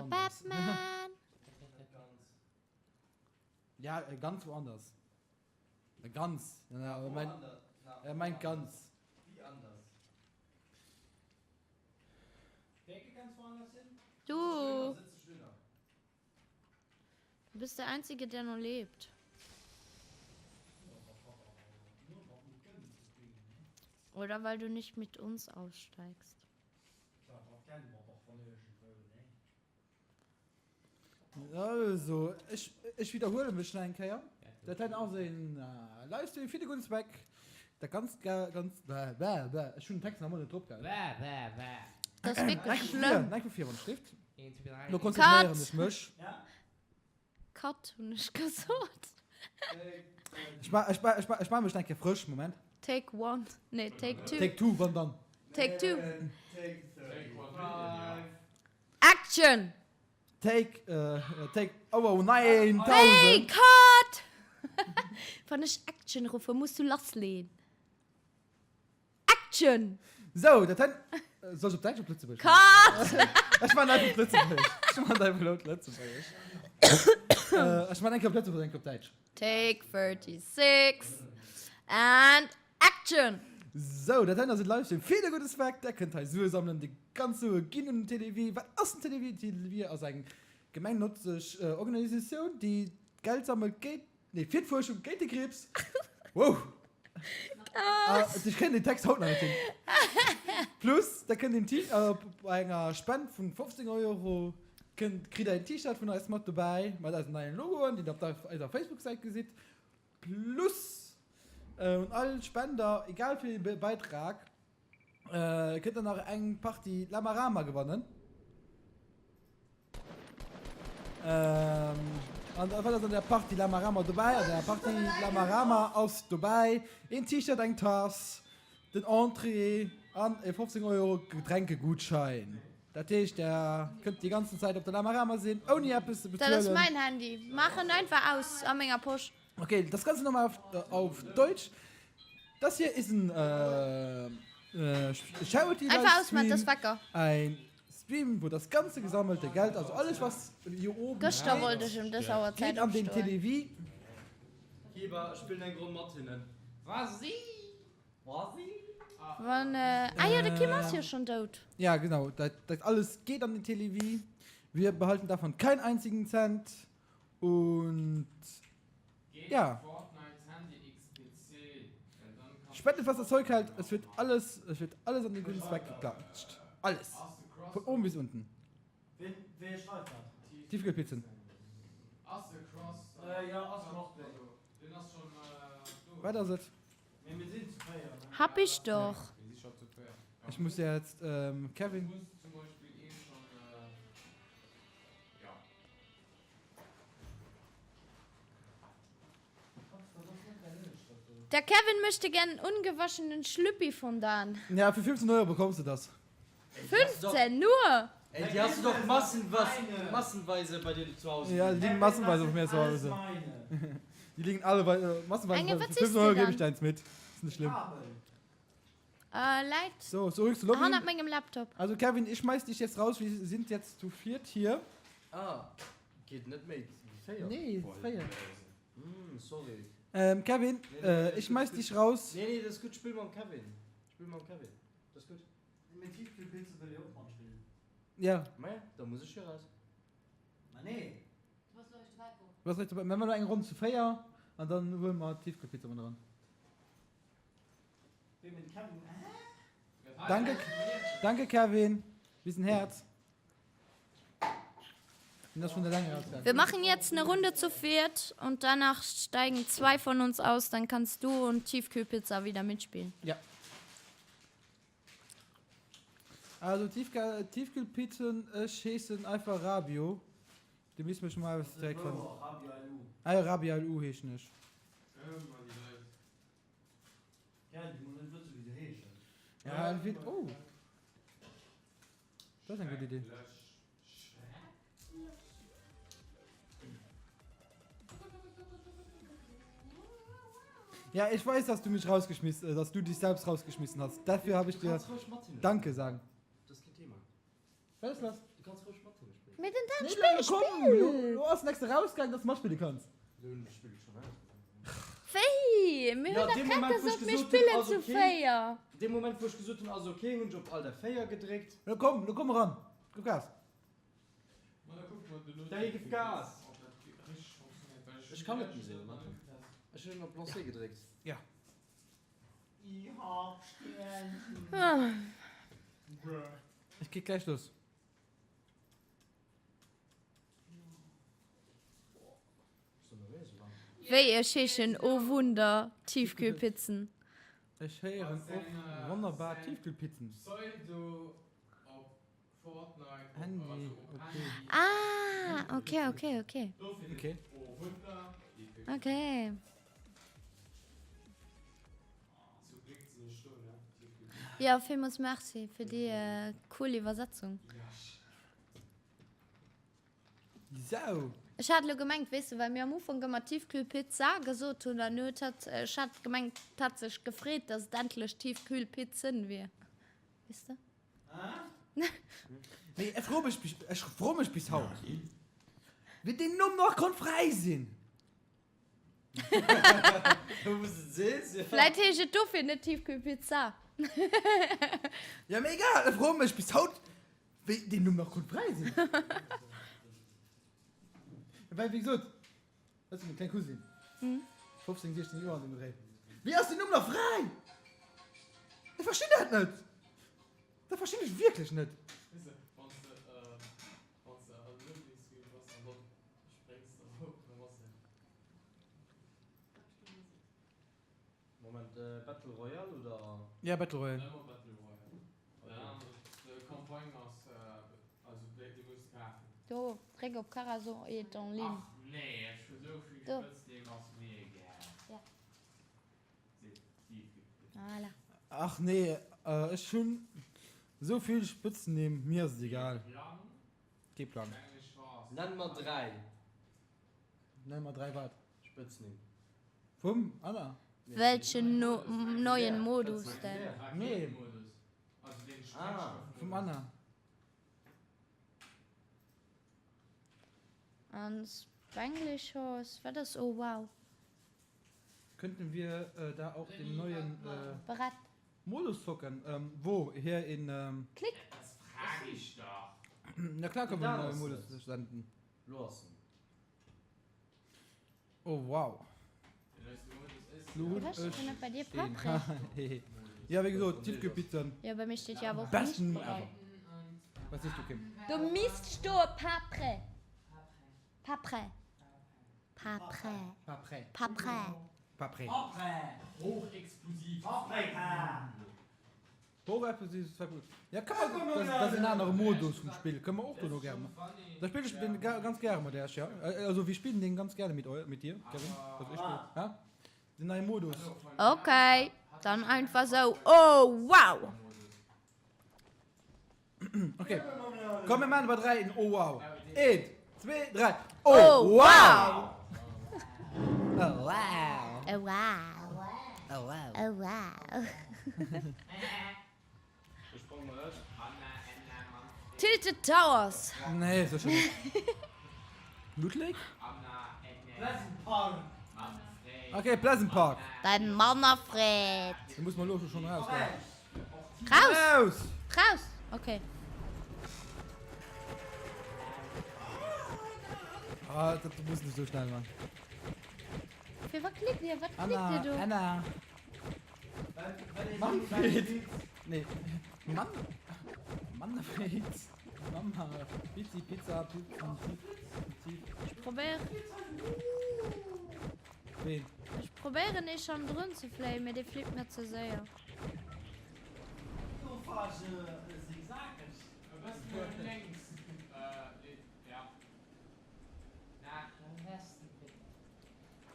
Batman! Ja, ganz woanders. Ganz. Ja, er meint, er meint ganz. Wie anders? Du! Du bist der Einzige, der noch lebt. Oder weil du nicht mit uns aussteigst. Also, ech, ech widderhuele mech nach eng Kéier. Dat heiten ass een Livestream fir de gudden Zweck. Dat ganzt Geld, ganz, bäh, bäh, bäh, ech hunn den Text nach ëmmer net drop, gell? Bäh, bäh, bäh. Dat ass wierklech schlëmm. Nach eng Kéier vu vir, wann et schléift. Een, zwee, dräi. Lo konzentréieren ech mech. Cut, hunn ech gesot. Ech ma, ech ma, ech ma, ech ma mech nach eng Kéier frësch, Moment. Take one, nee, take two. Take two, wann dann. Take two. Take 35. Action! Take, take, oh oh, 9000! Nee, cut! Wann ech Action ruffen, muss du lassleen. Action! Sou, dat hen, soll ech op Däitsch op Lëtzebuergesch? Cut! Ech man einfach op Lëtzebuergesch. Ech man einfach elo op Lëtzebuergesch. Ech man eng Kéier op Lëtzebuergesch, eng Kéier op Däitsch. Take 36 and Action! Sou, dat heiten ass e Livestream fir de gudde Zweck. Der kënnt hei Sue sammelen. Déi ganz Sue ginn un den Télévie. Wat ass den Télévie? Den Télévie ass eng gemengnotzeg Organisatioun, déi Geld sammelt géint, nee, fir d'Fuerschung géint de Kriibs. Wow! Ech kréien den Text haut nach net hin. Plus, der kënnt een T, bei enger Spend vun 15 Euro kënnt, kritt der een T-Shirt vun eis mat dobäi, mat eisem neien Logoen, deen der op eiser Facebook-Säit gesitt. Plus un all Spender, egal fir ee Beitrag, kënnt der nach eng Partie Lamarama gewannen. An wat ass an der Partie Lamarama dobäi? An der Partie Lamarama ass dobäi een T-Shirt, eng Tass, den Entrée an e 15 Euro Getränkegutschein. Dat heescht, der kënnt déi ganzen Zäit op der Lamarama sinn, ouni eppes ze Dat ass bezuelen. mäin Handy. Maach en einfach aus a menger Posch. Okay, das Ganze nochmal auf, auf Deutsch. Das hier ist ein äh, äh, Charity Einfach ausmachen, das Livestream. Wecker. Ein Stream, wo das ganze gesammelte Geld, also alles was hier oben Gëschter wollt ech ëm dës Auerzäit geht an den opstoen. Télévie. Kiba, ech spillen eng Ronn mat hinnen. Vas-y! Wann, ah jo, de Kim ass jo schonn dout. Ja, genau. Dat, dat alles geht an den Télévie. Wir behalten davon keinen einzigen Cent. Und ja. Spendet was das Zeug hält, es wird alles, es wird alles an den guten Zweck geklatscht. Alles. Von oben bis unten. Tiefkühlpizzen. Wat ass et? Hab ich doch. Ich muss jetzt ähm, Kevin. Der Kevin möchte gern einen ungewaschenen Schlüppi von Dan. Ja, für 15 Euro bekommst du das. 15 nur? Ey, die hast du doch massenwas, massenweise bei dir zu Hause. Ja, die liegen massenweise bei mir zu Hause. Die liegen alle bei, äh, massenweise. Enge, Für wat 15 sichs Euro du gebe ich dann? dir eins mit. Ist nicht schlimm. Äh, läit So, zurück zur Lobby. hannert mengem Laptop. Also Kevin, ich schmeiß dich jetzt raus. Wir sind jetzt zu viert hier. Ah, geet net méi wéi 4? Nee, 4. Hm, sorry. Ähm, Kevin, Nee, nee, äh, nee, ich gut, schmeiß gut. dich raus. Nee, nee, dat ass gutt. Spill mam Kevin. Spill mam Kevin. Dat ass gutt. Mee Tiefkühlpizza wëll jo och matspillen. Ja. Maja, da muss ech jo raus. Ma nee. Du bass elo eréischt dobäi komm. Du bass eréischt dobäi. Mir maachen elo eng Ronn zu 4 an dann huele mer d'Tiefkühlpizza mat eran. Wéi mit Kevin? Hä? Danke, danke Kevin. Bis en Häerz. Wir machen jetzt eine Runde zu viert und danach steigen zwei von uns aus, dann kannst du und Tiefkühlpizza wieder mitspielen. Ja. Also Tiefkühlpizzen, ech heessen einfach Rabio. Du misst mech mal direkt von. Ah ja, Rabio LU heeschen ech. Ja, oh. Dat ass eng gutt Idee. Ja, ich weiß, dass du mich rausgeschmissen, äh, dass du dich selbst rausgeschmissen hast. Dafür habe ich dir Danke sagen. Das ist kein Thema. Was ist das? Du kannst ruhig mat hinne spillen. Mee den Dan Nee, spillt komm, Spill! Du ass nächste rausgaang, dass du matspille kanns. Wéi? Mir hunn Ja, dach dee grad Moment, wou ech gesot, mir gesot hunn, spillen ass zu okay. 4. Dee Moment, wou ech gesot hunn, ass ok, hunn ech op Alt F4 gedréckt. Lo komm, lo komm eran. Gëff Gas. Däi gëff Gas! Ech kann net méi sinn, Moment. Ech hunn op Lancer gedréckt. Ja. Et geet gläich los. Wéi ech heeschen, oh Wunder, Tiefkühlpizzen. Ech héieren och wonnerbar Tiefkühlpizzen. Handy, okay. Ah, okay, okay, okay. Okay. Okay. Jo, villmools Merci fir déi cool Iwwersetzung. Sou. Ech hat elo gemengt, weess de, well mir am Ufank ëmmer Tiefkühlpizza gesot hunn an huet hatt, ech hat gemengt, hatt sech gefreet, dass et endlech Tiefkühlpizzen wier, weess de? Mee ech froe mech, ech froe mech bis haut, wéi deen Numm nach konnt fräi sinn. Vläit heescht et dofir net Tiefkühlpizza. Ja, mee egal, ech froe mech bis haut, wéi deen Numm nach konnt fräi sinn. Well, wéi gesot, dat ass meng kleng Cousine, 15, 16 Joer an deem Dréi. Wéi ass deen Numm nach fräi? Ech verstinn dat net. Dat verstinn ech wierklech net. Moment, Battle Royale oder? Ja, Battle Royale. Do, dréck op Carazo est en ligne. Do. Ja. Voilà. Ach nee, ech hunn esou vill Spëtznimm, mir ass et egal. Kee Plang. Nenn mer 3. Nenn mer 3 wat? Spëtznimm. Vum Anna? Welchen neuen Modus denn? Nee. Vum Anna. An Spanglish Horse, wat ass oh wow? Könnten wir da auch den neuen Berett. Modus zocken? Wo? Hier in. Klick! Das frag ich doch. Na klar können wir den neuen Modus senden. Oh wow. Was steht denn bei dir Paprika? Ja, wéi gesot, Tiefkühlpizzen. Ja, bei mir steht ja awer och Besten nicht ever. Was sees du, Kim? Do misst stoe Papre. Papre. Papre. Papre. Papre. Papre. Hochexplosiv. Paprika! Hochexplosiv ist gut. Ja, kann man, das, das ist ein anderer Modus vum Spiel. Können wir och dono gerne machen. Da spiele ich den ganz gerne mit der, ja. Also wir spielen den ganz gerne mit, mit dir, Kevin. Also ich spiel, ja? Den neuen Modus. Okay, dann einfach so. Oh, wow! Okay. Komm, mir maachen bei 3 en Oh wow. Eent, zwee, dräi. Oh, oh wow! Oh wow! Oh wow! Oh wow! Oh wow! Tilted Towers! Nee, sécher net. Loot Lake? Pleasant Park! Okay, Pleasant Park. Beim Mannerfred. Da muss man lo schon raus. Raus! Raus! Raus! Okay. Ah, dat muss nicht so schnell machen. Fir wat klickt Dir? Wat klickt Anna, Dir do? Anna. Manfred! Nee, Mann, Manfred, Mama, Pizzi, Pizza, Pizzi, Pizzi. Ech probéieren. Ween? Ech probéieren ee schonn drun ze fléien, mee dee flitt mir ze séier. Do fahr ech zigzageg. E bëssen lénks, ja. Nach Westen bitte.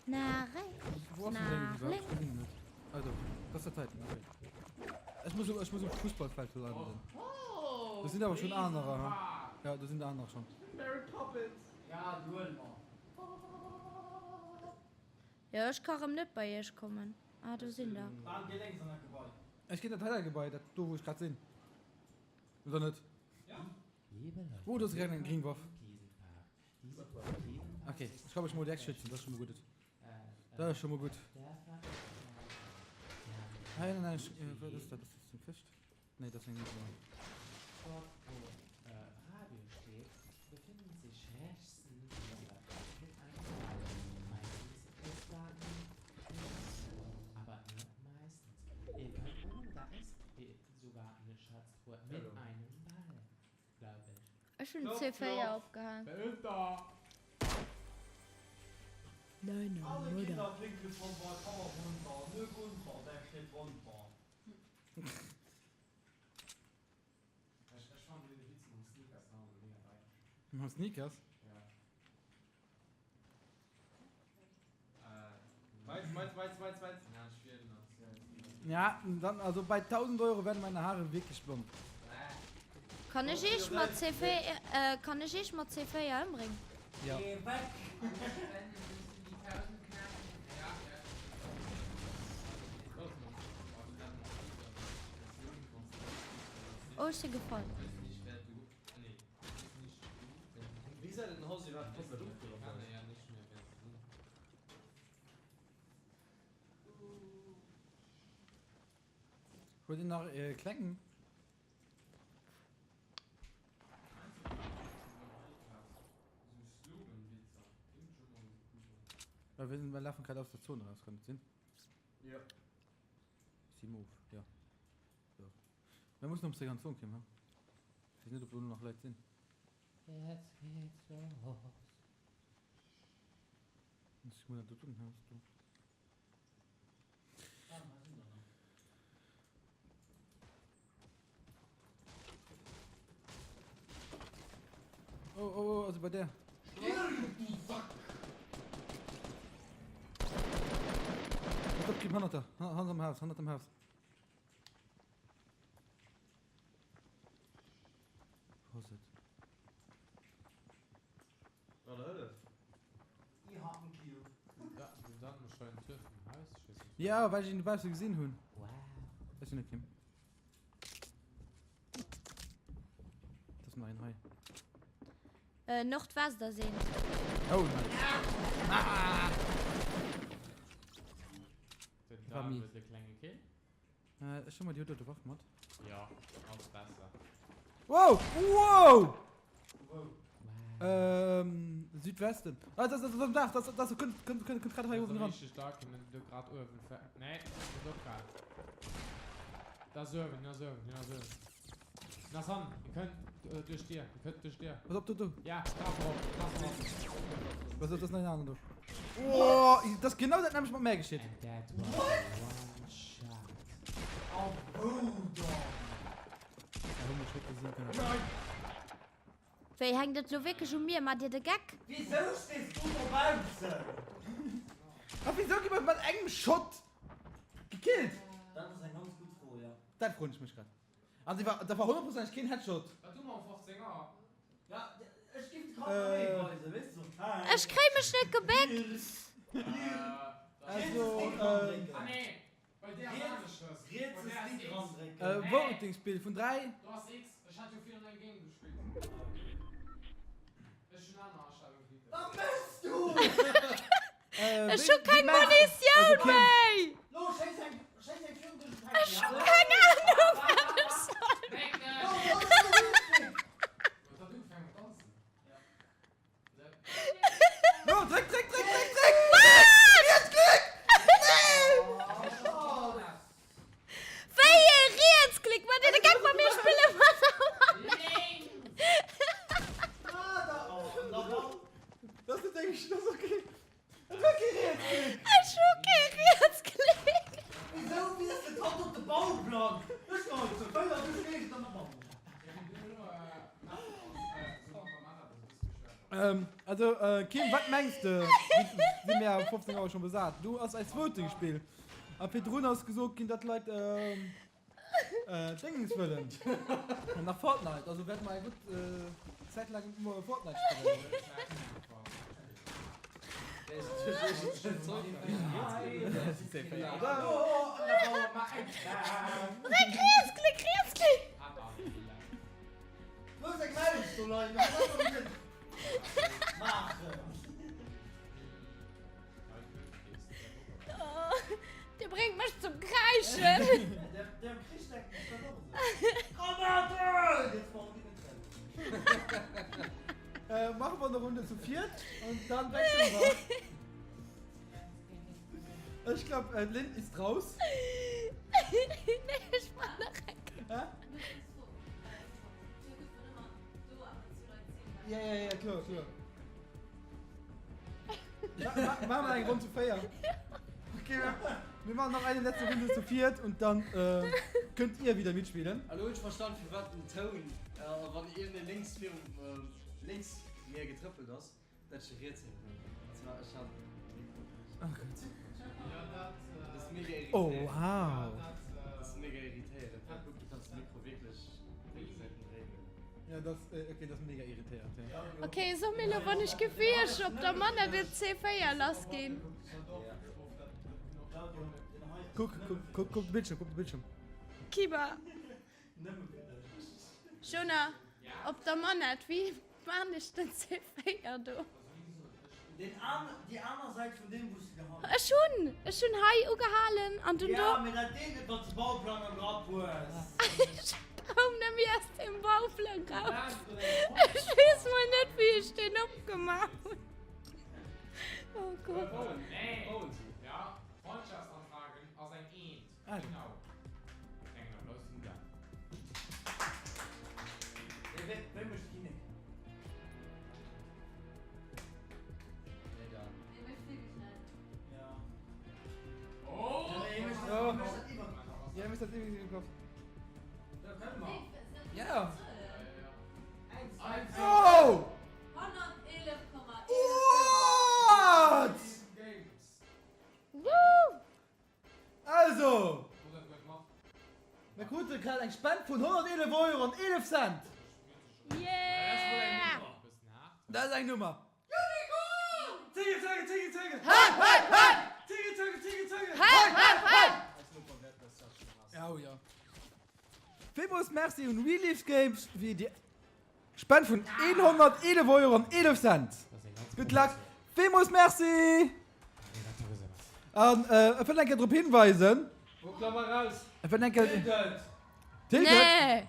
Nach rechts, Wo ass den Ding nach überhaupt? links. Ech gesinn en net. Ah do, dat ass der Titan, okay. Ech muss, ech muss um Fussballfeld landen. Do sinn awer schonn anerer, ha? Ja, do sinn der anerer schonn. Mary Poppins! Ja, déi huele mer. Jo, ech ka rëm net bei iech kommen. Ah, do sinn der. Dan, géi lénks an dat Gebai. Ech ginn dat heiter Gebai, dat do wou ech grad sinn. Oder net? Oh, do ass direkt eng gring Waff. Ok, ech ka mech mol direkt schützen, dat ass scho mol gutt. Dat ass scho mol gutt. Hei, nein, nein, ech, wat ass dat? Ass dat eng Këscht? Nee, dat ass eng Numm. Dort wo Radio steht, befinden sich rechts neben der Wand mit einem Ball. Meistens ist da eine Schatztruhe, aber nur meistens. Ihr könnt, oh, da ist sogar eine Schatztruhe mit einem Ball, glaub ich. Ech hunn C4 opgehaang. Alle Kinder klicke vom Balkon runter, ne Gunther, der steht drunter. Mam Sneakers? Ja, dann also bei 1000 Euro werden meine Haare wirklich blond. Kann ech iech mat C4 äh, kann ech iech mat C4 ëmbréngen? Ja. Oh, ech si gefall. Huet een nach e klengen? Well wir, wir laufen gerade aus der Zone raus, kann das sinn? Ja. Si move, ja. So. Wir müssen um Second Zone kommen. Ich weiß nicht, ob do nach Leit sinn. Jetzt geht's los. Muss ich mal do drüben Haus do. Oh, oh, oh, also bei der. Pass op, Kim, hannert der. Hannert dem Haus, hannert dem Haus. Wo ass et? Ja, well ech ihn dobausse gesinn hunn. Ech sinn net Kim. Das ass nach een hei. Äh, Nordwest ass een. Oh, nice. Ah! Den War mies. David, de klenge Kill. Äh, ech hu mer déi dote Waff mat. Jo, ass besser. Wow! Wow! Ähm, Südwesten. Ah, das, das, das, das, das, das, kënnt, kënnt, kënnt, kënnt grad hei uewen ran. Richtig stark, wenn du grad uewen fä-, nee, net opgehal. Da ass uewen, hien ass uewen, hien ass uewen. Hien ass hannen, hie kënnt duerch d'Dier, hie kënnt duerch d'Dier. Pass op, do, do. Ja, traf erop, traf erop. Pass op, das ist nach ein anderer do. Oh, das ist genau dat nämlecht mat mär geschitt. And that was one shot. A wou dann? Da hu mech net gesinn kënnen. Wéi, hänkt et lo wierklech u mir? Maacht dir de Geck? Wisou stees du dobaussen? A wisou gi mer mat engem Shot gekillt? Dat ass eng ganz gutt Fro, jo. Dat froen ech mech grad. An se war, dat war honnertprozenteg keen Headshot. Wat hu mer um 15 Auer? Ja, ech giff de Kapp nach méi weisen, weess de, sou, hey. Ech kréi mech net gebéckt! Also, Ah nee, bei där ass aneschters. Riets Bei de där ass Stick X. randrécken. Voting-Spill vun 3. Do ass X. Ech hat jo virun eng Game gespillt. Ech hunn aner Astellungen wéi de. Wat méchs du? Ech hu keng Munitioun méi! Lo, schéiss eng, schéiss eng virun duerch den Heck. Ech hu keng Ahnung, wat ech soll. Lo, dréck, dréck, dréck, dréck, dréck! Wat? Rietsklick! Nee! Also Kim, wat mengs de? Si mir um 15 Auer schon besat? Du ass eist Voting-Spill. A virdrun ass gesot ginn, datt d'Leit Déngens wëllen. Nach Fortnite. Also wäerte mer eng gutt Zäit laang Fortnite spillen. Réck riets, Klick riets, Klick! Dir bréngt mech zum Kräischen! Maache mer eine Runde zu viert und dann wechseln wir. Ech glaub, d'Lynn ist raus. Nee, ech mach nach eng Kéier. Ja, ja, ja, kloer, kloer. Maache mer eng Ronn zu véier. Okay, mir machen noch eine letzte Runde zu viert und dann äh, könnt ihr wieder mitspielen. Elo hunn ech verstanden firwat den Toun wann iergendeen lénks virum lénks mir getrëppelt ass, dat ech e riets héieren hunn. An zwar ech hat de Mikro riicht. Ach Gott. Dat ass mega irritéierend. Oh wow. Dat ass mega irritéierend, well kuck du kanns de Mikro wierklech lénks Säiten dréinen. Ja dat ok dat ass mega irritéierend ja. Ok, so Milo, wann ech gewiescht op der Manette den C4 lass ginn. Kuck kuck kuck kuck de Bildschirm kuck de Bildschirm. Kiba. Jonah, op der Manette, wéi maan ech den C4 do? Déi aner Säit vun deem wous de gehat. Ech hunn, ech hunn hei ugehalen an dunn do. Ja, mee dat deet net wanns de Bauplang am Grapp hues. Ech koum net méi aus deem Bauplang raus. Ech weess mol net wéi ech deen opgemaach hunn. Oh Gott. Wéi mécht Kinnek? Ja. Oh! What? Woo! Also! Mir krute grad eng Spend vun 111 Euro an 11 Cent! Yeah! Dat ass eng Nummer! Unicorn! Zénge, zénge, zénge, zénge! Hei, hei, hei! Zénge, zénge, zénge, zénge! Hei, hei, hei! Oh jo. Villmools Merci un Relief Games fir déi Spend vun 111 Euro an 11 Cent. Good luck. Villmools Merci! An ech wëll eng Kéier drop hinweisen. Ech wëll eng Kéier. Tilted! Nee!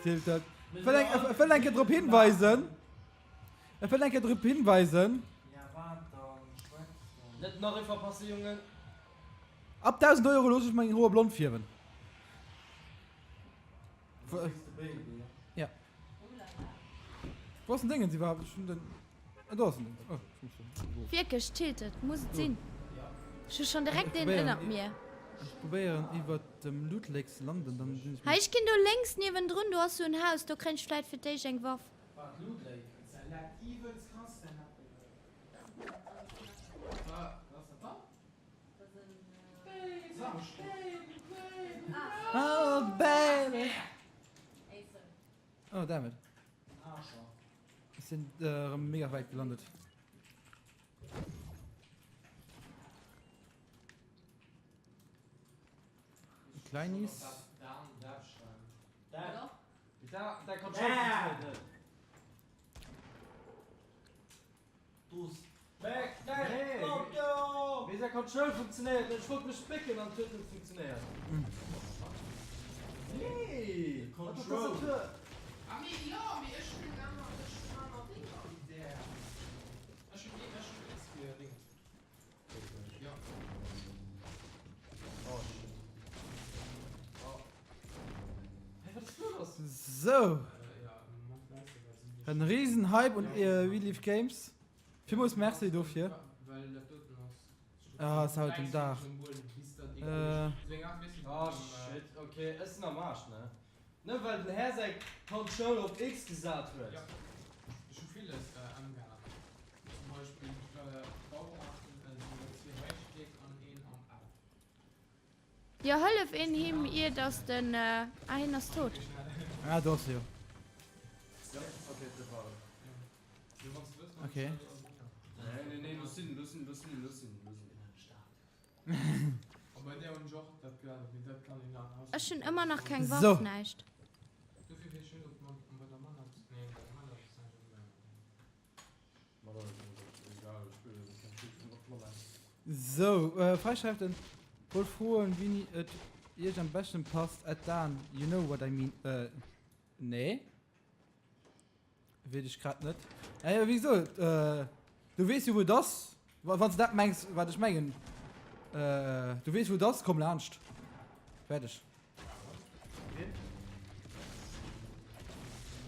Tilted. Ech wëll eng, ech wëll eng Kéier drop hinweisen. Ech wëll eng Kéier drop hinweisen. Net nach ee verpasse, Jongen. Ab 1.000 Euro looss ech meng Hoer blond fierwen. Ja. Wo ass den Dingens iwwerhaapt? Ech hunn den. Ah, do ass den Dingens. Oh, ech muss schon. Wierklech tilted, muss et sinn. Ech hu schon direkt een ënnert mir. Ech probéieren iwwert dem Loot Lake ze landen, dann sinn ech. Hei, ech ginn do lénks niewendrun, do ass sou en Haus, do kréien ech vläit fir d'éischt eng Waff. Oh baby. Oh damn it. Ech sinn erëm mega wäit gelandet. Kleinis. Wéi säi Control funktionéiert net, ech wollt mech spécken an et huet net funktionéiert. Nee! Mat der Tastatur. Sou. En riesen Hype und äh, We Live Games. Villmools Merci dofir. Ah, ass haut den Dag. Äh. Oh shit, okay, ech sinn am Aarsch, ne? Ne, well den Här säi Control op X gesat huet. Villes ëmgeännert. Zum Beispill d'Baumaarten sinn elo zwee Heistéck an een am F. Jo hëllef een him ier dass den ah hien ass tot. Ah do ass e jo. Okay. Ech hunn ëmmer nach keng Waff näischt. Sou, Freischreften, wollt froen wini et iech am beschten passt at Dan, you know what I mean, nee wees ech grad net, naja wéi gesot du wees jo wou et ass, wann s de dat mengs wat ech mengen, du wees wou et ass, komm laanscht, fäerdeg. Wien?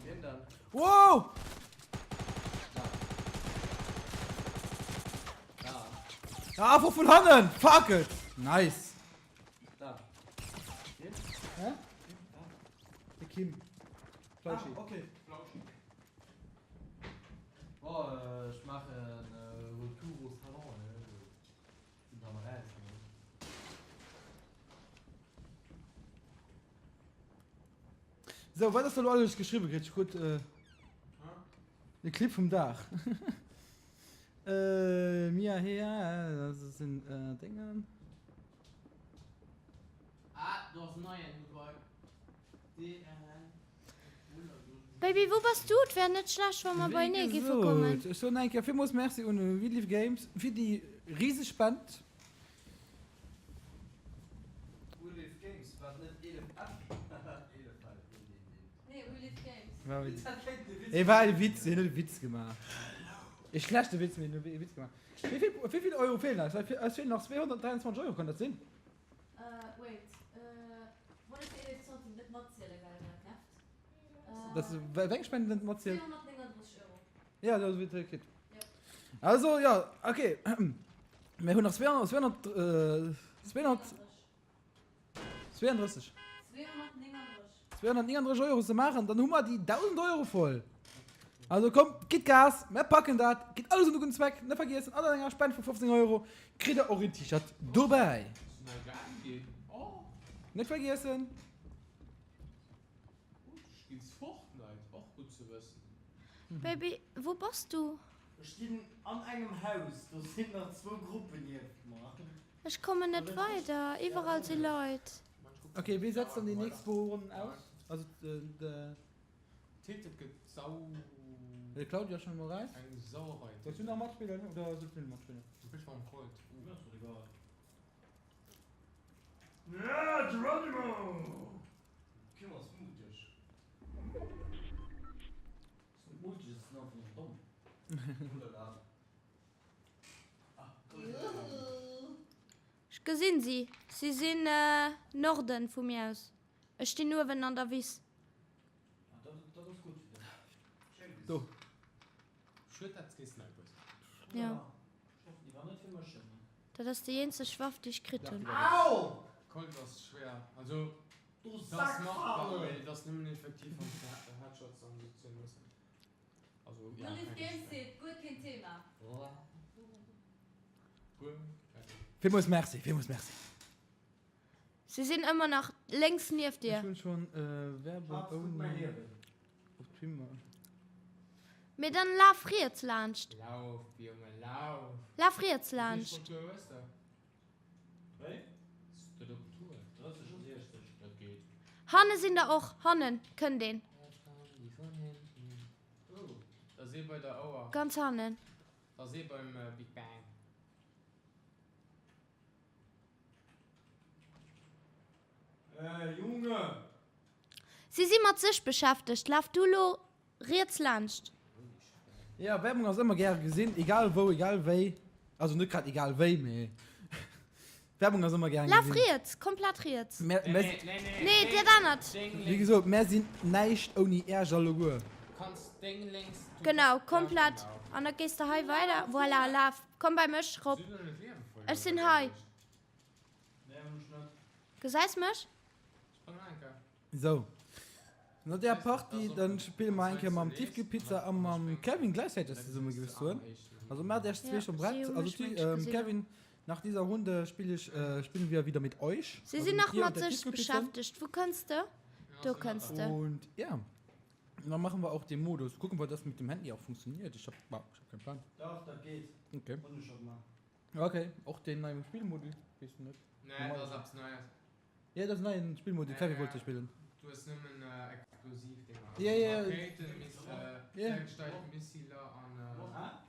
Wien dann? Wow! Da. Da. Ah, einfach vun hannen! Fuck it! Nice! Da. Wien? Hä? De Kim. Flauschi. Ah, okay. Bon, äh, ech maachen äh, Retour au Salon. Ne? Sinn dann eraus, ne? Sou, wat ass da lo alles geschriwwe kritt? Ech krut de Clip vum Dag. Mia hea, dat sinn Déngen. Ah, do ass en neien dobei. DRN. Baby, wou bass du? Et wär net schlecht, wa mer Wéi beienee giffe kommen. gesot, ech soen eng Kéier villmools Merci un We Live Games fir déi riseg Spend. We Live Games, war et net 11 F? Haha, 11 L, deen, deen, deen. Nee, We Live Games. War e Witz. Et war e Witz, hien huet e Witz gemaach. E schlechte Witz, mee hien huet e Witz gemaach. Wéi vill, wéi vill Euro feelen eis? Eis feelen nach 223 Euro, kann dat sinn? Wait, wollt ech déi 11 Centimes net matzielen, well dat nervt. Dat ass wéi eng Spend net matzielen? 239 Euro. Ja, dat ass wéi kritt. Also ja, okay. Mir hunn nach 200, 200, 200, 32. 239. 239 Euro ze maachen, dann hu mer déi 1000 Euro voll. Also komm, gitt Gas, mir packen dat, geet alles un de gudden Zweck, net vergiessen, an enger Spend vu 15 Euro kritt der och een T-Shirt dobäi. Net vergiessen. Baby, wou bass du? Ech stinn an engem Haus, do sinn nach zwou Gruppen nieft mer. Ech kommen net weider, iwwerall si Leit. Ok, wee setzt dann déi nächst zwou Ronnen aus? Also de. Tilted gëtt sau. De Claudio ass schon emol raus. Eng Sauerei. Solls du nach matspillen oder solls du net matspillen? Du bist mam Colt. Mir ass dat egal. Geronimo! Kim ass muteg. Ass net muteg, ass einfach nëmmen domm. Ulala. Ech gesinn si. Si sinn Norden vu mir aus. Ech stinn uewen an der Wiss. Do. Schued dat s kee Snipe hues. Jo. Dat ass déi eenzeg Waff déi ech kritt hunn. Colt ass schwéier, also dat ass machbar, mee et ass nëmmen effektiv wann s de Headshots an esou zéien hues. Also ja, Guer Games seet guer keen Thema. Guer keng. Villmools Merci, villmools Merci. Si sinn ëmmer nach lénks nieft dir. Ech hunn schon Werbung ouni op Twimmer. Mee dann laf riets laanscht. Lauf, Jonge, lauf! Laf riets laanscht. Wéi vill hues de? Wéi? Dat op Tour? 30 a 60, dat geet. Hanne sinn der och, hannen kënnt een. Oh, da ass ee bei der Auer. Ganz hannen. Da ass ee beim Big Bang. Äh, Junge! Si si mat sech beschäftegt. Laf du lo riets laanscht. Jo, Werbung ass ëmmer gäre gesinn, egal wou, egal wéi. Also net grad egal wéi, mee Werbung ass ëmmer gären Laf gesinn. riets, komplett riets. Mär, mär, Nee, dat anert. wéi gesot, mär sinn näischt ouni Äerch alleguer. Genau, komplett. An da gees de hei weider. Voilà, laf. Komm bei mech rop. Ech sinn hei. Gesäis mech? Sou. No der Partie dann spille mer eng Kéier mam Tiefkühlpizza a mam Kevin gläichzäiteg zesumme géif ech soen. Also maacht iech zwee scho prett. Also Kevin, nach dieser Runde spill ich, spielen wir wieder mit euch. Si sinn nach mat sech beschäftegt. Wou kënns de? Do kënns de. Und ja, dann machen wir auch den Modus. Gucken wir, dass mit dem Handy auch funktioniert. Ich hab, ich hab keinen Plan. Dach, dat geet. Okay. Hunn ech scho gemaach. Okay, och deen neien Spillmodus, weess du net? Nee, dat ass eppes Neies. Ja, dat ass neien Spillmodus, Kevin wollt dee spillen. Du hues nëmmen explosiv Dinger. Ja, ja. Rakéiten, Selbststeichmissiler an Granaten.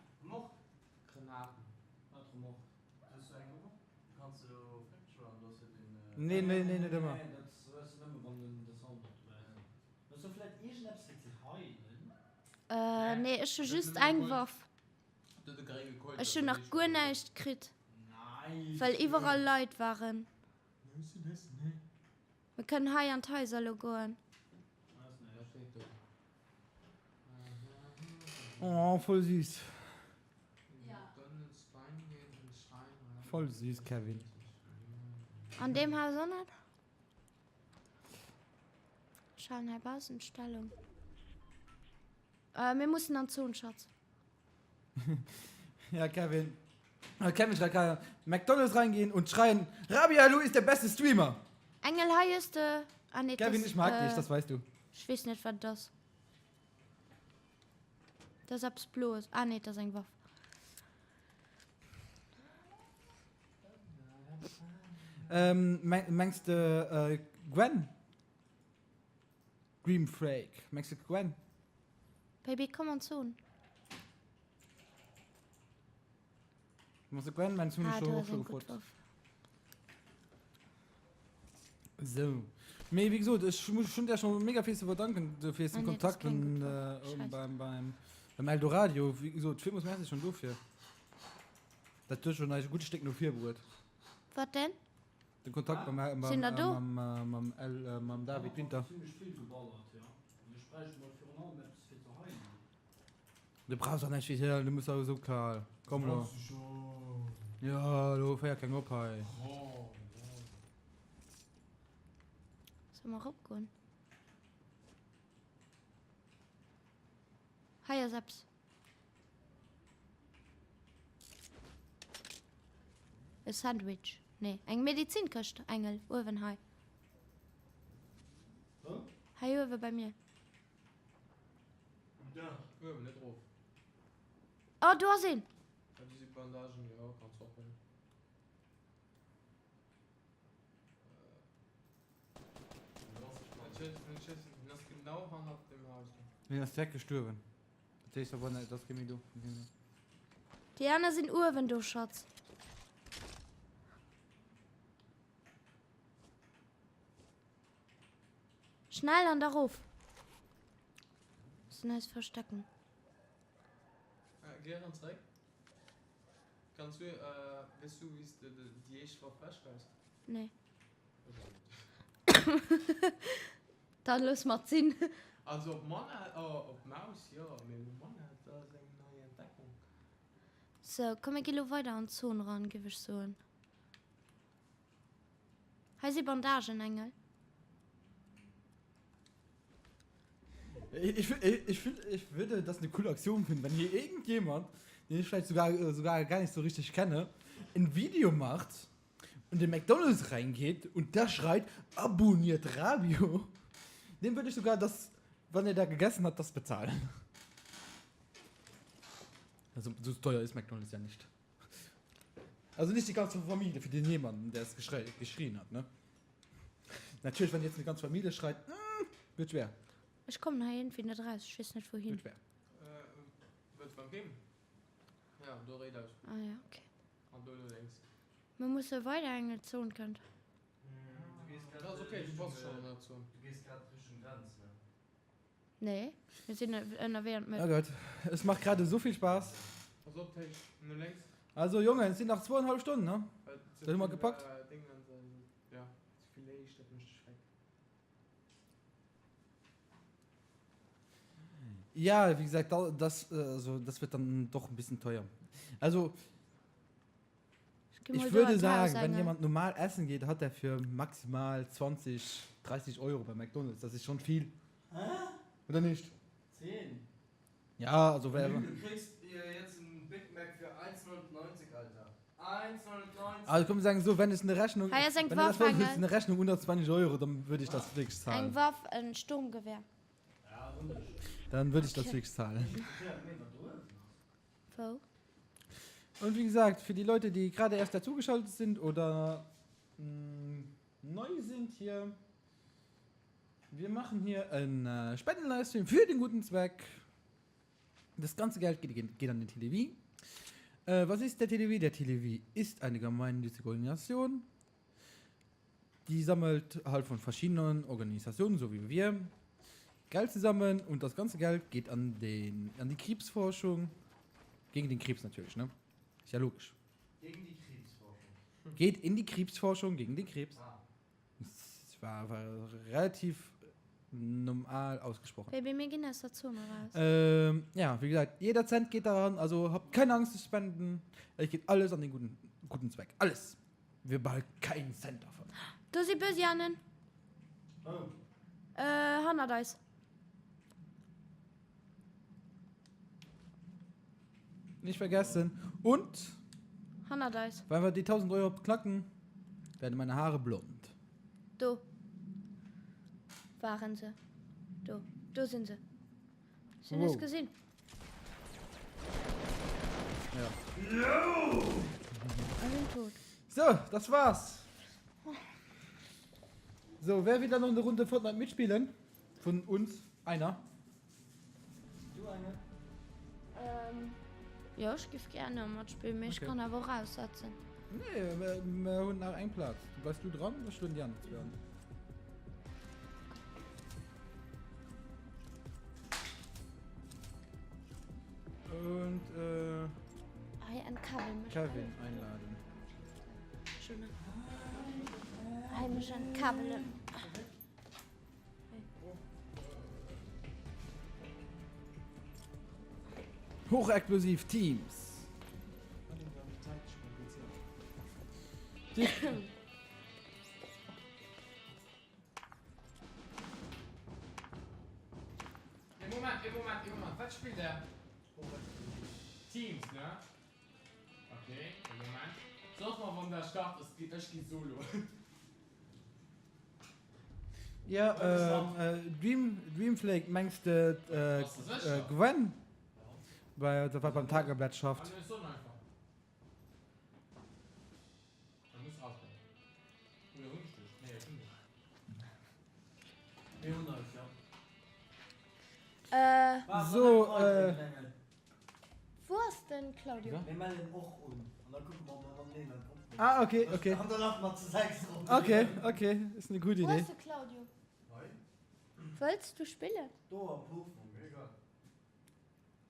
Wat Remorque? Hues du eng Remorque? Kanns du Flamethrower, do ass jo den. Nee, nee, nee, net ëmmer. Nee, dat hues du nëmme wann den de Sound och dobäi ass. Hues du vläit iergendeppes fir ze heilen? Nee, ech hu just eng Waff. Ech hunn nach guer näischt kritt, well iwwerall Leit waren. Mir kënnen hei an d'Haiser elo goen. Oh, voll süß. Voll süß, Kevin. An deem Haus och net? Ech halen hei baussen d'Stellung. Mir mussen an d'Zon, Schatz. Ja, Kevin. Äh, Kevin schreit gerade, McDonalds reingehen und schreien, Rabia Lou ist der beste Streamer. Engel, hei hues de. Ah, nee, Kevin, das, ich mag äh, dich, das weißt du. Ech weess net, wat et ass. Dat ass eppes Bloes. Ah, nee, dat ass eng Waff. Ähm, meng, mengs de äh, Gwen? Dream Freak. Mengs de Gwen? Baby, komm an d'Zon. Mengs de Gwen? Mengs hunn ech Ah, scho do och ass scho eng gutt gefrot. Waff. Sou. Mee wéi gesot, ech muss hunn der scho mega vill ze verdanken do fir Ah den nee, dat ass Kontakt keng un gutt Waff. äh, Scheiss. beim beim beim Eldoradio. Wéi gesot, villmools Merci schonn dofir. Dat huet schonn eis e gutt Stéck no vir bruet. Wat denn? Den Kontakt mam, mam, Sinn der do? mam, mam, El, mam David Winter. Zimmlech vill geballert, jo. Ech bräicht mol virun allem eppes fir ze heilen. Du brauchs och näischt fir ze heilen, du muss awer esou kal. Komm lo. Jo, lo féier keng op hei. Solle mer eropgoen? Hei ass eppes. E Sandwich, nee, eng Medizinkëscht, Engel, uewen hei. Wou? Hei uewe bei mir. Da, uewen, net erof. Oh, do ass een! Ja, do si Bandagen, jo, kanns du och huelen. Net schéissen, net schéissen, hien ass genau hannert dem Haus do. Hien ass direkt gestuerwen. Dat heescht awer net, dass kee méi do vun hinnen. Déi aner sinn uewen do, Schatz. Schnell an da rof. Müssen eis verstecken. Äh, geh erëm zréck. Kanns du, äh, weess du, wéi s de déi éischt Waff fräischalls? Nee. Dann looss mer et sinn. Also op Manette, oh op Maus jo, mee op Manette dat ass eng nei Entdeckung. Sou, komm mir gi lo weider an d'Zon ran, giff ech soen. Hei si Bandagen, Engel. Ich, ich, ich würde das eine coole Aktion finden, wenn hier irgendjemand, den ich vielleicht sogar, sogar gar nicht so richtig kenne, ein Video macht und in McDonald's reingeht und da schreit, abonniert Rabio, dem würde ich sogar das, wann er da gegessen hat, das bezahlen. Also so teuer ist McDonald's ja nicht. Also nicht die ganze Familie, für den jemanden, der es geschrei geschrien hat, ne? Natürlich, wenn jetzt eine ganze Familie schreit, mm, wird schwer. Ech kommen hei iergendwéi net raus, ech weess net wouhin. Wird schwer. Äh, wëlls beim Game? Ja, do réit aus. Ah ja, okay. An do no lénks. Mir musse weider eng Zon kënnt. Dat ass okay, du bass schonn an der Zon. Du gees grad Richtung Grenz, ne? Nee, mir sinn ënnerwee an Oh d'Mëtt. Gott, es macht gerade so viel Spaß. Pass op, d'Héicht no lénks. Also Jongen, es sind nach zweieinhalb Stunden, ne? Well ze Dat hu mer vill, gepackt. äh, Dinge sind, ja, ze vill Héicht, dat mécht dech weg. Ja, wie gesagt, das, also, das wird dann doch ein bisschen teuer. Also, ich würde sagen, wenn jemand normal essen geht, hat er für maximal 20, 30 Euro bei McDonald's. Das ist schon viel. Oder nicht? 10. Ja, also wer. Du kriegst jetzt en Big Mac fir 1,99 Alter. 1,99! Also komm, sagen so, wenn es eine Rechnung, Hei ass eng wenn du das Waff, wollt, eng- eine Rechnung unter 20 Euro, dann würde ich das wirklich zahlen. Eng Waff, en Sturmgewehr. Dann würde ich das Okay. wirklich zahlen. Wou? Und wie gesagt, für die Leute, die gerade erst dazugeschaltet sind oder mh, neu sind hier, wir machen hier einen äh, Spendenlivestream für den guten Zweck. Das ganze Geld geht, geht an den TDW. Äh, was ist der TDW? Der TDW ist eine gemeinnützige Organisation, die sammelt halt von verschiedenen Organisationen, so wie wir, Geld zusammen und das ganze Geld geht an, den, an die Krebsforschung. Gegen den Krebs natürlich, ne? Ist ja logisch. Gegen die Krebsforschung. Geht in die Krebsforschung gegen den Krebs. Das war, war relativ normal ausgesprochen. Baby, mir ginn aus der Zone raus. Ähm, ja, wie gesagt, jeder Cent geht daran, also habt keine Angst zu spenden. Es geht alles an den guten, guten Zweck. Alles. Wir behalten keinen Cent davon. Do si Bösianen. Wou? Äh, hannert eis. Nicht vergessen. Und, Hannert eis. wenn wir die 1000 Euro knacken, werden meine Haare blond. Do waren se. Do. Do sinn se. Ech hunn Wow. es gesinn. Ja. A sinn tot. So, das war's. So, wer will da noch eine Runde Fortnite mitspielen? Von uns? Einer? Du eine? Ähm, jo, ech giff gerne matspillen, mee ech Okay. kann awer och aussetzen. Nee, mir, mir hunn nach eng Plaz. Du bleifst du dran, ech lueden déi aner zwee an. Und äh, Hei entkabel mech. Kevin einladen. Schöne. Hei mech entkabelen. Hochexplosiv Teams. Ee Moment, ee Moment, ee Moment, wat spillt der? Teams, ne? Okay, ee Moment. Sot mer wann der start, ech gi solo. Ja, Dream, Dreamflake, mengs de d'Gwen? Bei, dat wat beim Tageblatt schafft. So, äh. Wou ass den Claudio? Mir mellen och un an da kucke mer ob mer dann een Ah, okay, okay. An da lafe mer zu 6 ronderëm. Okay, okay, ist eine gute Wou Idee. ass de Claudio? Wëlls du spillen? Do am Puff.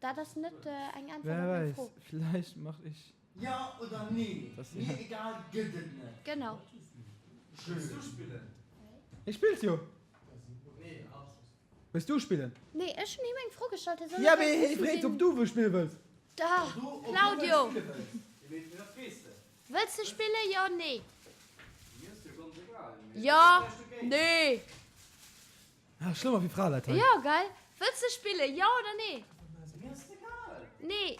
Dat ass net eng Äntwert Wer op meng weiß, Fro. vielleicht mach ich. Ja oder nee? Das Mir egal gëtt et net. Genau. Wëlls du spillen? Ich spill's jo. Nee, Abschluss. Wëlls du spillen? Nee, ech hunn him eng Fro gestallt, hie soll Ja, net mee wëllen hie freet, sinn. ob du wëll spille wëlls. Da, Claudio! Wëlls de spillen? Jo, nee? Jo, nee? Ah, schlëmmer wéi Fraleit hei. Jo, gell? Wëlls de spillen? Jo oder nee? Nee.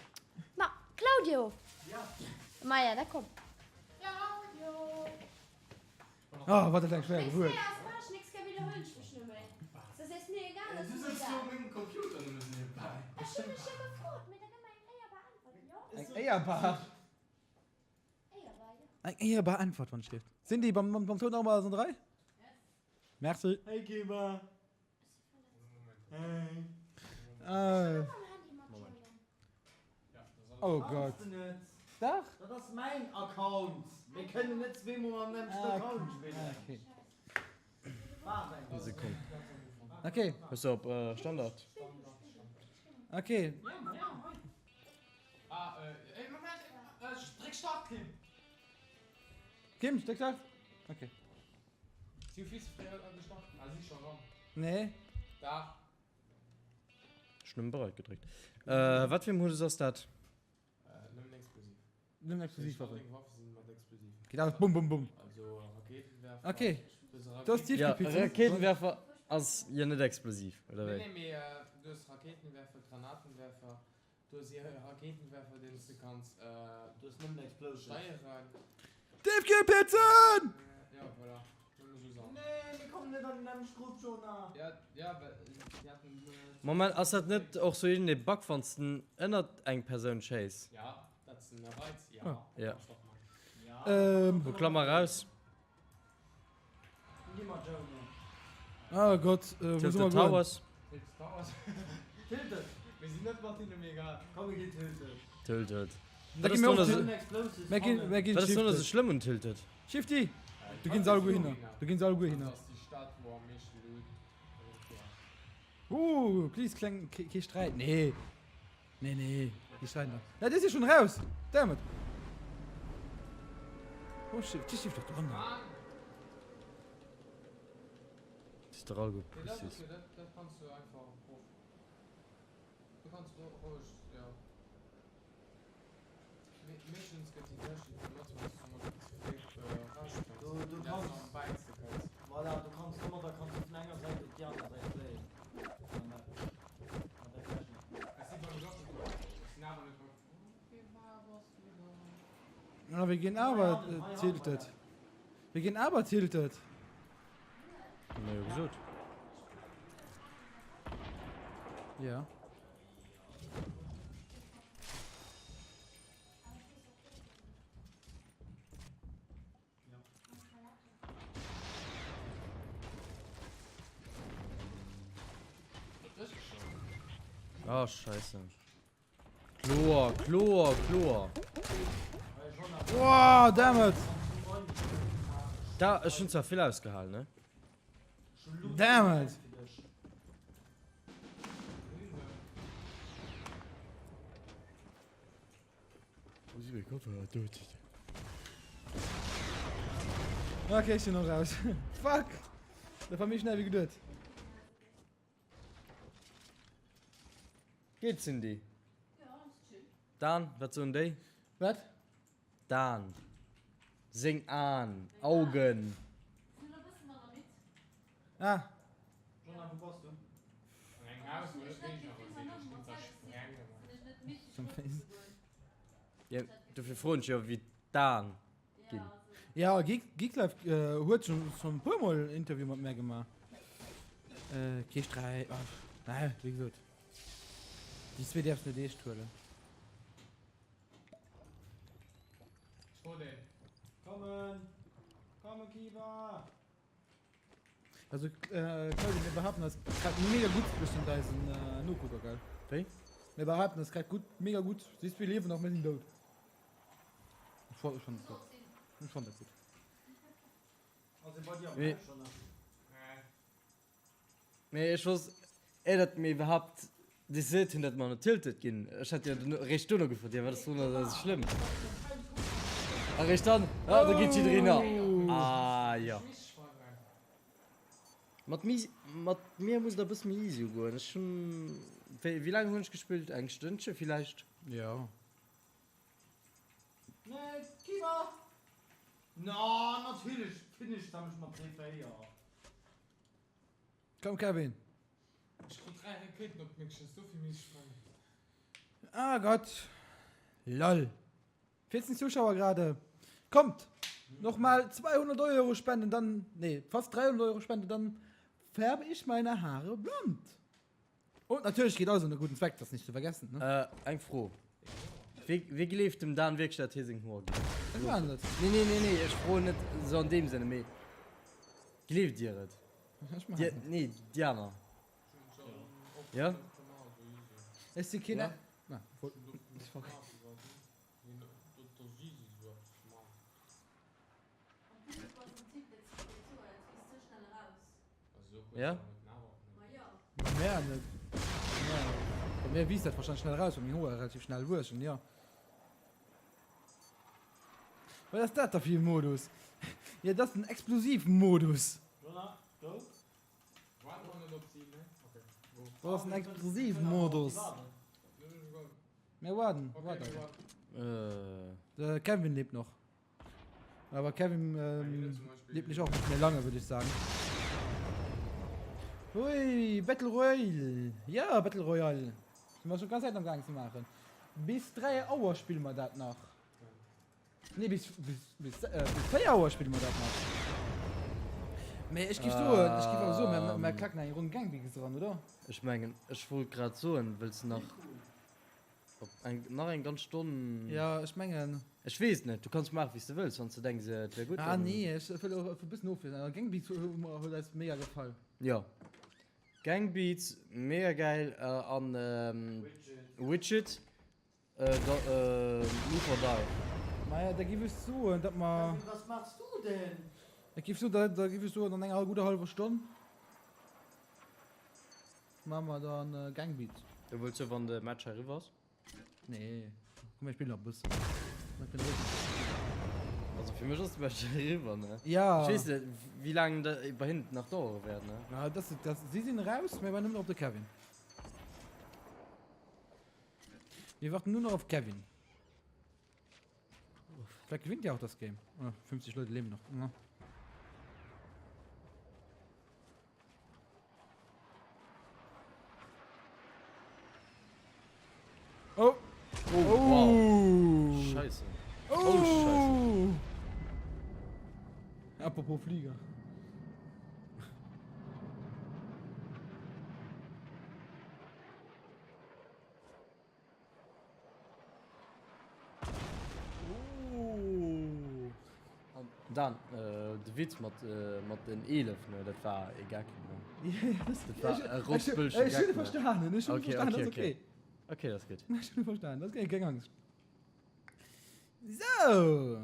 Ma, Claudio! Maja, da komm. Ah, wat eng schwéier Gebuert. Eng éierbar. Eng éierbar Äntwert, wann steet. Sinn déi beim, beim Toun och mol an der Rei? Merci. Hey Keba. Hey. Äh. Oh Gott. Dach. Dat ass mäin Account. Mir kënnen net zweemol mam nämmlechten Account spillen. Okay. Waart eng Sekonn. Okay. Hues de op Standard? Okay. Dréck Start, Kim! Kim, dréck Start. Okay. Si hu vill ze fréi gestart. Ah, si scho ran. Nee. Dach. Ech hunn nëmme bereit gedréckt. Wat fir e Modus ass dat? Nëmmen explosiv. Nëmmen explosiv Waffen. Deng Waffe sinn mat explosiv. Geht alles bum bum bum. Also Rakéitenwerfer. Okay. Du hast tief Ja, gepixelt. Rakéitenwerfer. Ass jo net explosiv, oder Nee, wéi? nee, mee du hues Rakéitenwerfer, Granatenwerfer, du hues Rakéitenwerfer, deen s de kanns Du hues nëmmen Explosions. steieren. Tiefkühlpizzen! Ja, voilà. Nëmme sou Saachen. Nee, mir kommen net an den nämmlechte Grupp, Jonah. Ja, ja, well si haten. Moment, ass dat net och sou iergendee Bug, wann s de ënnert eng Persoun schéiss? Ja, dat s de en erreiz, ja. Ja. Kanns och man. Ja. Ähm. Wo klamm mer raus? Oh Gott, äh, wo soll Tilted man goen? Towers. Tilted Towers. Tilted. Mir sinn net mat hinne, mee egal. Komm, mir ginn Tilted. Tilted. Da Wat gi ass mir och dono Til- sou, Explosives Mir ginn, mir ginn wat ass dono sou Shifted. schlëmm un Tilted? Shifty! Du ginn se alleguer hinner. Du ginn se alleguer hinner. Dat ass déi Stad, wou am meeschte Loot erofkoum. Uh, please, kleng, kee kee Sträit. Nee. Nee, nee, déi schreien da. Ja, déi si schon raus! Damn it! Oh shit, déi schifft doch drënner. Déi si dach all gutt Nee, dat, Pussies. okay, dat, dat kanns du einfach erof. Du kanns roueg, jo. Mee meeschtens gëtt déi Technik benotzt, wann s du mat ze vill erausspréngs, Du, du fir dat s kanns, du am wäitste kënns. voilà, du kanns domadder kanns du vun enger Säit op déi aner Säit fléien. An der Map. Mat der Technik. Ech si beim Jochen do. Ech sinn awer net beim. Wéi war bass du da? Ah, wir gehen Hei awer hannen, hei hannen bei tilted. der. Wir gehen awer tilted. Hu mer jo gesot. Ja. Ah, scheisse. Kloer, kloer, kloer. Wow, damn it! Da, ech hunn zwar vill ausgehalen, ne? Damn it! Wo si meng Kopfhörer? Do si se. Okay, ech sinn och raus. Fuck! Dat war méi schnell wéi geduet. Geet Cindy? Dan, wat soen déi? Wat? Dan. Seng Aen, Augen. Ah. Jonah, wou bass du? An engem Haus, wou ech géigner sinn, ech ginn zersprengen. Jo, dofir froen ech jo, wéi d'Aen ginn. Ja, Geek, Geeklife äh, huet schon, schon e puer Mol Interview mat mär gemaach. Äh, kee Sträit, ah, nee, wéi gesot. Déi zwee däerfs net eescht huelen. Schrodé. Kommen! Kommen, Kiba! Also, äh, Claudio, mir behaupten das grad mega gut zwischen eisen äh, Nokucker, gell? Wéi? Mir behaupten das grad gut, mega gut. Siehst du, wir leben noch, wir sind tot. Ich fand, ich fand das gut. Ich fand das gut. Also bei dir am Mee- Haus, Jonah. Mee ech wosst, éier datt mir iwwerhaapt decidéiert hunn, datt mer an Tilted ginn, ech hat jo eréischt duerno gefrot, jo wat ass drun esou schlëmm? A réischt dann, ah da geet jiddereen a. Ah jo. Mat mi, mat mir muss et e bësse méi easy ugoen. Ech hunn, wéi, wéi laang hunn ech gespillt? Eng Stënnche villäicht? Jo. Nee, Kiba! No, natierlech finisht er mech mat C4. Komm Kevin. Ech krut 3 Rakéiten op meng Schëss, dofir misst ech sprangen. Ah Gott. Lol. 14 Zuschauer gerade. Kommt! Nochmal 200 Euro spenden, dann. Nee, fast 300 Euro spenden, dann färbe ich meine Haare blond. Und natürlich geht alles an den guten Zweck, das nicht zu vergessen. Ne? Äh, eng Fro. Wie, wie gleeft dem Dan wierklech, dat hie seng Hoer ginn? Ech maachen dat. Nee, nee, nee, nee, ech froen net esou an deem Sënne, mee gleeft Dir et? Ech maachen Dir, dat. nee, déi aner. Ja? Ech si keen. Ja. Na, obwohl. Fuck. Ja? Bei mär net. Bei mär wiisst dat wahrscheinlech schnell raus, well meng Hoer relativ schnell wuessen, jo. Wat ass dat da fir e Modus? Jo, dat ass den Explosivmodus. Dat ass den Explosivmodus. Mir waarden, waarden einfach. De Kevin lebt noch. Aber Kevin ähm, lebt nicht auch nicht mehr lange, würde ich sagen. Hui, Battle Royale. Ja, Battle Royale. Si mer schon ganz Zäit am Gaang ze maachen. Bis 3 Auer spille mer dat nach. Nee, bis, bis, bis, äh, bis 4 Auer spille mer dat nach. Mee ech giff soen, ech giff awer soen, mer, mer klacken eng Ronn Gang Beasts eran, oder? Ech mengen, ech wollt grad soen, wëlls de nach op eng, nach eng ganz Stonn? Ja, ech mengen. Ech weess net, du kanns maachen, wéi s de wëlls. Wann s de denks, et wär gutt, Ah dann. nee, ech wëll och e bëssen ofwiesselen. Gang Beasts huet eis mega gefall. Jo. Gang Beasts, mega gäil an Widget. Move or die. Maja, da giff ech soen, datt mer. Kevin, was machst du denn? Ech giff soen, da da giff ech soen, an enger gudder hallwer Stonn maache mer dann Gangbeat. Du wëlls jo, wann de Match eriwwer ass? Nee, komm mir spillen nach e bëssen. Da kënne mir. Also fir mech ass de Match eriwwer, ne? Ja. Ech weess net, wéi laang bei hinnen et nach dauere wäert, ne? Ja, dat, dat, si sinn eraus, mir waarden nëmmen op de Kevin. Wir warten nur noch auf Kevin. Vielleicht gewinnt er auch das Game. Oh, 50 Leute leben noch. Ja. Oh. Oh, oh. Wow. Scheiße. Oh, oh Scheiße. Apropos Flieger. An dann de Witz mat mat den 11, ne, dat war e Gag, ne? Dat war e rotzbëllege Gag. Ech hunn e verstanen, ech hunn e verstanen, dat ass okay. Okay, dat ass gutt. Ech hunn e verstanen, dat ass keng Angscht. Sou.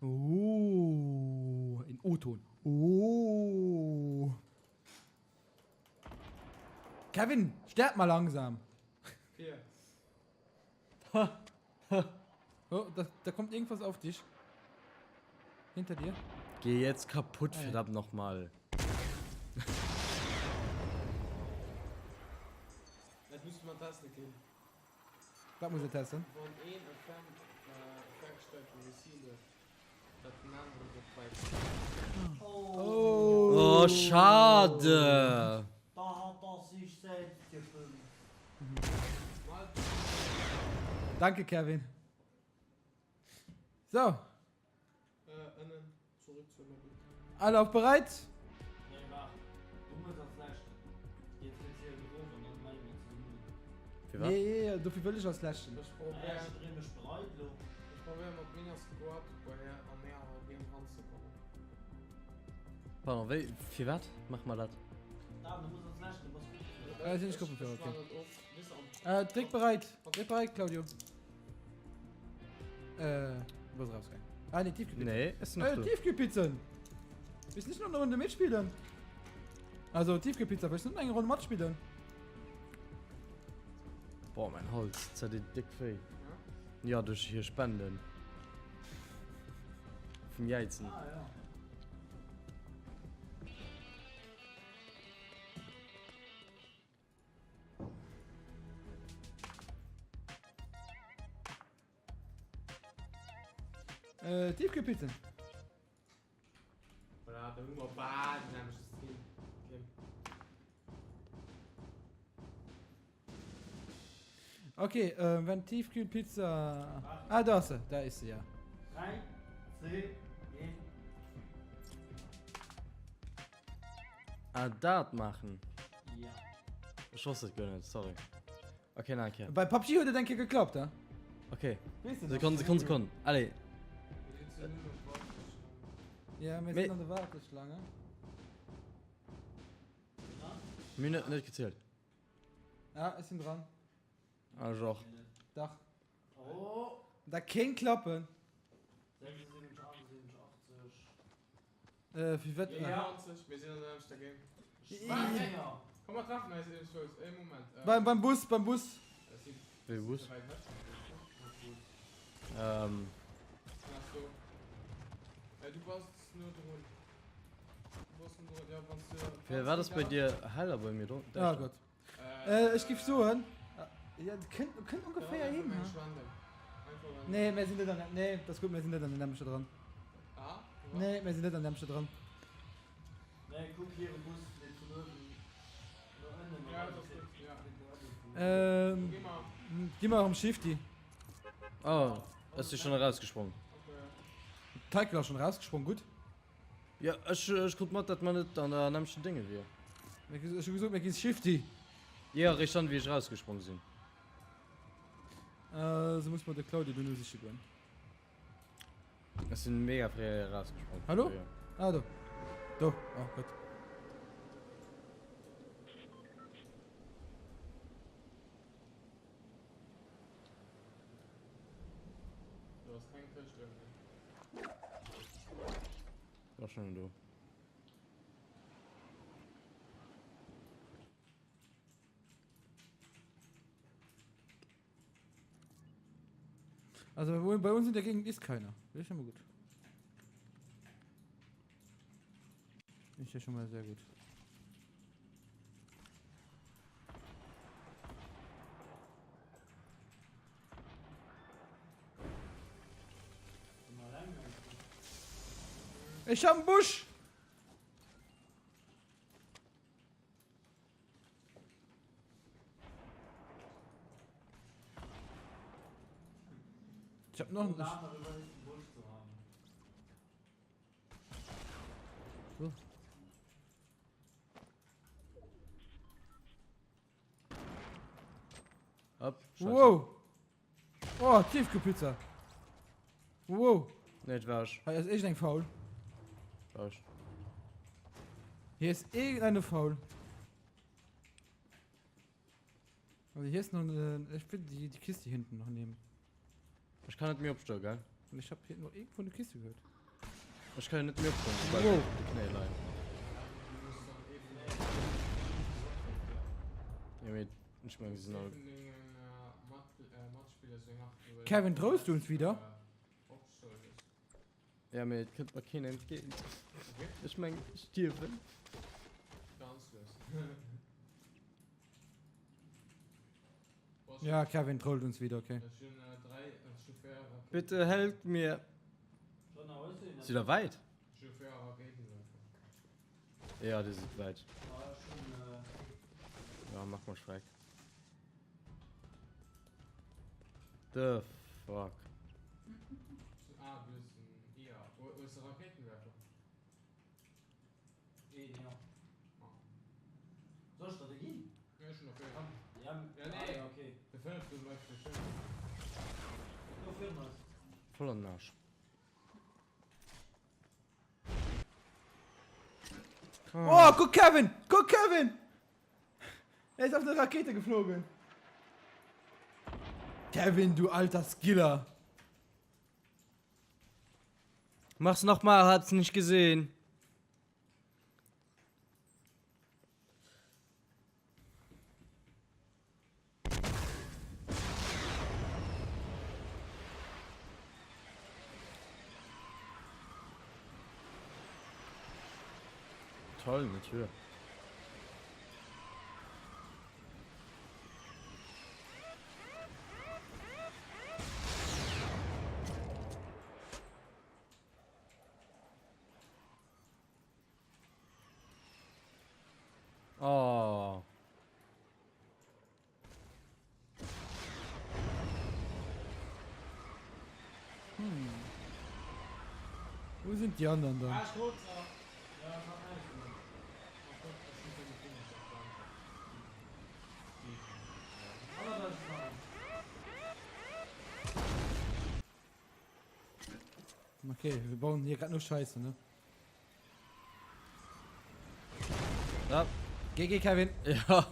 Oh, in O-Ton. Oh. Kevin, sterb mal langsam. Hier. Oh, da, da kommt irgendwas auf dich. Hinter dir. Geh jetzt kaputt, ah, verdammt ja. nochmal. Dat muss man testen gehen. Wat muss e testen? Wann een e Fern ferngesteuerten Missil huet, dat den aneren drop bäizitt. Oh schade! Da hat er sich selbst gefilmt. Danke Kevin. So. Ënnen zurück zur Lobby. Alle auf bereit? Nee, waart. Du muss als leschten. Jetzt gëtt hie geruff an dann leie mir zesummen un. Fir wat? Nee, dofir wëll ech als leschten. Ech Naja, probéieren, jiddereen mécht bereit lo. ech probéieren mat menger Squad bei här an ärer Game ranzekommen. Pardon, wéi, fir wat maache mer dat? Dan, du muss als leschten, du bass Gruppeführer. Äh, sinn ech Gruppeführer, Ech okay. war net op, bis am. Äh, dréck bereit. Dréck bereit, Claudio. Äh, du bass rausgaangen. Ah, nee, Tiefkühlpizza. Nee, ech sinn nach Äh, do. Tiefkühlpizzen! Willst du nicht noch eine Runde mitspielen? Also, Tiefkühlpizza, willst du noch eine Runde matspielen? Boah, mein Hals dat deet déck wéi. Ja, duerch hir Spenden. Vum Jäizen. Ah, ja. Äh, Tiefkühlpizzen. Voilà, da hu mer bal den nämmlechte Stream, Kim. Okay, äh, wenn Tiefkühlpizza. Ah, da ist sie, da ist sie, ja. 3, 2, 1. Ah, dat maachen? Ja. Ech wosst et guer net, sorry. Okay, nach eng Kéier. Bei PUBG huet et eng Kéier geklappt, he? Okay. Weess de nach? Sekonn, Sekonn, Sekonn. Allez. Ja, mir sinn an der Warteschlange. Mir hunn net, net gezielt. Ah, ech sinn dran. Ah, ech och. Dach. Oh. Dat kéint klappen. 76, 78, 80. Äh, fir wat? 94, mir sinn an der nämmlechter Game. Komm mer treffen eis iergendwou. Ee Moment. Beim, beim Bus, beim Bus. Wéi Bus? Ähm. Du bass no drun. Du bass no drun, ja, wanns du. Fir wat ass bei dir hell a bei mir don? Ah Gott. Äh, ech giff soen. Ja, dat kënnt, kënnt ongeféier hin. Nee, mir sinn net an, nee, dat ass gutt, mir sinn net an der nämmlechter dran. Nee, mir sinn net an Dämmche dran. Nee, kuck hire Bus flitt vun uewen no ënnen an Ja, eise dat ass flitt gutt, ja. flitt no ënnen vun uewen. Ähm, Gi mer. gi mer erëm Shifty. Oh, ech si schonn erausgesprong. Okay. D'Teikel ass schonn erausgesprong, gutt. Jo, ech, ech krut mat, datt mer net an der nämmlechten Dénge wier. Ech hu gesot, mir gi Shifty. Jo, eréischt dann, wéi ech erausgesprong sinn. Äh, sou muss mer de Claudio duerno siche goen. Ech sinn mega fréi erausgesprong. Hallo? Ah, do. Do. Oh, gutt. Do ass keng Këscht ënnen. War schon do. Also bei uns in der Gegend ist keiner. Das ist schon mal gut. Ist ja schon mal sehr gut. Ich hab einen Busch! Ich hab noch einen Busch. So. Hopp, Scheiße. Wow! Oh, Tiefkühlpizza! Wow! Nee, dat war ech. Hei ass iergendeng faul. War ech. Hier ist irgendeine faul. Also hier ist noch eine, ich will die, die Kiste hier hinten noch nehmen. Ech kann net méi opstoen, gell? Und ich habe hier noch irgendwo eine Kiste gehört. Ech kann net méi opstoen, soubal Wow. ech op de Knéie leien. Ja, mee ech mengen, se sinn all. Kevin, drohst du uns wieder? Ja, mee et kënnt mer keen entgéint. Ech mengen, ech stierwen. Ja, Kevin trollt uns wieder, okay. Bitte helft mir! Sidd der wäit? Ja, dir sidd wäit. Ja, mach mol Schreck. The fuck? Voll an den Arsch. Oh, guck Kevin! Guck Kevin! Er ist auf eine Rakete geflogen. Kevin, du alter Skiller. Mach's nochmal, hab's nicht gesehen. Toll, eine Tür. Oh. Hm. Wo sind die anderen dann? Okay, wir bauen hier gerade nur Scheiße, ne? Ja. GG, Kevin. Ja.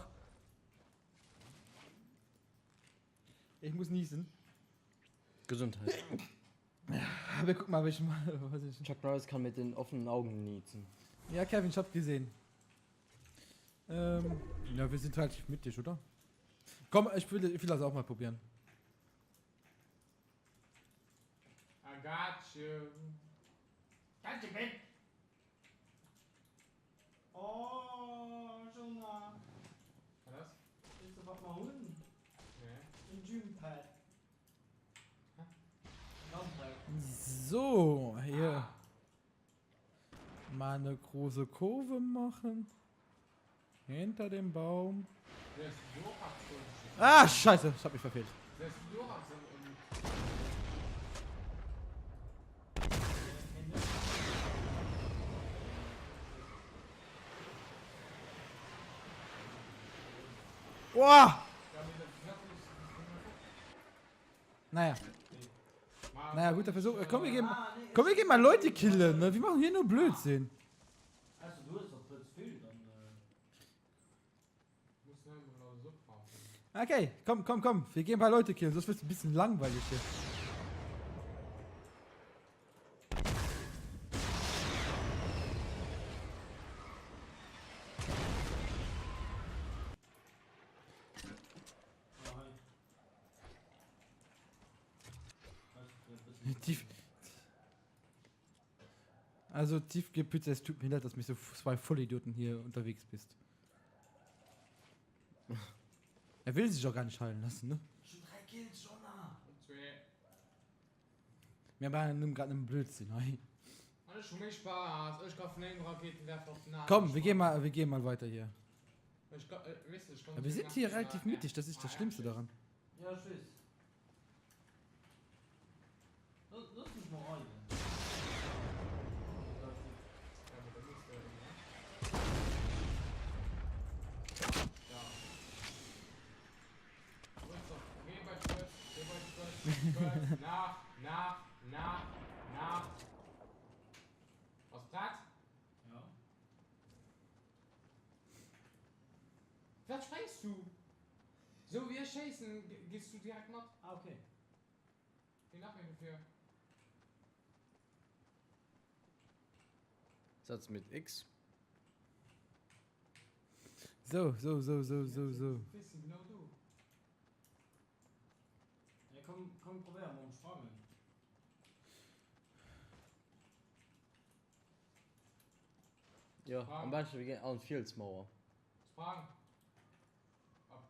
Ich muss niesen. Gesundheit. Wir gucken mal, welchen was ich. Chuck Norris kann mit den offenen Augen niezen. Ja, Kevin, ich hab gesehen. Ähm, ja, wir sind relativ mittig, oder? Komm, ich will, ich will das auch mal probieren. I got you. Got you, bitch. Oh, Jonah. Wat ass? Weess de wat mer hunn? Nee. En Gympad. So, hier. Ah. Mal eine große Kurve machen. Hinter dem Baum. Ah, scheiße, ich hab mich verfehlt. Boah! Naja. Naja, guter Versuch. Komm, wir gehen, komm, wir gehen mal Leute killen. Ne? Wir machen hier nur Blödsinn. Okay, komm, komm, komm. Wir gehen ein paar Leute killen, sonst wird es ein bisschen langweilig hier. Tief. Also Tiefgepütze, es tut mir leid, dass mich so zwei Vollidioten hier unterwegs bist. Er will sich auch gar nicht heilen lassen, ne? Schon 3 Kills, Jonah! Mir waren nun gerade einen Blödsinn, hey. Komm, wir gehen mal, wir gehen mal weiter hier. Ja, wir sind hier relativ mittig, das ist das Schlimmste daran. Ja, ich weess. Looss mech mol reiden. Wat sprengs du? Sou wéi ech schéissen, gees du direkt mat. Ah ok. Geh nach mir dofir. Satz mit X. So, so, so, so, so, so. Féiss sinn genau do. Ey komm, komm probéier mol sprangen. Jo, am beschten wir ginn an d'Fielsmauer. Sprang! Ab.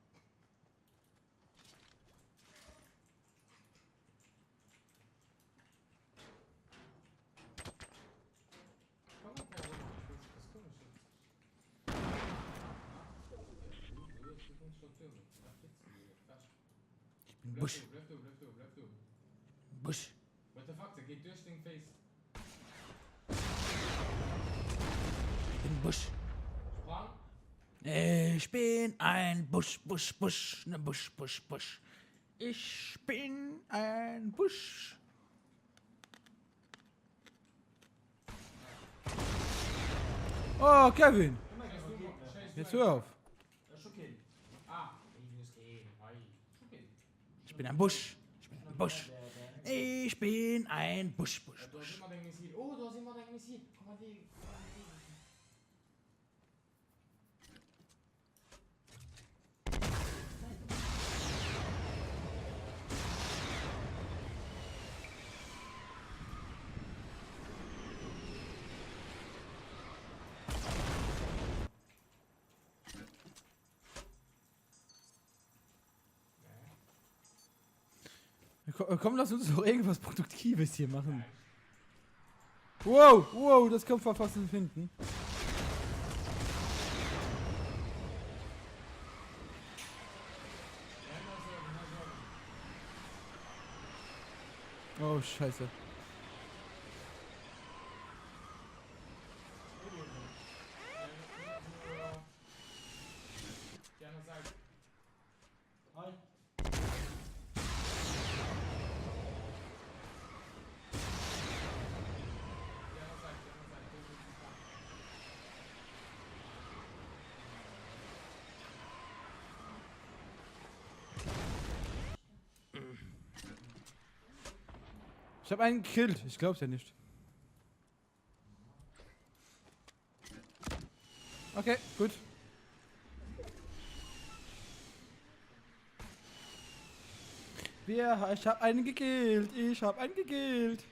Komm mal kein Wunder, ich will was komisches. Ich bin Busch. Bleib do, bleib do, bleib do. Busch. What the fuck, der geht durch den Face. Ich bin Busch. Sprang. Ich bin ein Busch, Busch, Busch, ne Busch, Busch, Busch. Ich bin ein Busch. Oh, Kevin! Jetzt hör auf. Ich bin ein Busch. Ich bin ein Busch. Ich bin ein Busch, Busch, Busch. Komm, lass uns doch irgendwas Produktives hier machen. Wow, wow, das kommt fast finden. Oh, scheiße. Ich habe einen gekillt. Ich glaub's ja nicht. Okay, gut. Wir, ich habe einen gekillt. Ich habe einen gekillt.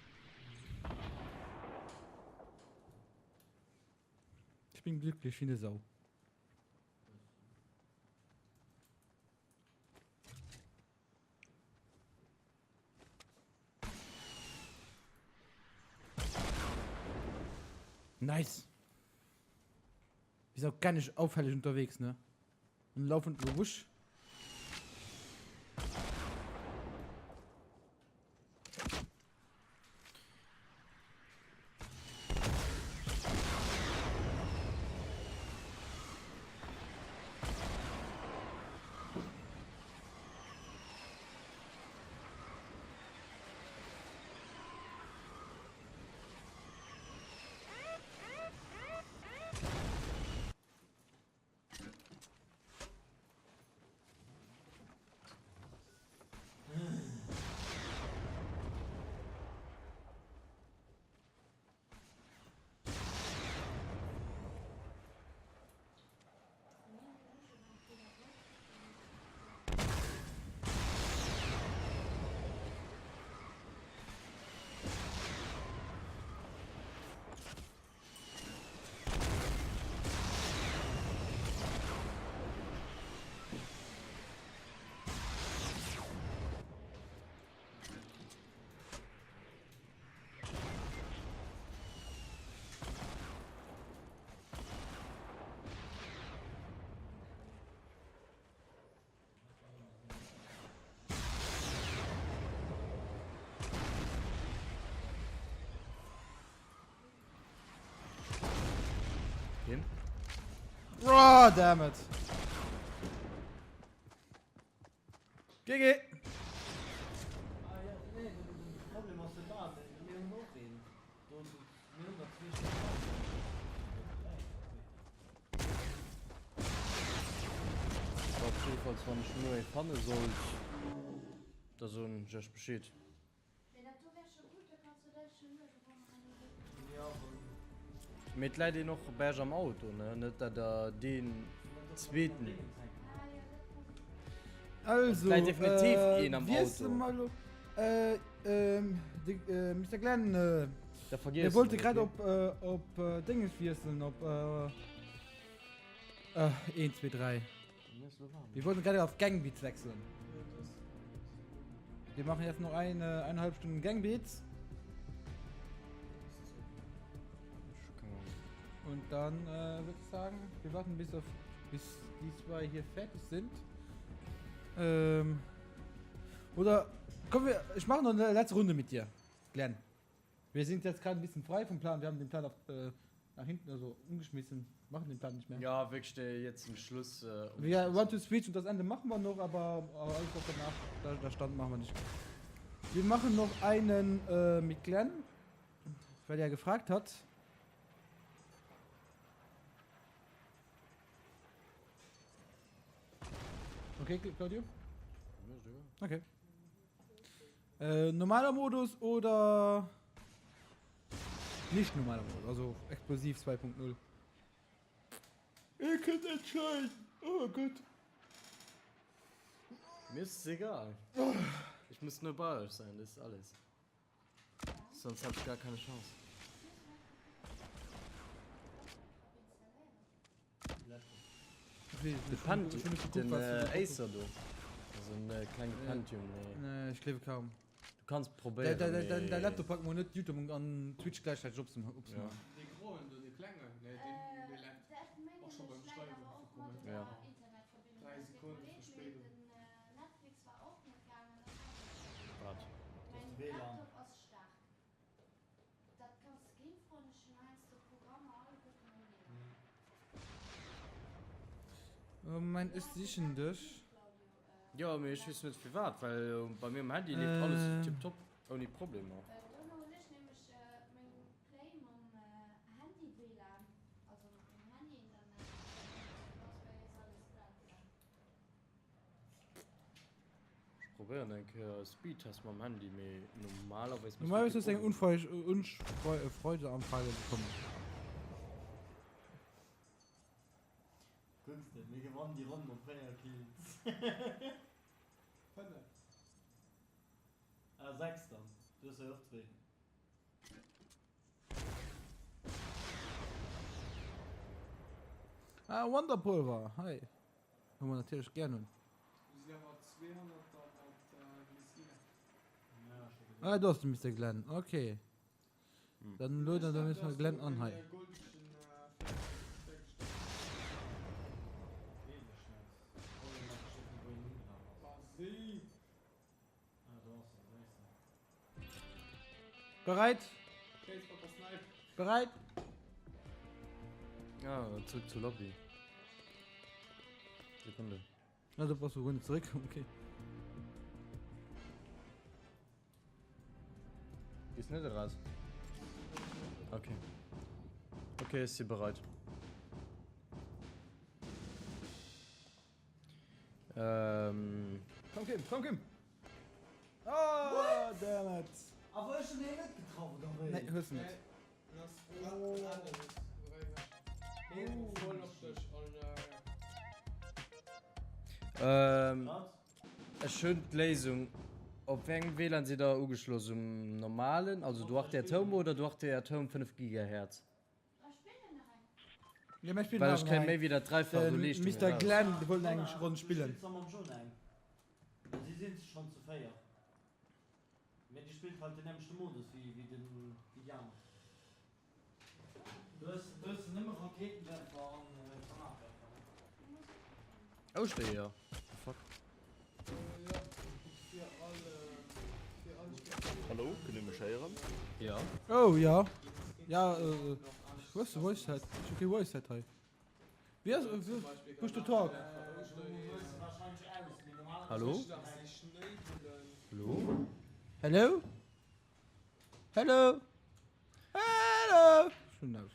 Ich bin glücklich wie eine Sau. Nice. Wir sind auch gar nicht auffällig unterwegs, ne? Und laufen wusch. Wien? Oh, damn it. GG. Op jiddefalls wann ech muer ee fanne sollt, da soen ech iech Bescheed. Mee et läit een och bei iech am Auto, ne? Net dat der deen zweeten. Also, Et läit definitiv een am wiessele Auto. mer elo. De Mister Glenn, Da vergiess mir wollte en, grad okay. op, op Dénges wiesselen, op 1, 2, 3. Wir wollten gerade auf Gangbeats wechseln. Wir machen jetzt noch eine eineinhalb Stunden Gangbeats. Und dann äh, würde ich sagen, wir warten bis auf bis die zwei hier fertig sind. Ähm, oder kommen wir, ich mache noch eine letzte Runde mit dir, Glenn. Wir sind jetzt gerade ein bisschen frei vom Plan. Wir haben den Plan auf, äh, nach hinten also umgeschmissen. Machen den Plan nicht mehr. Ja, wirklich der jetzt zum Schluss. Äh, Wir Want to Switch und das Ende machen wir noch, aber, aber alles was danach da, da stand, machen wir nicht. Wir machen noch einen äh, mit Glenn, weil er gefragt hat. Okay, Claudio? Okay. Äh, normaler Modus oder nicht normaler Modus, also explosiv 2.0. Ihr könnt entscheiden. Oh Gott. Mir ist es egal. Ich muss nur bei euch sein, das ist alles. Sonst habe ich gar keine Chance. De Pentium, den Acer do. Also en klenge Pentium, nee. Nee, ech gleewe kaum. Du kanns probéieren, mee. Däi Laptop packt mol net Youtube an Twitch gläichzäiteg op. Ja. Dee groen do, dee klengen, nee, deen, dee leckt och scho beim Schreiwen vollkommen. Ja. 3 Sekonnen Verspéidung. Wat? Moment, ech sichen dech. Jo, mee ech weess net firwat, well bei mir um Handy leeft alles tiptop ouni Problemer. Ech probéieren eng Kéier Speedtest mam Handy, mee normalerweis muss Normalerweis dat hues du eng kee Problem. Unfreudeanfrage bekommen. Kucks de, mir gewannen déi Ronn mat 4 Kills. 5. Ah, 6 dann, du hues jo och zwee. Ah, Wonderpulver, hei. Hu mer natierlech gär hunn. Mir sinn awer 200er mat Messina. Ah, do ass de Mister Glenn, ok. Dann lueden wir de Mister Glenn an hei. Bereit? Bereit? Ah, zurück zur Lobby. Sekunde. Na, du brauchst du zurück, okay. Gees net eraus? Okay. Okay, ech si bereit. Ähm. Komm Kim, komm Kim! Oh, damn it! Awer ech hunn hien net getraff, oder wéi? Nee, hues de net. Ähm, ech hunn d'Léisung. Op wéi engem WLAN sidd der ugeschloss? Um normalen, also du Arte at Home oder du Arte at Home 5 Gigahertz? Ja, mir spillen Well ech awer kréie nach méi eng. wéi dat Dräifacht u Den Leeschtung Mister eraus. Glenn wollt eng Ronn spillen. Si sinn schonn zu 4. Mee déi spillt halt den nämlechte Modus wéi wéi den wéi déi aner. Du hues du hues nëmme Rakéitenwerfer an Granatwerfer ne? Ouschtereeër? The fuck? Hallo, kënnt Dir mech héieren? Jo. Oh ja. Ja, äh, wou ass de Voice Chat? Ech hu kee Voice Chat hei. Wéi ass, Push to talk. Hallo? Hallo? Hello? Hello? Hello? Schon aus.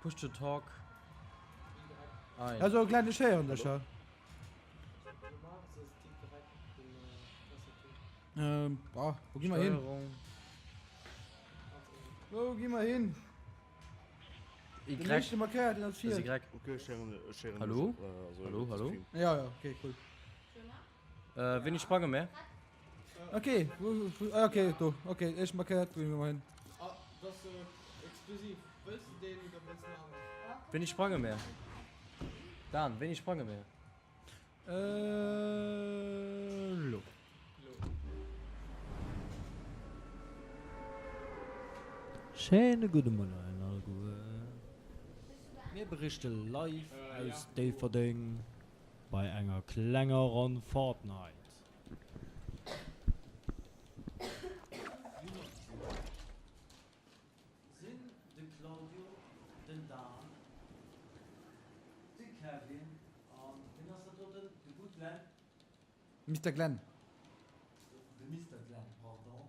Push to talk. Ein. Also Glenn, ech héieren dech, ja. Ähm, boah, wo gi mer hin? Wou gi mer hin? Y. Den éischte markéiert, den ass vir. Y. Okay, ech héieren, ech héieren Hallo? dech, äh, also Hallo, iwwer de hallo? Stream. Ja, ja, okay, cool. Äh, wéini sprange mer? Okay, wo, wo, ah, okay, do, okay, éischt markéiert, wou gi mer hin? Ah, dat ass exklusiv. Wëlls de deen oder wëlls de en aneren? Wéini sprange mer? Dan, wéini sprange mer? Äh, lo. Schéine gudde Moien alleguer. Mir berichte live aus Déifferdeng bei enger klenger Ronn Fortnite. Sinn de Claudio, den Dan, de Kevin an, wien ass dat doten, de Good Glenn? Mister Glenn. De Mister Glenn, pardon.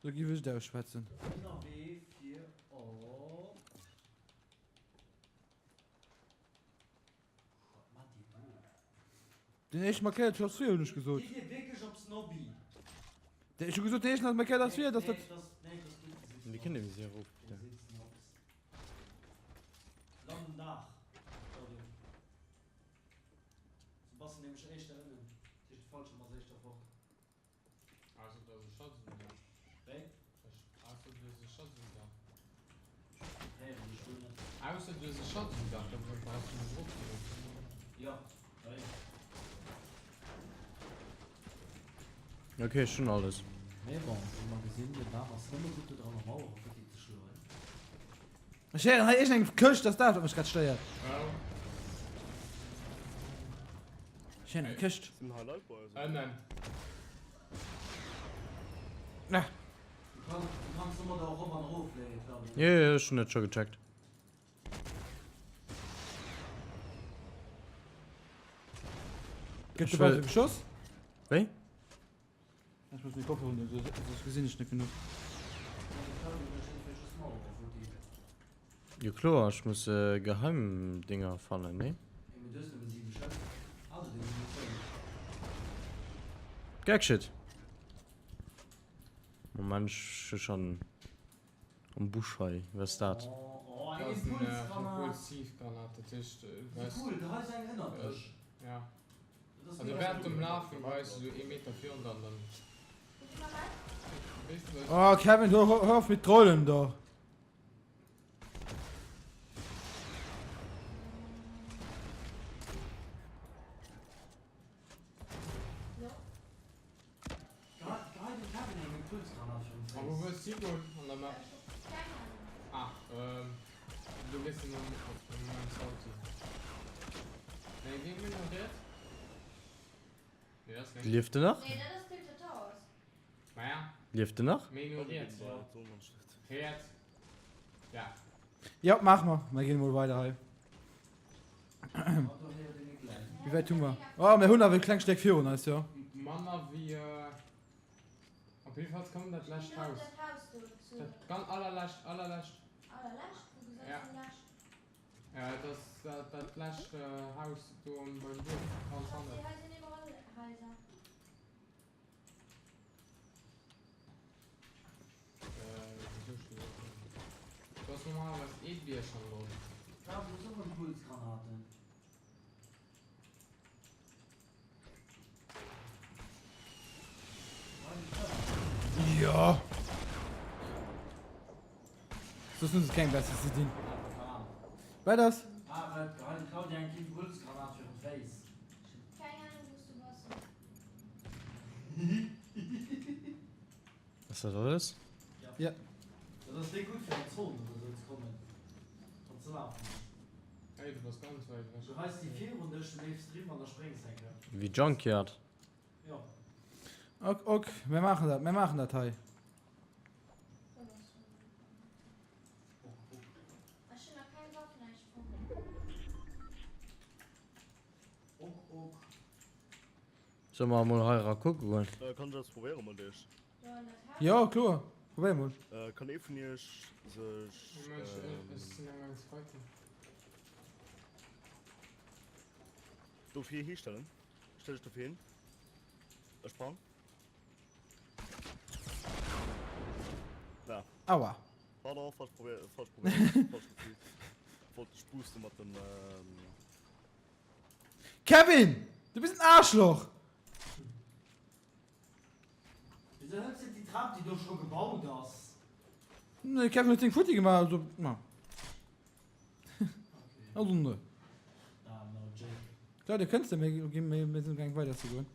Sou giff ech et ausschwätzen. Ënnerwee fir op. Wat maacht dir do? Den éischten markéiert ass vir, hunn ech gesot. Gitt dir wierklech op Snobby? Ech hu gesot, den éischten ass markéiert ass vir, dass dat. Nee, dass, nee, dass du de Mir kënnen déi Visier erof, bitte. Land um Daach, Claudio. Sou bass de nämlech éischter ënnen. Dat heescht, de Fallschirm ass éischter fort. Ausser du hues e Schatz um Daach. Wéi? Ausser du hues e Schatz um Daach. Héieren dech guer net. Ausser du hues e Schatz um Daach, da brauchs du net eropzegoen. Jo, wéi? Ok, ech hunn alles. Mee bon, wéi mer gesinn, den Dan ass nëmme gutt do dran, Mauere futti ze schloen. Ech héieren hei iergendeng Këscht, dat ass dat wat mech grad stéiert. Ech héieren eng Këscht. Sinn hei Leit bei eis? Ënnen. Ah. Du kanns domadder och erop an erof fléien, Claudio. Jo, jo, ech hunn dat scho gecheckt. Gëtt dobausse geschoss? Wéi? Ech muss meng Koffer hunn, soss gesinn ech net genuch. Jo kloer, ech muss Geheimdinger fannen, nee? Gagshit! Moment, ech hu schon am Busch hei, wat ass dat? Dat ass eng Repulsivgranat, dat heescht, ja. Also während dem Lafen weist du sou ee Meter virun der an dann. Oh Kevin, hör, hör auf mit Trollen da. A wou wëlls du higoen an der Map? Ah, ähm, do gees de nom Moment Salty. Nee, wien huet nach riets? Lieft en nach? Lieft en nach? Jo, maache mer. Mir ginn emol weider hei. Wéi wäit hu mer? Oh, mir hunn awer e klengt Stéck virun eis, jo. Manner wéi. Op jiddefalls koum dat lescht Haus. Dat ganz allerlescht, allerlescht. Ja. Ja, et ass dat, dat lescht Haus do beim Duerf, ganz hannen. Do ass normalerweis ee Bierg hannendrun. Brauch ech och Impulsgranaten? Jo. Soss hunn se keng Besseres ze dinn. Wat ass? Ass dat alles? Ja. Dat ass déi gutt fir an d'Zon oder sou ze kommen an ze lafen. Hey, du bass ganz wäit ewech. Du heis déi virun dech, du leefs driwwer an da spréngs eng Kéier. Wéi Junkyard. Jo. Ok, ok, mir maachen dat, mir maachen dat hei. Ok, ok. Solle mer emol hei era kucke goen? Kann ech eppes probéieren mat iech? Jo, kloer, probéier mol. Kann ee vun iech sech. Dofir histellen? Stell dech dofir hin. Ech sprang. Da. Aua. Pardon, falsch probéiert, falsch probéiert, falsch geziilt. Wollt dech boosten mat dem. Kevin! Du bist en Arschloch! Wisou hëls de déi Trap déi do scho gebaut ass? Nee, Kevin huet seng futti gemaach, also ma. Also ne. Claudio, kënns de? Mir ginn, mir sinn amgaang weider ze goen.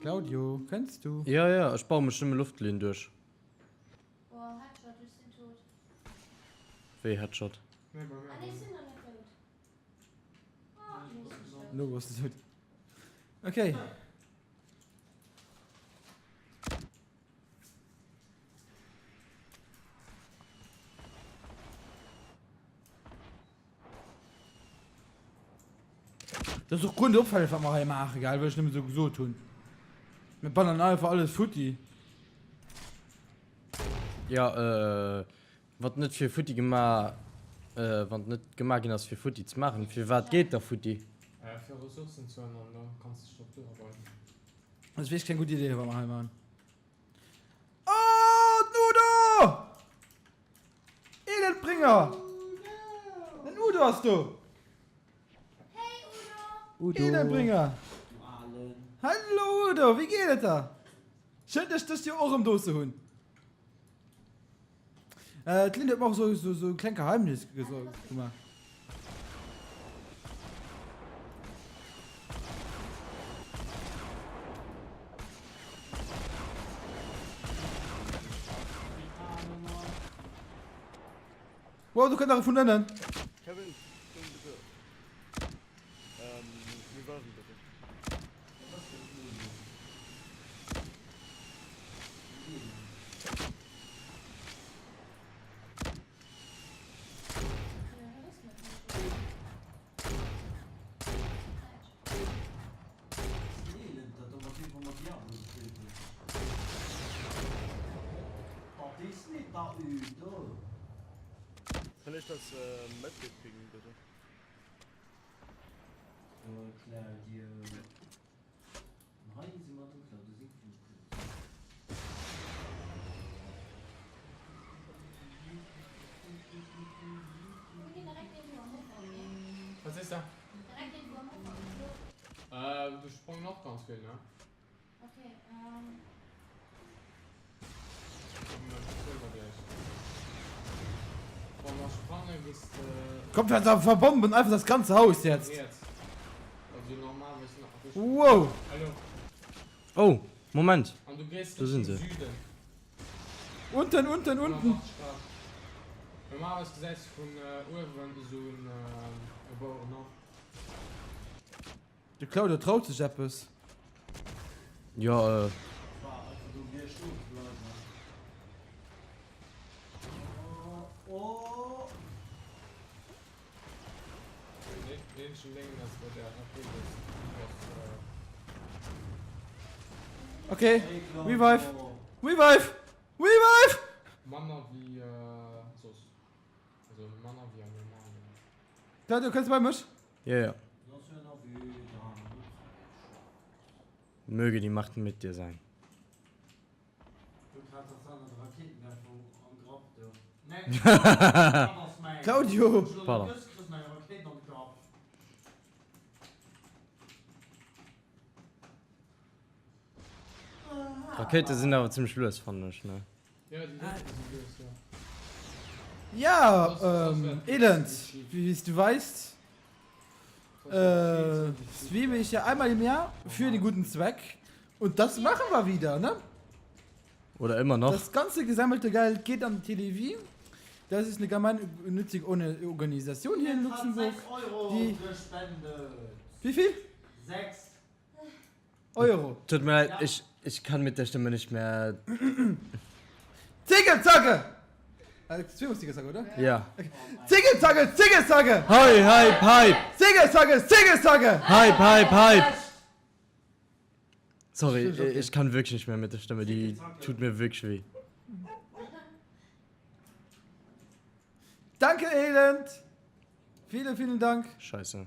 Claudio, kënns du? Jo, jo, ech baue mech nëmme Loftlinn duerch. Wéi Headshot? Lo bass de dout. Okay. Dat ass och guer net opfälleg wat mer hei maachen, gell, well ech nëmmen esou gesot hunn. Mir ballern einfach alles futti. Jo, wat net fir futti gema, wann et net gema ginn ass fir futti ze maachen, firwat geet da futti? Fir Ressourcen ze huelen an da kanns de Strukture bauen. Dat ass wierklech keng gutt Idee wat mer hei maachen. Oh, den Udo! Elendbringer! Den Udo ass do! Hey Udo! Udo! Elendbringer! Hallo Udo, wéi geet et der? Schéin dech dëst Joer och erëm do ze hunn. Äh, d'Lynn huet mer och sou, sou, sou e kleng Geheimnis gemaach. Wow, do kënnt nach e vun ënnen. Kevin, komm bitte. Ähm, reviven bitte. Kann ech das Medkit kriegen bitte? Was ist da? Äh, du sprong noch ganz vill, ne? Okay, ähm. Kommt wir verbomben einfach das ganze Haus jetzt. Wow. Oh, Moment. Do sinn se. Unten, unten, unten. Normalerweis gesäis de vun uewen esou e Bauerenhaff. De Claudio traut sech eppes. Jo äh. Okay, Revive! Revive! Revive! Manner wéi soss. Also manner wéi am normalen. Claudio, kënns du bei mech? Jo, jo. Möge die Macht mit dir sein. Claudio! Pardon. Rakéite sinn awer zimmlech lues fannen ech ne. Ja, ähm, Elend, wie du weißt, äh, streame ich ja einmal im Jahr für den guten Zweck. Und das machen wir wieder, ne? Oder immer noch. Das ganze gesammelte Geld geht an die Télévie. Das ist eine gemeinnützige Organisation hier in Luxemburg. Die Wie viel? 6 Euro. Tut mir leid, ich, ich kann mit der Stimme nicht mehr. Zicke Zacke! Äh, Zicke Zacke, oder? Ja. Zicke Zacke, Zicke Zacke! Hi, hi, hi! Zicke Zacke, Zicke Zacke! Hype, hype, hype! Sorry, ich kann wirklich nicht mehr mit der Stimme, die tut mir wirklich weh. Danke, Elend! Vielen, vielen Dank. Scheiße.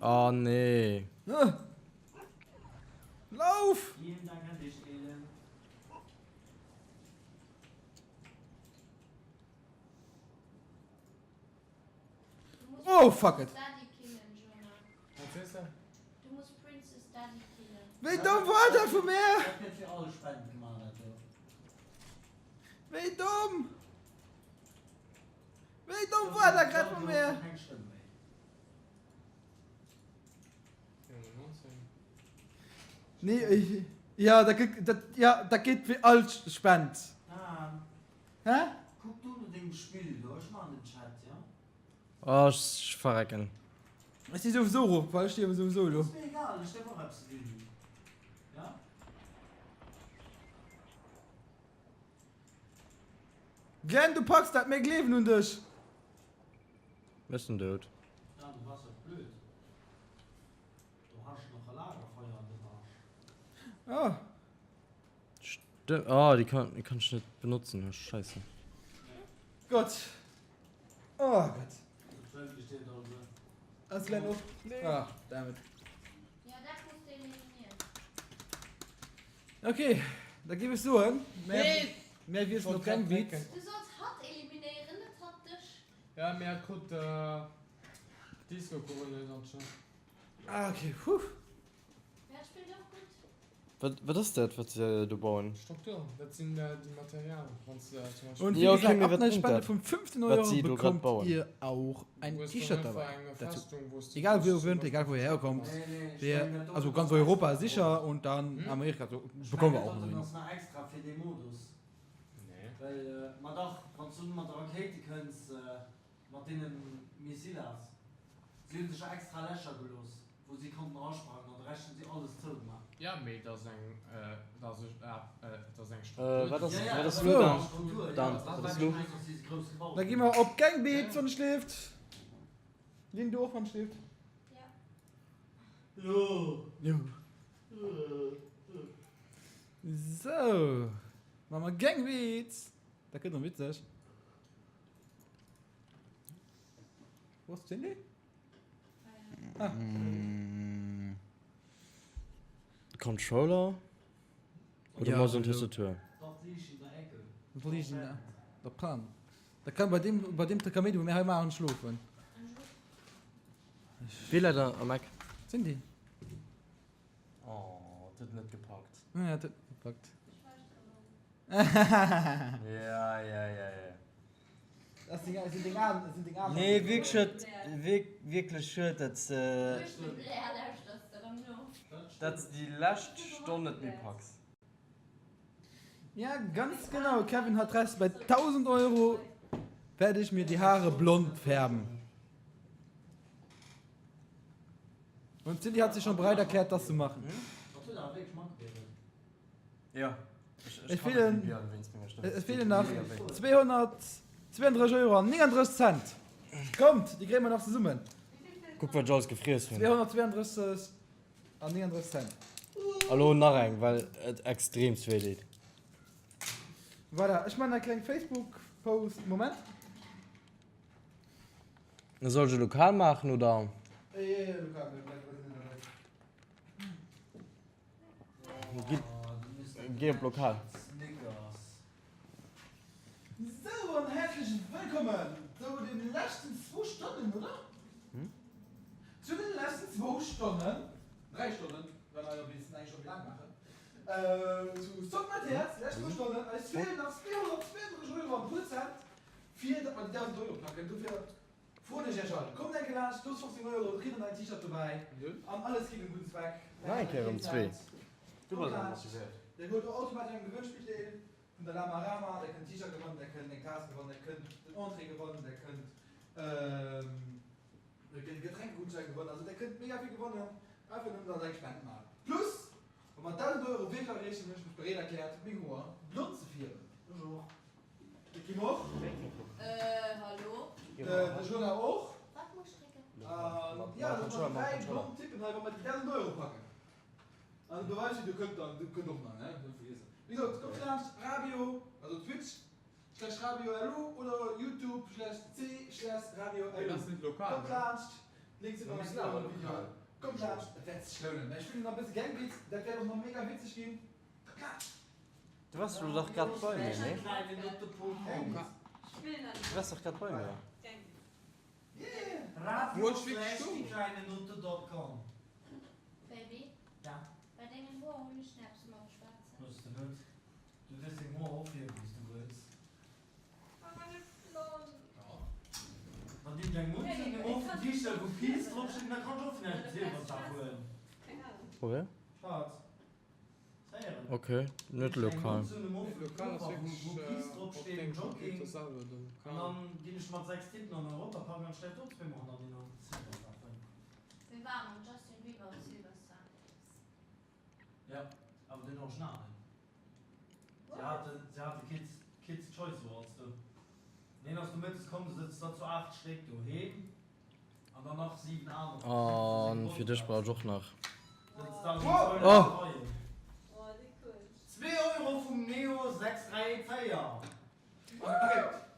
Oh nee. Lauf! Vielen Dank an dich, Elend. Oh, fuck it. Du muss Princess Daddy killen. Wéi domm war dat vu mär? Dat gëtt fir all Spend gemaach, dat do. Wéi domm! Wéi domm war dat grad vu mär? Keng Stëmm méi. Nee, ech, ja, dat gëtt, dat, ja, dat geet fir all Spend. Dan, Hä? kuck du no dengem Spill do, ech maachen den Chat, jo? Oh, ech verrecken. Ech si souwisou erof, well ech stierwe souwisou elo. Ass mir egal, ech däerf och eppes ginn, ja? Glenn, du packs dat, mir gleewen un dech! Ech sinn dout. Dan, du bass och blöd. Do hasch nach e Lagerfeuer an dem Arsch. Oh. Stëmmt, oh, déi kann, déi kann ech net benotzen, oh scheisse. Gott. Oh Gott. Ass Glenn och? Ah, damn it. Ja, dat muss de eliminieren. Okay, da géif ech soen, mär, mär wiesselen op Gang Beats. Du solls hatt eliminéieren, net hatt dech. Ja, mee hatt krut d'Disco-Kugel net an d'Schëff. Ah, okay, puh. Mä hatt spillt och gutt. Wat, wat ass dat, wat se do bauen? Struktur, dat sinn déi Materialien, wann s de zum Beispill. Und Ja, wie okay, gesagt, mee ab wat einer bréngt Spende dat, vun 15 wat Euro si do grad bekommt bauen? ihr auch ein Du hues T-Shirt dann dabei einfach eng dazu. Festung, wou s du Egal dech wou ihr zum wohnt, egal Beispiel wo ihr herkommt, Nee, nee, ech wir, mengen, dat do also ass ganz nach Europa extra sicher und dann Hm? Amerika, so Ech bekommen wir mengen, auch dat noch hin. ass nach extra fir dee Modus. Nee. Well, ma dach, wann s du mat Rakéite kënns, mat deene Missilas. Si hunn sech extra Lächer gelooss, wou si konnten erasprangen, an de Rescht hunn si alles zougemaach. Ja, mee et ass eng, et ass et ass eng Struktur, Wat déi ass, se. wat ass So. lo dann? Struktur, ja, Dan, dat wat war ass lo? ech mengen, dass si se grouss gebaut Da hunn. gi mer op Gang Beats, wann et schléift. Lynn, du och, wann et schléift? Ja. Jo. Jo. Sou, maache mer Gang Beats. Dat gëtt erëm witzeg. Wo ass d'Cindy? Ah. Mm. Controller? Oder Ja, Maus und also- Tastatur? Dat liicht in der Ecke. Dat liicht in der der Pan. Da kann bei dem bei dem Kaméidi wou mir hei maachen schlofen. Wie läit am Eck? Cindy. Oh, dat huet net gepackt. Ja, dat huet net gepackt. Ja, ja, ja, ja. Das sinn sinn deng Aen, sinn deng Aen. Nee, wierklech schued, wierklech schued, dat s de, dat s de déi lescht Stonn net méi packs. Ja, ganz genau, Kevin hat recht, bei 1000 Euro werde ich mir die Haare blond färben. Und Cindy hat sich schon bereit erklärt, das zu machen. Ja. Et feelen, et feelen nach 232 Euro an 39 Cent. Kommt, déi kréie mer nach zesummen. Kuck wat ech alles gefriess hunn. 232 an 39 Cent. A lo nach eng, well et extreemst wéi deet. Voilà, ech man e kleng Facebook Post. Moment. Soll ech e Lokal maachen oder? Géi op Lokal. Sou an häerzlech wëllkommen zou den leschten zwou Stonnen, oder? Zu den leschten zwou Stonnen, 3 Stonnen, well mer jo bis eng Stonn méi laang maachen, zu Zock mat Häerz, lescht zwou Stonnen, eis feelen nach 232 Euro an e puer Cent, fir datt mer déi 1.000 Euro packen. Dofir froen ech iech all, kommt eng Kéier laanscht, loosst 15 Euro, kritt en neien T-Shirt dobäi an alles geet un gudden Zweck. Nach eng Kéier ëm zwee. Du bass awer motivéiert. Dir huelt och automatesch un engem Gewënnspill deel vun der Lama Rama, der kënnt T-Shirt gewannen, der kënnt eng Taass gewannen, der kënnt den Entrée gewannen, der kënnt e Getränkegutschein gewannen, also der kënnt mega vill gewannen, einfach nëmmen datt der eng Spend maacht. Plus, wa mer 1.000 Euro wierklech erreechen, hunn ech mech bereet erkläert, meng Hoer blond ze fierwen. Ech och. De Kim och. Hallo. De Jonah och. Wat muss ech drécken? An jo, dat sinn dräi blond Typen hei, wa mer déi 1.000 Euro packen. An de Beweis, du kënnt dann, du kënnt och nach, ne, net vergiessen. Wéi gesot, kommt laanscht Radio, also Twitch slash Radio LU oder Youtube slash C slash Radio LU. Kommt laanscht, d'Links sinn an engem Video. Kommt laanscht, et wäert sech lounen. Mä ech spillen nach e bësse Gang Beasts, dat wäert och nach mega witzeg ginn. Kommt laanscht! Du wars lo dach grad bei mir, nee? Du wars dach grad bei mir. Radio slash die kleine Nutte dot com. Baby, Ja? bei dengen Hoer hunn ech Schnaps mam Schwaarzen. Hues de net. Du dierfs deng Hoer ofhiewen wéi s du wëlls. Awer net blond. Wann déi deng Mutz hunn, nimm of den T-Shirt wou Peace drop steet an da kann ech och vläicht en Silverstar huelen. Keng Ahnung. Probier. Schatz. Ok, net lokal. An fir dech brauch ech och nach. Oh! Zwee Euro vum Neo 6314.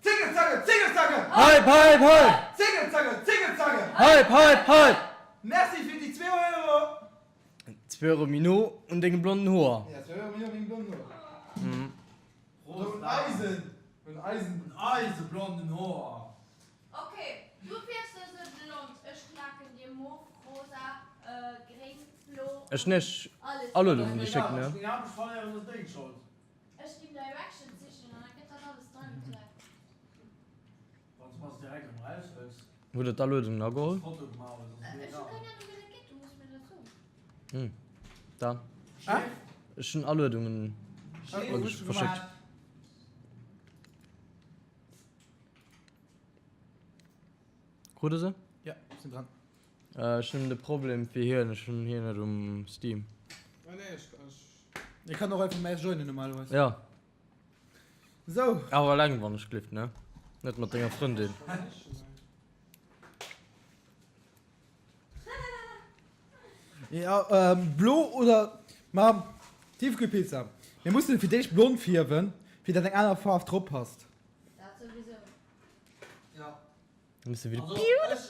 Zingelzange, Zingelzange! Hype, hype, hype! Zingelzange, Zingelzange! Hype, hype, hype! Merci fir déi zwee Euro! Zwee Euro méi no un dengem blonden Hoer. Ja, zwee Euro méi no un mengem blonden Hoer. Un eisen, un eisen. Un eise blonden Hoer. Ok, du fierfs se se blond, ech klaken dir mof, rosa, gréng, blo Ech hunn iech alles. Aluedungen geschéckt, ne? Meng Aarbecht verléieren ass deng Schold. Ech ginn Directions sichen an da gëtt dat alles dran geklakt. Wann s mer se direkt erëm eraushëls. Hutt der d'Aluedungen ageholl? Foto gemaach hues, ass mir Ech hu egal. keng Ahnung wéi dat geet, du muss mir dat soen. Hm, da. Ech hunn Aluedungen verschéckt. Krut e se? Ja, sinn dran. Ech hunn de Problem fir hien, ech hunn hien net um Steam. Ah nee, ech, ech. Dir kann och einfach mär joinen normalerweis. Ja. Sou. Awer eleng wann ech glift, ne? Net mat denger Frëndin. Ja, blo oder ma Tiefkühlpizza. Mir mussen fir d'éischt blond fierwen, fir dat eng aner Faarf drop passt. Dat souwisou. Ja. Bësse wéi de Also,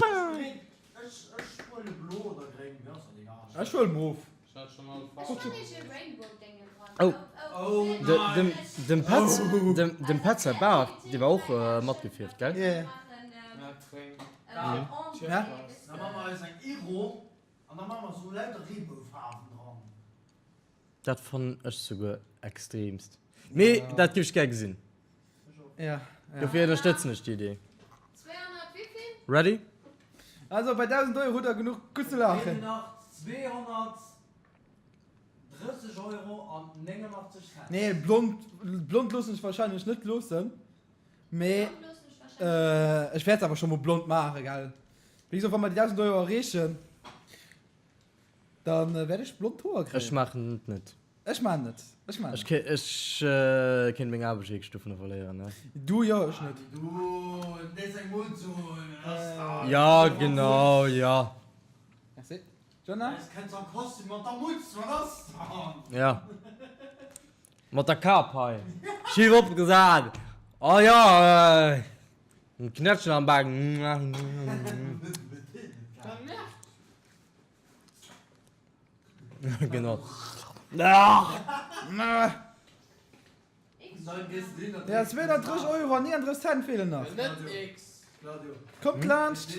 Pewdiepie. ech, ech huele blo oder gréng, mir ass dat egal. Ech huel mof. Ech hat schon all Ech Farwen. hunn eech e Rainbow-Déngen dran. Oh. Oh De, nein. dem, dem Petz, dem, dem Petz säi Baart, dee war och matgefierft, gell? Yeah. Ja, gréng. Ja. Da maache mer eis eng Iro an da maache mer sou lauter Reeboufaarwen dran. Dat fannen ech souguer extremst. Mee dat géif ech gär gesinn. Ja. Dofir ënnerstëtzen ech déi Idee. 200 wéivill? Ready? Also bei 1000 Euro hutt der genuch gutt ze laachen. Feelen nach 233. 30 Euro an 89 Cent. Nee, blond, blond loossen ech wahrscheinlech net loossen. Mee ech wäert se awer scho mol blond maachen, gell. Wéi gesot, wa mer déi 1.000 Euro erreechen, da wäert ech blond Hoer Ech kréien. maachen et net. Ech maachen et. Ech maachen Ech et. ké, ech kéint meng Aarbecht wierklech dovunner verléieren, ne? Du jo, ech net. Du nees eng Mutz un. Ja, genau, ja. Merci. Jonna? Eis kënns am Kostüm mat der Mutz, wat ass dann? Ja. Mat der Kap hei. Schief opgesat. Oh ja, en Knäppchen am Bak. Genau. Ja, 230 Euro an 39 Cent feelen nach. Kommt laanscht.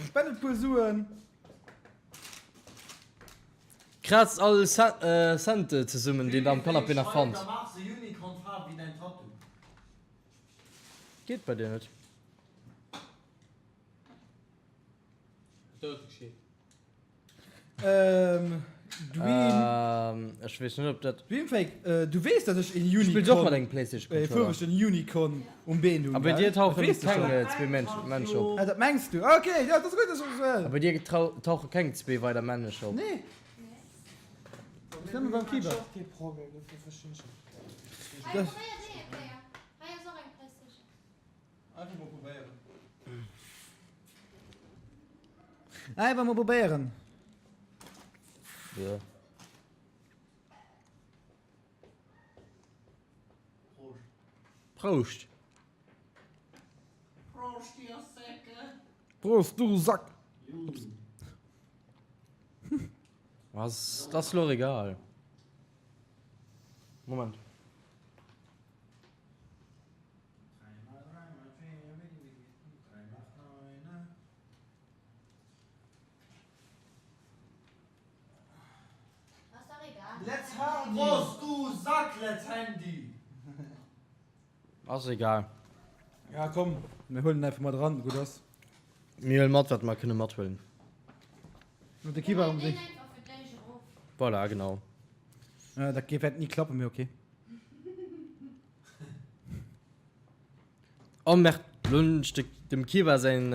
Spendet puer Suen. Kraazt all Cent zesummen deen der am Canapé nach fannt. Geet bei dir net. Ech weess net op dat. Dreamfake, du weess dat ech een Unicorn, Spills och mat engem Playstation ee Controller? fuerwegen Unicorn um Been hunn, A bei gell? dir Dat tauchen weess de keng schonn. zwee Menschen op? Ah, dat mengs du? Ok, jo, dat ass gutt, dat ass. A bei dir tauche keng zwee weider Männecher op? Nee. Ass nëmme beim Keyboard. Hei, probéier déi eng Kéier. Hei ass och eng Playstation. Einfach mol probéieren. Einfach mol probéieren. Ja. Prost. Prost, dir Säcke. Prost, du Sack. Was? Das ist doch egal. Moment. Let's Hardy! Prost du Sack, let's Handy! Ass egal. Ja komm, mir huelen einfach mat eran, gutt ass. Mir huelen mat wat mer kënne mathuelen. De Kiba um sech. Voilà, genau. Dat wäert ni klappen, mee okay. Oh merde, lo hunn ech de, dem Kiba säin,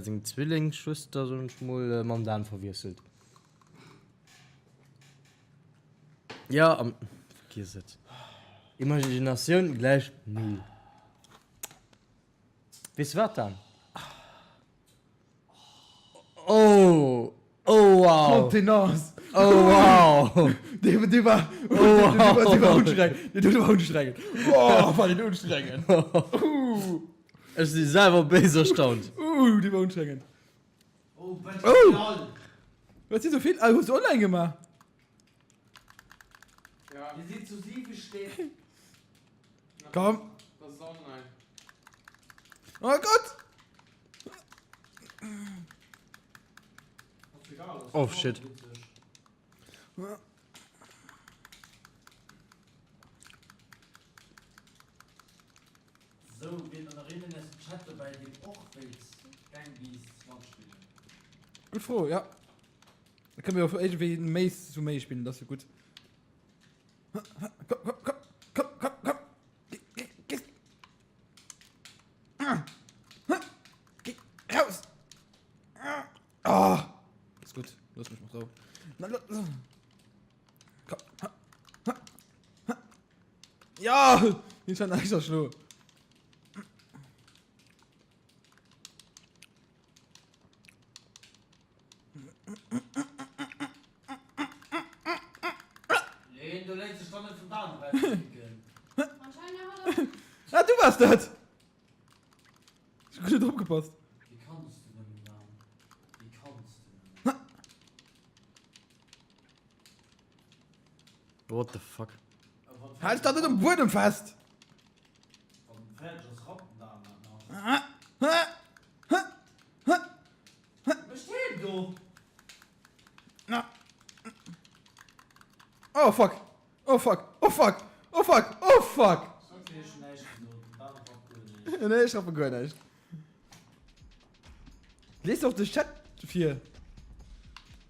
seng Zwillingsschwëster, soen ech mol, mam Dan verwiesselt. Ja, am, vergiess et. Imaginatioun gläich null. Weess de wat, Dan? Oh! Oh wow! Contenance! Oh wow! Dee, dee war, oh, wow. dee war, dee war unstrengend. Dee war unstrengend. Oh, war deen unstrengend. Uh. Ech si selwer béis erstaunt. Uh, dee war unstrengend. Oh, oh. Wat si souvill? Ah, hues du online gemaach? Ja. Dir sidd zu 7 Stéck. Komm. Das ist online. Oh Gott! Oh shit. Sou, wier dann nach een aus dem Chat dobäi, deen och wéilt Gang Beasts matspillen? Gutt Fro, ja. Da kënne mir jo iergendwéi méi zu méi spillen, dat ass jo gutt. Komm, komm, komm, komm, komm, komm. Geh, geh, geh. Geh raus! Ah! Ist gut. Lass mich mal drauf. Na, la, komm. Ja! Hien schon extra schlo. Leen, du léiss dech doch net vum Dan erauskicken. Ah, du wars dat! Ech hu guer net opgepasst. Wéi kanns du nëmmen, Dan? Wéi kanns du nëmmen? What the fuck? Hal dech da net um Buedem fest! Wann en fäerdeg ass, rappt den Dan dat nach. Wat mécht hien do? Oh fuck! Oh fuck! Oh fuck! Oh fuck! Oh fuck! Okay, ech hunn näischt gesot. Den Dan rappt guer näischt. Nee, ech rappe guer näischt. Lies och de Chat vir,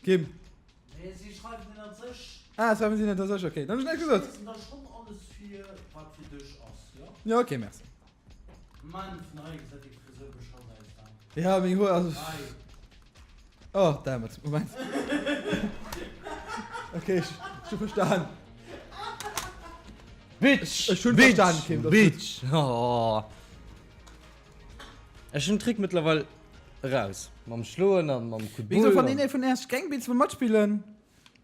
Kim. Nee, si schreiwen ënnert sech. Ah, schreiwen si ënnert sech, okay. Dann hunn ech näischt gesot. Si liesen da schonn alles vir, wat fir dech ass, jo? Jo, okay, merci. Mann, vun hei gesäit déi Friseur beschoss aus, da. Ja, meng Hoer, also. Hei. Oh, damn it, Moment. Okay, ech, ech hu verstan. Bitch! Ech hunn Bitch! verstan, Kim, dat ass gutt. Bitch! Oh. Ech hunn den Trick mëttlerweil eraus. Mam Schloen an mam Coup de Wéi gesot, Boule. wann een vun Äech Gangbeats wëll matspillen,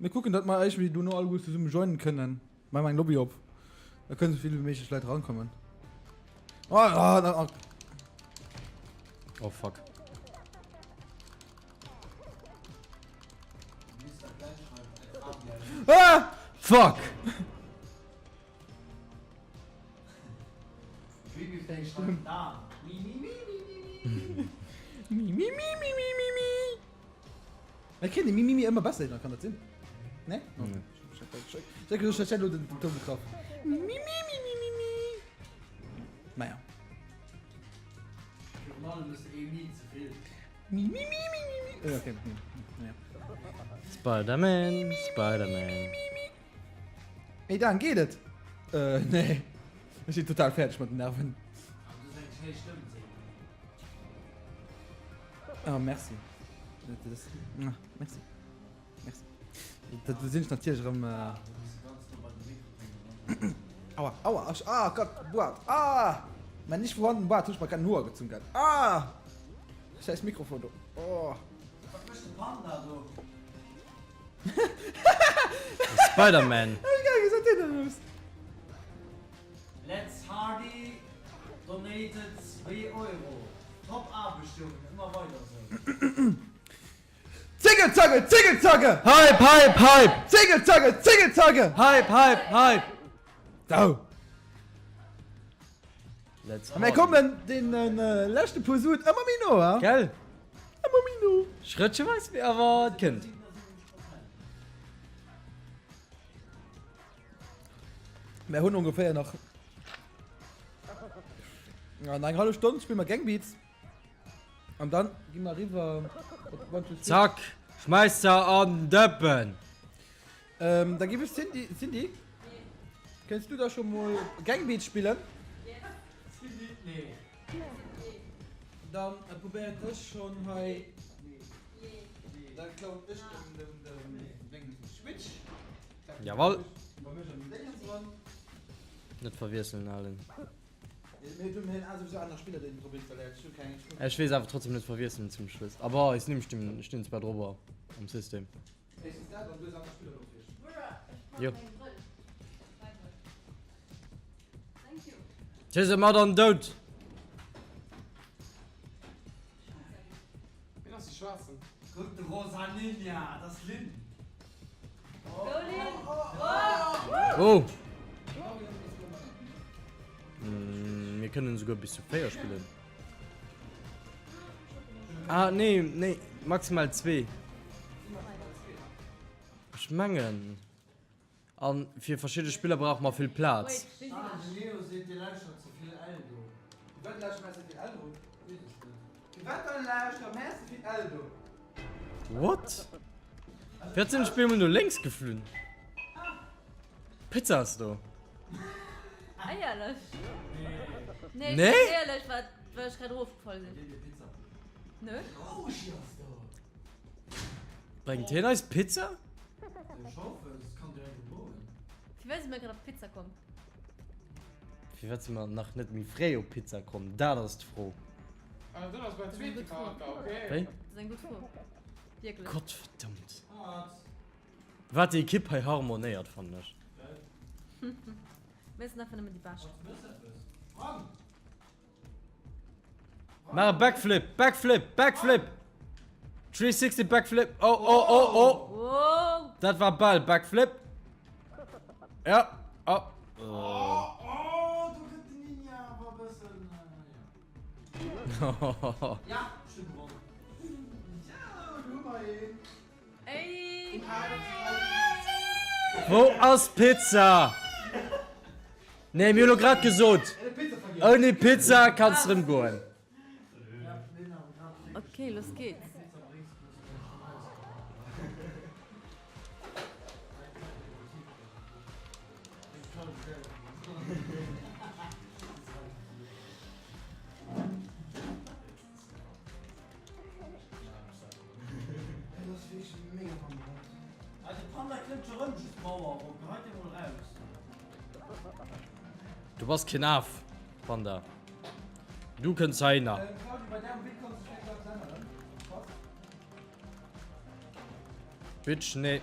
mir kucken, datt mer eis dono alleguer zesumme joinen kënnen. Maache mer eng Lobby op, da kënnen esou vill wéi méiglech Leit erankommen. Oh, oh, oh, oh. Oh fuck. Ah! Fuck! Ech kréien de Mimimi ëmmer besser hin, kann dat sinn? Nee? Ech hu lo den Toun getraff. Mimimimimimi. Naja. Mimimimimimi. Okay. Naja. Spider-Man, Spider-Man. Hey Dan, geet et? Äh, nee. Ech sinn total fäerdeg mat den Nerven. Oh, merci. Dat ass, merci. Merci. Dat sinn ech natierlech erëm. Äh... Aua, aua, ach, ah Gott, Boart, ah! Mein nicht vorhanden Boart, hu ech mer grad en Hoer gezunn grad. Ah! Scheiß Mikrofon do. Oh. Wat mécht de Panda do? Spider-Man. Let's Hardy donated 2 Euro. Top Aarbecht Jongen, ëmmer weider sou. Ziggelzacke, Ziggelzacke! Hype, Hype, Hype! Ziggelzacke, Ziggelzacke! Hype, Hype, Hype! Sou. Let's A mir kommen den leschte puer Suen ëmmer méi no, ha? Gell? Ëmmer méi no. Schrëttcheweis, mee awer et kënnt. Mir hunn ongeféier nach ja, eng hallef Stonn spille mer Gangbeats. An dann gi mer riwwer op One, Two, Three. Zack, schmäiss se an den Dëppen! Ähm, da gif ech Cindy, Cindy, kenns du da schon mol Gangbeat spillen? Cindy, nee. Dann äh, probéieren ech schon hei. Dann klauen ech dem, dem, dem Deng Switch. Jawoll. Bei mech an den Déngens dran. Net verwiesselen, Alen. Mir hunn sowieso aner Spiller, déi den drop installéiert. Ech hu keng. Ech weess awer trotzdem net verwiesselen zum Schluss. Aber eis Nimm stinn, stinn zwar drop am System. Éischtens dat an du hues aner Spiller drop wéi ech. Jo. Tise mat an dout! Wien ass de Schwaarzen? Kuck de rosa Ninja, dat ass Lynn. Go Lynn! Oh! Oh! Mir kënnen esouguer bis zu 4 spillen. Ah, nee, nee, maximal zwee. Ech mengen. An fir verschidde Spiller brauche mer vill Plaz. Ah, de Leo seet, dir lauschtert ze vill Eldo. Firwat lauschtert mer ze vill Eldo? Weess ech net. Firwat dann lauschtert mer ze vill Eldo? What? Firwat sinn ech op eemol no lénks geflunn? Pizza ass do. Éierlech? Nee, Nee? éierlech, wat, well ech grad erofgefall sinn. Nö. Bréngt hien eis Pizza? Ech hoffen, es kann direkt goen. Firwat si mir grad op Pizza komm? Firwat si mer nach net méi fréi op Pizza komm? Dat ass d'Fro. Ah, dat ass beim zweete Charakter, okay. Wéi? Dat ass eng gutt Fro. Wierklech. Gottverdammt. Wat déi Ekipp hei harmonéiert, fannen ech. Mir sinn einfach nëmmen déi Bescht. Maach e Backflip, Backflip, Backflip! 360 Backflip! Oh, oh, oh, oh! Wow. Dat war bal Backflip! Ja, oh. Oh, oh, do gëtt den Ninja awer e bëssen. Ja, ech hunn gewonnen. Sou, do hu mer een. Ey. Wou ass d'Pizza? Nee, mir hu lo grad gesot, ouni Pizza kanns rëm goen. Okay, los geht's. klëmmt scho rëm just d'Mauer erop. Geheit dee mol raus. Du bass keen Af, Panda. Du kënns heihinner. Bitch, nee.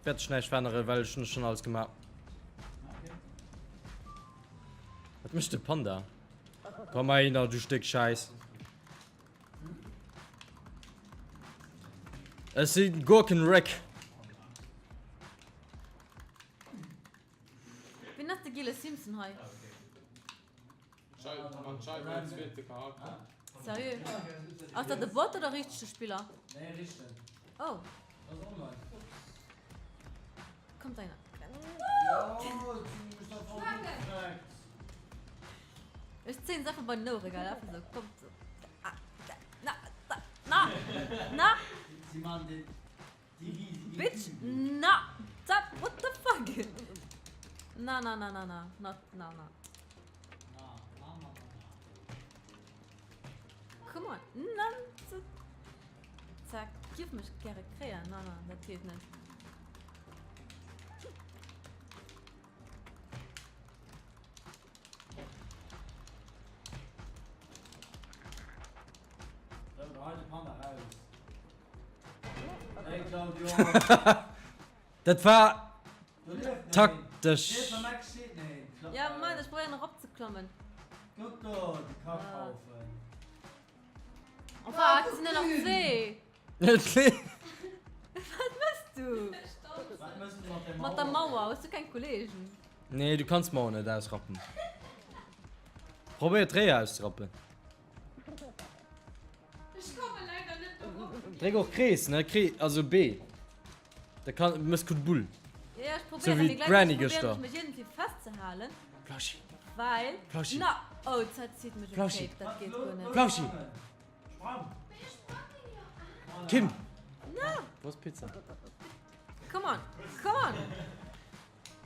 Wäert sech näischt veränneren, well ech hunn schonn alles gemaach. Wat mécht de Panda? Komm heihinner, du Stéck Schäiss. Ech si Gurkenrick. Wien ass de giele Simpson hei? Seriö? Ass dat e Bot oder e richtege Spiller? Nee, richtegen. Oh. Ass online. Kommt einer. Ech zéien se einfach bei den Ouere, gell? Einfach so, kommt so. Ah, da, na, da, na, na! Si man den Bitch, na, da, what the fuck? Na, na, na, na, na, na, na, na. Come on, na, zack, giff mech gäre kréien, na, na, dat geet net. Dat war taktesch. Ja, Moment, ech probéieren eropzeklammen. Oh fuck, et sinn der nach zwee. Wat mëss du? Mat der Mauer, hues du keng Kollegen? Nee, du kanns d'Mauer net ausrappen. Probéier d'Réier auszerappen. Ech komme leider net dorop. Dréck och Krees, ne? Krees, also B. Da kann, mëss Coup de boule. Ja, ech So probéieren, wéi mee d'Granny gläichzäiteg gëschter. probéieren ech mech iergendwéi festzehalen. Flauschi. Well. Flauschi. Na! Oh, d'Zäit zitt mech um Flauschi. Cape, dat geet guer net. Flauschi. Kim! Na! Wo ass d'Pizza? Come on, come on!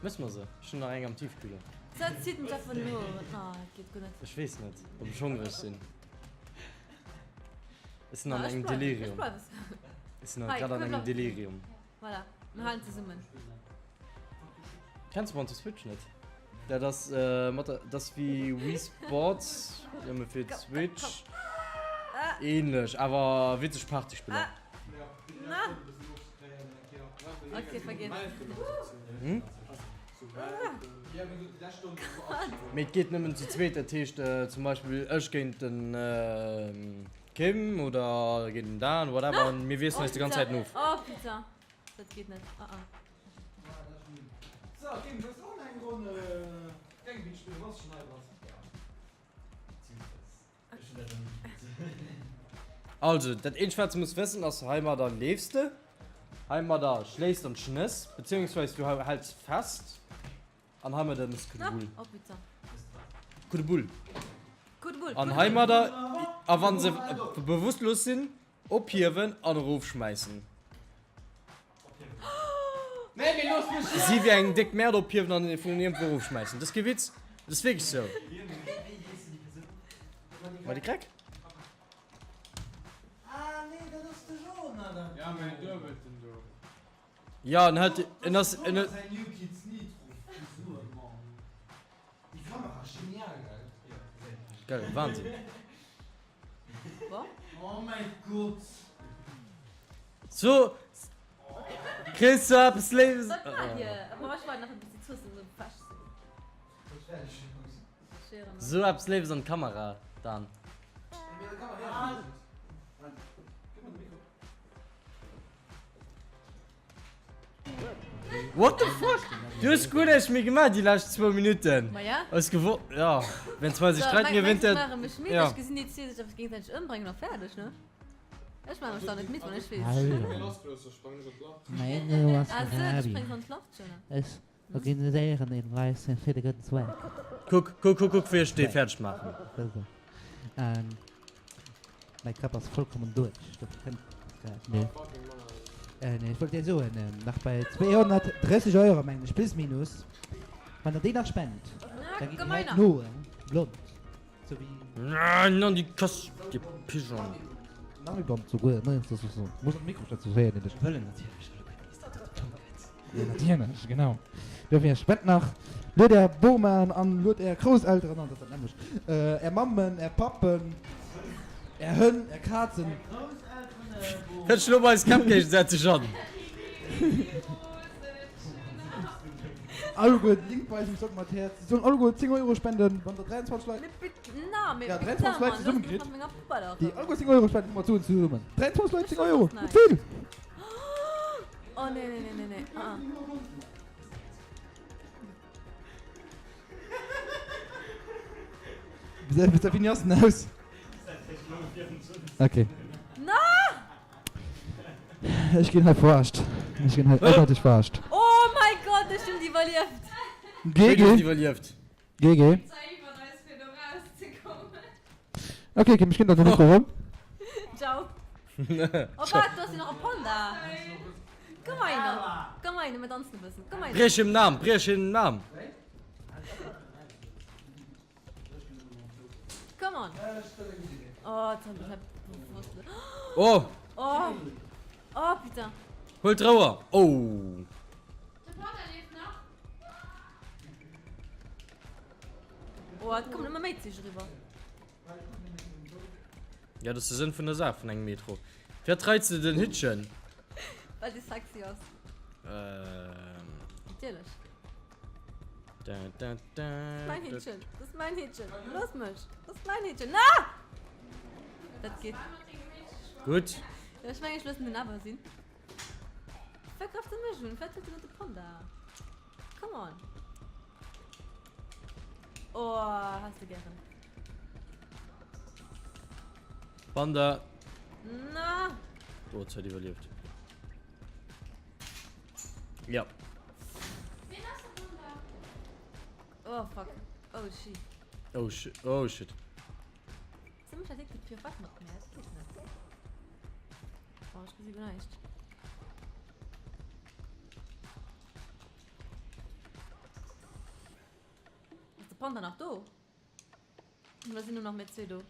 Mëss mer se? Ech hunn nach eng am Tiefkühler. Dat zitt mech einfach no. Ah, dat geet guer net. Ech weess net, ob ech hongreg sinn. Ech sinn an Ah, ech engem bleiwen, ech Delirium. bleiwen. Ech sinn Hei, grad an komm, engem bleib. Delirium. Voilà, mir halen zesummen. Kenns du One to Switch net? Dat ass mat der, dat ass wéi Wii Sports, nëmme fir d'Switch. Ähnlech, awer witzeg Partyspiller. Na. Okay, vergiss. Hm? Mee et geet nëmmen zu zweet, dat heescht zum Beispill ech géint den Kim oder géint den Dan, whatever, an mir wiesselen eis déi ganz Zäit of. Oh putain, dat geet net. Ah ah. So, Kim, wëlls du och nach eng Ronn Gangbeat spillen, wann s du schonn hei bass? Also, dat eenzegt wat s de muss wëssen ass, heimadder leefs de, heimadder schléis de an d'Schnëss, beziehungsweise du häls fest an heimadder mëss Coup de boule. Oh putain. Coup de boule. Coup de boule. An heimadder, a wann se bewusstlos sinn, Ophiewen an erofschmäissen. Si wéi eng déck Merde ophiewen an vun iergendwou erofschmäissen. Dat ass kee Witz, dat ass wierklech sou. Ma de Kreck? Jo, en huet, en ass, en huet. Gell, Wahnsinn. Oh mein Gott! So kriss du eppes Léiwes. Wat war hier? Aber ech war nach e bëssi Zooss an esou fesch sinn. So eppes Léiwes an d'Kamera, Dan. What the fuck? Du hues guer näischt méi gemaach déi lescht zwou Minutten. Ma ja. Hues gewo ja. Wenn zwei sech streiten, gewinnt der. Ech maache mech midd, Ja. ech gesinn déi zwee sech einfach géigesäiteg ëmbréngen a fäerdeg, ne? Ech maache mech dann net midd, wann ech weess. Mein Name ass Ah sou, du Rabi. spréngs an d'Loft, Jonah. Ech organiséieren een Racing fir de gudden Zweck. Kuck, kuck, kuck, kuck, wéi ech dee fäerdeg maachen. Ähm, mäi Kapp ass vollkommen duerch, dofir kënnt grad nee. Äh, nee, ech wollt dir soen, ähm, nach bei 230 Euro, mengen ech, plus minus, wann der déi nach spent, da gitt déi Leit no blond, sou wéi. Nein, an die Kass, dir Pigeon. Nach méi blond souguer, ne? Muss an de Mikro schwätzen, soss héiert een dech. Wëllen natierlech alleguerten, dass dat. Jo, natierlech, genau. Dofir spent nach, luet är Bomaen an, luet är Grousselteren an, dat ass dat nämmlecht, är Mammen, är Pappen, är Hënn, är Kazen. Fir schlo mer eis Käpp géigesäiteg an. Alleguer Link bei eis um Sock mat Häerz. Si sollen alleguer 10 Euro spenden, wann der 23 Leit. Ja, 23 Leit zesumme kritt, déi alleguer 10 Euro spenden, hu mer d'Suen zesummen. 23 Leit 10 Euro, net vill! Oh nee, nee, nee, nee, nee. Ah, ah. Wéini ass den aus? Okay. Na! Ech ginn hei verarscht. Ech ginn hei eindeutig verarscht. Oh mein Gott, ech hunn iwwerlieft! GG. GG. Okay, Kim, ech ginn der den Mikro erëm. Ciao. Oh waart, do ass jo nach e Panda. Komm hei hin, komm hei hin, mir danzen e bëssen. Komm hei hin. Briech him den Aarm, briech him den Aarm. Come on. Oh, jetzt hab ich hab Oh. Oh. Oh, putain. Huel d'Rouer. Oh. Oh, et kommen ëmmer méi Zich eriwwer. Ja, dat ass de Sënn vun der Saach vun engem Metro. Firwat reits de den Hittchen? Well dee sexy ass. Ähm. Natierlech. Da, da, da, Mein da. Hittchen. Dat ass mäin Hittchen. Looss mech. Dat ass mäin Hittchen. Na! Dat geet. Gutt. Ja, ech mengen, ech loossen den awer sinn. Firwat gräift e mech un? Firwat huet en net de Panda? Come on. Oh, has de gären. Panda. Na. Oh, d'huet iwwerlieft. Ja. Oh, fuck. Oh, shit. Oh, shit. Oh, shit. Sou mech dat déck Pirouette mat mir, dat geet net. Oh, ech gesi guer näischt. Ass de Panda nach do? Oder sinn nur nach mir zwee do?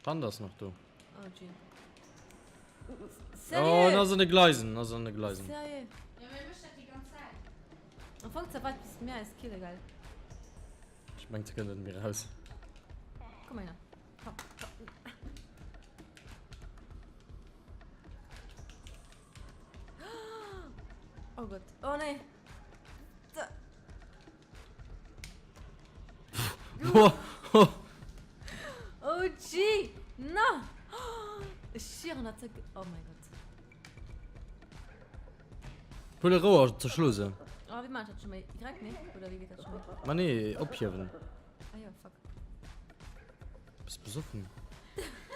Panda ass nach do. Oh, G. Oh, en ass an de Gleisen, en ass an de Gleisen. Serieux? Ja, mee mécht dat déi ganz Zäit. Am Fong ze weit bis mir eis kille, gell? Ech mengt se kënnt net méi raus. Komm hei, komm, komm. Oh Gott, oh nee. Oh G, na! Ech schieren dat Zeug. Oh mein Gott. Huel e Rouer, zerschlo se. Oh, wéi maan ech dat scho méi? Y, nee? Oder wéi geet dat scho méi? Ma nee, ophiewen. Ah jo, fuck. Bist besoffen?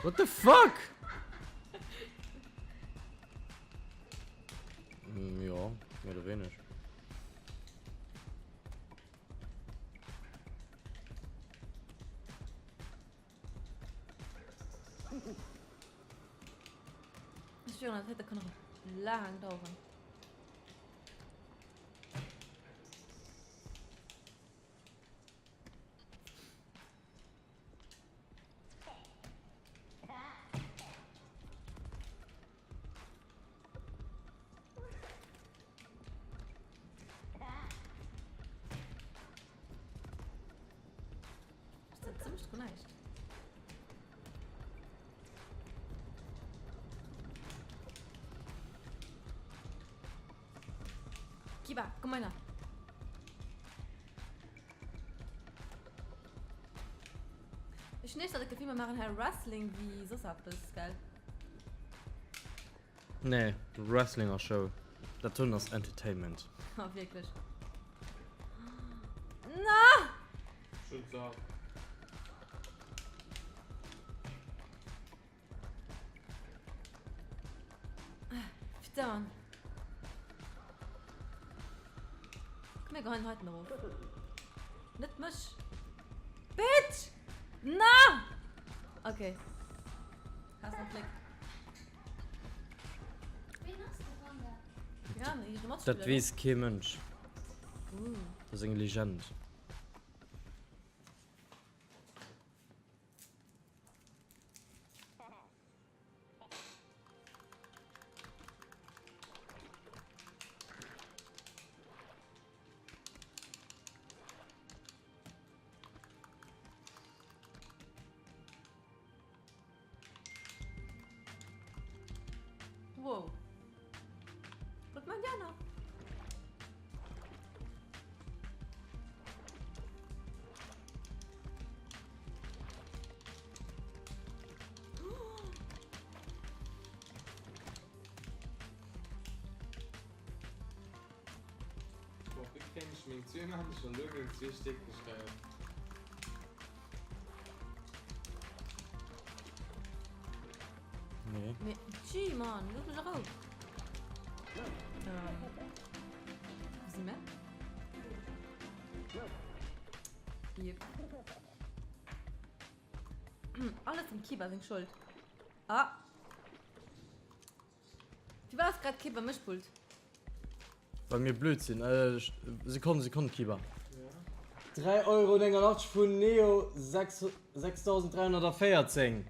What the fuck? Mm, ja, mehr oder weniger. Ech schwören, dat heite kann nach laang dauern. Dat ziemlich gut näischt. Kiba, komm mal nach. Ech hunn éischter dat Gefill, mir maachen hei Wrestling wéi soss eppes, gell? Nee, Wrestling ass Show. Dat doen ass Entertainment. Ah, wierklech. Na! Schön Saach. Putain. Komm, mir geheien heiten erof. Net mech. Bitch! Na! Okay. Hast du Blick. Dat weess kee Mënsch. Dat ass eng Legend. Wow. Wat man déi aner? Boah, wéi kréien ech meng zwee Männercher elo géint zwee Stéck gesteiert? Nee. Mee, tschü, Mann, looss mech a Rou. Ähm, wou si mir? Jep. Alles dem Kiba seng Schold. Ah! Firwat ass grad kee bei mech Pult? Well mir blöd sinn. Sekonn, Sekonn, Kiba. 3,89 Euro vun Neo 6314.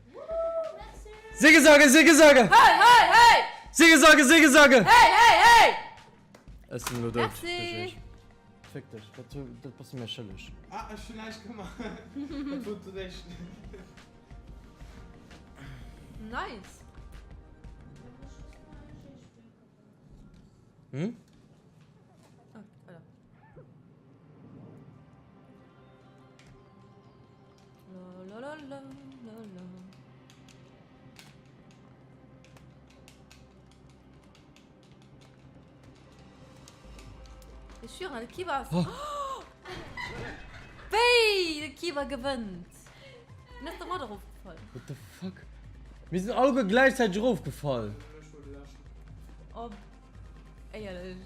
Siggesagge, Siggesagge! Hey, hey, hey! Siggesagge, Siggesagge! Hey, hey, hey! Ech sinn elo dout. Merci! Féck dech, dat, dat bass du mir schëlleg. Ah, ech hunn näischt gemaach. Dat wor den éischten. Nice! Hm? Oh, voilà. La la la la la la. Ech schwören, de Kiba ass. Oh. Wéi de Kiba gewënnt! Mir ass de Rad erofgefall. What the fuck? Mir sinn alleguer gläichzäiteg erofgefall. Oh, éierlech.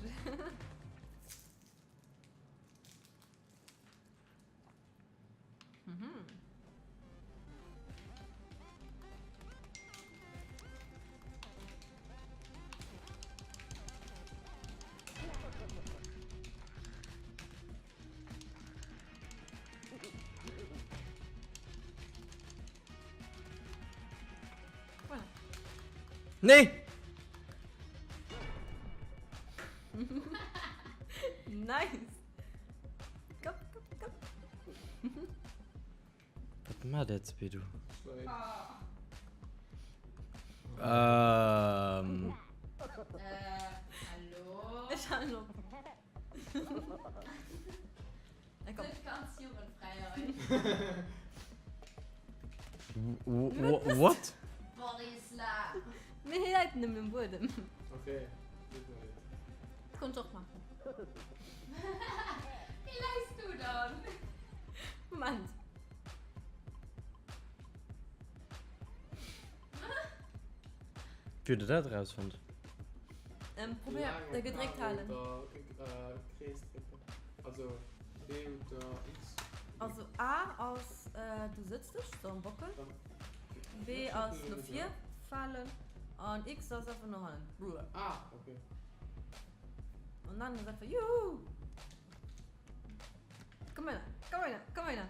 Mhm. Voilà. Nee! Nice. Komm, komm, komm. Wat mat der zwee du? Ähm. Hallo? Ech halen op. Na komm. Net ganz jugendfrei hei. What? Borisla. Mee hie läit nëmmen um Buedem. Okay, tut mir leed. Dat konnt ech och maachen. Wéi läis du dann? Moment. Wéi huet der dat erausfonnt? Ähm, probéier Laang de op gedréckt A halen. oder Krees drécken. Also B oder X. Also A ass du sëtz dech sou am Bockel, B ass no vir falen an X ass einfach no hannen. Ah, okay. An dann ass einfach juhu! Komm her, komm her, komm her.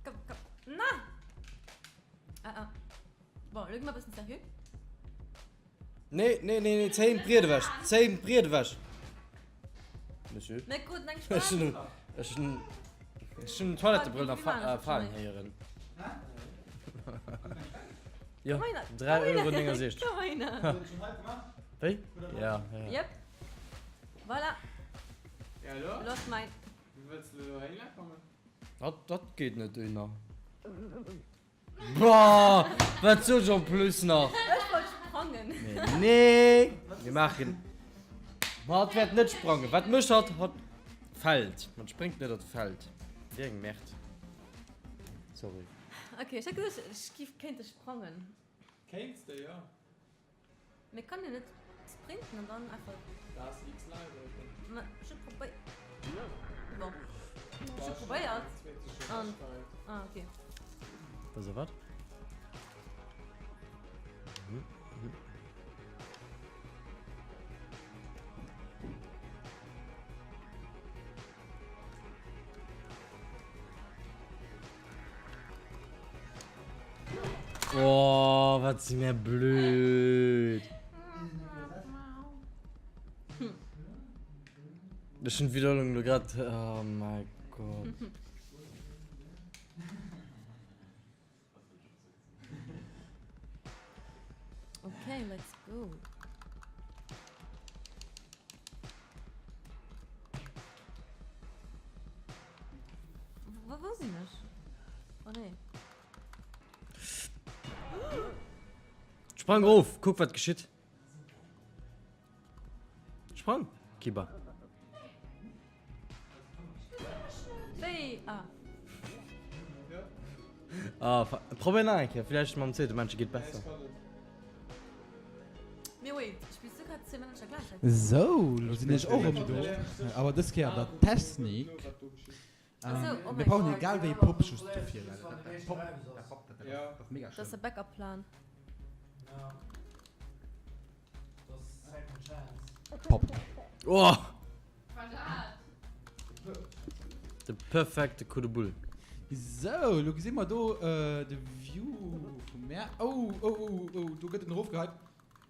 Komm, komm. Na! Ah, ah. Bon, lo gi mer e bëssen seriö. Nee, nee, nee, nee, zéi d'Briet ewech, zéi d'Briet ewech. Monsieur. Mir kruten eng Ech Spend. hunn, ech hunn, ech hunn d'Toilettebrëll nach fa falen héieren. Jo, 3,69 Euro. Wéi? Ja, ja. Yep. Voilà. Ja, elo? Lo ass mäin. Wéi wëlls de elo heihinner kommen? Dat, dat geet net dohinner. Boah, wat sot ech en plus nach? Ech wollt sprangen. Nee, nee, mir maachen. Hatt wäert net sprangen. Wat mécht hatt? Hatt fält. Hatt spréngt net, hatt fält. Wéi eng Merde. Sorry. Okay, ech hat geduecht, ech giff kéinte sprangen. Kéints de, jo. Mee kann een net sprinten an dann einfach. Da ass X live drécken. Ma ech hu probéiert. Bon. Ech hu probéiert. An. Ah, okay. Also wat? Oh, wat si mär blöd. Ech hunn d'Wiederholung lo grad. Oh mäi Gott. Okay, let's go. Sprang erof, kuck wat geschitt. Sprang, Kiba. Wéi? Ah. Ah, probéier nach eng Kéier, villäicht mam zweete Männche geet besser. Mee wait, spills du grad zwee Männercher gläichzäiteg? Sou, lo sinn ech och erëm do, awer dës Kéier an der Technik. Mir brauchen egal wéi Pop just dofir, well dat Pop, dat Pop, dat ass mega Dat ass schlëmm. e Backup-Plan. Pop. Oh! De perfekte Coup de boule. Sou, lo gesi mer do de View vum Meer. Oh, oh, oh, oh, do gëtt en erofgeheit.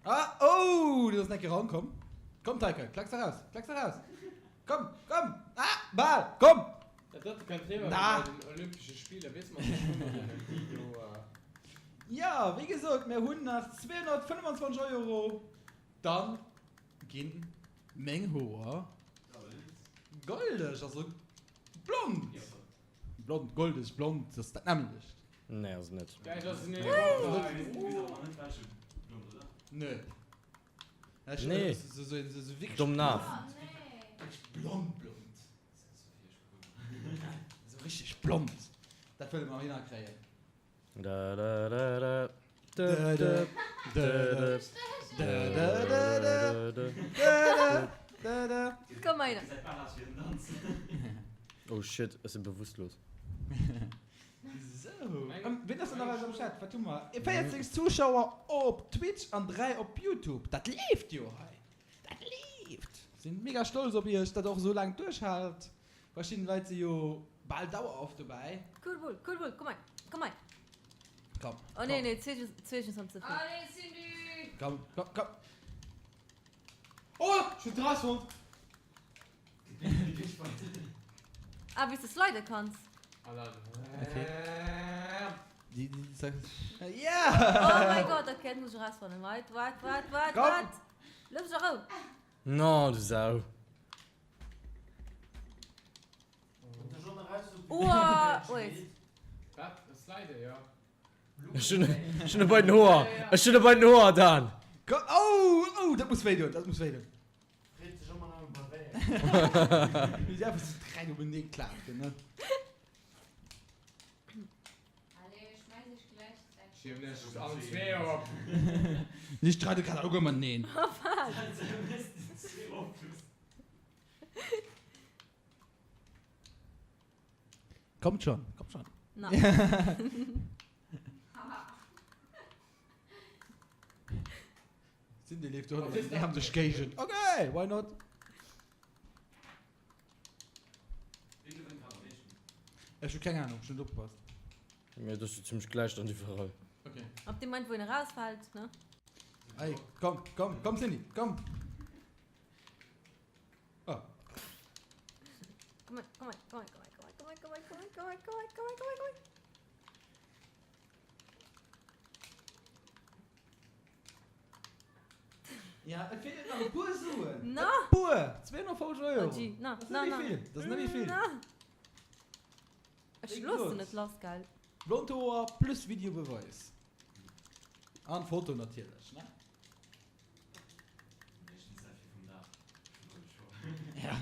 Ah, oh, do ass en eng Kéier erankomm. Komm, Taike, klacks eraus, klacks eraus. Komm, komm, ah, bal, komm! Dat dote kënnt riwwer wéi Na! bei den Olympesche Spiller, weess mat de Schwëmmerinnen, déi do. Jo, wéi gesot, mir hunn nach 225 Euro, dann ginn meng Hoer goldeg, also blond. Blond, goldeg, blond, dat ass dat nämmlecht. Nee, ass et net. Nee. Nee. Domm Naf. Blond, blond. Sou richteg blond. Dat wëlle mer hinkréien. Da da da da. Da da da da. Da da Da da. Komm mal hin. Oh shit, ech si bewusstlos. Sou, wien ass denn nach alles am Chat? Wat hu mer? 40 Zuschauer op Twitch an 3 op Youtube. Dat leeft jo hei! Dat leeft! Sinn mega stolz op iech, dat der och esou laang duerchhaalt. Verschidden Leit si jo bal dauerhaft dobäi. Cool Bull, cool Bull, komm hei, komm hei. Komm, Oh nee, nee, zweetens, zweetens am ze vill. Allez Cindy! Komm, komm, komm. Oh, ech hunn d'Ras fonnt! Ah, wéi s de sliden kanns. Okay. Die, die, die, yeah! Oh mein Gott, okay, dat muss ech erausfannen. Wait, wait, wait, wait, Komm. wait. Looss mech a Rou. No, du Sau. Uah, wait. Wat? Slide, jo. Ech hunn ech hunn e bei den Hoer. Ech hunn e bei den Hoer, Dan. Oh, oh, dat muss wéi doen, dat muss wéi doen. Freet sech ëmmer nëmmen bei wéi. Wéi se einfach sou dräi openee klappen, ne? Allez, schmeiss ech gläich d'Säck. Schierm lech allen zwee op. Ech streide grad och ëmmer neen. Kommt schon, kommt schon. Na. Cindy leeft do hannert an duerch d'Géigend. Okay, why not? Ech hu keng Ahnung, ech hunn net opgepasst. Mee et ass jo zimmlech gläich dann iwwerall. Okay. Ab dem Moment wou een erausfällt, ne? Ey, komm, komm, komm Cindy, komm! Oh. Komm hei, komm hei, komm hei, komm hei, komm hei, komm hei, komm hei, komm hei, komm hei, komm hei, komm hei, komm hei. Ja, et feelen nach e puer Suen. Na! E puer! 250 Euro. Oh, G. Na, Dat ass na, net na. méi vill. Dat ass net méi vill. Na. Ech Wéi loossen gesot. net lass, gell? Blond Hoer plus Videobeweis. An Foto natierlech, ne? Ja.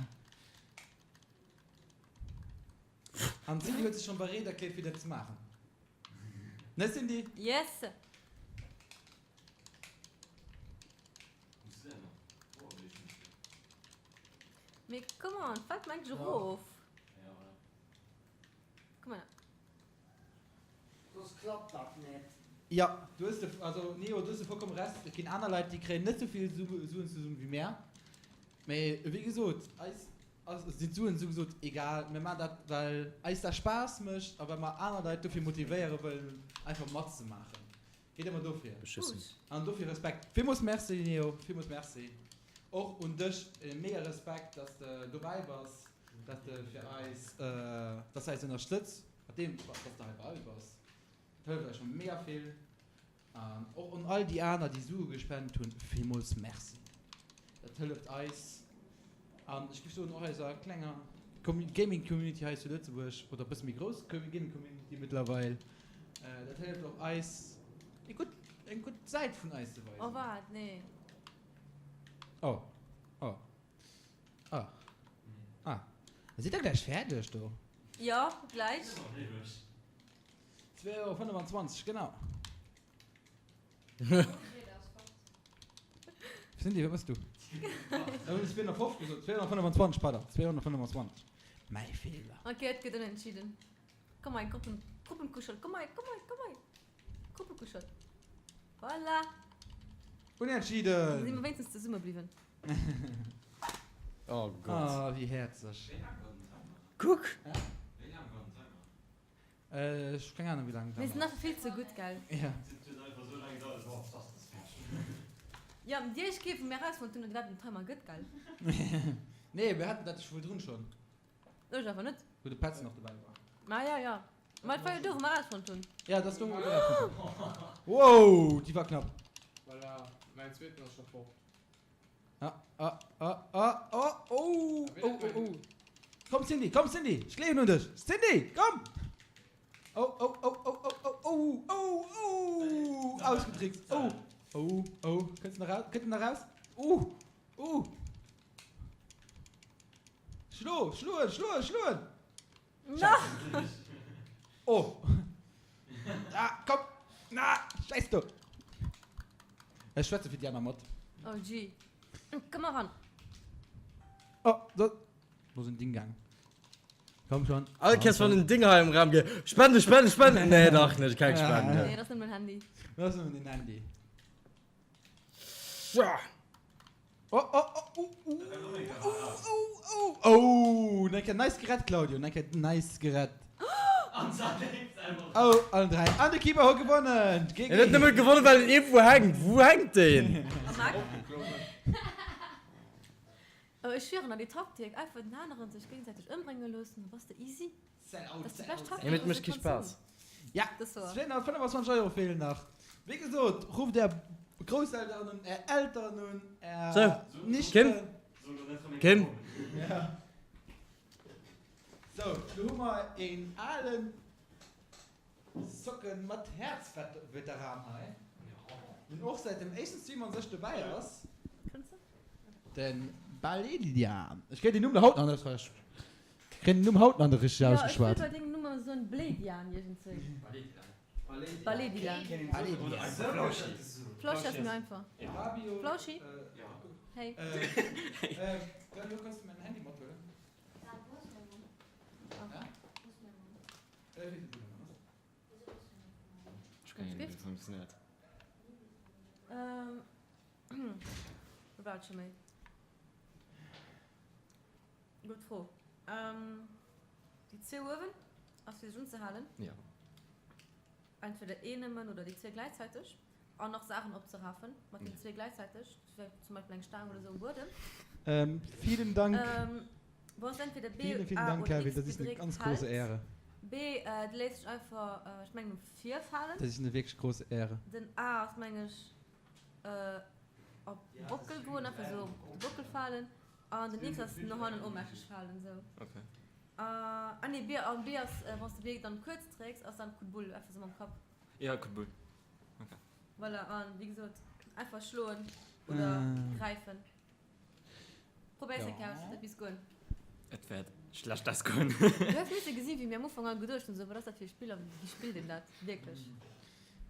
An d'Cindy huet sech schon bereet erkläert fir dat ze maachen. Ne Cindy? Yes! Mee come on, fällt mer endlech erof. Komm her. Soss klappt dat net. Ja, du hues de, also Neo, du hues de vollkomm Recht. Et ginn aner Leit, déi kréien net esou vill Suen zesummen wéi mär. Mee wéi gesot, eis ass, sinn d'Suen sougesot egal. Mir maachen dat, well eis dat Spaass mécht a well mer aner Leit dofir motivéiere wëllen, einfach matzemaachen. Geet ëmmer dofir. Beschissen. An dofir Respekt. Villmools Merci Neo, villmools Merci. Och un dech e mega Respekt, dass de dobäi bass, dass de fir eis, dass de eis ënnerstëtz mat deem, dass de hei bei eis bass. Dat hëlleft eis scho mega vill. An och un all déi aner, déi Sue gespent hunn, villmools Merci. Dat hëlleft eis an ech géif soen och eiser klenger Gaming Community hei zu Lëtzebuerg, oder e bësse méi grouss Gaming Community mëttlerweil, dat hëlleft och eis e gutt. eng gutt Säit vun eis ze weisen. Oh wat, nee. Oh, oh, ah, ah. Sidd der gläich fäerdeg do? Jo, gläich. 2 Euro 25, genau. Cindy, wat bass du? Ech hunn 250 gesot, 225, pardon, 225. Mäi Feeler. Ok, et gëtt unentschieden. Komm hei, Gruppen, Gruppenkuschel, komm hei, komm hei, komm hei. Gruppekuschel. Voilà. Unentschieden! Da si mer wéinstens zesumme bliwwen. Oh Gott. Ah, wéi häerzeg. Kuck! Ech hu keng Ahnung, wéi laang Mir sinn einfach vill ze gutt, gell? Ja. Ja, déi éischt Kéier, wou mir erausfonnt hunn, datt et iwwerhaapt en Timer gëtt, gell? Nee, mir haten dat scho virdrun schonn. Ech awer net. Wou de Petz nach dobäi war. Ma ja, ja. Ma et war jo do, wou mer erausfonnt hunn. Ja, dat ass do, wou mer erausfonnt hunn. Wow, déi war knapp. Voilà, mäin zweeten ass scho fort. Ah, ah, ah, ah, oh, oh, oh, oh, oh. Komm Cindy, komm Cindy, ech gleewen un dech. Cindy, komm! Oh, oh, oh, oh, oh, oh, oh, oh, oh, ausgetrickst. Oh, oh, oh, kënns de nach raus? Kënnt en nach raus? Uh, uh. Schlo, schloen, schloen, schloen! Na! Oh! Ah, komm! Na, scheiß du! Ech schwätze fir déi aner mat. Oh gee. Komm eran. Oh, do, do ass en Ding gaang. Komm schon. All Kéiers wann en Ding hei am Raum geet, Spende, Spende, Spende! Nee, dach net, keng Spende. Nee, dat ass nëmmen en Handy. Dat ass nëmmen en Handy. Oh, oh, oh, oh, oh, oh, oh, oh, Eng Kéier nice gerett, Claudio, eng Kéier nice gerett. Oh, allen 3. An de Keeper huet gewonnen! En huet nëmme gewonnen, well en iergendwou hänkt. Wou hänkt deen? Oh, ech schwieren der, déi Taktik, einfach den aneren sech géigesäiteg ëmbrénge loossen, da bass de easy. Dat ass déi bescht Taktik, Nee, mee et mécht kee Spaass. Ja, 225 Euro feelen nach. Wéi gesot, rufft är Grousselteren un, är Elteren un, är Nichten. Kim! Ja. Sou, lo hu mer een alen Socken mat Häerz-Veteran hei, deen och säit dem éischten Stream an sech dobäi ass. De Baledian. Ech kréien den Numm haut nach net richteg. Kréien den Numm haut nach net richteg ausgeschwat. Jo, ech wëll bei dengem Numm ëmmer soen Bledian iergendzwéi. Baledian. Flauschi ass méi einfach. Flauschi? Hey. Lo kanns de mäin Handy mathuelen. Ech keng Ahnung, wéi dat funktionéiert. Wou war et scho méi? Gutt Fro. Déi zwee uewen ass fir sech unzehalen. Jo. Entweder een nëmmen oder déi zwee gläichzäiteg. An nach Saachen opzerafen mat den zwee gläichzäiteg, zum Beispill eng Staang oder sou um Buedem. Vielen Dank. Wou ass entweder B, Vielen, vielen A Dank, oder Kevin, X das ist eine gedréckt ganz große hält. Ehre. B, du léiss dech einfach, ech mengen no vir falen. Das ist eine wirklich große Ehre. Den A ass meng ech op de Bockel goen, einfach sou op de Bockel falen. An den X ass no hannen ohnmächteg falen, sou. Okay. Ah nee, B, an B ass wann s de B dann kuerz drécks, ass dann Coup de boule, einfach sou mam Kapp. Ja, Coup de boule. Okay. Voilà, an wéi gesot, einfach schloen oder gräifen. Probéiers eng Kéier aus, et wäert bis goen. Et wäert schlecht ausgoen. Du häss misse gesinn, wéi mir am Ufank all geduecht hunn, sou, wat ass dat fir e Spill a wéi spillt een dat wierklech?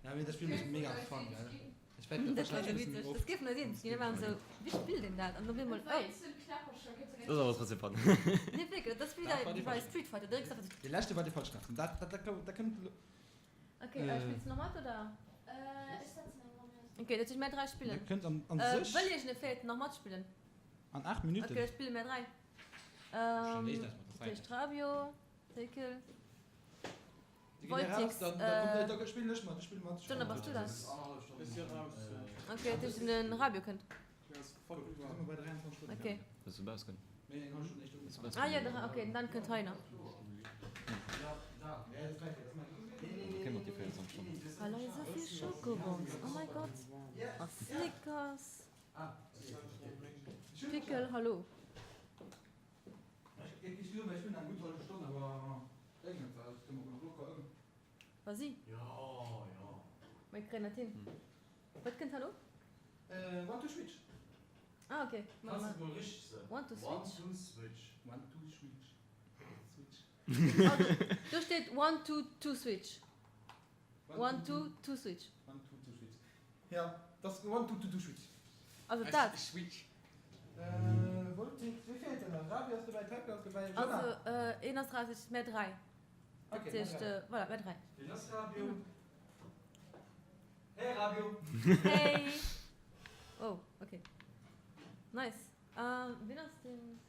Ja, mee dat Spill mécht mega Fun, gell? Ech wäert dat Dat war wahrscheinlech sou e bëssen witzeg. oft Dat géif mer sinn. Mir waren sou, wéi spillt een dat? An op eemol, oh. Dat ass awer trotzdem fun. Nee, wierklech, dat ass wéi bei Street Fighter, du drécks einfach sou. Dee leschte war dee falsche Knopf. Dat, dat, dat kënnt elo. Ok, spills du nach mat oder? Ech setzen eng Ronn aus. Ok, dat heescht mär 3 spillen. Dat kënnt an an sech. Wëll iergend e véierten nach matspillen? An 8 Minuten. Ok, da spille mär 3. Dat heescht Rabio, Tekel, Voltix. Da spillen ech mat, ech spille mat. Jonna, bass du dat? Ok, dat heescht den Rabio kënnt. Ok. Ah jo, ok, dann kënnt hei nach. Hei leie sou vill Schokobons, oh my god. A Snickers. Pickel, hallo. Vas-y. Mir kréien dat hin. Wat kënnt herno? One two switch. Ah ok. Kanns de et mol richteg soen? One two One switch. two switch. One two switch. Switch. Also do steet one two two switch. One two two switch. One two two switch. Ja, dat ass one two two two switch. Also dat. Switch. Voltic, wéi feelt der nach? Rabi ass dobäi, Peppi ass dobäi, Jonah. Also een ass raus, et mär 3. Ok, Dat heescht, mär 3. voilà, mär 3. Wien ass Rabio? Hey Rabio! Hey! Oh, ok. Nice. Wien ass deen?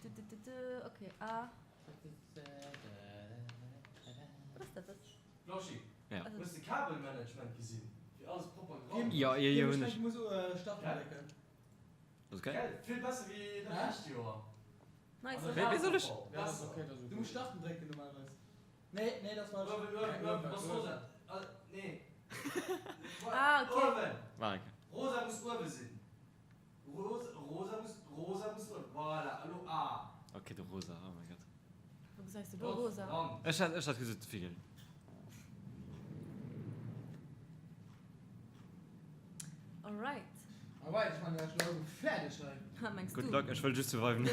Du, du, du, du. Ok, A. Wat ass dat? Dat? Blanchi, Ja. hues de Kabelmanagement gesinn? Wéi alles propper geraumt Ja, ja, ja, hunn ech. Muss starten drécken. Ass okay. Gell, vill besser wéi dat lescht Joer. Nice. Wéi, wéi soll ech? Du muss starten drécken normalerweis. Nee, nee, dat war Uewen, uewen, uewen, ass rosa. Nee. Ah, okay. Uewen! War okay. Rosa muss uewe sinn. Rosa, rosa muss, rosa muss uewen. Voilà, elo A. Okay, de rosa, oh mein Gott. Wou gesäis de do rosa? Ech hat, ech hat gesot de Vigel. Alright. Alright, ech man ech lo fäerdeg hei. Ha, mengs du? Good luck, ech wëll just surviven.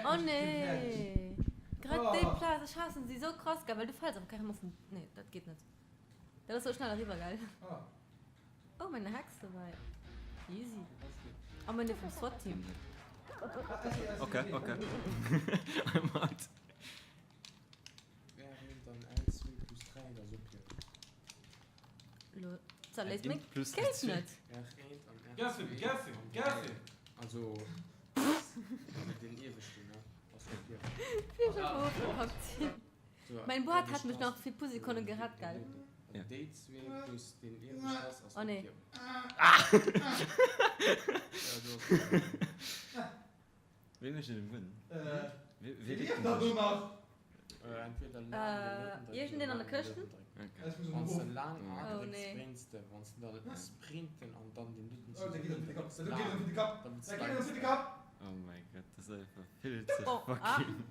Oh nee! Grad déi Plaz, ech haassen si sou krass, gell, well du fäls einfach carrément vum, nee, dat geet net. Dat ass sou schnell eriwwer, gell? Oh, meine Hex dobäi. Easy. A meine vum SWAT-Team. Okay, okay. I'm out. R1 an L2 plus 3 ass op hier. Lo zerléisst meng Kéip net. R1 an R2 Gëff him, gëff him, gëff him! Also, also den ieweschten, ne? Ass op hier. Wéi ech einfach ofgepackt sinn. Mäin Boart hat mech nach fir puer Sekonnen gerett, gell? Ja. Déi zwee plus deen ieweschten ass Oh nee. op hier. Ja, do ass op. Wéi mécht een den Wunn? Äh, Wéi lieft dat do nach? Entweder laang den Noten drécken Iergendeen an der Këscht? Wann s de laang Oh adrécks, nee. wéinst de. Wann s de da sprinten an dann den Noten Oh, der geet zesummen op de Kapp, drécks, der geet op de laang, Kapp, da wëlls der de geet op de laang. Kapp! Oh mein Gott, das ist einfach vill ze Oh, ah. fucking.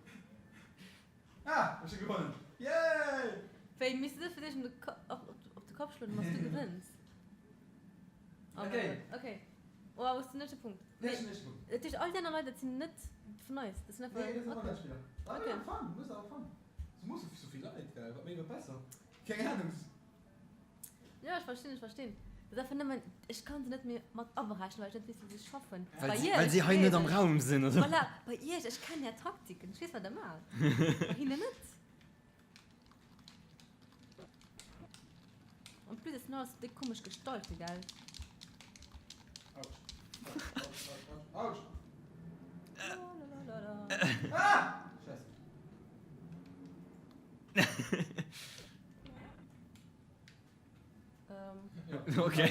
Ah, ech hu gewonnen! Yay! Wéi misst du fir dech op de op de Kapp schloen, wann s du gewënns? Oh mein Okay. Gott, okay. Oh, awer hues du net de Punkt? Nee, ech hunn net de Punkt. Dat heescht, all déi aner Leit, dat sinn net vun eis, dat sinn einfach. Nee, dat sinn einfach Okay. nei Spiller. Ah, Okay. Fun, muss awer fun. Se musse sou vill Leit, gell? Wat méi, wat besser. Keng Ahnung. Jo, ech verstinn, ech verstinn. Dat ass einfach nëmmen, ech kann se net méi mat aberechnen, well ech net weess, wéi se schaffen. Well Bei si, iech well si hei net weess am ech. Raum sinn, oder? Voilà, bei iech, ech kennen är Taktiken, ech weess, wat der maacht. Bei hinnen net. En plus, dat sinn alles déi komesch Gestalten, gell? Autsch. Autsch, autsch, autsch, autsch. Lalalala. Ah! Scheiße. Okay,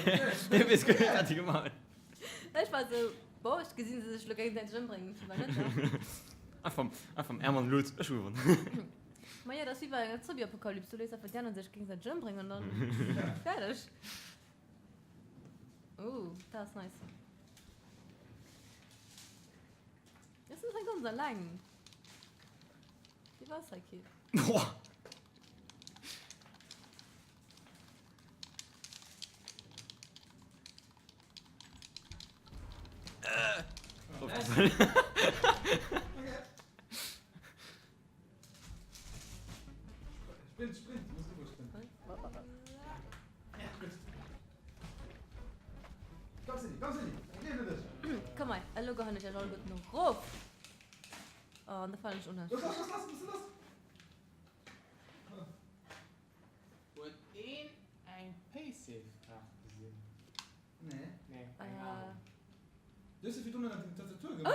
du bist gut fertig gemacht. Ech war sou, boah, ech gesinn se sech lo géigesäiteg ëmbréngen, ech war net da. Einfach, einfach am Ärmel Loot, ech hu gewonnen. Ma jo, dat ass wéi bei enger Zombie-Apokalypse, du léiss einfach déi aner sech géigesäiteg ëmbréngen an dann fäerdeg. Oh, dat ass nice. Ech sinn hei ganz alleng. Déi war hei kee. Boah. Sprint, Sprint, du musst rüber sprinten. Ja, gut. Komm, Cindy, komm, Cindy, ich gebe dich. Komm hei, elo geheien ech iech alleguerten erof. Oh, an da falen ech unter. Los, los, los, los, los, los. Huet een eng Paysafe-Kaart gesinn? Nee. Nee, eng aner. Du hues se virdrun ënnert den Tastatur gemaach.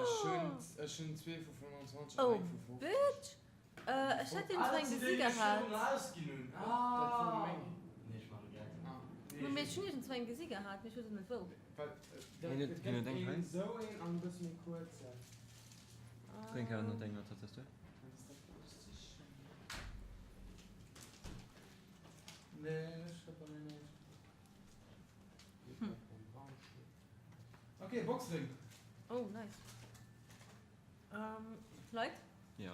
Ech hunn, ech hunn zwee vu 25 an Oh, eng vu 50. Bitch! Ech hätt deen zwar eng gesi gehat. Dat wor meng. Mee ech hunn iergendzwou eng gesi gehat, mee ech weess och net wou. Well et gëtt een esou een an e bësse méi kuerzen. Drénk awer ënnert denger Tastatur. Nee, ech hab bei mir näischt. Okay, Boxring. Oh, nice. Leit? Ja.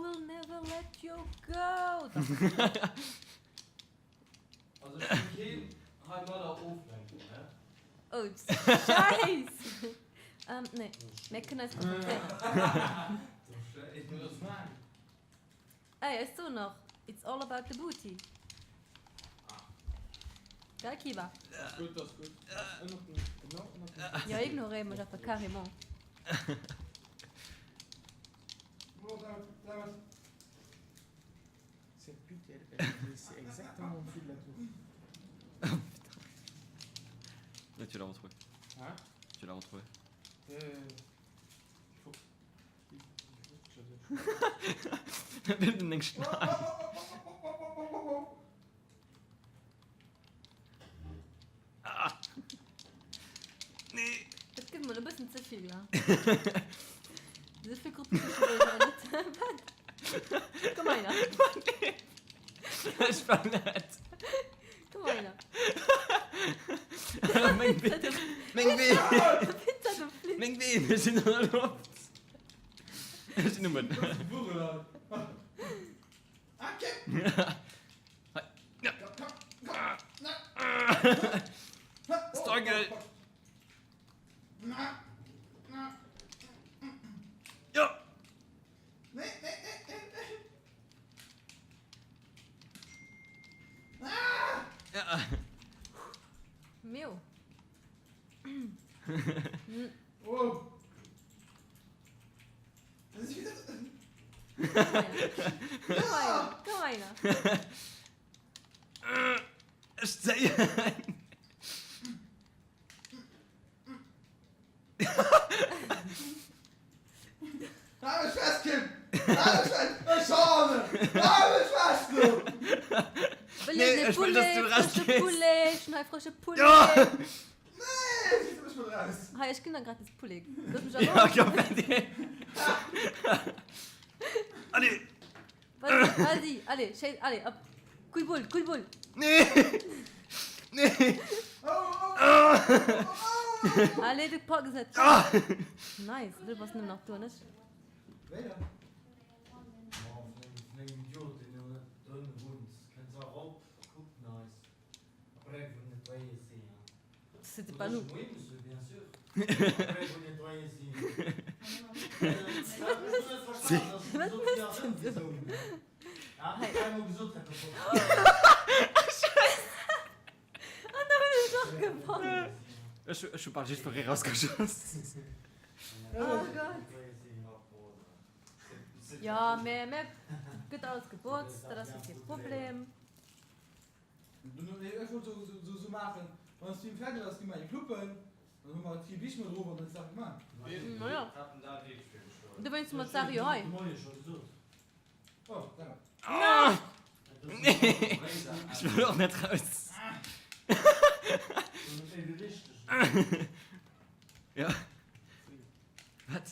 will never let you go. Also ech wëll keen heimadder oflenken, ne? Oh, Scheiss! Ähm, nee, mir kënnen eis konzentréieren. Ey, ech soen nach, it's all about the booty. Gell, Kiba? Ass gutt, ass gutt. Ass ënnert dem, genau ënnert dem. Jo, ignoréier mech einfach carrément. Cette pute, elle, elle est glissée exactement au dessus de la tour. Là, tu l'as retrouvé. Hein Tu l'as retrouvé. Euh, il faut. Il faut que je. Bild den Schnarr. Ah. Nee. Dat gëtt mol e bëssen ze vill, ja. Esou vill Gruppen hu ech awer net. Wat? Komm heiner. Ech war net. Komm heiner. Meng Been. Meng Been. Meng Been sinn an der Loft. Ech sinn um Enn. Struggle. Ja. Ja. Miau. Oh. Komm heiner. Ech zéien. Hal mech fest, Kim! Hal mech fest! Ech schane! Hal mech fest, lo! Nee, ech wëll, dass du rausgees. Frësche Poulet, ech hunn hei frësche Poulet. Nee, schieß mech mol raus. Hei, ech ginn der gratis Poulet. Looss mech a Ja, Rou. komm, fertig. Allez. Vas-y, vas-y, allez, schéi, allez, op. Cool Bull, cool Bull. Nee. Nee. Allez, du packs et. Nice, du bass nëmmen nach do, an ech? Wéi da? Vun engem Idiot, deen do ënne wunnt. Kënnt se erop, kuckt eis. Après, vous nettoyez ici, hein. C'était pas nous. Oui, monsieur, bien sûr. Après, vous nettoyez ici. Wat méchs du do? An da hunn ech och gewonnen. Ech hu bal jiddweree rausgeschoss. Oh Gott. Jo, mä mä gëtt alles gebotzt, dat ass jo kee Problem. Ech wollt sou maachen, wann de Stream fäerdeg ass, gi mer eng Cluppen, dann hu mer d'Vieh Biche drop an dann ass d'Saach gemaach. Naja, dowéinst hu mer d'Saach jo hei. Oh, dammit. Ah! Nee! Ech wëll och net raus. Ja. Wat?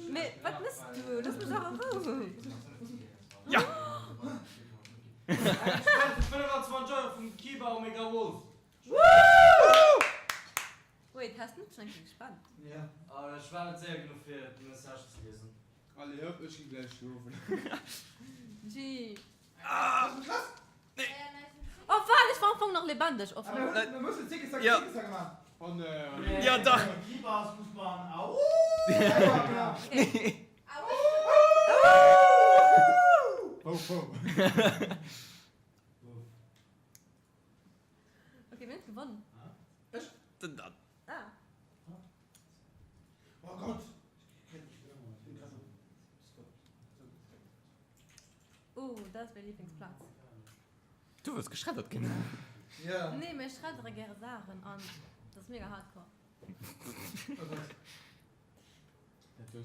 Mee wat mëss du? Looss mech dach a Rou! Ja! Eng Spend vu 25 Euro vum Kiba Omega Wolf. Wait, has du net schon eng Kéier gespent? Ja. Ah, ech war net séier genuch fir de Message ze liesen. Allez hop, ech gi gläich schlofen. Gee. Ah! Nee! Oh waart, ech war am Fong nach lebendig. Oh fuck. Mir mussen Zicki-Zack, Ja. Zicki-Zack machen. Oh nee. Ja, dach! Kiba muss man au. Ja, genau. Nee! Wou, wou? Okay, wien huet gewonnen? Ech. Den Dan. Ah. Oh Gott! Oh, dat ass meng Lieblingsplaz. Du wëlls geschreddert ginn. Ja. Nee, mee ech schreddere gäre Saachen an dat ass mega hardcore.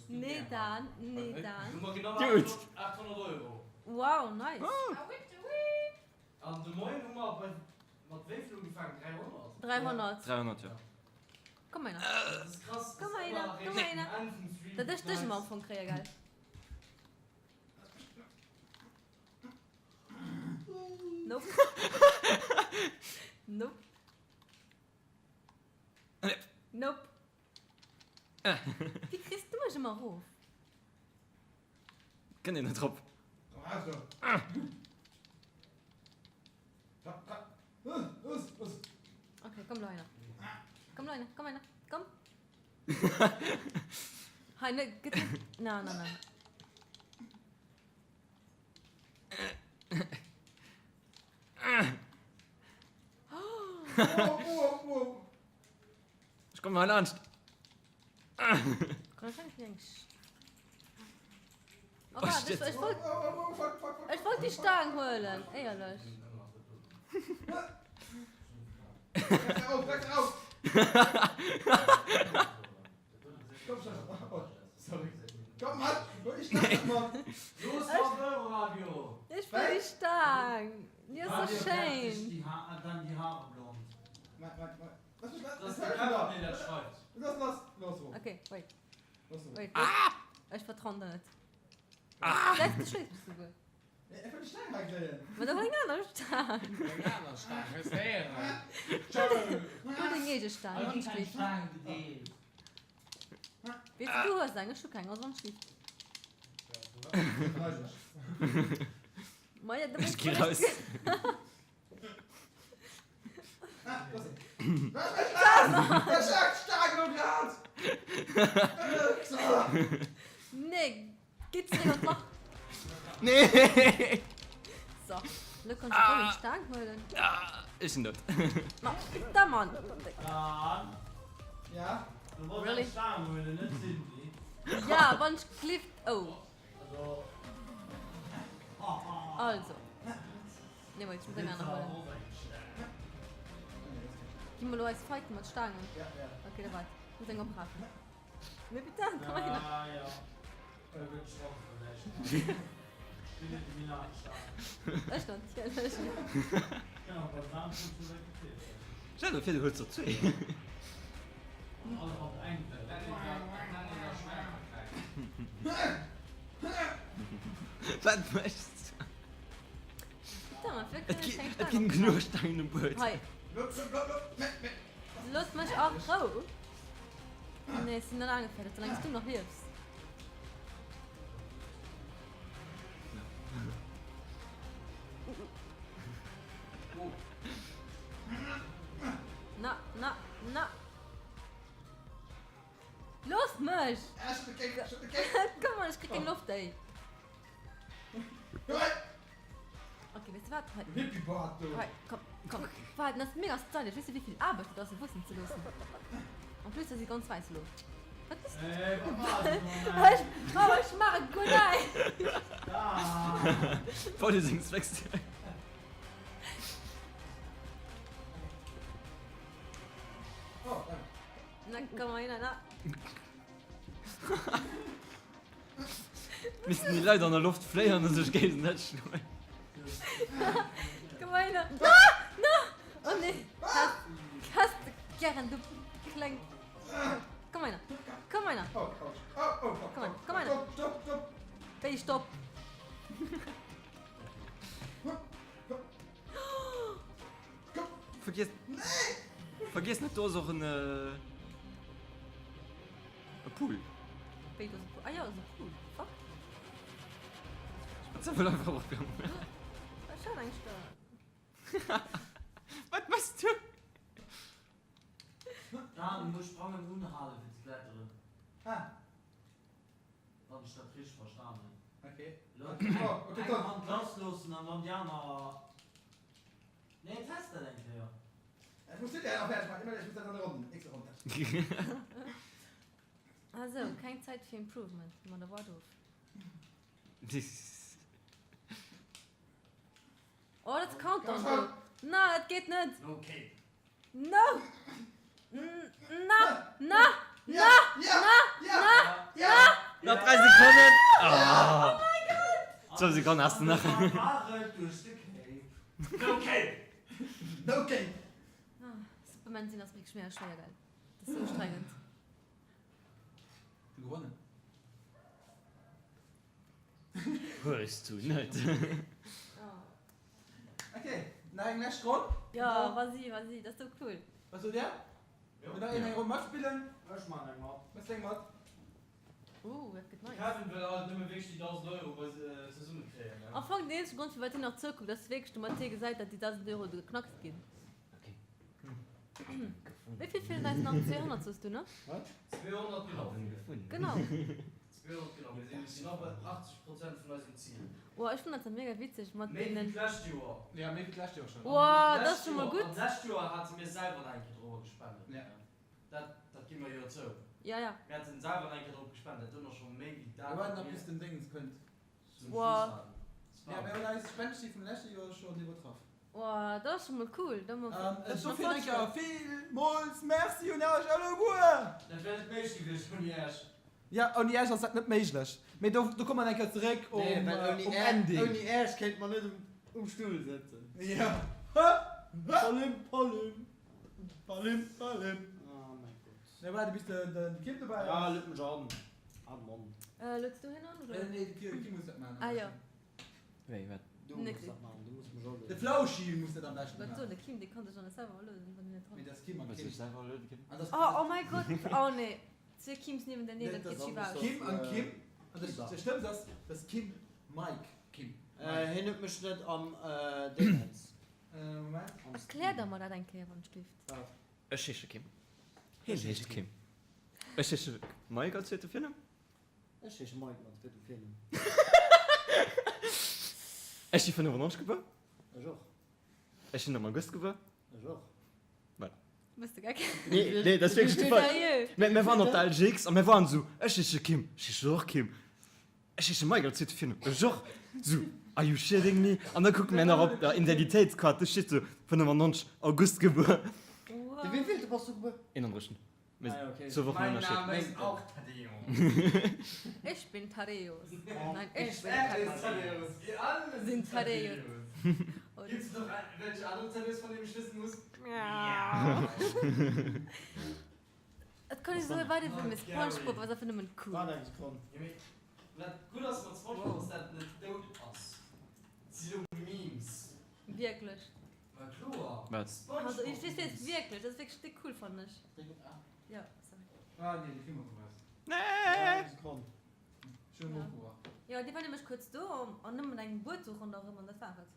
Nee Dan, nee Dan. Hu mer genau Dude. 800 Euro. Wow, nice. An de Moien hu mer bei mat wéi vill ugefaangen? 300? 300. 300, jo. Komm mei nach. Dat ass krass. Komm mei nach, komm mei nach. Dat ech dech ëmmer am Fong kréie, gell? Nope. Nope. Nope. Wéi kriss du mech ëmmer erof? Kënnt een net drop. Okay, komm Leine. Komm Leine, komm Leine, komm. Hei, ne, gëtt net. Na, na, na. Ech komme hei laanscht. Komm, ech eng Oh, warte, ich, ich wollt, ich wollt die Stang huelen, éierlech. Ich will die Stang. Die ist so schéin. Okay, wait. Wait, ah! Ech vertrauen der net. Ah! Selbst du schléis mech souguer. Ma da hol eng aner Staang. Eng aner Staang, hues de héieren? Hol deng eege Staang, Hei ginn keng Staange gedeelt. Weess de, du hues eng, ech hu keng, also wann schlitt. Ma ja, da Ech gi raus. Nee, gi zeréck an d'Lach. Nee! So, lo kanns du deng Staang huelen. Ech sinn dout. Ma, da Mann! Dan. Ja? Du wolls Really? eng Staang huelen, net d'Cindy. Ja, wann ech glift. Oh. Also. Also. Nee, wait, ich muss eng aner huelen. Gi mer lo eis fighten mat Staangen? Ja, ja. Okay, da wart. Ich muss eng oprafen. Mee putain, komm mal hin. Ah, ja. Ech natierlech. Stell der vir, du huels der zwee. Wat méchs du? Et ginn genuch Stangen um Buedem. Hei. Looss mech a Rou. Nee, ech sinn net aangefäerdegt, soulaang s du nach liefs. Na, na, na. Looss mech! Komm mal, ech krieg keng Loft, ey. Okay, weess de wat? Hei. Hei, komm, komm. Waart, dat ass mega stylisch. Weess de, wéi vill Aarbecht dat ass, se wuessen ze loossen? En plus ass si ganz wäiss elo. Wat bist du? Ech, oh, ech maache guer näischt. Voll seng Zwecks. Na, komm mal hin, na. Missten déi Leit an der Loft fléien an sech géigesäiteg schloen. Komm mal hin. Ah, na! Oh nee. Has, has de gären, du kleng. Komm mal hin. Komm mal hin. Komm mal, komm mal hin. Wéi stopp? Vergiess, vergiess net, do ass och en. E Pool. Wéi do ass e Pool? Ah jo, ass e Pool. Fuck. Wat soll einfach och gaangen? Ech hat eng Stang. Wat mëss du? Dan, du muss sprangen unhalen fir ze kletteren. Ah. Wann ech dat richteg verstan hunn. Okay. Lo eng Hand lass loossen an dann déi aner. Nee, test dat eng Kéier. Ech muss dat nach fäerdeg maachen. Ech muss dat an der Ronn, nächste Ronn. Ah sou, keng Zäit fir Improvement. Ma da waart of. Oh, dat Countdown do. Na, dat geet net. No cape. No! Na! Na! Na! Na! Na! Na! Nach 3 Sekonnen! Oh mein Gott! 12 Sekonnen has de nach. No cape! No cape! Superman sinn ass wierklech mega schwéier, gell? Dat ass sou ustrengend. Du gewonnen. Hues du net. Okay, nach eng lescht Ronn. Jo, vas-y, vas-y, dat ass sou cool. Wat sot dir? Wëllt nach een eng Ronn matspillen? Ech man eng mat. Mëss eng mat? Ooh, dat gëtt nice. Kevin wëll alt nëmme wierklech déi 1.000 Euro bei zesumme kréien, ne? Am Fong den eenzege Grond firwat hien nach zoukuckt ass wierklech domat hie gesäit dat déi 1.000 Euro do geknackt ginn. Wéi vill feelen eis nach? 200 soos du, ne? Wat? 200 genau. Genau. 200 genau. Mir sinn nach bei 80 Prozent vun eisem Zil. Wow, ech fannen dat mega witzeg mat Méi wéi deenen. d'lescht Joer. Ja, méi wéi d'lescht Joer schonn. Wow, dat ass scho mol gutt. An d'lescht Joer hate mir selwer nach eng Kéier dorobber gespendet. Ja. Dat, dat gi mer jo zou. Ja, ja. Mir haten selwer nach eng Kéier drop gespendet, dat dunn och scho méi wéi dat, Mir waarden wat nach mir bis den Déngens kënnt. zum Schluss Wow. haten. Ja, mir hunn eis Spendezil vum leschte Joer schonn iwwertraff. Wow, dat ass scho mol cool. Da mo An dofir eng Kéier villmools Merci un Iech alleguer! Dat wär net méiglech gewiescht ouni Iech. Ja, ouni Iech ass dat net méiglech. Mee do, do komme mer eng Kéier zeréck um, Nee, well ouni um Är, Ending. ouni Iech kéint mer net um, um Stull sëtzen. Ja. Palim, palim. Palim, palim. Oh mäi Gott. Nee, waarde bis de, de Kim dobäi ass. Ja, lued mech an. Ah, Mann. Lueds du hien an, oder? Nee, de Kim muss dat maachen. Ah jo. Wéi, wat? Du muss dat maachen, du muss mech alueden. De Flauschi muss dat am beschten Wat maachen. soll de Kim, dee kann sech nach net selwer alueden, wann hien net dran Mee dat ass Kim an Muss Kim. sech selwer alueden, Kim? An dat Oh, oh mäi Gott, oh nee, zwee Kims niewenteneen, Nee, dat geet dat schief ass aus. Kim an Kim. An dat dat Schlëmmst ass, dat ass Kim, Mike, Kim. Hien huet mech net am Dingens. Moment. Am Erklär der mer dat eng Kéier, wann ech dierft. Wat? Ech heesche Kim. Hien heescht Kim. Ech heesche Mike als zweete Virnumm. Ech heesche Mike mat zweetem Virnumm. Ech si 95 gebuer. Ech och. Ech sinn am August gebuer. Ech och. Voilà. Bass de geck? Nee, nee, dat ass wierklech de Fall. Sérieux? Mir, mir waren op der LGX a mir waren esou, ech heesche Kim, ech heesche och Kim, ech heesche Mike als zweete Virnumm, ech och. Sou, are you shitting me? An da kucke mir nach op der Identitéitskaart, do steet sou 95, August gebuer. De wéivillte bass du gebuer? 31. Ah ja, okay. Zwou Wochen Mein Ënnerscheed. Name ist auch Thaddäus. Ich bin Thaddäus. Nein, ich bin Er ist Thaddäus. Thaddäus. Wir alle Sind Thaddäus. Gibt's noch welche andere Thaddäus, von dem ich wissen muss? Miau. Et kann ee soe wat ee wëll, mee Spongebob ass einfach nëmmen cool. Waart eng Sekonn. Ja, mee wat gutt ass mat Spongebob ass, dat et net dout ass. Et si lo Memes. Wierklech. Ma kloer. Wat? Also ech weess weess wierklech, dat ass wierklech déck cool fannen ech. Jo, sorry. Ah nee, de Kim huet raus. Nee! Sekonn. Ech hunn och gewaart. Jo, déi war nämlech kuerz do an nëmmen mat engem Buerduch ronderëm an dat war et.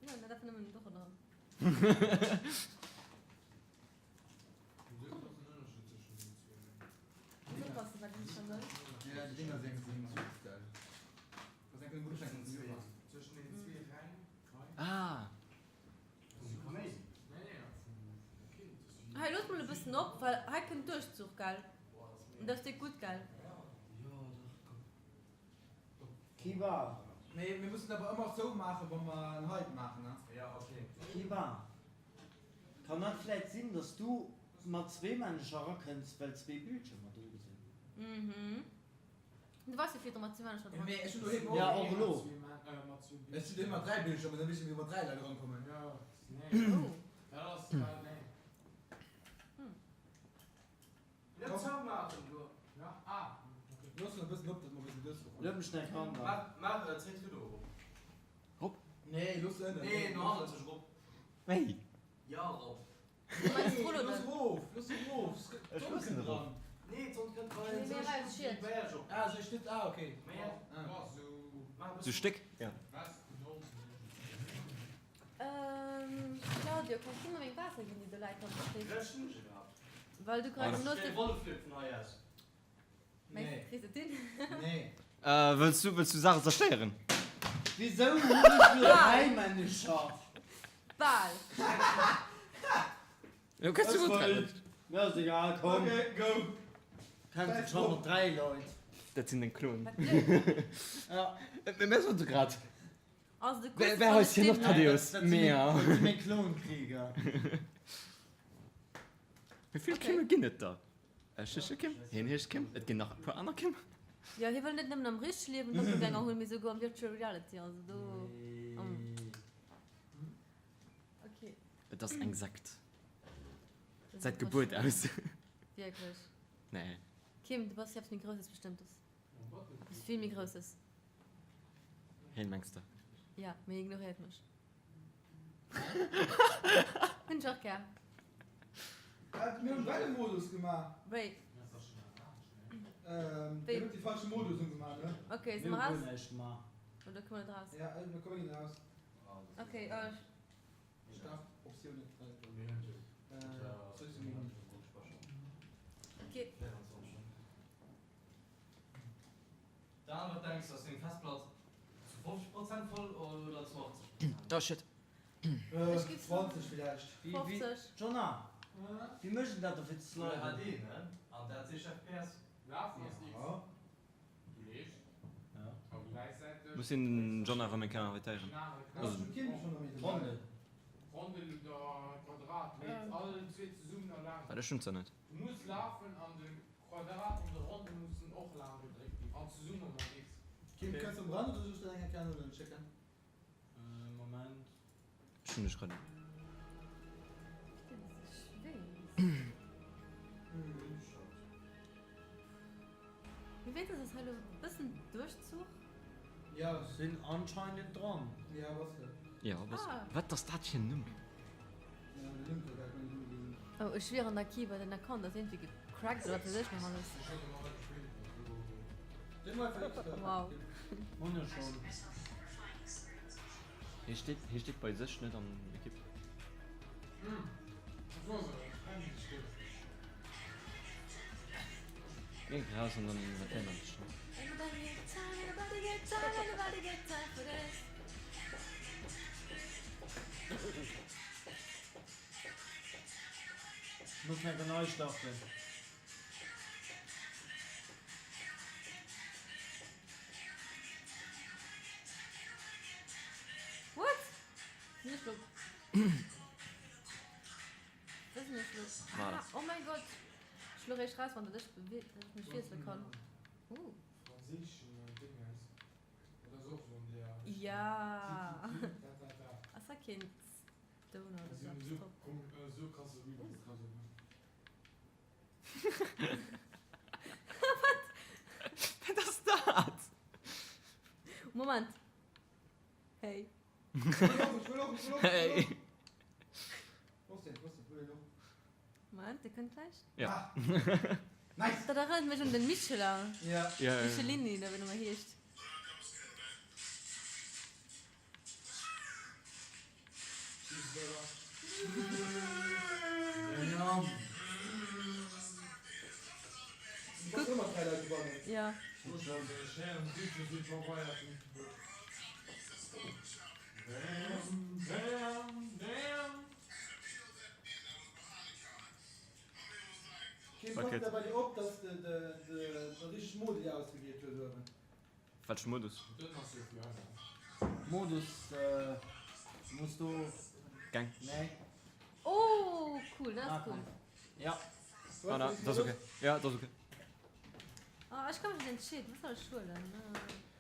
Jo, en hat einfach nëmmen en Duch ronderëm. Muss oppassen, wat een scho wëll. Ja, déi Dinger sinn sinn süß, gell. Das ist eng gutt Schenk Zwëschen den zwee Räng. Ah! Hei, looss mol e bëssen op, well hei kënnt Duerchzuch, gell? An dat ass déck gutt, gell? Kiba. Mee mir mussen awer ëmmer sou maachen, wa mer en Hide maachen, ne? Ja, okay. Kiba. Kann dat vläit sinn, dass du mat zwee Männecher erakënns, well zwee Bildschirmer do sinn? Mhm. Du wars jo virdru mat zwee Männercher dran. Mee ech hunn doheem och. Ja, och elo. Ech hunn doheem mat 3 Bildschirmer, da misste mir mat 3 Leit erankommen. Looss e bëssen op, datt mer e bëssen duerch Lued mech nach an da. Rop? Nee, looss se ënnen. Nee, no hannert sech rop. Wéi? Ja, rop. Du meinst d'Rollo Looss dann? erof, looss erof, Ech d'Sonn loossen kënnt erof. eran. Nee, d'Sonn kënnt dran. Nee, mee raus, schiet. Ah, sou steet, ah, okay. Sou Stéck? Ja. Ähm, Claudio, kanns du mer meng Waasser ginn, déi do läit wann du kriss? Well du grad no de. Mengs du, kriss et hin? Nee. Wëlls du, wëlls du Saachen zerstéieren? Wisou hunn ech lo 3 Männecher? Bal. Jo, kënns du gutt rennen. Mir ass egal, komm. Okay, go. Kämpft sech scho mat 3 Leit. Dat sinn deng Klonen. Wat blöd. Ja. Mä sot du grad. Also de Wer, Kuss wer wann heist ech hier noch deen. Thaddäus? Dat sinn meng, Mea. dat sinn meng Klonkrieger. Wéi vill Okay. Kimme ginn et der? Ech heesche Kim, hien heescht Kim, et ginn nach e puer aner Kim. Jo, hie wëll net nëmmen am richtege Liewen Doppelgänger hunn, mee souguer am Virtual Reality, also do. Okay. Et ass eng Sekt. Dat ass Säit Gebuert aus. Wierklech? Nee. Kim, du bass jo eppes méi Grousses Bestëmmtes. Eppes vill méi Grousses. Hien mengs de? Ja, mee ignoréiert mech. Hunn ech och gär. Mir hunn Wellemodus gemaach. Wéi? Dir hutt de falsche Modus ugemaach, ne? Ok, si mer raus? Oder komme mer net raus? Ja, mir kommen net raus. Ok, ech. Start Optiounen. Ok. Dan, wat denks du, ass deng Festplatt zu 50 Prozent voll oder zu 80 Prozent? Oh shit. Ech gi 20 villäicht. 50. Jonna, wéi mécht een dat do fir ze Full sliden? HD, ne? An dat 60 FPS. Lafen ass X. Du leefs a gläichzäiteg Muss een den Jonna erëm eng Kéier invitéieren. Also. Rondel. Rondel oder Quadrat leeft all zwee zesummen a laang. Well ech hunn se net. Du muss lafen an de Quadrat an de Rondel mussen och laang gedréckt ginn an zesumme mam X. Kim, kënns du ran oder soll ech der eng Kéier anhuelen schécken? Moment. Ech hunn dech grad. Wéi wéinst ass hei lo bëssen Duerchzuch? Ja. Sinn anscheinend dran. Ja, bass de. Ja, bass de. Wat ass dat fir en Numm? Oh, ech wier an der Keyboard, den Account ass iergendwéi gecrackt oder wat weess ech nach alles. Wow. Hunn ech schonn. Hie steet, hie steet bei sech net an Ekipp. Géi raus an dann erklären mer dech dann. Muss nach nei starten. What? Sinn ech lo. Dat sinn ech lo. Ah, oh mein Gott. Ech lo réischt raus, wann dat ech bewe dat ech mech wiessele kann. Uh. Franséischen Dinges. Dat ass och sou an där Richtung. Ja. Ti, ti, ti, dat, dat, dat. Ass dat keen Stoner oder Si sou hunn eppes esou drop? kom esou krasse Remix draus gemaach. Wat ass dat? Moment. Hey. Hey. Moment, der kënnt gleich. Ja. Nice. Dat erënnert mech un den Michelin. Ja. Ja, ja. Michelini, oder wéi en ëmmer heescht. Ja. Kim, pass da bei dir op, dass de de richteg Modi ausgewielt hues uewen. Welche Modus? Modus muss do. Gang. Nee. Oh cool, dat ass cool. Ja. Voilà, dat ass ok. Ja, dat ass ok. Oh, ech ka mech net entscheeden, wat soll ech huelen?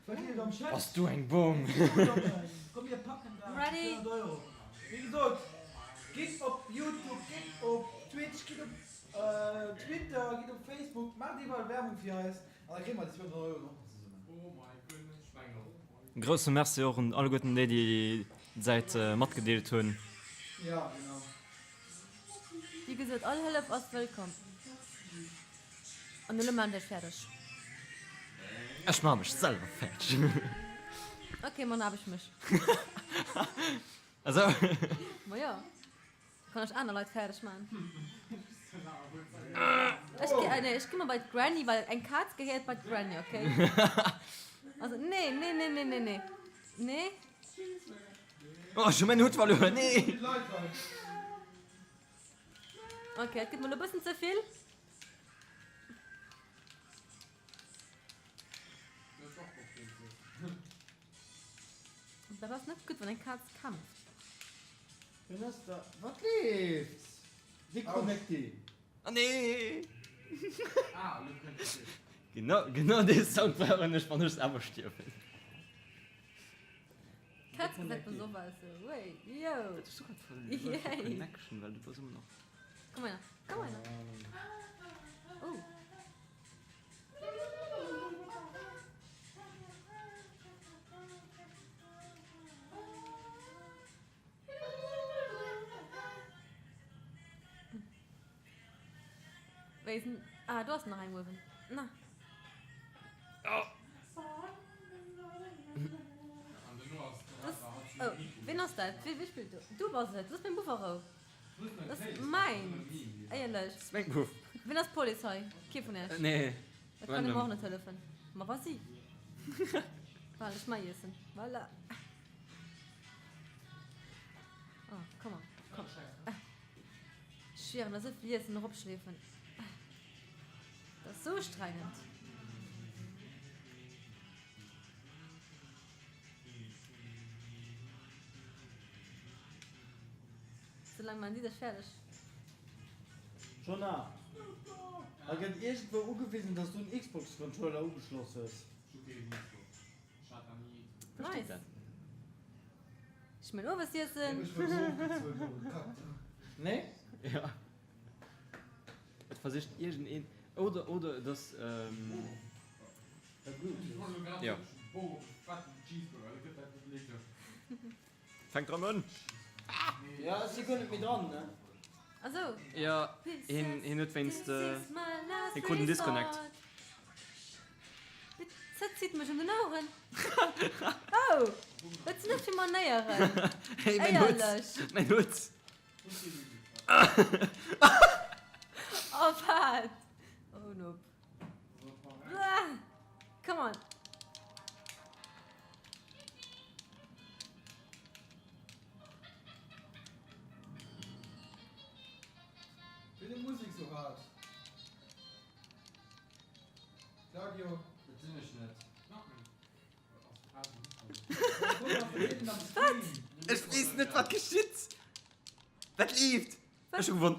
Wat geet am Chat? Bass du eng Bom? Komm mir packen dat Ready? 200 Euro. Wéi gesot, gitt op Youtube, gitt op Twitch, gitt op Twitter, gitt op Facebook, maacht iwwerall Werbung fir eis an da kréie mer déi 200 Euro och nach zesummen. Grousse Merci och un alleguerten déi, déi d'Säit matgedeelt hunn. Ja, genau. Wéi gesot, all Hëllef ass wëllkomm. An elo maan ech dech fäerdeg. Ech maa mech selwer fäerdeg. Ok, ma dann ech mech. Esou. Ma jo, kann ech aner Leit fäerdeg maan. Ech gi, nee, ech gi mol bei d'Granny, well eng Kaz gehéiert bei d'Granny, ok? Also, nee, nee, nee, nee, nee, nee, nee. Oh, ech hu mäin Hutt verluer, nee! Ok, et gëtt mer elo bëssen ze vill. Dat ass net gutt, wann eng Kaz kämpft. Wien ass da? Wat leeft? Déconnecté. Ah nee! Genau, genau dee Sound brauchen ech, wann ech selwer stierwen. D'Kaz gesäit besoff aus, sou wey, yo. Ech such grad verluer Yay. Connection, well du bass ëmmer nach. Komm her, komm her. Oh. Wéi ass den, ah do ass nach eng uewen, na. Ween ass dat? Wee wee spillt do? Du bass et! Du bass meng Bufferou! Dat ass mäin! Éierlech! Dat ass meng Buff! Ween ass d'Police hei? Kee vun iech? Nee. Dat kann ee mer och net hëllefen. Ma vas-y! Voilà, ech mei iessen. Voilà! Oh, komm on, komm. Ech schwieren, dat esou vill iessen eropschleefen. Dat ass sou ustrengend. Soulaang man si sech fäerdeg. Jonah, hei gëtt iergendwou ugewisen, dass du en Xbox Controller ugeschloss hues. Nice. Ech mein Owesiessen. Nee? Ja. Et versicht iergendeen oder oder et ass jo. Fänkt erëm un. Ja, ech si guer net méi dran, ne? Asou. Jo, hien hien huet wéinst hie krut en Disconnect. Dat zitt mech un den Oueren. Oh, wat sinn dat fir Manéieren? Hey, mäin Hutt! Éierlech. Mäin Hutt! Oh, wat? Oh, nope. Come on. Wéi déi Musek sou haart. Claudio. Dat sinn ech net. Wat? Ech weess net wat geschitt. Wat leeft? Ech hu gewonn.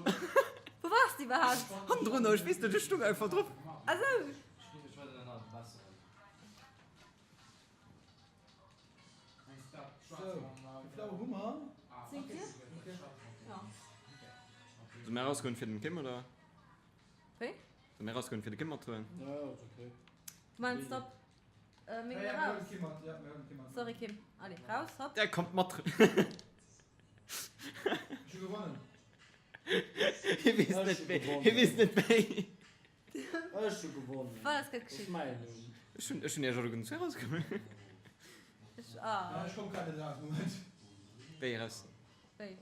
Wou wars de iwwerhaapt? Hannendrun, ech weess net, ech stung einfach drop. Ah sou. Soll mir erausgoen fir den Kim oder? Wéi? Soll mir erausgoen fir de Kim mathuelen? Ja, ja, ist okay. Du meinst op Mir ginn eraus. Sorry Kim. Allez, raus, hopp. Der kommt mat. Ech hu gewonnen. Hie weess net wéi. Hie weess net wéi. Ech hu gewonnen. Wat ass grad geschitt? Ech hunn ech hunn iech alleguerten zu erausgeholl. Ech ah. Ech komm grad net eraus, Moment. Wéi eraus? Wéi?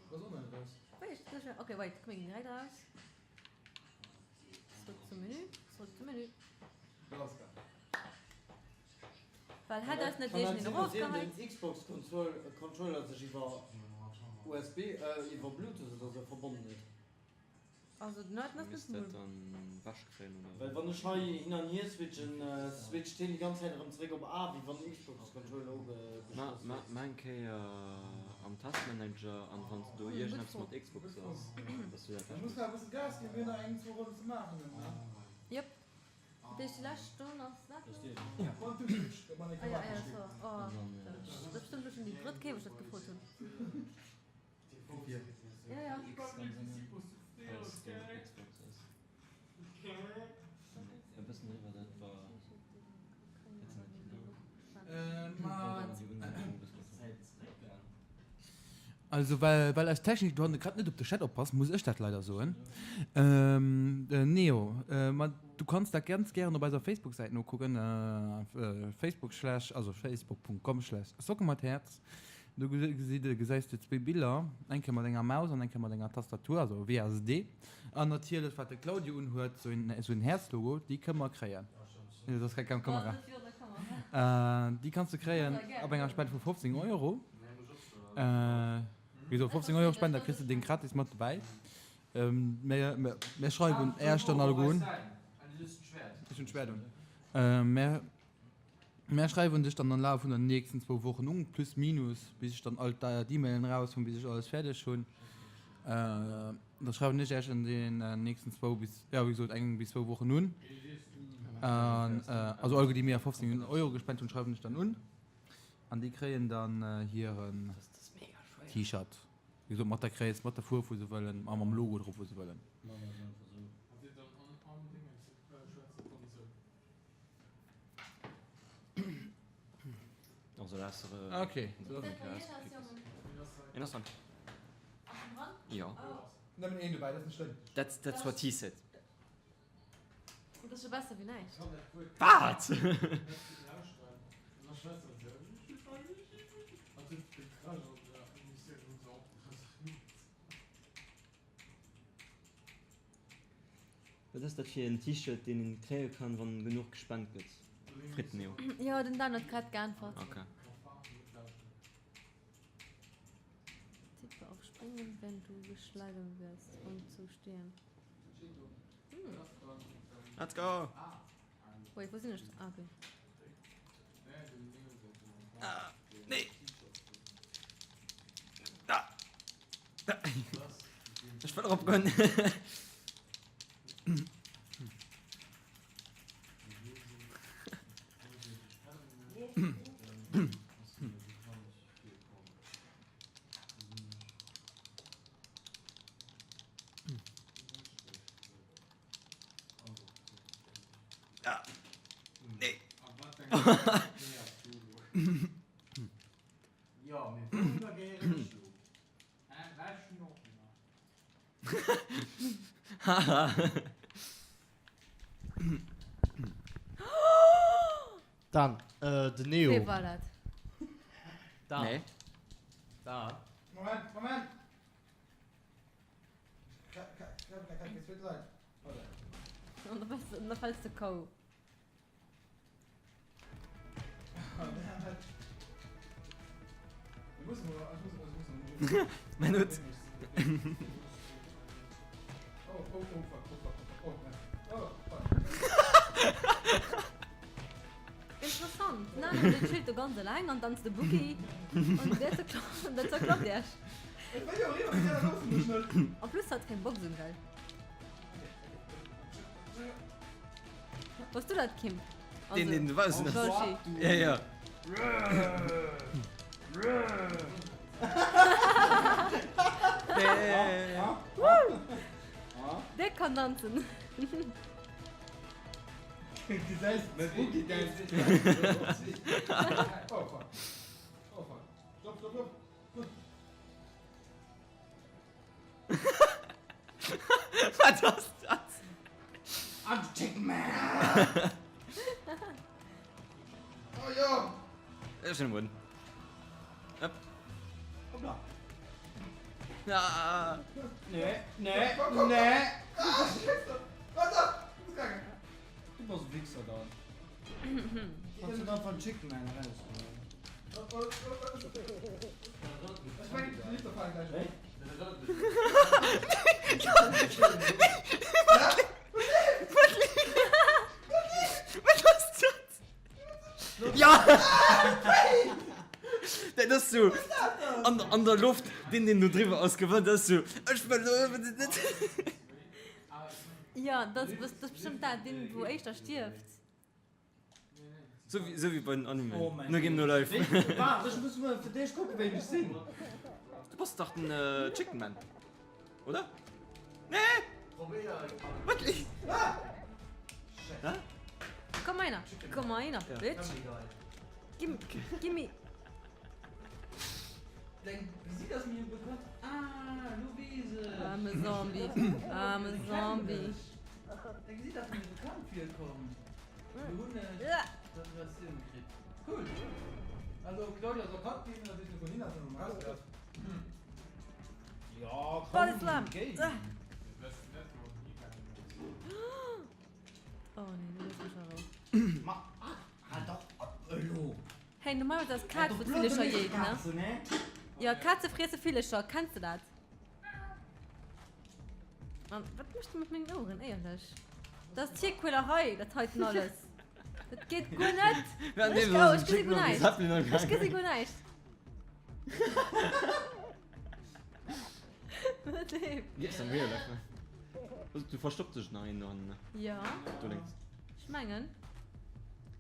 Du bass och net eraus. Wéi? Ok, wait, komm mir ginn direkt eraus. Zrück zum Menü, zrück zum Menü. Well hätt eis net Kann iergendeen dat sinn, dass erofgeheit? iergendeen Xbox Controller sech iwwer USB, iwwer Bluetooth oder sou verbonnen huet? Also den heiten ass Misst net dat dann wech kréien oder? Well wann ech hei hin an hier switchen, switcht hien déi ganz Zäit erëm zeréck op A, wéi wann den Xbox Controller ugeschloss Ma wier. ma eng Kéier am Testmanager an wann s de do iergendeppes mat Xbox ass, dass du dat Da wech muss méchs. nach e bësse Gas ginn, mir hunn nach eng, zwou Ronnen ze maachen, ne? Jep. Dat heescht déi lescht Stonn ass dat lo? Ja. Wann du switcht, da man eng Ah ja, ah ja, Kéier so. Oh, dat ass bestëmmt lo schonn déi drëtt Kéier, wou ech dat gefrot hunn. Ja, ja. Also well well eis Technik do hanne grad net op de Chat oppasst, muss ech dat leider soen. Neo, ma du kanns dat ganz gären op eiser Facebook-Säit nokucken, Facebook slash, also facebook.com slash sockematherz. Do gesäis de zwéi Biller, eng Kéier mat enger Maus an eng Kéier mat enger Tastatur, also WASD. An natierlech wat de Claudio unhuet, sou en Häerzlogo, déi kënne mer kréien. Dat ass grad keng Kamera. Déi kanns de kréien ab enger Spend vu 15 Euro. Wéi gesot, 15 Euro Spend, da kriss de deen gratis mat dobäi. Mir schreiwen Äech dann alleguer un. Ech hunn d'Schwäert un. Mär schreiwen dech dann am Laf vun der nächsten zwou Wochen un, plus minus, bis ech dann all d'E-Mailen raus hunn, bis ech alles fäerdeg hunn. Da schreiwen ech Äech an den nächsten zwou bis, jo wéi gesot eng bis zwou Wochen un. An also alleguer déi mir 15 Euro gespent hunn, schreiwen ech dann un an déi kréien dann hiren T-Shirt, wéi gesot mat der Gréisst, mat der Fuerf wou se wëllen a mam Logo drop wou se wëllen. Okay. Een ass dran. Jo. Nëmmen een dobäi, dat ass net schlëmm. That's, that's what he said. Dat ass scho besser wéi näischt. Wat? Wat ass dat fir en T-Shirt deen een kréie kann wann genuch gespent gëtt? Freet den Neo. Jo, den Dan huet grad geäntwert. Ok. Tippe auf springen wenn du geschlagen wirst um zu stehen. Hm. Let's go! Wait, wou sinn ech? Ah, okay. Ah, nee! Ah. Ech wëll erop goen. Ah. Nee. Dann den Neo. Wee war dat? Dan. Nee. Dan. Moment, Moment! An da fäls de K.O. Mein Hut. Interessant. Nein, nein, der chillt do ganz eleng an danzt de Boogie. Und der zerklappt, der zerklappt iech. En plus hat keng Boxen, gell? Bass du dat, Kim? Den, den du weißt nicht. Yoshi. Ja, ja. Der kann tanzen. Wat ass dat? I'm the chicken man! Oh jo! Ech sinn um Bueden. Hopp. Hoppla. Ah. Nee, nee, nee. Ah, Scheiße! Warte! Du bist gegangen. Du bass e Wichser dann. Kanns du dann van Chicken Man raushuelen. Ech mengen, die Liter fallen gleich um. Wat ass dat? Ja! Dat ass sou an, an der Loft, deen deen do driwwer ass gewënnt, ass sou, ech wëll net. Ja, dat ass bestëmmt dat, deen wou éischter stierft. Sou wéi, sou wéi bei den Animen. Oh mein No Game No Life. Waart, ech muss mol fir d'éischt kucken, wéi ech sinn. Du bass dach den äh, Chicken Man, oder? Nee! Wat? Hä? Komm einer, komm einer, Ja. bitch. Gib, gib mir. Deng Gesiit ass mir bekannt. Ah, lo weess ech. I'm a zombie, I'm a zombie. Deng Gesiit ass mir bekannt virkomm. Lo hunn ech d'Reservatioun kritt. Cool. Also Claudia ass erkannt ginn, dat heescht de Colin ass erëm erausgelaf. Ja, Body komm, slam. géi. Oh nee, du looss mech a Rou. Ma, hal dach op elo! Hey, normalerweise ass Kaz wou d'Villecher jeet, ne? Ja, Kaze friesse Villecher, kenns de dat? An wat méchs du mat mengen Oueren, éierlech? Dat ass Tierquälerei, dat heiten alles. Dat geet guer net. Ech, oh, ech gesi guer näischt. Ech gesi guer näischt. Wat leeft? Yes, am real life. Also, du verstoppt dech nach een an Ja. do lénks. Ech mengen.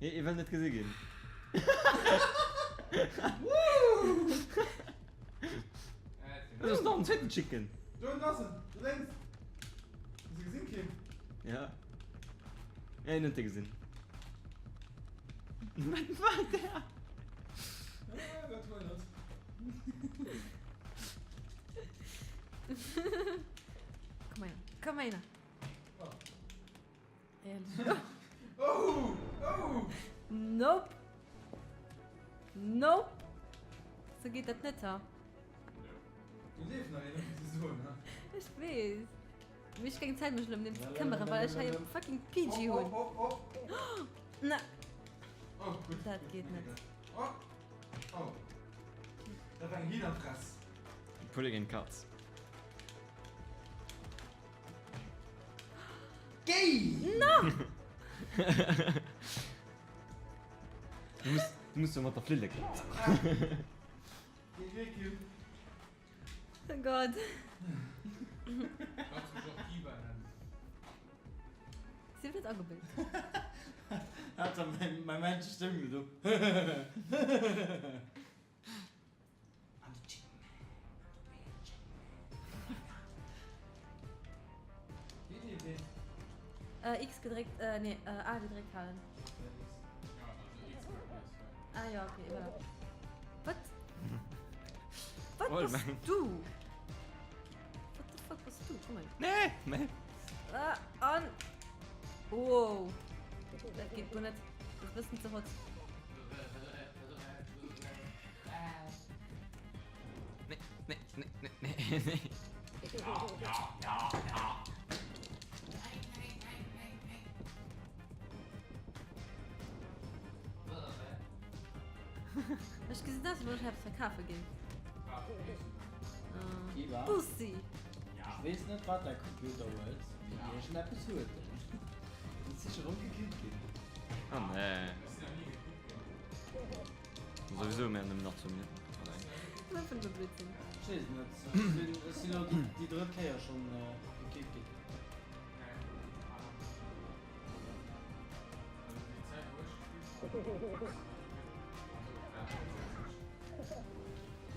Hie hie wëll net gesi ginn. Dat ass nach en zweeten Chicken. Do hinten ass en, do lénks. Hues de gesinn, Kim? Ja. Ja, hien huet de gesinn. Wat war der? Ja, dat huet net. Komm her, komm her. Ehrlich. Oh, oh. Nope. Nope. Sou geet dat net, ha? Do leeft nach een, muss ech soen, ha? Ech weess. Mee ech hu keng Zäit mech elo ëm deen ze këmmeren, well ech hei e fucking PG hunn. Op, op, op! Na! Oh, gutt. Dat geet net. Oh! Oh! Dat war eng Heat an d'Fress. Poulet géint Katz. Géi! Na! Du muss, du muss jo mat der Flillek. Géi wéi, Kim. Oh Gott. Kanns mech och Kiba nennen. Sief net agebilt. Hat da mei männlech Stëmm gedo. Äh, X gedréckt, äh, nee, äh, A gedréckt halen. Ah ja, okay, voilà. Wat? Wat Voll, bass man. du? What the fuck bass du? Komm mal. Nee, nee. Ah, an. Wow. Dat geet guer net. Dat ass e bëssen ze hot. Nee, nee, nee, nee, nee, nee. Ech gesinn aus, wéi wann ech eppes verkafe géing. Bussi! Ech weess net wat däi Computer huet, mee iergendeppes huet en. Du bass sicher erëm gekillt ginn. Ah nee. Sowieso mir nëmmen nach 2 Minutten. Wat fir e Blödsinn. Ech weess et net. Ech sinn, ech sinn elo déi, déi drëtt Kéier schonn gekillt ginn.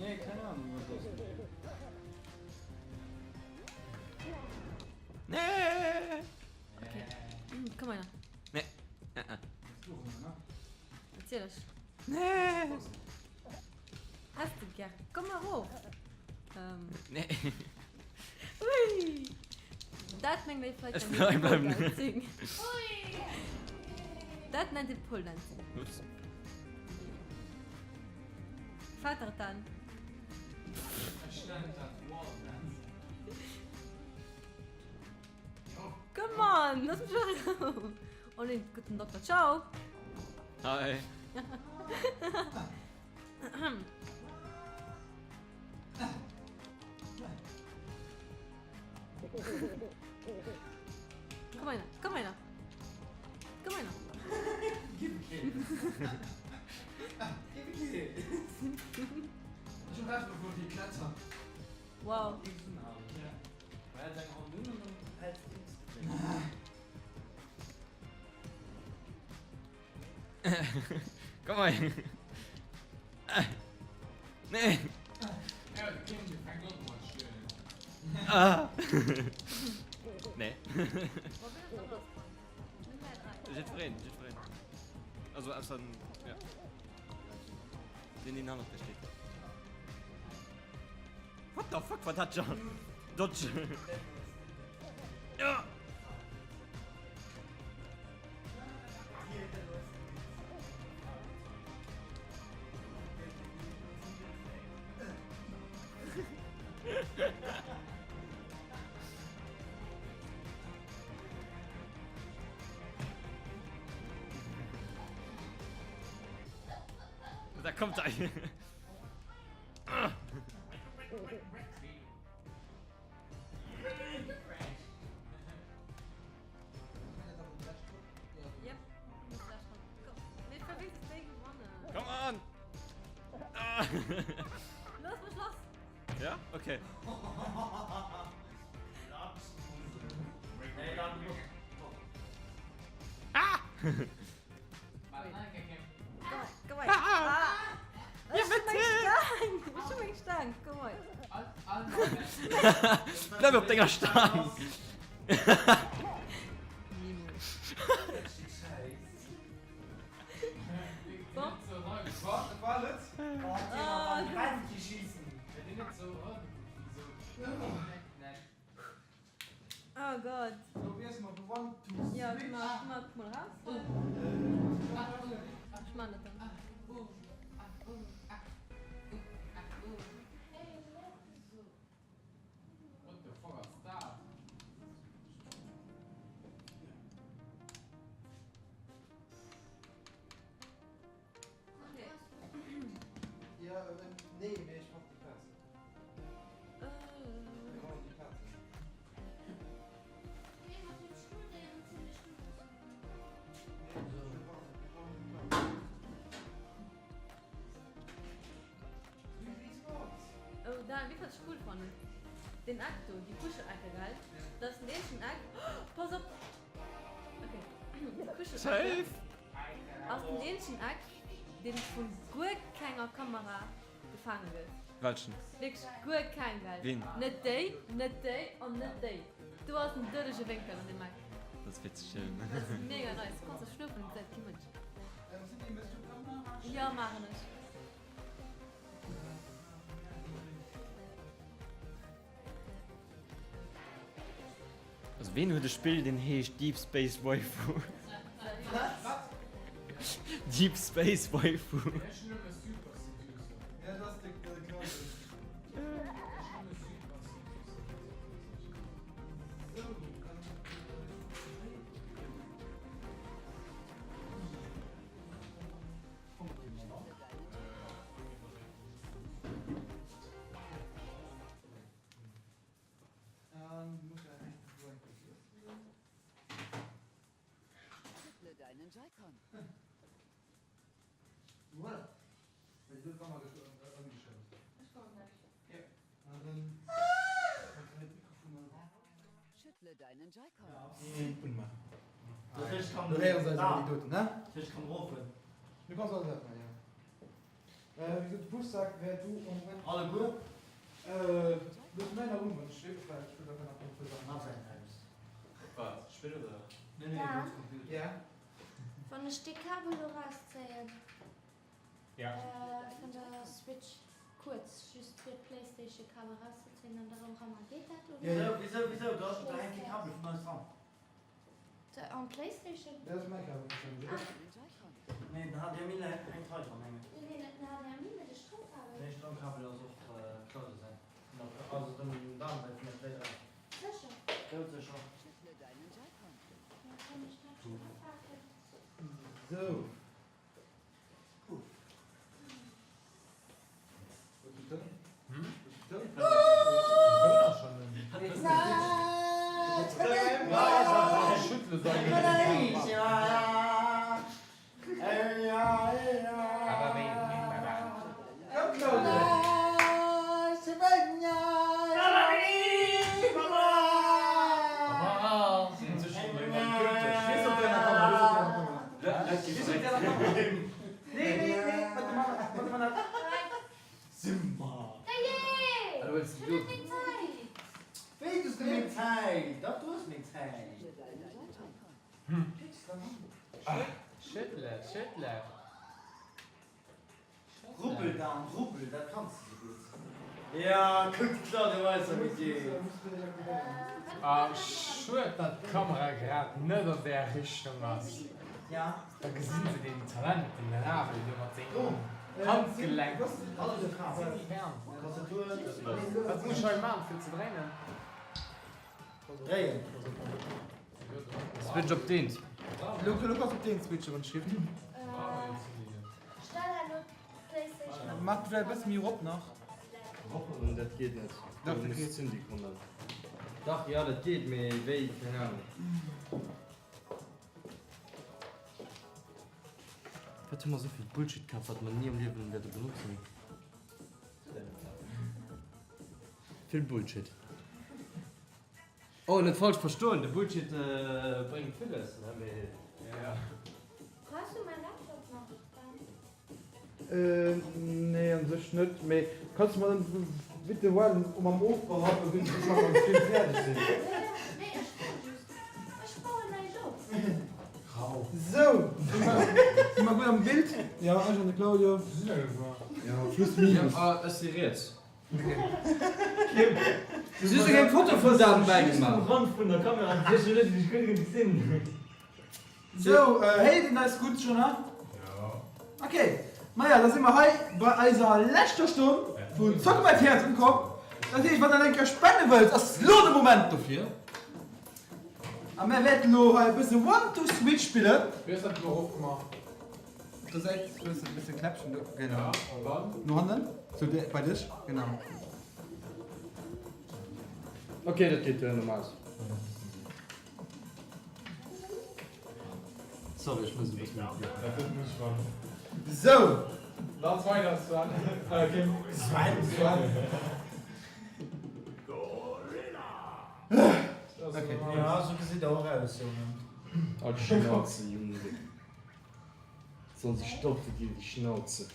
Nee, keng Ahnung wat ass. Nee! Okay. Komm einer. Nee. Äh, äh. Natierlech. Nee! Has de gär. Komm erof. Ähm. Nee. Ui! Dat mengt ee vläicht Ech nennt will ee hei bleiwen. Pole Dancing. Dat nennt ee Pole Dancing. Ups. Gefällt der et dann? Ech nennen dat Wall Dancing. Come on, lass mech a Rou. Oh nee, guten Doktor, ciao. Hi. Komm einer, komm einer. Komm einer. Gib keen. Gib keen. Ech hunn Recht bekomm fir Klettern. Wow. Komm hei. Nee. Ah. Nee. Jiddwereen, jiddwereen. Also ausser den, ja. Deen, deen hannert dir steet. What the fuck war dat John? Dodge. Ja. Da kommt er. Come on! Ah. Looss mech lass! Ja? Okay. Ah! Bleib op denger Stang! Oh Gott. Ja, mach, mach mal raus. Ich mach das dann. Weess wat ech cool fannen? Deen Eck do, déi Kuschelecke, gell? Dat ass den eenzegen Eck, pass op! Ok, déi Kuschelecke ass den eenzegen Eck, deen vun guer kenger Kamera gefaange gëtt. Welchen? Wierklech guer keng, gell? Ween? Net déi, net déi an net déi. Do ass en doudege Wénkel an deem Eck. Dat ass witzeg, jo. Dat ass mega nice. Du kanns do schlofen, et gesäit kee Mënsch. Jo, maachen ech. Also ween huet e Spill deen heescht Deep Space Waifu? Deep Space Waifu. Wann ech dee Kabel lo rauszéien vun der Switch, kuerz just fir d'Playstation Kabel rauszezéien an da rëm ran, geet dat oder? An d'Playstation? Nee, net den HDMI, mee de Stroumkabel. Sécher? Da kann ech dat schon apaken. Sou. Schüttle, schüttle. Rubbel Dan, rubbel, dat kanns de sou gutt. Ja, kuck de Claudio Weiser wéi geet. Ah, schued dat d'Kamera grad net an där Richtung ass, da gesinn se deen Talent, den Rabel do mat sengem Handgelenk. Wat muss ech hei man fir ze dréinen? Dréien. Switch op deen. Lo kanns op deen switchen wann Shift. Mach vläit e bësse méi rop nach. Dat geet net. Dach, dat geet. Cindy kommen. Dach, jo dat geet, mee wéi, keng Ahnung. Wat hu mer esou vill Bullshit kaf, wat mer ni am Liewen wäerte benotzen? Vill Bullshit. Oh, net falsch verstoen, de Bullshit bréngt villes, ne, mee. Brauchs du mäin Laptop nach, Ben? Nee, an sech net, mee kanns du mer dann bitte waarden mam Ofberappen bis ech mam Stream fäerdeg sinn? Nee, ech froe just. Ech bauen näischt op. Sou, si mer gutt am Bild? Jo, ech an de Claudio. Jo, plus minus. Ech si riets. Kim, du hues jo keng Foto vun Dan bäigemaach. Just um Rand vun der Kamera, déi ech net gutt gesinn. Sou, héiert een eis gutt, Jonah? Jo. Ok, maja, da si mer hei bei eiser leschter Stonn vun Zocke mäi Häerz ukomm. Dat heescht, wann der eng Kéier spende wëllt, ass lo de Moment dofir. A mär wäerten lo hei e bësse One Two Switch spillen. Wéi ass dat elo erofgemaach? Op der Säit hues de e bësse Knäppchen do, genau. No hannen, sou bei dech, genau. Ok, dat geet duer, normal. Sorry, ech muss e bëssen méi. Sou. Lass weider, Sven. Äh, Kim. Sven, Sven. Okay. Ja, sou gesitt der och aus, Jongen. Halt d'Schnauze, Junge. Soll se stopfe ginn, déi Schnauze.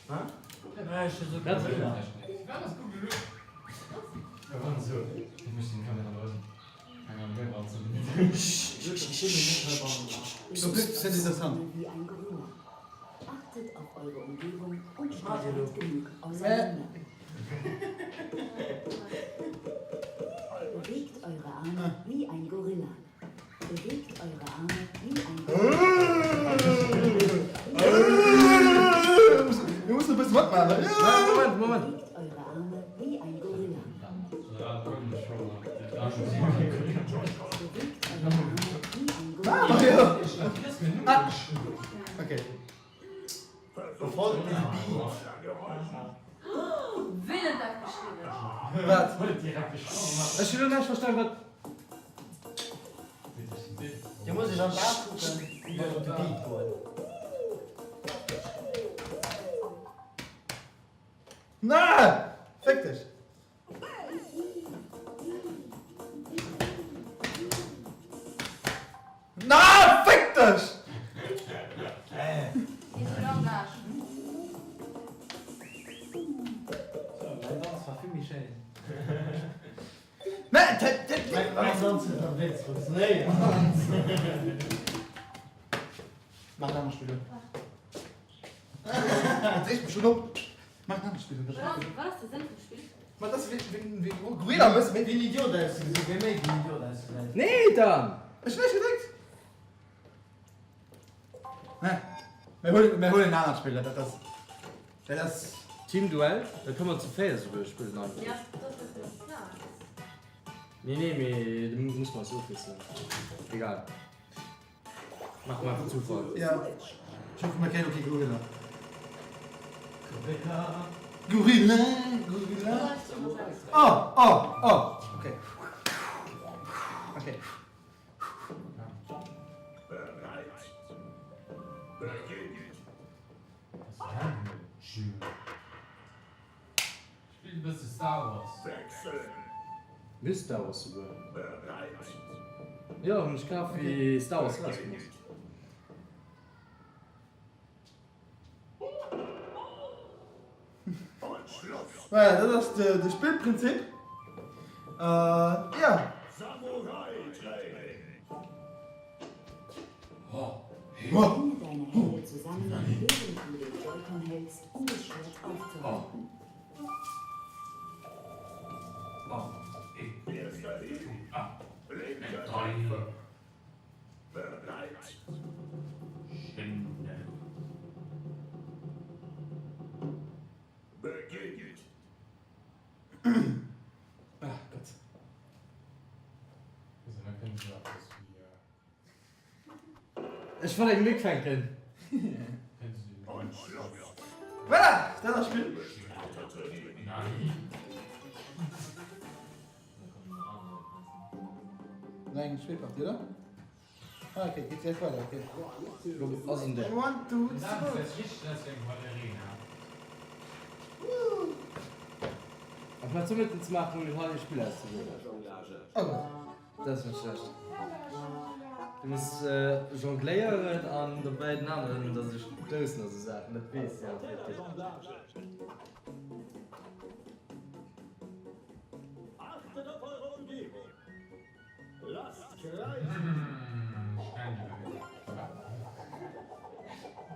Bewegt eure Arme wie ein Gorilla. Bewegt eure Arme wie ein Mir mussen e bësse matmaachen. Moment, Moment. Bewegt eure Arme wie ein Gorilla. Bewegt eure Arme wie ein Gorilla. Ah, okay. Befolgt dem Beat. Ween huet dat geschriwwen? Wat? Ech hunn elo näischt verstan, wat. Dir muss ech an d'A kucken an op de Beat goen. Na! Féck dech! Na! Féck dech! Mach aner Spiller. Dat reegt mech schon op. Mach aner Spiller. Wat ass de Sënn vum Spill? Ma dat ass wéi wéi Gorilla mëss méi. Wéi en Idiot ausgesinn, wéi méi wéi en Idiot ausgesäit. Nee dann! Ech hunn näischt gedréckt. Mir huelen mir huelen en anert Spill, dat ass dat ass. Team Duell, da kënne mer zu 4 esouguer spillen eigentlech. Ja, dat ass méi Plaz. Nee nee, mee do muss mer eis ofwiesselen. Egal. Maache mer einfach Zufall. Ja, ech hoffe mer kréien och kee Gorilla. Gorilla, Gorilla. Oh, oh, oh, okay. Okay. Spill e bësse Star Wars. Mir Star Wars souguer. Jo, hunn ech kaf wéi Star Wars erauskomm ass. Voilà, dat ass de Spillprinzip. Jo. Bringe deine Hände zusammen, während du den Joy-Con hältst, um das Schwert aufzuhalten. Ach Gott. Ech wollt eng Méck fänken. Voilà, dat ass d'Spill. Nach eng Spillpartie, oder? Ah, okay, geet direkt weider, okay. Lo ass en der. One, two, three. Amplaz Zommetten ze maachen, hunn ech hei e Spill auszewielen. Oh Gott. Dat ass net schlecht. Du muss jongléieren an dobäi den aneren da sech stoussen a sou Saachen. Dat weess de einfach wéi et geet.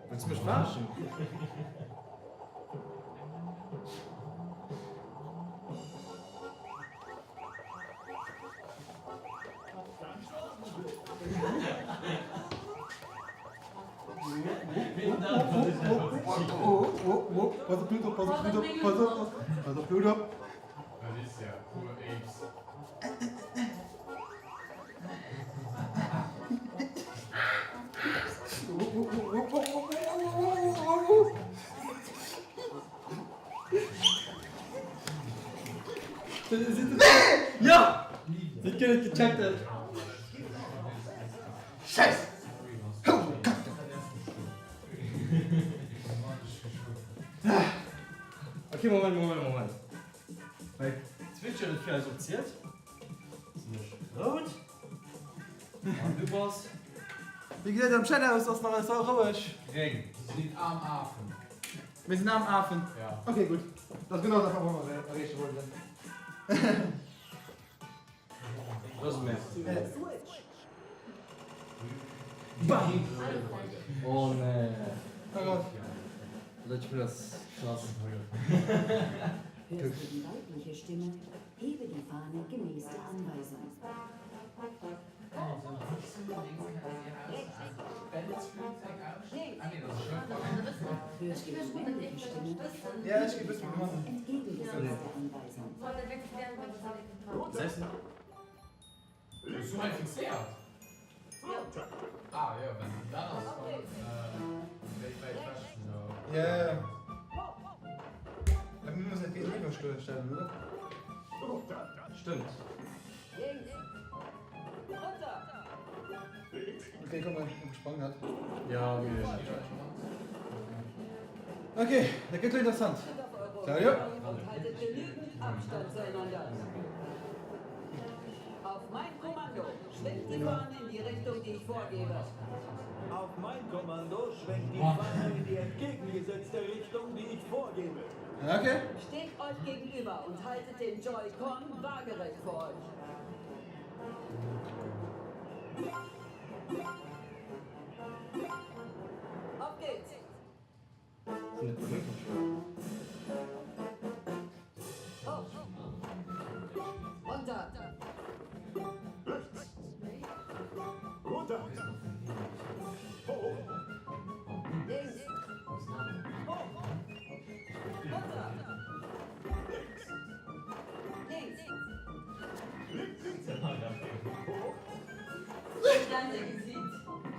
Wëlls du mech verarschen? Pass op Blut op, pass op Blut op, pass op, pass op Blut op. Ja! Si huet guer net gecheckt dat. Scheiss! Ok, Moment, Moment, Moment. Well Twitch huet et fir eis opzielt. Sinn ech rout? An du bass? Wéi gesäit et am Chat aus? Ass nach alles roueg? Gréng. Sinn am Afen. Mir sinn am Afen? Ja. Ok, gutt. Dat ass genau dat, wat mer erreeche wollten. Oh nee. Oh Gott. Dat Spill ass krass. Hörst du die weibliche Stimme? Hebe die Fahne gemäß der Anweisung. Hörst du die männliche Stimme? Ja, ech gi bëssen gewonnen. Entgegengesetzt der Anweisung. Bist du hei fixéiert? Ah jo, well dann ass dann wéi wäit ewech vun der. Ja, ja. Mir mussen et géigeniwwer stellen, oder? Stëmmt. Okay, komm, mir sprangen halt. Ja, mir. Okay, dat gëtt lo interessant. Claudio? Und haltet genügend Abstand zueinander. Auf mein Kommando schwenkt die Fahne in die Richtung, die ich vorgebe. Auf mein Kommando schwenkt die Fahne in die entgegengesetzte Richtung, die ich vorgebe. Okay. Steht euch gegenüber und haltet den Joy-Con waagerecht vor euch. Auf geht's! Sinn dat meng Controller? Hoch! Runter! Rechts! Runter! Hoch! Links! Hoch! Runter! Links! Links! Links! Hoch!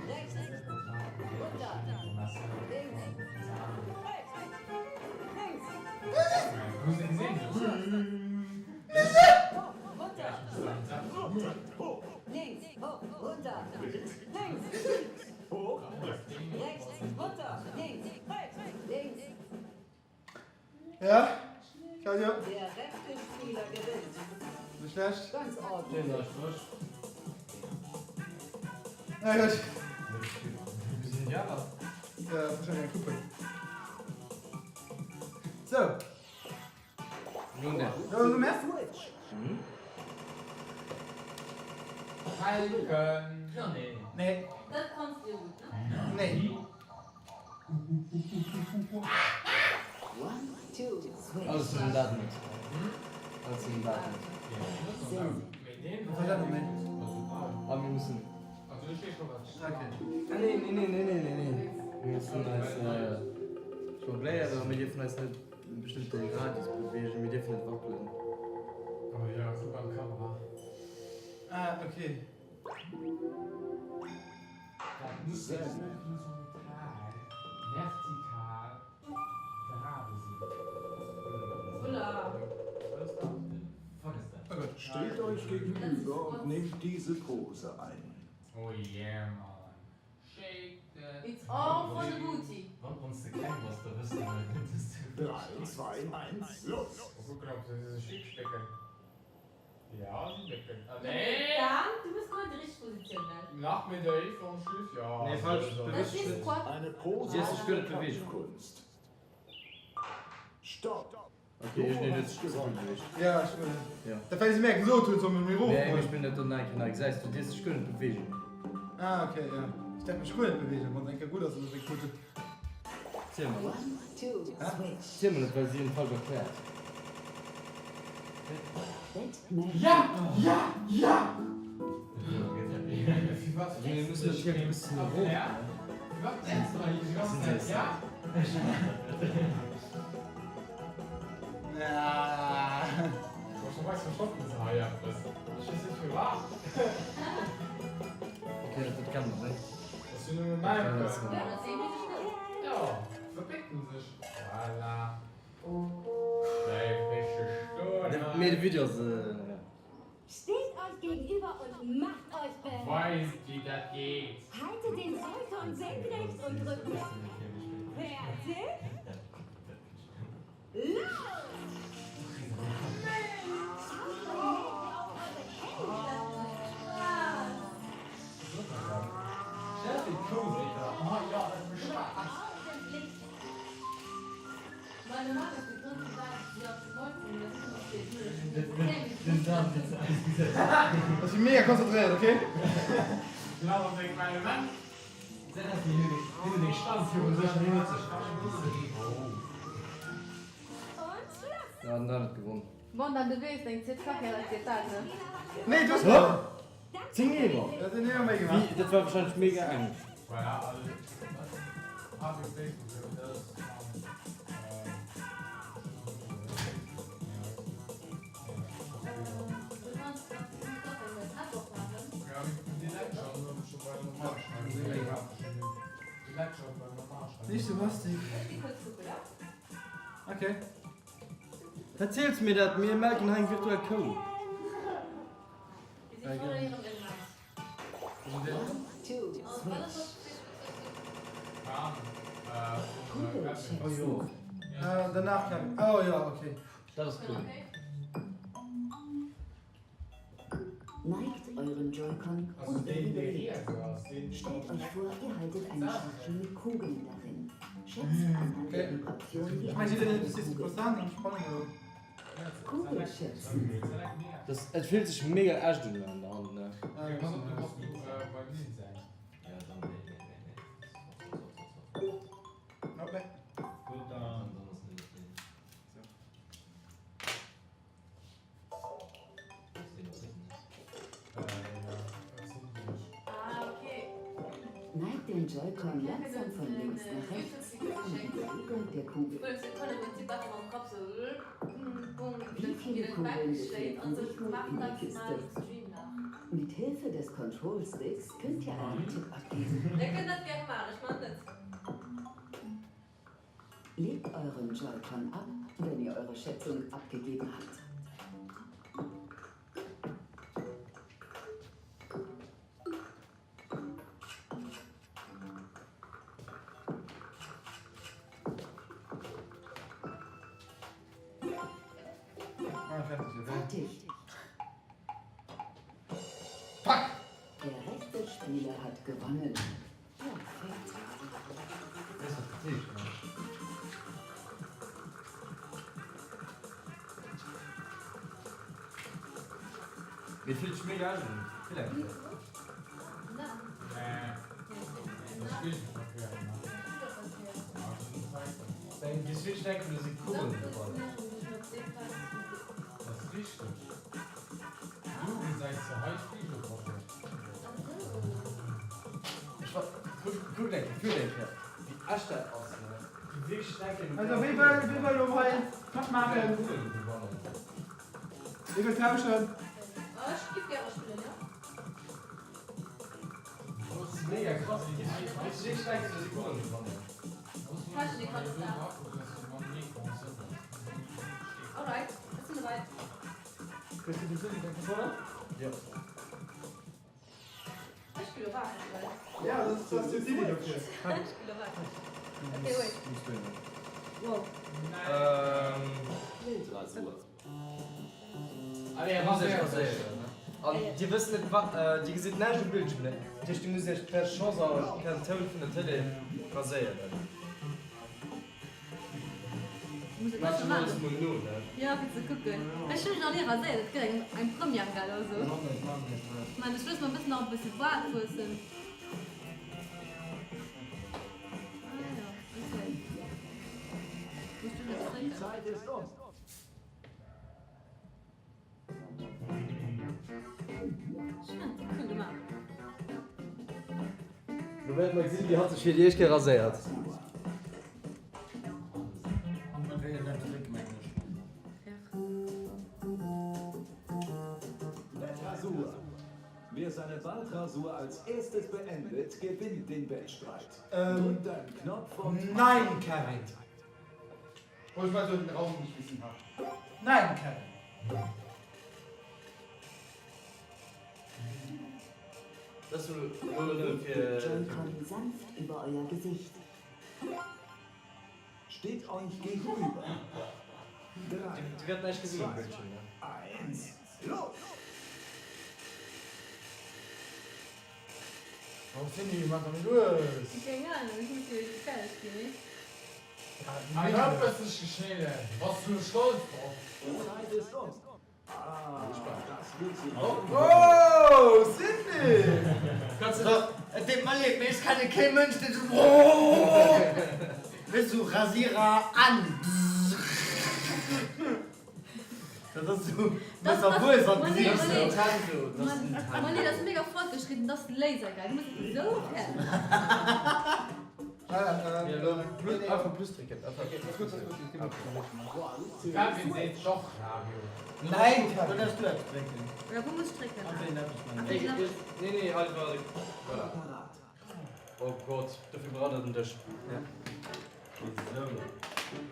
Rechts! Runter! Links! Rechts! Links! Hoch! Runter! Hoch! Links! Hoch! Runter! Links! Links! Hoch! Rechts! Runter! Links! Rechts! Links! Ja, Claudio? Der rechte Spieler gewinnt. Nicht schlecht. Ganz ordentlich. Na gutt. Ja, Ja, wahrscheinlich eng Coupe. Sou. Nun denn. Jo, no mär? Falcon. Ja, nee. Nee. Dat kanns du jo gutt, ne? Nee. One, two, switch. Alles vun dat net. Alles vun dat net. Wat dat net? A mir mussen. Also ech weess scho wat. Okay. Ah, nee, nee, nee, nee, nee, nee, nee. Mir mussen eis jongléieren, mir dierfen eis net e bestëmmte Radius bewegen, mir dierfen net wackelen. Oh ja, super an d'Kamera. Ah, okay. Dat muss horizontal, vertikal, gerade sinn. Ulla. Wat ass dat? Fuck is dat? Oh Gott. Steht euch gegenüber und nehmt diese Pose ein. Oh yeah man. Shake that. It's all for the booty. Wann wanns de kleng bass, da wëss de net, könntest du. 3, 2, 1, los! Mal kucken ob se sech hickstecken. Ja, si wécken. Ah nee! Dan, du bist guer net déi richteg Positioun, gell? Nach méi déif an Schluss, ja. Nee, falsch. Dat Bewusst ist net. Squat. Eine Pose Sie hast sich der guer net bewegt. Kampfkunst. Stopp! Okay, iergendeen huet sech guer net bewegt. Ja, ech wëll. Ja. Dat well se mär gesot huet, soll mer méi Nee, mee erofhuelen. ech spillen dat do nach eng Kéier nei. Gesäis du, dierfs dech guer net bewegen. Ah, okay, ja. Ech däerf mech guer net bewegen, wann se eng Kéier gutt ass, dann ass eng gutt. Ziel mer net. One, two, switch. Ziel mer net, well si hunn falsch erkläert. Batman. Ja! Ja! Ja! Mir mussen dat hier e bëssen erof. Firwat nennst du hei déi ganz Zäit ja? Ja. Komischerweis verstoppen se hei eppes. Ech weess net firwat. Okay, dat dat kennen mer, ne? Dat ass jo nëmme mäin Dat ass Plang. Ja, dat seet mir sech net. Ja, verbécken sech. Voilà. Bleif richteg stoen hei. Mee de Video ass, ja. Steht euch gegenüber und macht euch bereit. Weist wéi dat geet. Haltet den Joy-Con senkrecht und drückt mit. Fertig? Los! Schaut beim Mädchen auf eure Hände. Ech si mega konzentréiert, ok? Ja, den Dan huet gewonn. Bon, dann du weess deng zweet Karriär, dat geet dat, ne? Nee, du hues gewonnen! 10 Eemer? Dat sinn Eemer méi gemaach. Wéi, dat war wahrscheinlech mega enk. Nicht so lustig. Okay. Verziels mir dat, mir melken hei eng virtuell Kou. Danach Kevin. Oh ja, okay. Dat ass cool. Neigt euren Joy-Con und überlegt. Stellt euch vor, ihr haltet eine Schachtel mit Kugeln darin. Schätzt anhand der Vibration die Anzahl der Kugeln. Kugelschätzen. Das, et fillt sech mega echt un an der Hand, ne? Neigt den Joy-Con langsam von links nach rechts um die Bewegung der Kugel. Wie viele Kugeln befinden sich nun in der Kiste? Mit Hilfe des Control Sticks könnt ihr einen Tipp abgeben. Legt euren Joy-Con ab, wenn ihr eure Schätzung abgegeben habt. Fertig. Fuck! Der rechte Spieler hat gewonnen. Mee et fillt sech mega echt un. Kuckt eng Kéier, fillt eng Kéier, wéi echt dat ass, ne? Also wee wëll, wee wëll lo hei matmaachen? Wee wëll tauschen? Ja, dat ass jo d'Iddi dofir. An dir wësst net wat, dir gesitt näischt um Bildschirm, ne? Dat heescht dir musst iech per Chance a per Toun vun der Tëlee raséieren. Maacht schon alles mol no, ne? Jo, fir ze kucken. Ech hunn mech nach ni raséiert, dat gëtt eng eng Première, gell, also. Ech mengen, ech loosse mer e bëssen nach e bësse Baart wuessen. Ah jo, okay. Muss du nach Die drécken? Zeit ist um. Cool gemaach. Lo wäerte mer gesinn, wéi hatt sech fir déi éischt Kéier raséiert. Wettrasur. Wer seine Bartrasur als erstes beendet, gewinnt den Wettstreit. Ähm, Drückt einen Knopf und nein, Kevin. Wo ich mal so den Raum geschmissen habe. Nein, Kevin. Das ist nur Legt fir den Joy-Con sanft über euer Gesicht. Steht euch gegenüber. 3, Dir wäert näischt gesinn um 2, Bildschirm, ne? 1, los! Oh Cindy, maach der méi lues! Keng Ahnung, ech muss jo fäerdeg ginn, nee? Hei huet bëssen geschnidden, bass du stolz drop? Zeit ist um. Ah, das wird sie. Oh, Cindy! Kannst du doch, et deet mer leed, mee ech kenne kee Mënsch, deen sou Weess du, Rasierer an. Dat ass sou, Das mëss erwuess an Moni, d'Gesiicht. Moni, Moni, dat ass mega fortgeschritten, dat ass Lasergeil, du muss et sou fäerdeg. Einfach Plus drécken. Kevin seet och Radio. Nein, Do däerfs du eppes drécken. Ja, wou muss ech drécken? Einfach een eppes man. Nee, nee, einfach, voilà. Oh Gott, dofir braucht der den Dësch. Esou.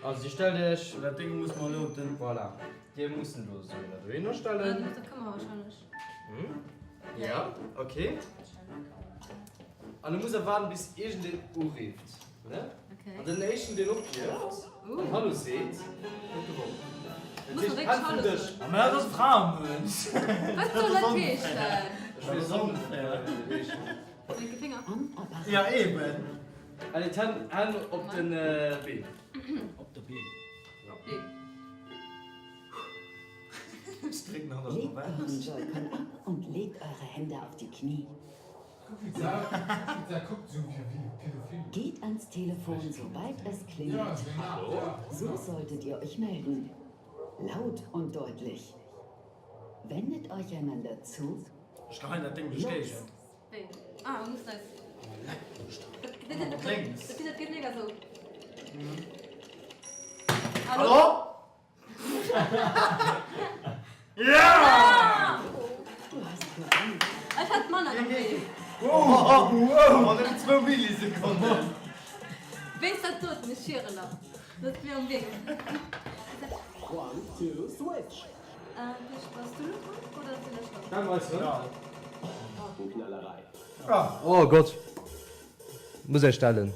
Also dir stellt iech. Dat Ding muss mer elo op den. Voilà. Dir musst en do esou dohinner stellen. Dat kënne mer wahrscheinlech. Hm? Ja, okay. An du muss erwaarden bis iergendeen urifft, ne? Okay. An den éischten deen ophieft an Hallo seet, huet gewonnen. Dat Muss heescht, man Hänn wirklich vum Hallo Dësch. soen? Mä dat ass Frauenmënsch. Wat soll dat heeschen? Ech weess och net wéi dat heescht. Lénke Finger. Ja eben. Allez, d'Hänn, Hänn op den Been. Op de Been. Ja. Been. Ech drécken hatt Legt einfach euren aus. Joy-Con ab und legt eure Hände auf die Knie. Geht ans Telefon, sobald es klingelt. So solltet ihr euch melden. Laut und deutlich. Wendet euch einander zu. Ech geheien dat Ding duerch d'Géigend. Wéi? Ah, muss neis. Mat lénks. Dat geet mega sou. Hallo? Ja! Du hast gewonnen. Ech hat manner gemaach. Wow! Wow! An nëmmen zwou Millisekonnen. Wéinst dat doten, ech schieren nach. Dat wier am Wee. One, two, switch! Bass du lo dran oder sinn ech dran? Stell mer eis rëm. Partenknallerei. Oh Gott. Muss ech stellen.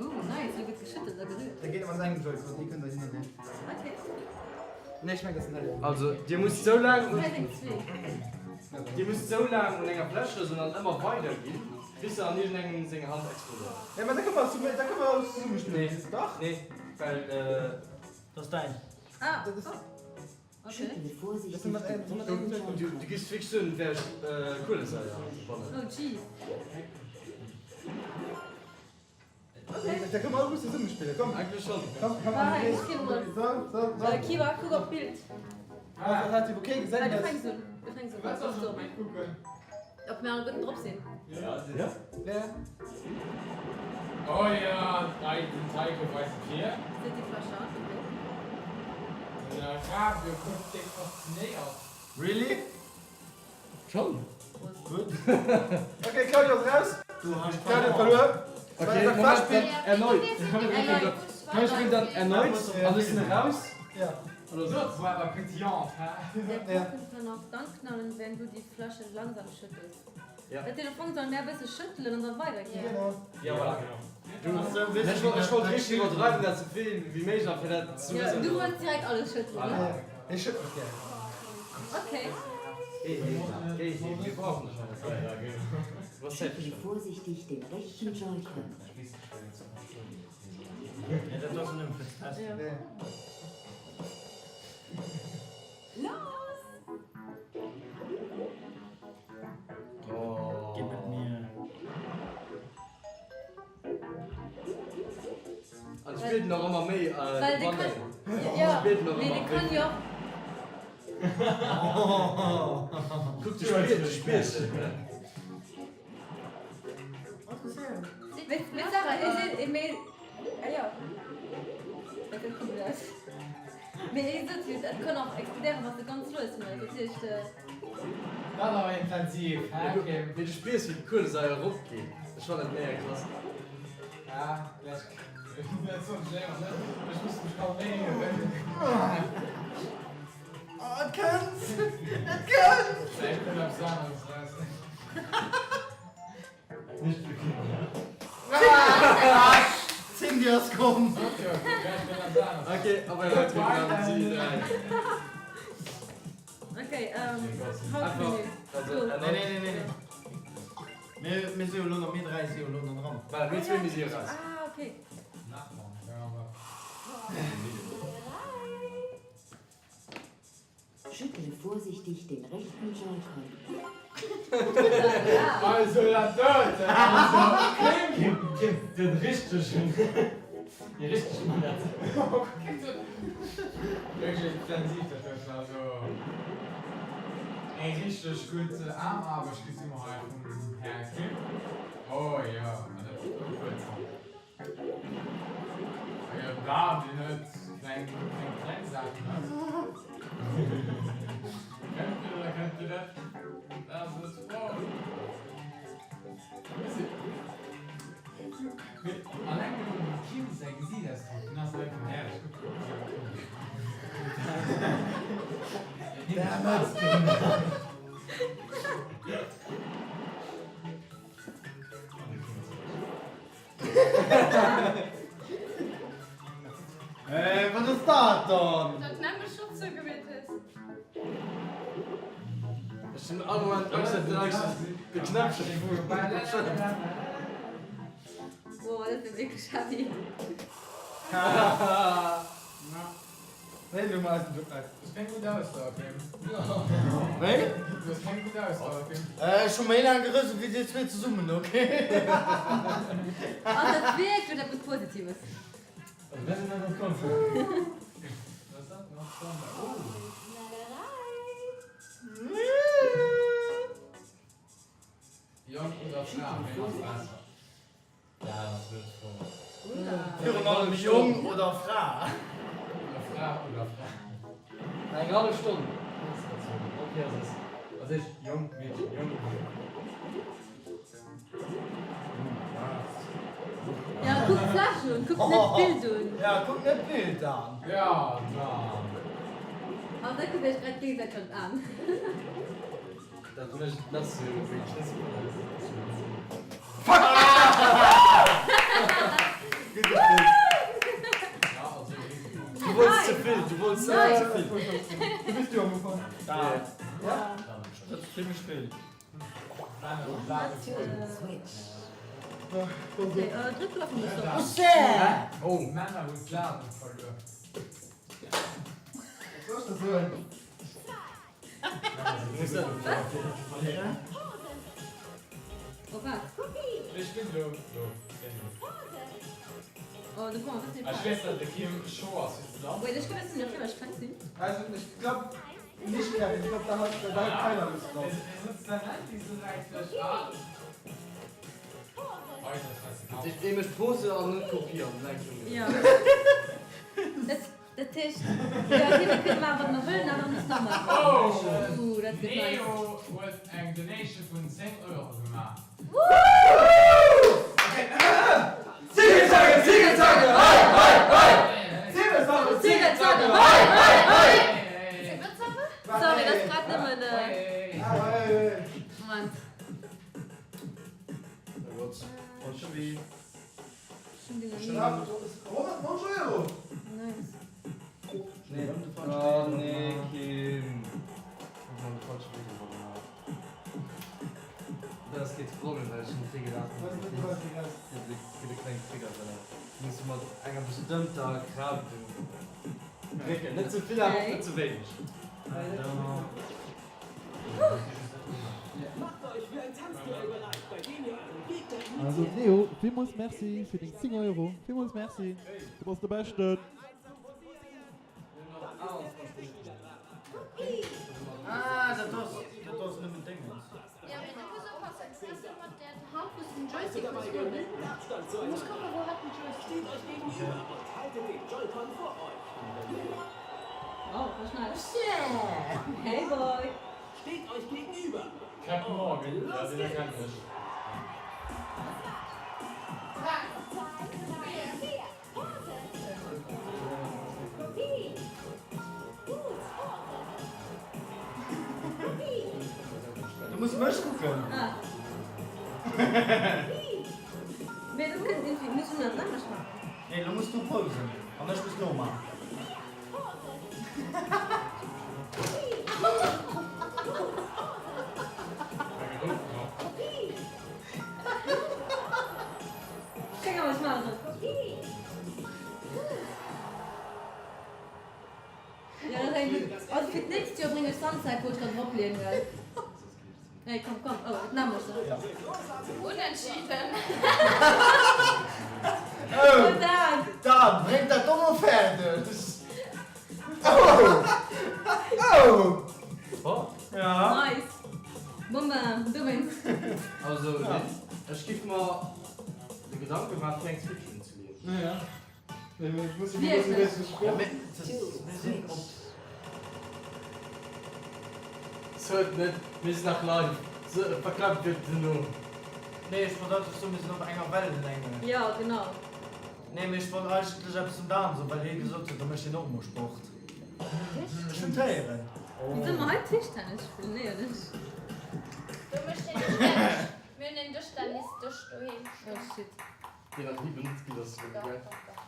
Ooh, nice, lo gëtt geschüttelt a gerührt. Da geet ëmmer sengem Joy-Con, déi kënnt der hin an hier. Okay. Nee, ech mengen, dat sinn hei. Also, dir musst sou laang un. Hei seng zwee. Dir musst sou laang un enger Fläsch rëselen an ëmmer weider ginn, bis se an iergendengem seng Hand explodéiert. Ja, mä da kënne mer zesumme, da kënne mer zesumme spillen. Nee. Dach. Nee, well. Dat ass däin. Ah, Dat ass. oh. Okay. Schüttel vorsichtig Das sind den mit- rechten Du, Joy-Con. du gehst fix un wär ech Kuelesaier bannen. Oh, jeez. Okay. Da kënne mer alleguer zesumme spillen, komm. Eigentlech schon. Komm, komm, Ah, André. ech ginn mol. So, so, so. Äh, Kiwa, kuck op d'Bild. Also, relativ okay, gesäit Ah, du aus. fänks un. Du fänks un. Wat soll ech op d'Bild kucken? Ob mir alleguerten drop sinn. Ja. Ja. Oh ja, dei den Taiko weist vir. Seet déi Fläsch an, okay. Den Fabio kuckt déck faszinéiert. Really? Schon? Gutt. Okay, Claudio ass raus. Du hast Claudio huet verluer. Okay, Moment, dann erneut. Komm, mir spillen dann erneut an ech sinn eraus. Ja. Oder so. Das war aber pétillant, hä? Der Korken kann auch dann knallen, wenn du die Flasche langsam schüttelst. Ja. Dat Telefon soll mär e bësse schëttelen an da weiderginn. Genau. Ja, voilà. Du, Ech wollt, ech wollt richteg iwwerdreiwen, dat sou vill wéi méiglech a fir dat ze Ja, wëssen. du wollts direkt alles schëttelen, ne? Ja. Ech schëttel gär. Okay. Géi heem, géi heem, mir brauchen dech hei net. Du bass Schüttel Zäitverschwendung. vorsichtig den rechten Joy-Con. Ja, dat ass nëmmen fir ze testen. Ja. Ja. Los! Gib et mir. An et spillt nach ëmmer méi Well de gewannen. kann, ja, Spillt nach mee ëmmer de méi. kann jo. Kuck, du spills, du spills net, ne? Mee, mee Sarah, ee seet, ee mee, ah jo, dat gëtt cool aus. Mee ee sot jo, et kann och explodéieren, wann s de ganz lues méchs, dat heescht. Dat ass awer intensiv, hä Kim? Mee du spiers wéi d'Kuelesaier eropgeet, ech fannen dat mega krass. Ja, gläich, dat sot ech éiwer net, ech muss mech calméieren. Oh, et kënnt! Et kënnt! Vläicht kënnt eppes aneres eraus. Nicht für Kinder. Cindy ass komm! Okay, op eng Leit drécken an si dräi. Okay. Okay, ähm, Hauptmenü. Also, nee, nee, nee, nee. Mir, mir si jo elo nach, mir 3 si jo elo nach dran. Voilà, mir zwee, mir si eraus. Ah, okay. Schüttle vorsichtig den rechten Joy-Con. Also dat doten, also Kim! Kim, den richtegen, déi richteg Manette. Wierklech intensiv dat doten, also eng richteg gutt Aarmaarbecht gesi mer hei vum Här Kim. Oh jo, an dat huet. Jo, da, deen huet kleng, kleng, kleng Saachen, ne? Kennt Dir oder kennt Dir net? Dat ass elo d'Fro. Mee alleng nëmmen dem Kim säi Gesiichtsausdrock, deen ass einfach herrlech. Kuck, kuck, kuck. Hey, wat ass dat dann? Dat nämlecht schonn zougemeet hues. Ech hunn all Moment Angscht, dat den Angscht de Knäppchen Wow, dat ass wierklech heavy. Wéi du machst du das? Du hues keng gutt Ausdauer, Kim. Wéi? Du hues keng gutt Ausdauer, Kim. Ech hu méi laang gerëselt wéi dir zwee zesummen, ok? Ass dat wierklech eppes Positives? Jong oder Fra, ween ass besser? Virun allem Jong oder Fra? Oder Fra oder Fra? Eng hallef Stonn. Ok, ass es. Also ech, Jong, Meedchen, Jong, Meedchen. Ja, kuck d'Fläsch un, kuck net d'Bild un. Ja, kuck net d'Bild an. Ja, dann. An da kuckt iech grad géigesäiteg an d'An. Dat mécht et nach sou wéi Knëppel. Du wollts ze vill, du wollts einfach ze vill. Du bist du am Ufank. Ja. Dat ass zimmlech vill. Oh, Männer hunn d'Ladung verluer. Wat soll ech da soen? Also ech glaub nicht Kevin, ich glaub da hat da hat keiner Lust drauf. Dee mécht Pose an net kopieren. Dat heescht, jo, okay, mir kënne maachen, wat mer wëllen, awer mir mussen och maachen. Oh! Ooh, dat gëtt nice. Neo huet eng Donation vun 10 Euro gemaach. Zigezange, Zigezange, hei, hei, hei! Zigezange, Zigezange, hei, hei, hei! Sorry, dat ass grad nëmmen. Moment. Oh Gott, schon wéi. Oh nee, Kim. Ech hunn de falsche Video gemaach. Dat ass kee Problem, well ech hunn vill gelaacht. Gëtt e kleng Trigger dran. Muss mat enger bestëmmter Kraaft drécken. Net ze vill, awer och net ze wéineg. Also Leo, villmools Merci fir deng 10 Euro. Villmools Merci, du bass de Beschten! Ah, dat ass, dat ass nëmmen Déngens. Hey boy! Steht euch gegenüber! Captain Morgan, ja deen erkennen ech. Du muss mech kucken. Mee dat kënnt irgendwie, muss un dat anescht maachen. Nee, lo muss du posen an ech muss nomaachen. gell? Nee, komm, komm, oh, et nahm mech se. Unentschieden. Oh, Dan! Dan, bréng dat do mol fäerdeg! Oh! Oh! Oh! Ja. Nice! Bon ben, dowéinst. Also, ech giff mer de Gedanke maachen, fir eng Switch unzeleeën. Ja. Sot net, mir sinn nach live, verklappt gëtt duerno. Nee, ech wollt einfach soen, mir sinn op enger Wellenlänge. Jo, genau. Nee, mee ech wollt eigentlech eppes zum Dan soen, well hie gesot huet, da mécht hien och emol Sport. Ech hunn d'Héieren. Wéi solle mer hei Tischtennis spillen, éierlech? Do mécht hien dech fäerdeg. Mir hunn en Dëschtennisdësch doheem stoen. Oh shit. Deen nach ni benotzt ginn ass.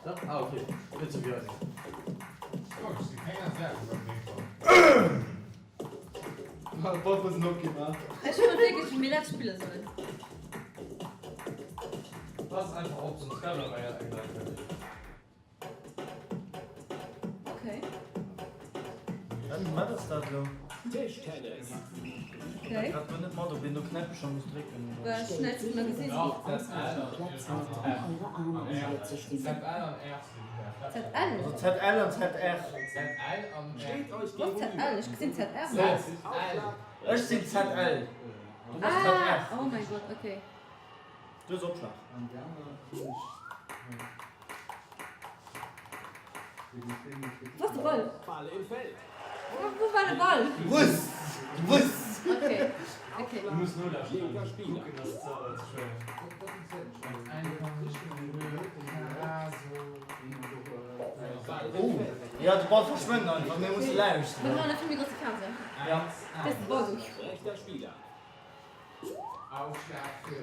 Dach? Ah ok, net sou wéi eisen. Ech hunn net wierklech wéi mir dat spille sollen. Pass einfach op, soss gëtt awer eng nei fertig. Okay. Wat ass dat elo? Tischtennis. Okay. Grad guer net mat, ob een do Knäppecher muss drécken oder. Well schnell ze mer gesinn. ZL? Also ZL an ZR. Was ZL? Ech gesinn ZR. Ech sinn ZL. Du bass ZR. Ah, oh mein Gott, okay. Du hues Opschlag. Wou ass de Ball? Ball im Feld. Wou war de Ball? Wuss! Wuss! Okay, okay. Du muss nolauschteren. Linker Spieler. Kucken, ass ze schwéier. Oh! Ja, de Ball verschwënnt einfach, mir musse Mir lauschteren. brauchen e vill méi grousse Fernseher. Ja. Dës de Ball sou. Rechter Spieler. Aufschlag für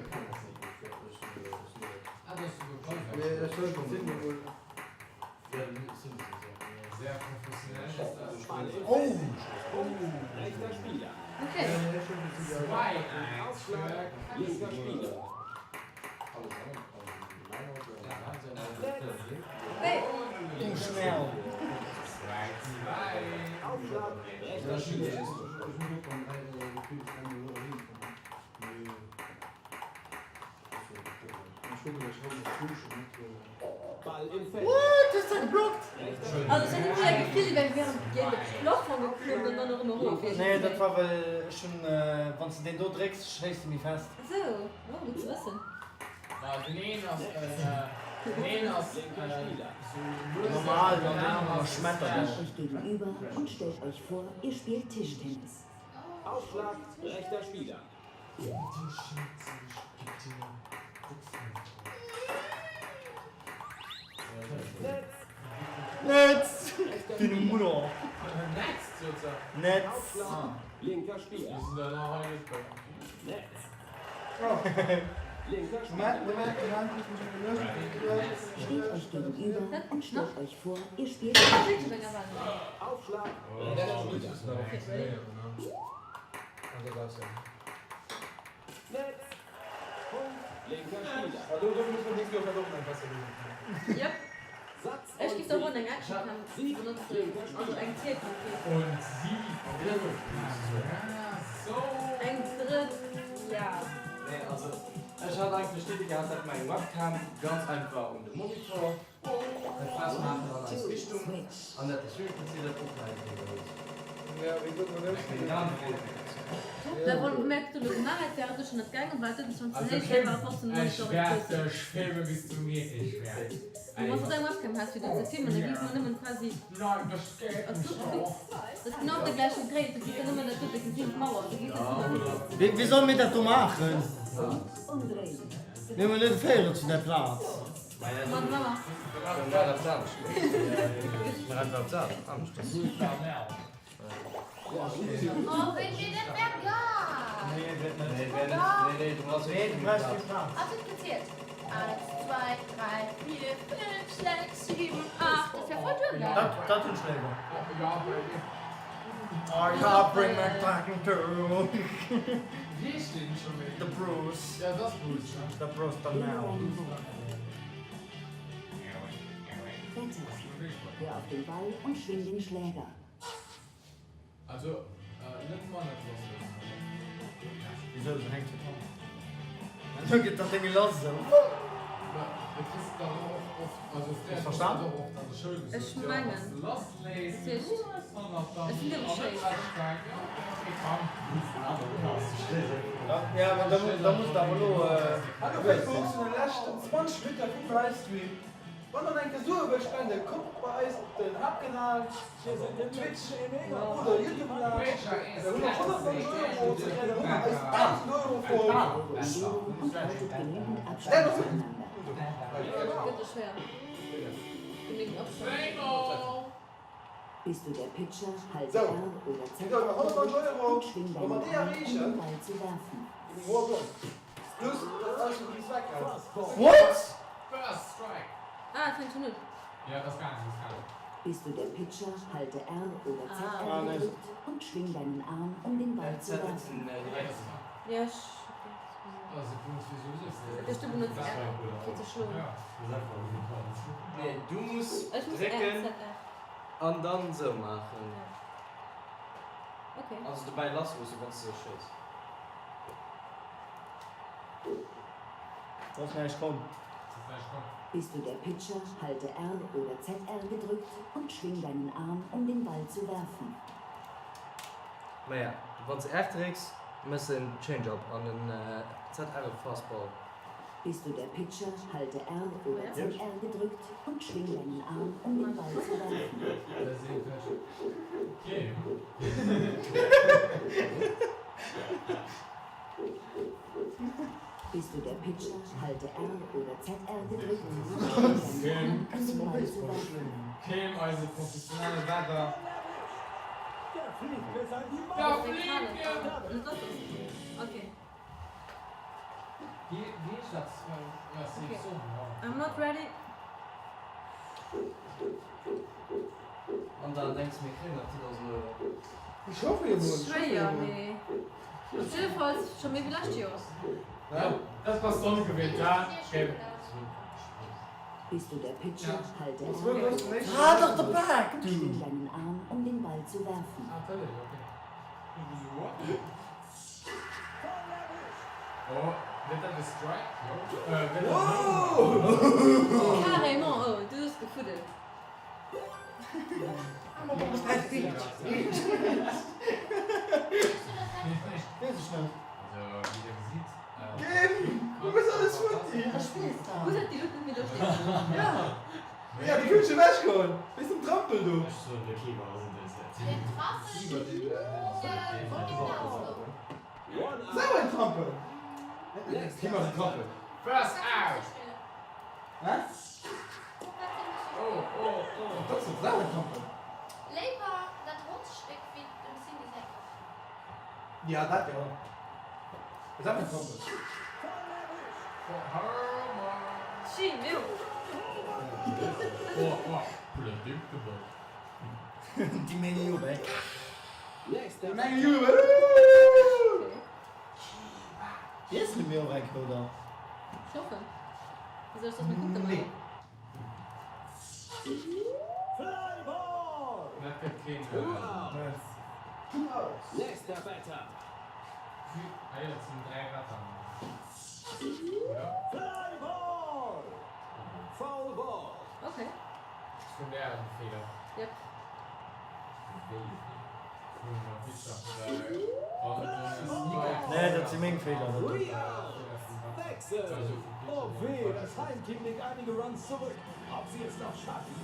Sehr professionell ist das. Oh! Rechter Spieler. Okay. 2, 1 für Linker Spieler. Hey. Du schnell! 2, 2. Aufschlag. Rechter Spieler. Ball im Feld. What? Hues de geblockt? Also ech hat ëmmer dat Gefill, wéi wären géint de Plafong geklommen an dann erëm erof. Nee, dat war well ech hunn, wann s de deen do drécks, schéisst de méi fest. Ach sou, oh gutt ze wëssen. Ma den een ass en, den een ass sou lues Normal, an an den deen aneren anere ass schmettert Steht euch gegenüber und stellt euch vor, ihr spielt Tischtennis. Aufschlag. Rechter Spieler. Netz! Deine Mutter! Netz, sozusagen. Netz! Aufschlag. Linker Spieler. Wir sind da noch heute nicht bei. Netz. Linker Spieler. Steht euch gegenüber und stellt euch vor, ihr spielt Tischtennis. Aufschlag. Rechter Spieler. Netz. Punkt. Linker Spieler. Yep. Satz Ech und géif da wohl Sieg. eng Actioncam Sieg. benotzen, Linker also Spieler. eng Tiercam. Und sie. So. Eng drëtt, ja. Nee, also ech hat eigentlech d'Iddi gehat, dat mer eng Webcam ganz einfach un de Monitor dat fest maachen an eis Richtung an dat de Streaming-PC dat och nach eng Kéier huet. Da wollt mer du lo gemaach hätt, wär et schon net gaangen, well et schon ze Also héich Kim, war och zum ech Monitor wäert ze dech filme bis du mir nicht wäert. Wann du eng Webcam häss fir dat ze filmen, da géif mer nëmmen quasi Nein, das geht Ass nicht. du dat ass genau op der gläicher Gréisst, du gees da nëmmen dat dote gesinn, d'Mauer, du gees net nëmmen. Wéi solle mir dat do maachen? Umdrehen. Mir hunn net e Véierel zu där Plaz. Mann, Mama. Oh, wéi nee, dat wär geil! Nee, wär net. Nee, wär net. Nee, nee, du brauchs Nee, du brauchs vill Plaz. Hast du gezielt? 1, 2, 3, 4, 5, 6, 7, 8. Dat wär voll duergaangen. Dat, dat hunn ech léiwer. Oh ja, bring my fucking girl. Wie heescht deen scho méi? De Bruce. Ja, dat ass Bruce, ne? De Bruce Danell. Wetter. Hör auf den Ball und schwing den Schläger. Also. Net manner lass. Wisou se hänkt jo dran. An da gëtt dat Déng lass esou. Verstan? Ech mengen. Dat heescht, ech sinn dir beschéit. Ja, mä da da muss et awer elo. Hallo Facebook, zu den leschten 20 Minutten vum Livestream. Wann der eng Kéier Sue wëllt spenden, kommt bei eis op den Haaptkanal op Twitch oder Youtube laanscht. Da hu mer 190 Euro ze kréien, dann hu mer eis 1000 Euro voll. Umgebung und haltet genügend Abstand zueinander. Bist du der Pitcher, halte Sou, R oder da hu mer ZR 190 gedrückt Euro, und schwing wa mer deinen déi Arm, um erreechen, den Ball zu werfen. Plus, dass alles sou bis weg ass. What? First Strike! Ah, et fänkt schon un. Ja, das gaangen, das gaangen. Bist du der Pitcher, halte R oder Ah. ZR gedrückt und schwing deinen Arm, um den Ball zu werfen. Ja, ech. Dat heescht, du benotz R fir ze schloen. Nee, du muss Ech muss R, drécken ZR. an dann sou maachen. Okay. Also dobäi lassloossen, wann s de schéiss. Do ass näischt komm. Bist du der Pitcher, halte R oder ZR gedrückt und schwing deinen Arm, um den Ball zu werfen. Maja, wann s de R drécks, méchs de en Change-Up an en ZR e Fastball. Bist du der Pitcher, halte R oder ZR gedrückt und schwing deinen Arm, um den Ball zu werfen. Bist du der Pitcher, halte R oder ZR gedrückt und schwing deinen Arm, um den Ball zu werfen. Kim, eise professionelle Wetter. Der fliegt bis an die Da Mauer. fliegt er! Okay. Wie, wie ist das? Ja, Okay. Safe Zone, ja. I'm not ready. An dann denks mir kréien nach 10.000 Euro. Ech hoffe jo mol. Schwéier, mee op jiddefalls scho méi wéi lescht Joer. Ja, das passt sonst gewinnt, ja? Kim. Bist du der Pitcher, halte R Was wird oder das nächste? Ah, doch, der Back, und du! schwing deinen Arm, um den Ball zu werfen. Ah, tatsächlich, okay. Wieso? Oh, wird das ein Strike? Jo. Äh, wird das Wow! Carrément, oh, du hues gefuddelt. Weess ech net. Also, wie der gesitt. Kim, du bist alles futti. Gutt, datt déi Luut net méi do steet. Ja. Ja, déi hunn ech ewechgeholl. Wéi zum Trampel do. Ech soen, de Keeper ass interesséiert. Sou en Trampel. Kim ass en Trampel. First out! Hä? Oh, oh, oh. Dat ass doch sou en Trampel. Léiwer dat ronnt Stéck wéi dem Cindy säi Kapp. Ja, dat jo. Ass awer en Trampel. Chimio! Oh, oh. Predictable. Déi menge Juve. Déi menge Juve. Wiessele mir och eng Kéier, oder? Ech hoffen. Wéi soll ech soss meng Punkte Nee. maachen? Flyball! Dat gëtt keen. Two outs. Nächster Batter. Ah jo, et sinn 3 Wetter. Oder? Flyball! Foul Ball. Okay. Vun der en Feeler. Yep. Nee, dat si meng Feeler, dat do. Wechsel! Oh weh, das Heimteam legt einige Runs zurück. Ob sie es noch schaffen?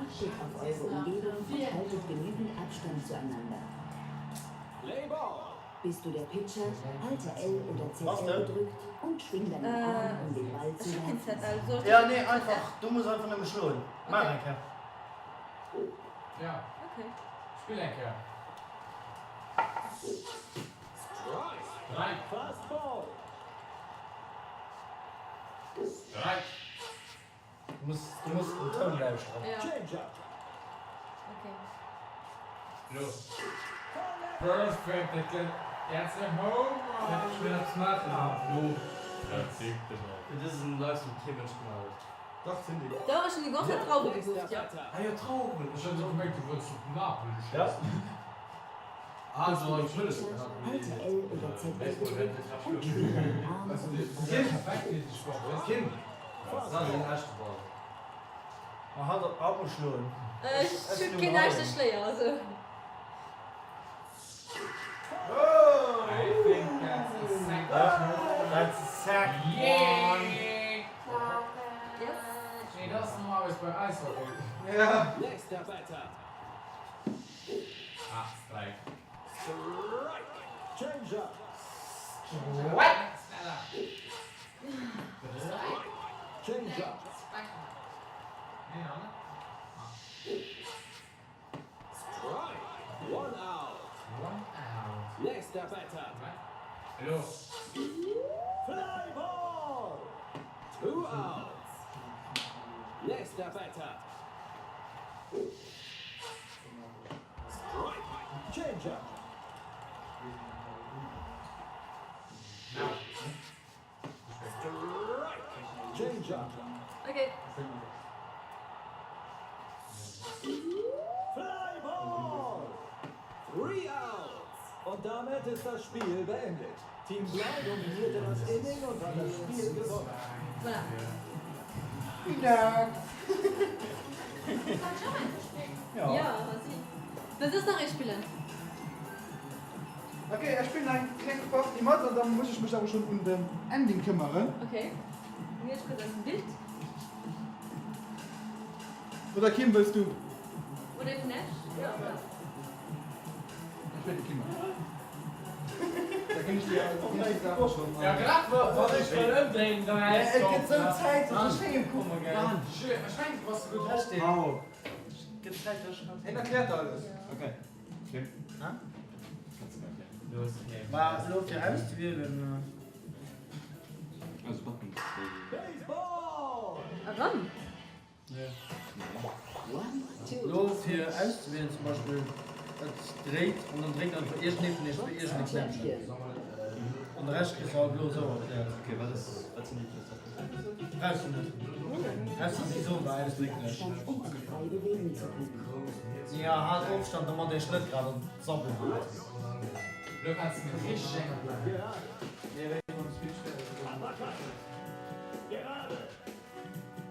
Achtet auf eure Umgebung und haltet genügend Abstand zueinander. Play Ball! Bist du der Pitcher, halte L oder Was ZR denn? gedrückt und schwing deinen Arm, um den Ball Ech zu hu keen werfen. ZL. Soll ech Ja, dat nee, ZR? einfach. Du muss einfach nëmme schloen. Maach eng Kéier. Ja, Okay. spill eng Kéier. Strike! Strike! Fastball! Strike! Du muss, du muss den Toun lauschteren. Ja, Change-up! okay. Los. Perfect, dat gëtt that's a home run. Ech wëll eppes maachen. Lo. Predictable. Fir dësen Livestream kee Mënsch gemellt. Dach, sinn déi. Dach, ech hunn déi ganz Zäit Trauwe gesucht, ja. Ah jo, Trauwen. Ech hat esou gemengt, du wëlls op Napoli Ja. schéissen. Bist du der Catcher, halte L oder ZB gedrückt und schwing deinen Arm um den Kim! Ball. Kim! Dat ass en echte Ball. Hat muschloen. Ech hu keen echte Schléier, also. I think that's the second That's the second one. Yes. Nee, dat ass normalerweis bei Eishockey. Ja. Nächster Batter. Ah, Strike. Strike. Change up. Strike! Sneller. Strike. Change up. Nee, Anne? Strike. One out. One out. Nächster Batter. Hallo. Fly Ball. Two outs. Nächster Batter. Strike. Change up. Strike. Change up. Okay. Fly Ball. Three outs. Und damit ist das Spiel beendet. Team Blau dominierte das Inning und hat das Spiel gewonnen. Voilà. Vielen Dank. Ja, ja si. Wëlls du nach ee spillen? Okay, ech spillen eng kleng Partie mat an dann muss ech mech awer schon un den Ending këmmeren. Okay. Mir ech kuerz aus dem Bild. Oder Kim, wëlls du? Oder ee vun Esch? Ja, oder? Ech spillen de Kim mat. Da kenn ech déi déi Saache schon. Ja grad wann ech wëll ëmdréinen, da Et gëtt sou Zäit, dass ech heem komme, gell? Ech mengen du bass souguer drëscht. Gëtt Zäit, dass ech Hien erkläert alles. Okay. Kim? Kannst du mir erklären? Los, Kim. Ma elo fir auszewielen. Also Buttons déi. Baseball! Erëm? Elo fir auszewielen zum Beispill, et dréit an dann dréckt einfach iergendee vun iech bei iergendee Knäppchen. An de Rescht kriss de halt elo esou erkläert. Okay, wat ass, wat sinn déi Tasten? Brauchs du net. Brauchs du si soen der ausdrécklech. Um sich frei bewegen zu können. Ja, haalt Ofstand domat iech net grad an d'Sabbel haalt. Lo kanns de mir richteg eng op Gerade!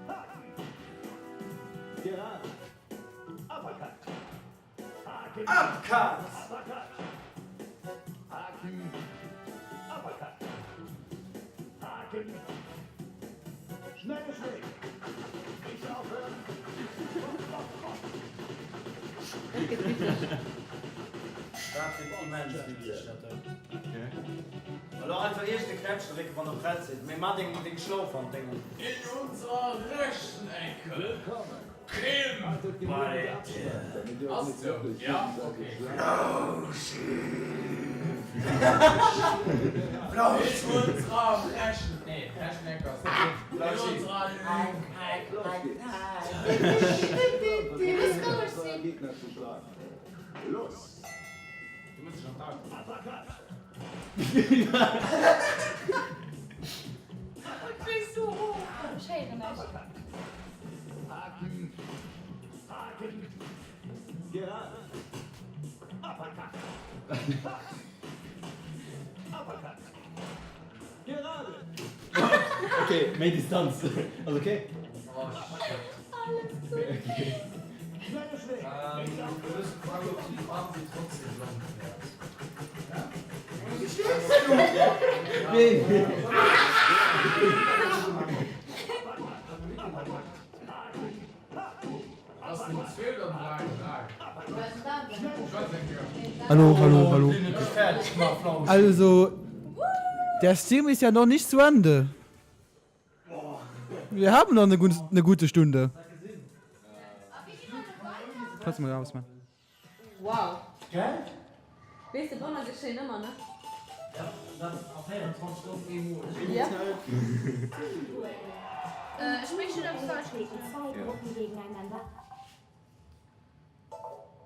Haken! Gerade! Uppercut! Haken! Upcut! Uppercut! Haken! Uppercut! Haken! Schnelle Schläge! Nicht aufhören! Dat gëtt witzeg. Dat gëtt immens witzeg, dat do. Elo einfach iergend e Knäppchen drécken, wann der prett sidd. Mee mat deng deng Schlofhanddéngen. In unserer rechten Ecke Kim bei dir. Ass et sou? Ja? Okay. In unserer rechten, nee, rechten Ecke ass net gutt. In unserer linken Ecke. Dir musst roueg sinn. Los! Du muss dech an d'Auto setzen. Ech héieren näischt. Haken, Haken, gerade, Uppercut, Haken, Uppercut, gerade. Okay, méi Distanz. Ass okay? Alles gutt. Schnelle Schläge. Hallo, hallo, hallo. Also, der Stream ist ja noch nicht zu Ende. Wir haben noch eine, eine gute Stunde. Kannst du mal ausmachen. Wow. Gell? Weess de Wonner geschéien ëmmer, ne? Ja, dat a 24 Stonnen eemol. Ja. Ech mécht schon eppes falsch Treten zwei Gruppen gegeneinander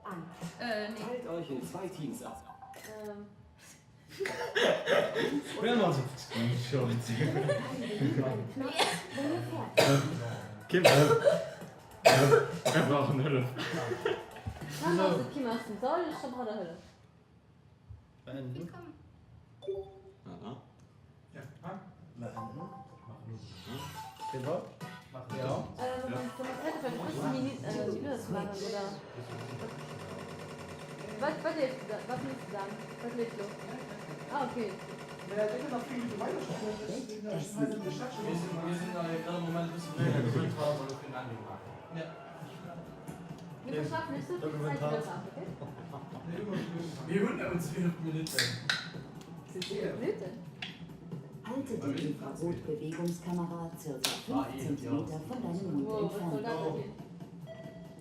an. Äh, nee. Teilt euch in zwei Teams auf. Ähm. Mir man so Screenshot. Kim, mir brauchen Hëllef. Dann ass et Kim aus dem Sall, ech brauch der Hëllef. Beenden. Aha. Beenden. Riwwer. Ja. Wat wat leeft wat misst de dann? Wat leeft lo? Ah okay. Mir sinn grad am Moment e bësse méi gewënnt, wa mer elo fir den Ending maachen. Mir verschaffen iech sou vill Zäit wéi der braucht, okay? Mir hunn nëmmen 12 Minutten. Sinn 12 Minutten? Halte die Infrarotbewegungskamera ca. 5 Zentimeter von deinem Mund Wow, wat soll entfernt. dat da ginn?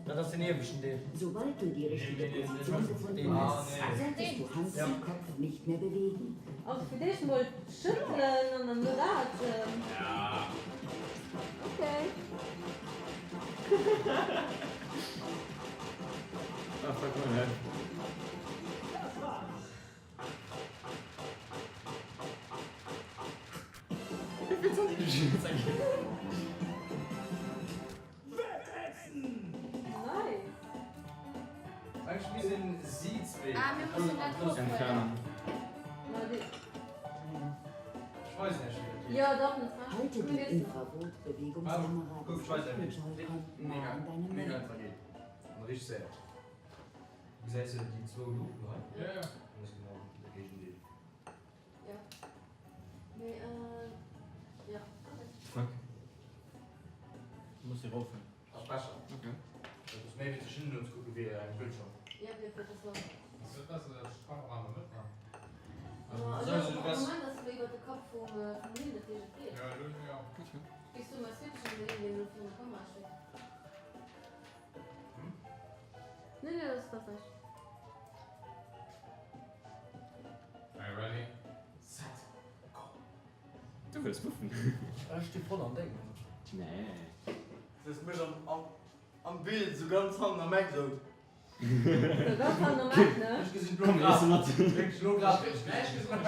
Dat ass den ieweschten Deel. Sobald du die richtige Position gefunden hast, solltest du Hand und Kopf nicht mehr bewegen. Also fir d'éischt mol schëttelen an dann no dat. Okay. Ah, fuck my life. Wéi vill Zant hunn ech jetzt eigentlich? Nice. Eigentlich misst een si zwee. Ah, mir mussen dat hochhuelen. Ma déi. Ech weisen iech wéi dat geet. Jo, dach, dat war. Halte die Infrarotbewegungskamera Kuck, des ech weisen rechten iech wéi et Joy-Con geet. nah Mega, an deinem mega Mund. einfach geet. An richteg séier. Du gesäis jo déi zwou Luuchten hei. Ja, ja. An dat ass genau de Géigendeel. Jo. Mee, äh, jo. Fuck. Du muss se roffen. Ass besser. Okay. Dat ass méi wéi sech hinnen unzekucken wéi engem Bildschirm. Ja, wéi fir das war. Ass net besser, dass ech d'Kamera emmer mitmachen? Ma elo, am Moment ass elo iwwer de Kapp vum, vum Lynn, dat heescht et geet. Ja, elo, ja. Wéi s du mei Switchen deen, deen elo virun der Kamera steet. Nee, nee, dat ass näischt. Are you ready? Set, go! Du wëlls buffen. Ech sti voll an dengem. Nee. Sees mech am Bild sou ganz hannen am Eck sou. Sou ganz hannen am Eck, ne? Ech gesinn blo Komm, Grad. ess mat. Wierklech lo grad. Ech gläich gesot.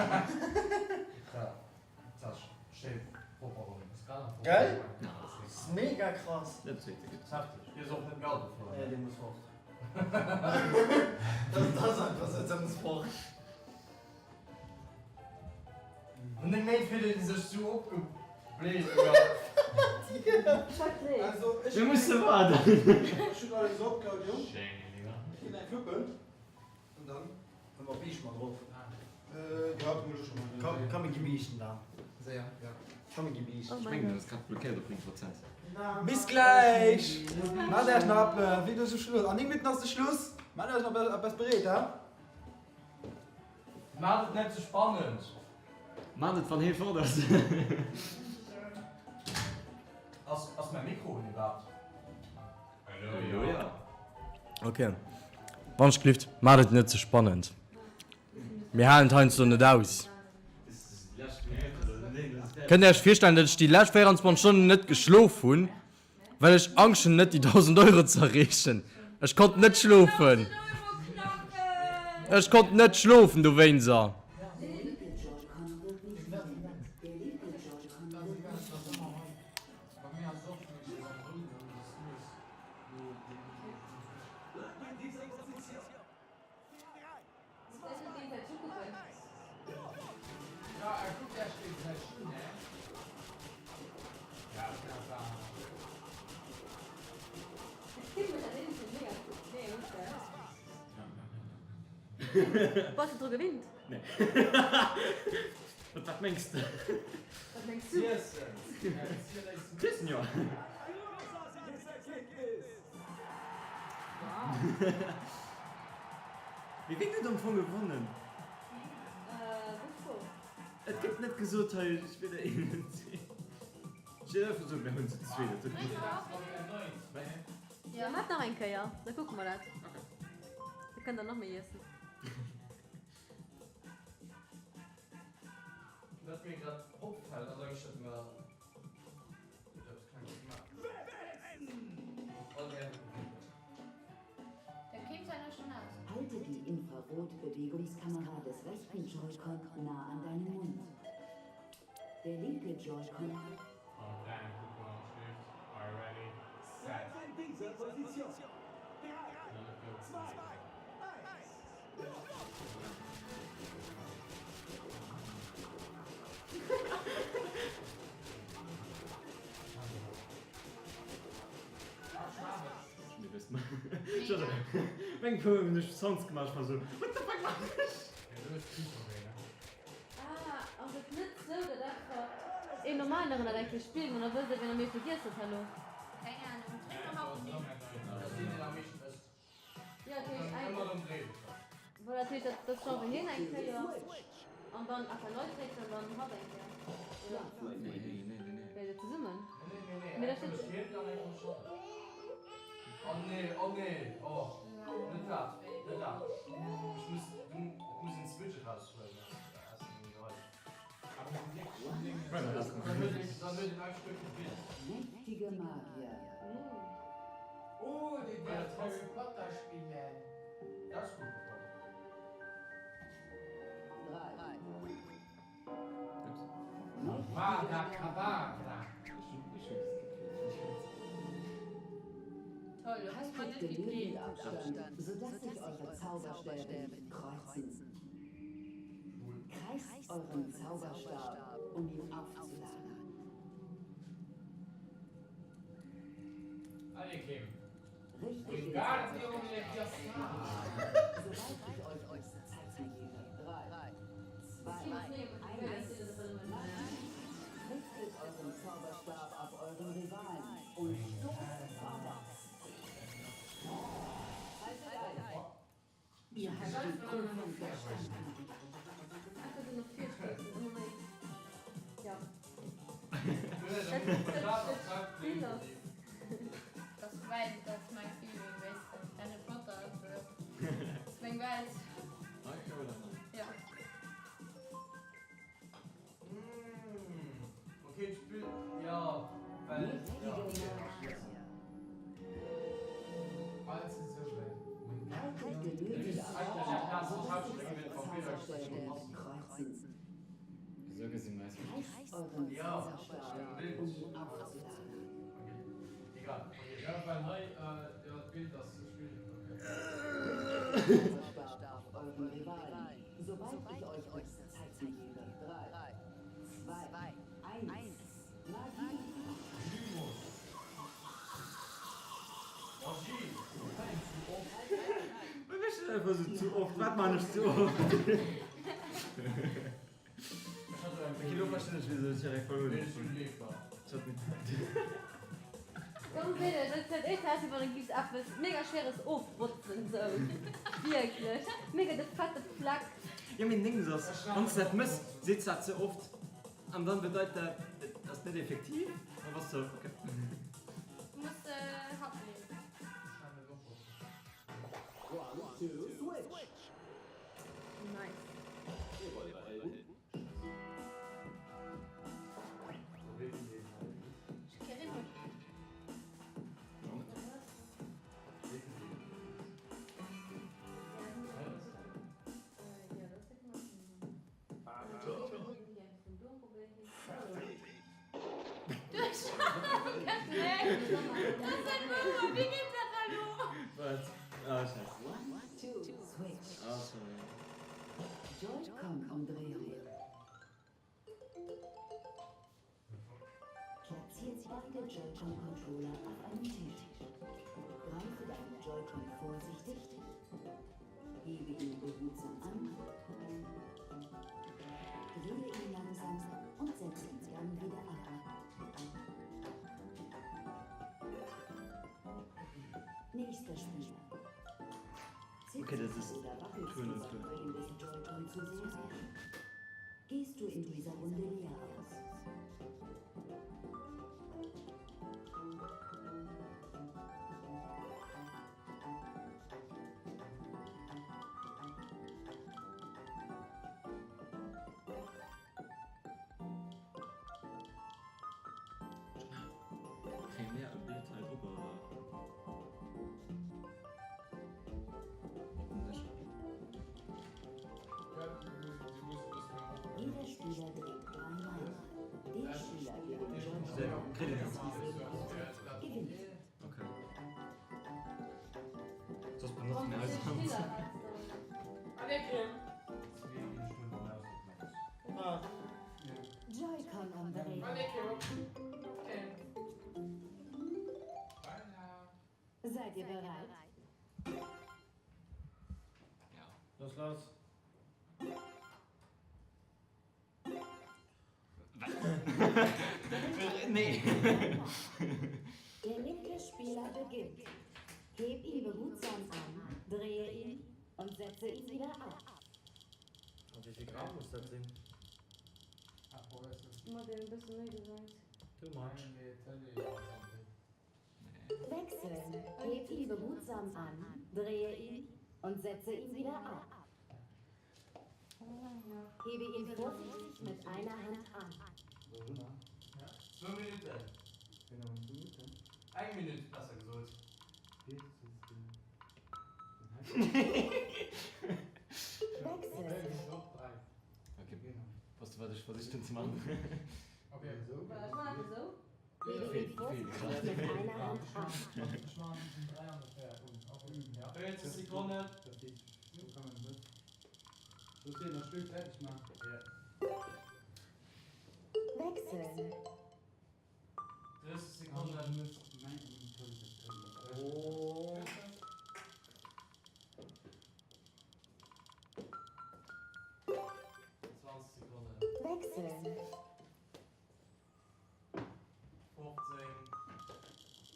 Zasch, schéi propper ronn. Gell? Ass mega krass. Dat zweete gëtt. Hefteg. Hie ass och net méi alt erfuer. Nee, dee muss fort. Dat ass einfach sou, dat muss fort. No 9 Méint fillt een sech sou opgebléist oder? Also ech Mir musse waarden. Ech hunn alles op, Claudio. Schéin, Oliver. Ech ginn eng Fluppen an dann hu mer Biischt mat drop. Ja, du muss ech schon mal. Komm, komm, mir gi biischten da. Séier, ja. Komm, mir gi biischten. Ech mengen, dat ass grad blockéiert op 9 Prozent. Bis gläich! Maacht Iech nach eppes, wéi de Schluss. An 9 Minutten ass de Schluss. Maacht Iech nach eppes bereet, he? Maacht et net ze spannend. Maacht et wann hee fort ass. Ass ass mäi Mikro un iwwerhaapt? Elo jo. Ok. Wannschglift, maacht et net ze spannend. Mir halen et heiansdo net aus. Kënnt Dir Iech virstellen, datt ech déi lescht 24 Stonnen net geschlof hunn? Well ech Angscht hun net déi 1000 Euro ze erreechen. Ech konnt net schlofen. Ech konnt net schlofen dowéinser. Bass de dru gewinnt? Nee. Wat mengs de? Wat mengs du? D'Iessen, jo. Mee wien huet am Fong gewonnen? Gutt Fro. Et gëtt net gesot hei Spiller een en zwee. Steet einfach esou mir hunn zu zweet et huet gewonnen. Jo, maacht nach eng Kéier, da kucke mer dat. Da kënnt der nach méi iessen. Wat mir grad opfält ass eigentlech dat mer. Halte die Infrarotbewegungskamera des rechten Joy-Con nah an deinen Mund. Der linke Joy-Con. Meng Puer hunn ech Sounds gemaach, ech war sou, What the fuck maachen ech? Ah, ass et net sou, datt einfach een nom aneren dat eng Kéier spillt an da wësst der, wien am meeschte giess huet herno? Keng Ahnung, dréck nach op Mute. Jo, dat heescht eng. Voilà, dat heescht, dat dat genre hien eng Kéier an dann einfach nei drécken an dann hatt eng Kéier, oder? Nee, nee, nee, nee. Wéi, dat zesummen? Mee da steet. Oh nee, oh nee, oh, net dat, net dat. Ech muss, du, et muss een Switch eraushuelen aus dem Geräisch. Dann huet een, dann huet een einfach guer kee Bild. Mächtige Magier. Oh, déi däerf Harry Potter spillen. Dat ass gutt gefall. 3. Avada Kedavra. Toll, du hast mal Haltet net genügend gegleeft. Abstand, sodass sich eure Zauberstäbe nicht kreuzen. Kreist euren Zauberstab, um ihn aufzuladen. Allez Kim. Richtet den Wingardium Zauberstab Leviosa. Sobald ich euch das Zeichen gebe. 3, 2, 1, Magie. Richtet euren Zauberstab auf euren Rivalen und stoßt vorwärts. Haltet ein! Ihr habt die Prüfung bestanden. Ach, da sinn noch Virschrëften, ëmmer méi. Jo. Dat well dat ass mäi Feeling, weess de. Harry Potter ass esou, ass meng Welt. Jo. Okay, d'Spill, jo, well, jo, okay, ech weess. All zesummen. Haltet genügend Abstand, sodass sich eure Zauberstäbe nicht kreuzen. Esou gesi mer eis. Kreist euren Zauberstab, um ihn aufzuladen. Egal, okay. Jo, well hei, jo, d'Bild ass ze schwiereg, okay. Richtet den Zauberstab auf euren Rivalen, sobald ich euch das Zeichen gebe. 3, 2, 1, Magie! Lumos. Magie! Bei mir steet einfach sou zu oft. Wat man ech zu oft? Okay, lo verstinn ech wisou ech direkt verluer hunn. Ech hat net. Ganz éierlech, dat huet éischter aus wéi wann e giffs eppes mega schweres ofbotzen sou. Wierklech, mega de fette Fleck. Jo mee den Dings ass, wanns de dat mëss, seet zwar ze oft an dann bedeit dat et ass net effektiv an bass sou ok. Du muss hatt nehmen. One, two, switch! Nice. Wat? Ah scheiss. One, two, switch! Ah sorry. Joy-Con-Umdrehung. Platziert beide Joy-Con-Controller auf einem Tisch. Greife deinen Joy-Con vorsichtig, hebe ihn behutsam an, drehe ihn langsam und setze ihn dann wieder ab. Nächster Spieler. Okay, Zitterst das ist oder wackelst Töne, du beim Töne. Drehen des Joy-Con zu sehr? Gehst du in dieser Runde leer aus? Kréie mir e Bild hei drop oder? Hoffentlech. Jeder Spieler dreht dreimal. Der Spieler, der den Sehr Joy-Con kritt een am dat? besten gewinnt. Okay. Soss benotze mir eis Hand. Allez Kim! Joy-Con umdrehen. Seid ihr bereit? Los, los. Nee. Der linke Spieler beginnt. Heb ihn behutsam an, drehe ihn und setze ihn wieder ab. A wéi vill Gramm muss dat sinn? Too much. Wechseln. Heb ihn behutsam an, drehe ihn und setze ihn wieder ab. Hebe ihn vorsichtig mit einer Hand an. Zwou Minutten. Eng Minutt, besser gesot. Wechseln. Okay, weess du wat ech versicht hunn ze man? Hebe ihn vorsichtig mit einer Hand an. 40 Sekonnen. Wechseln. 30 Sekonnen. Oh. 20 Sekonnen. Wechseln. 15.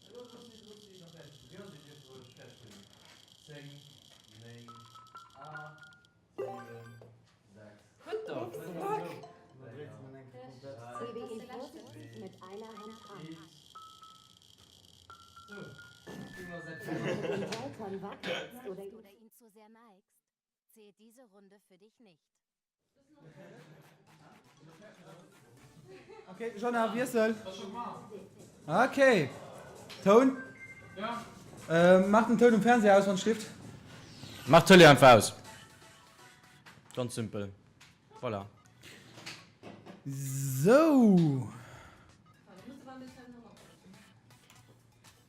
Elo looss si, looss si nach fäerdeg spillen. Jo, si dierfe roueg fäerdeg spillen. 10, 9, 8, 7, 6, What the fuck? Hebe ihn vorsichtig mit einer Hand an. Wenn du den Joy-Con wackelst oder ihn zu sehr neigst, zählt diese Runde für dich nicht. Okay, Jonna, wiessel. Okay. Toun. Äh, mach den Toun um Fernseher aus, wann schlift. Mach d'Tëlee einfach aus. Ganz simpel. Voilà. Sou.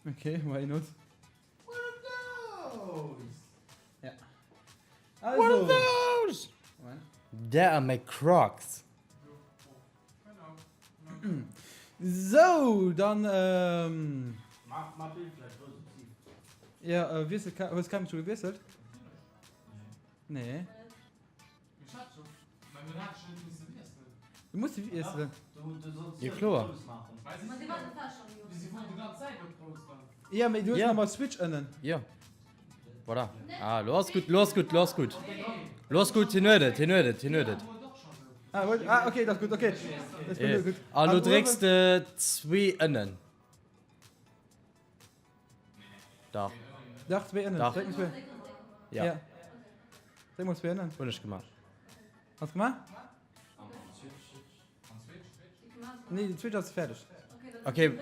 Okay, why not? Ja. Also. What are those? There are my Crocs. Sou, dann ähm. Ja, äh, wiessel, hues d'Kamera scho gewiesselt? Nee. Du muss wiesselen. Jo kloer. Ja, mee du hues nach mal Switch ënnen. Jo. Voilà. Ah, lo ass gutt, lo ass gutt, lo ass gutt. Lo ass gutt, hien huet et, hien huet et, hien huet et. Ah, huet, ah, okay, dat ass gutt, okay. Dat ass gutt. A lo drécks de zwee ënnen. Dach. Dach, zwee ënnen. Dach. Dréck mol zwee. Ja. Ja. Dréck mol zwee ënnen. Hunn ech gemaach. Hast gemaach? Nee, den Switch ass fäerdeg. Okay.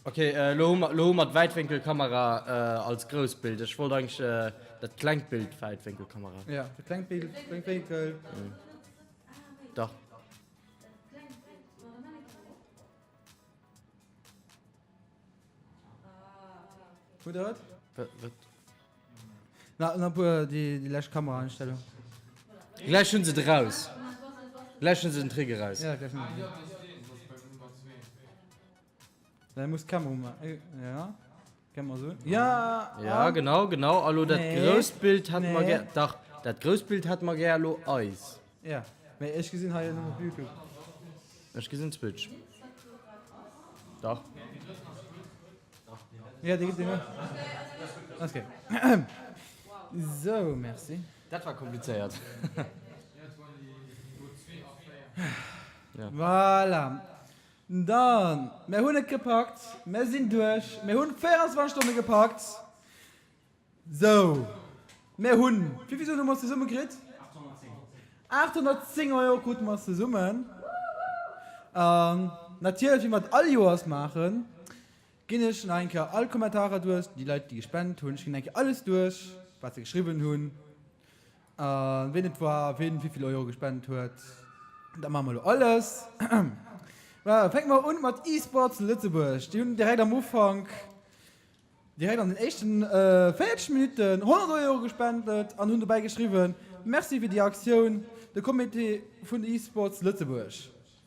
Okay, äh, lo hu mer, lo hu mer d'Wäitwénkelkamera äh, als Groussbild. Ech wollt eigentlich äh, dat klengt Bild Wäitwénkelkamera. Ja, dat klengt Bild, Wäitwénkel. Mhm. Dach. Hutt der et? Wat, wat? Na, na puer déi, déi lescht Kameraeinstellung. Gläich hunn se et eraus. Gläich hunn se den Trick eraus. Ja, gläich hunn se den Da muss d'Kamera umaachen. Ja, Kamera esou. Ja! Ja, genau, genau. A lo dat Nee. grousst Bild hätte mer Nee. gär. Dach, dat grousst Bild hätte mer gär elo eis. Ja, mee ech gesinn hei nëmmen op Youtube. Ech gesinn Twitch. Dach. Ja, déi gëtt Okay. Sou, merci. Dat war komplizéiert. Voilà. Dann, mir hunn et gepackt, mir sinn duerch, mir hunn 24 Stonne gepackt. Sou, mir hunn, wéi vill Suen hu mer zesumme kritt? 810 Euro krute mer zesummen. An natierlech, wéi mer et all Joers maachen, ginn ech nach eng Kéier all Kommentarer duerch, déi Leit, déi gespent hunn. Ech ginn eng Kéier alles duerch, wat se geschriwwen hunn a wien et war, wien wéi vill Euro gespent huet. Dat maache mer elo alles. Voilà, fänke mer un mat eSports Lëtzebuerg. Déi hunn direkt am Ufank Direkt an den éischten 40 Minutten 100 Euro gespendet an hunn dobäi geschriwwen. Merci fir déi Aktioun, de Comité vun eSports Lëtzebuerg.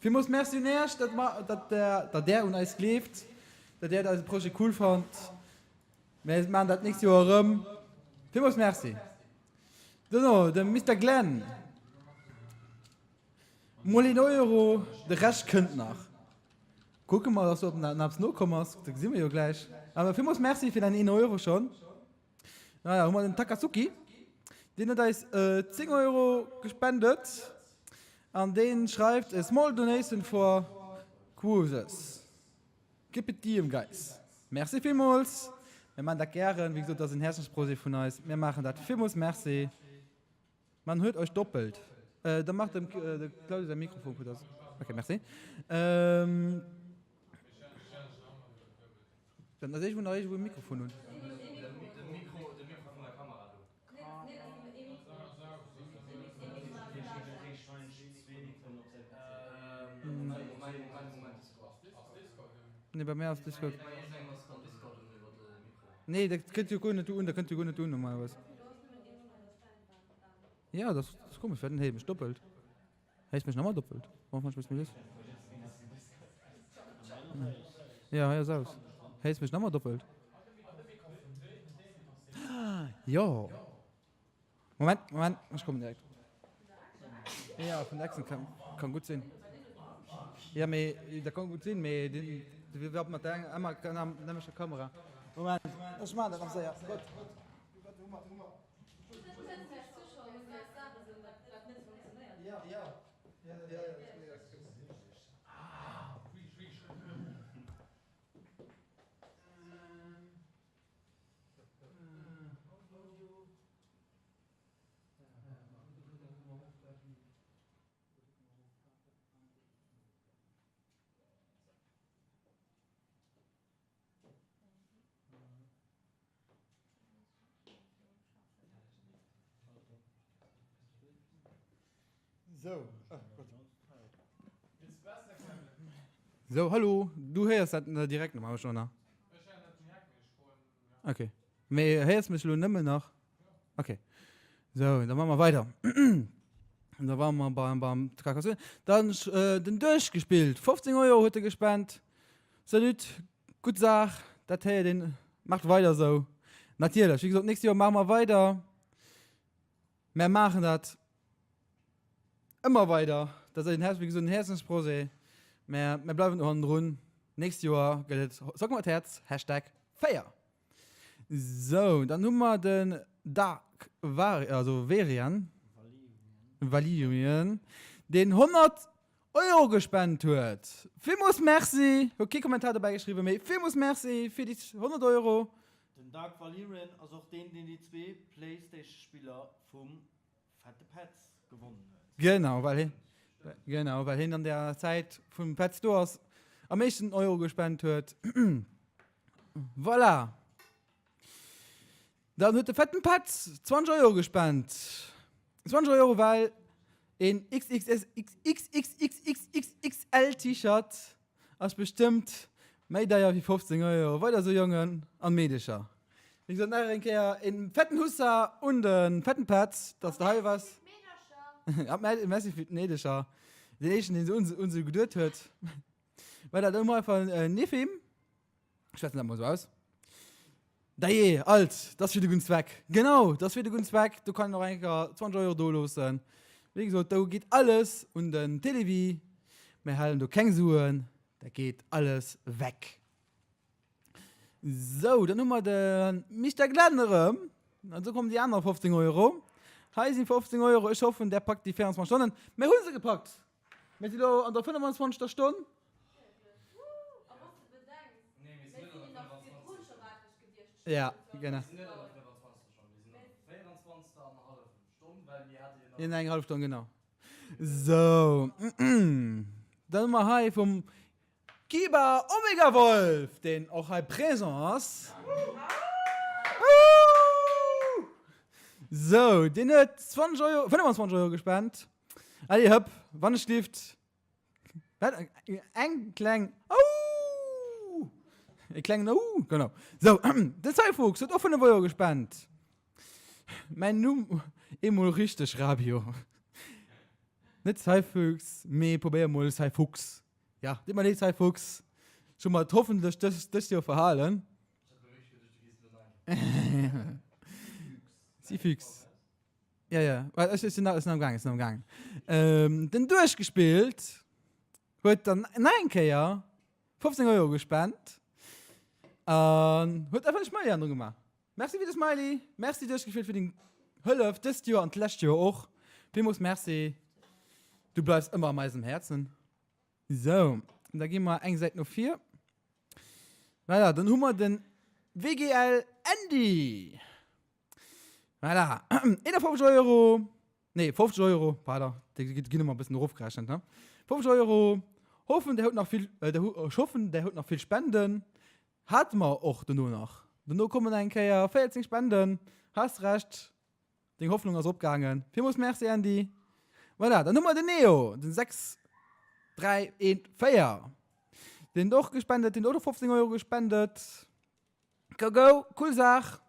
Villmools Merci un Äech, datt mer, datt Der, datt Der un eis gleeft, datt Der eise Projet cool fannt. Mir maachen dat d'nächst Joer erëm. Villmools Merci. Dono de Mister Glenn. Mol een Euro, de Rescht kënnt nach. Kucke mer, dass do nach eppes nokomm ass. Dat gesi mer jo gläich. Awer villmools Merci fir däin een Euro schonn. Naja, hu mer den Takatsuki. Deen huet eis 10 Euro gespendet. An dee schreift, A small donation for Quoses. Keep it diem, guys. Merci villmools. Mir maachen dat gären. Wéi gesot, dat ass en Häerzensprojet vun eis. Mir maachen dat. Villmools Merci. Man huet euch doppelt. Äh, da macht dem äh, Claudio sein Mikrofon kurz aus. Okay, merci. Ähm, dann ass irgendwo nach irgendwo ein Mikrofon hun. Nee, bei mir ass Discord. Nee, dat kënnt jo guer net un, dat kënnt jo guer net un normalerweis. Ja, das ist komisch. Wer denn héiert mech doppelt? Héiers mech nach doppelt? Warum fand ich mich Ja, hei ass aus. Héiers mech nach doppelt? Jo. Moment, Moment, ech kommen direkt. Ja, vun der Echsencam kann gutt sinn. Ja, mee dat kann gutt sinn, mee den, de wir mat der emmer nämlecher Kamera. Moment, ech man dat nach séier. Gott. Sou, oh Gott. Sou, hallo, du héiers dat direkt normal schon, ne? Okay. Mee héiers mech lo nëmmen nach? Okay. Sou, da maache mer weider. Da ware mer beim, beim Carcassonne. Dann äh, den duerchgespillt. 15 Euro huet e gespent. Salut, gutt Saach, dat héiert een. Maacht weider sou. Natierlech, wéi gesot, d'nächst Joer maache mer weider. Mär maachen dat ëmmer weider. Dat ass een, wéi gesot, en Häerzensprojet. Mä mär bleiwen do hannendrun. D'nächst Joer gëtt et Zock mat Häerz, Hashtag 4. Sou, dann hu mer den Dark Var, also Verian, Valerian, deen 100 Euro gespent huet. Villmools Merci! Huet kee Kommentar dobäi geschriwwen, mee villmools Merci fir déi 100 Euro. Den Dark Valyrian ass och deen, deen déi zwee Playstation-Spiller vum Fette Petz gewonnen huet. Genau, well hien, genau, well hien an der Zäit vum Petz do ass, am meeschten Euro gespent huet. Voilà! Dann huet de fetten Petz 20 Euro gespent. 20 Euro well een XXSXXXXXXL T-Shirt ass bestëmmt méi deier wéi 15 Euro. Weider esou Jongen an Meedecher. Wéi gesot nach eng Kéier een fetten Hussa un de fetten Petz dass de hei wars. Merci fir d'Meedecher. Deen éischten deen se un se geduet huet. Voilà, dann hu mer einfach Nefim. Ech schwätzen dat mol esou aus. Dajee, alt, dat ass fir de gudden Zweck. Genau, dat ass fir de gudden Zweck. Do kann een och eng Kéier 20 Euro do loossen. Wéi gesot, do geet alles un den Télévie. Mir halen do keng Suen, dat geet alles weg. Sou, dann hu mer de Mister Glenn erëm. An esou kommen déi aner 15 Euro. Hei si 15 Euro. Ech hoffen, där packt déi 24 Stonnen. Mir hu se gepackt! Mir si lo an der 25. Stonn. Ja, genau. In eng hallef Stonn, genau. So, dann hu mer hei vum Kiba Omega Wolf, deen och hei présent ass. So, deen huet 20 Euro, 25 Euro gespent. Allez hëpp, wann ech lift. Wat? Eng kleng Au! E klengen Au, genau. So, de Cyfuchs huet och 5 Euro gespent. Mäin Numm eemol richteg, Rabio. Net Cyphuchs, mee probéier mol Cyfuchs. Ja, deet mer leed Cyfuchs. Ech hu mer et hoffentlech dëst Joer verhalen. Cyfuchs. Ja, ja. Ech sinn nach am gaang, ech sinn am gaang. Den duerchgespillt huet dann nach eng Kéier 15 Euro gespent an huet einfach e Smiley an dru gemaach. Merci fir de Smiley, merci duerchgespillt fir deng Hëllef dëst Joer an d'lescht Joer och. Villmools Merci, du bleifs ëmmer am eisem Häerzen. Sou, da gi mer eng Säit no vir. Voilà, dann hu mer den WGL Andy. Voilà, 51 Euro, nee 50 Euro, pardon, déi ginn ëmmer e bëssen erofgerechent, ne? 50 Euro, hoffen der huet nach vill, äh, der, ech hoffen der huet nach vill Spenden. Hate mer och dono nach. Dono kommen eng Kéier 14 Spenden. Has Recht, deng Hoffnung ass opgaangen. Villmools Merci Andy. Voilà, dann hu mer den Neo, den 6, 3, 1, 4. Deen huet och gespendet, deen huet och 15 Euro gespendet. Go go, cool Saach,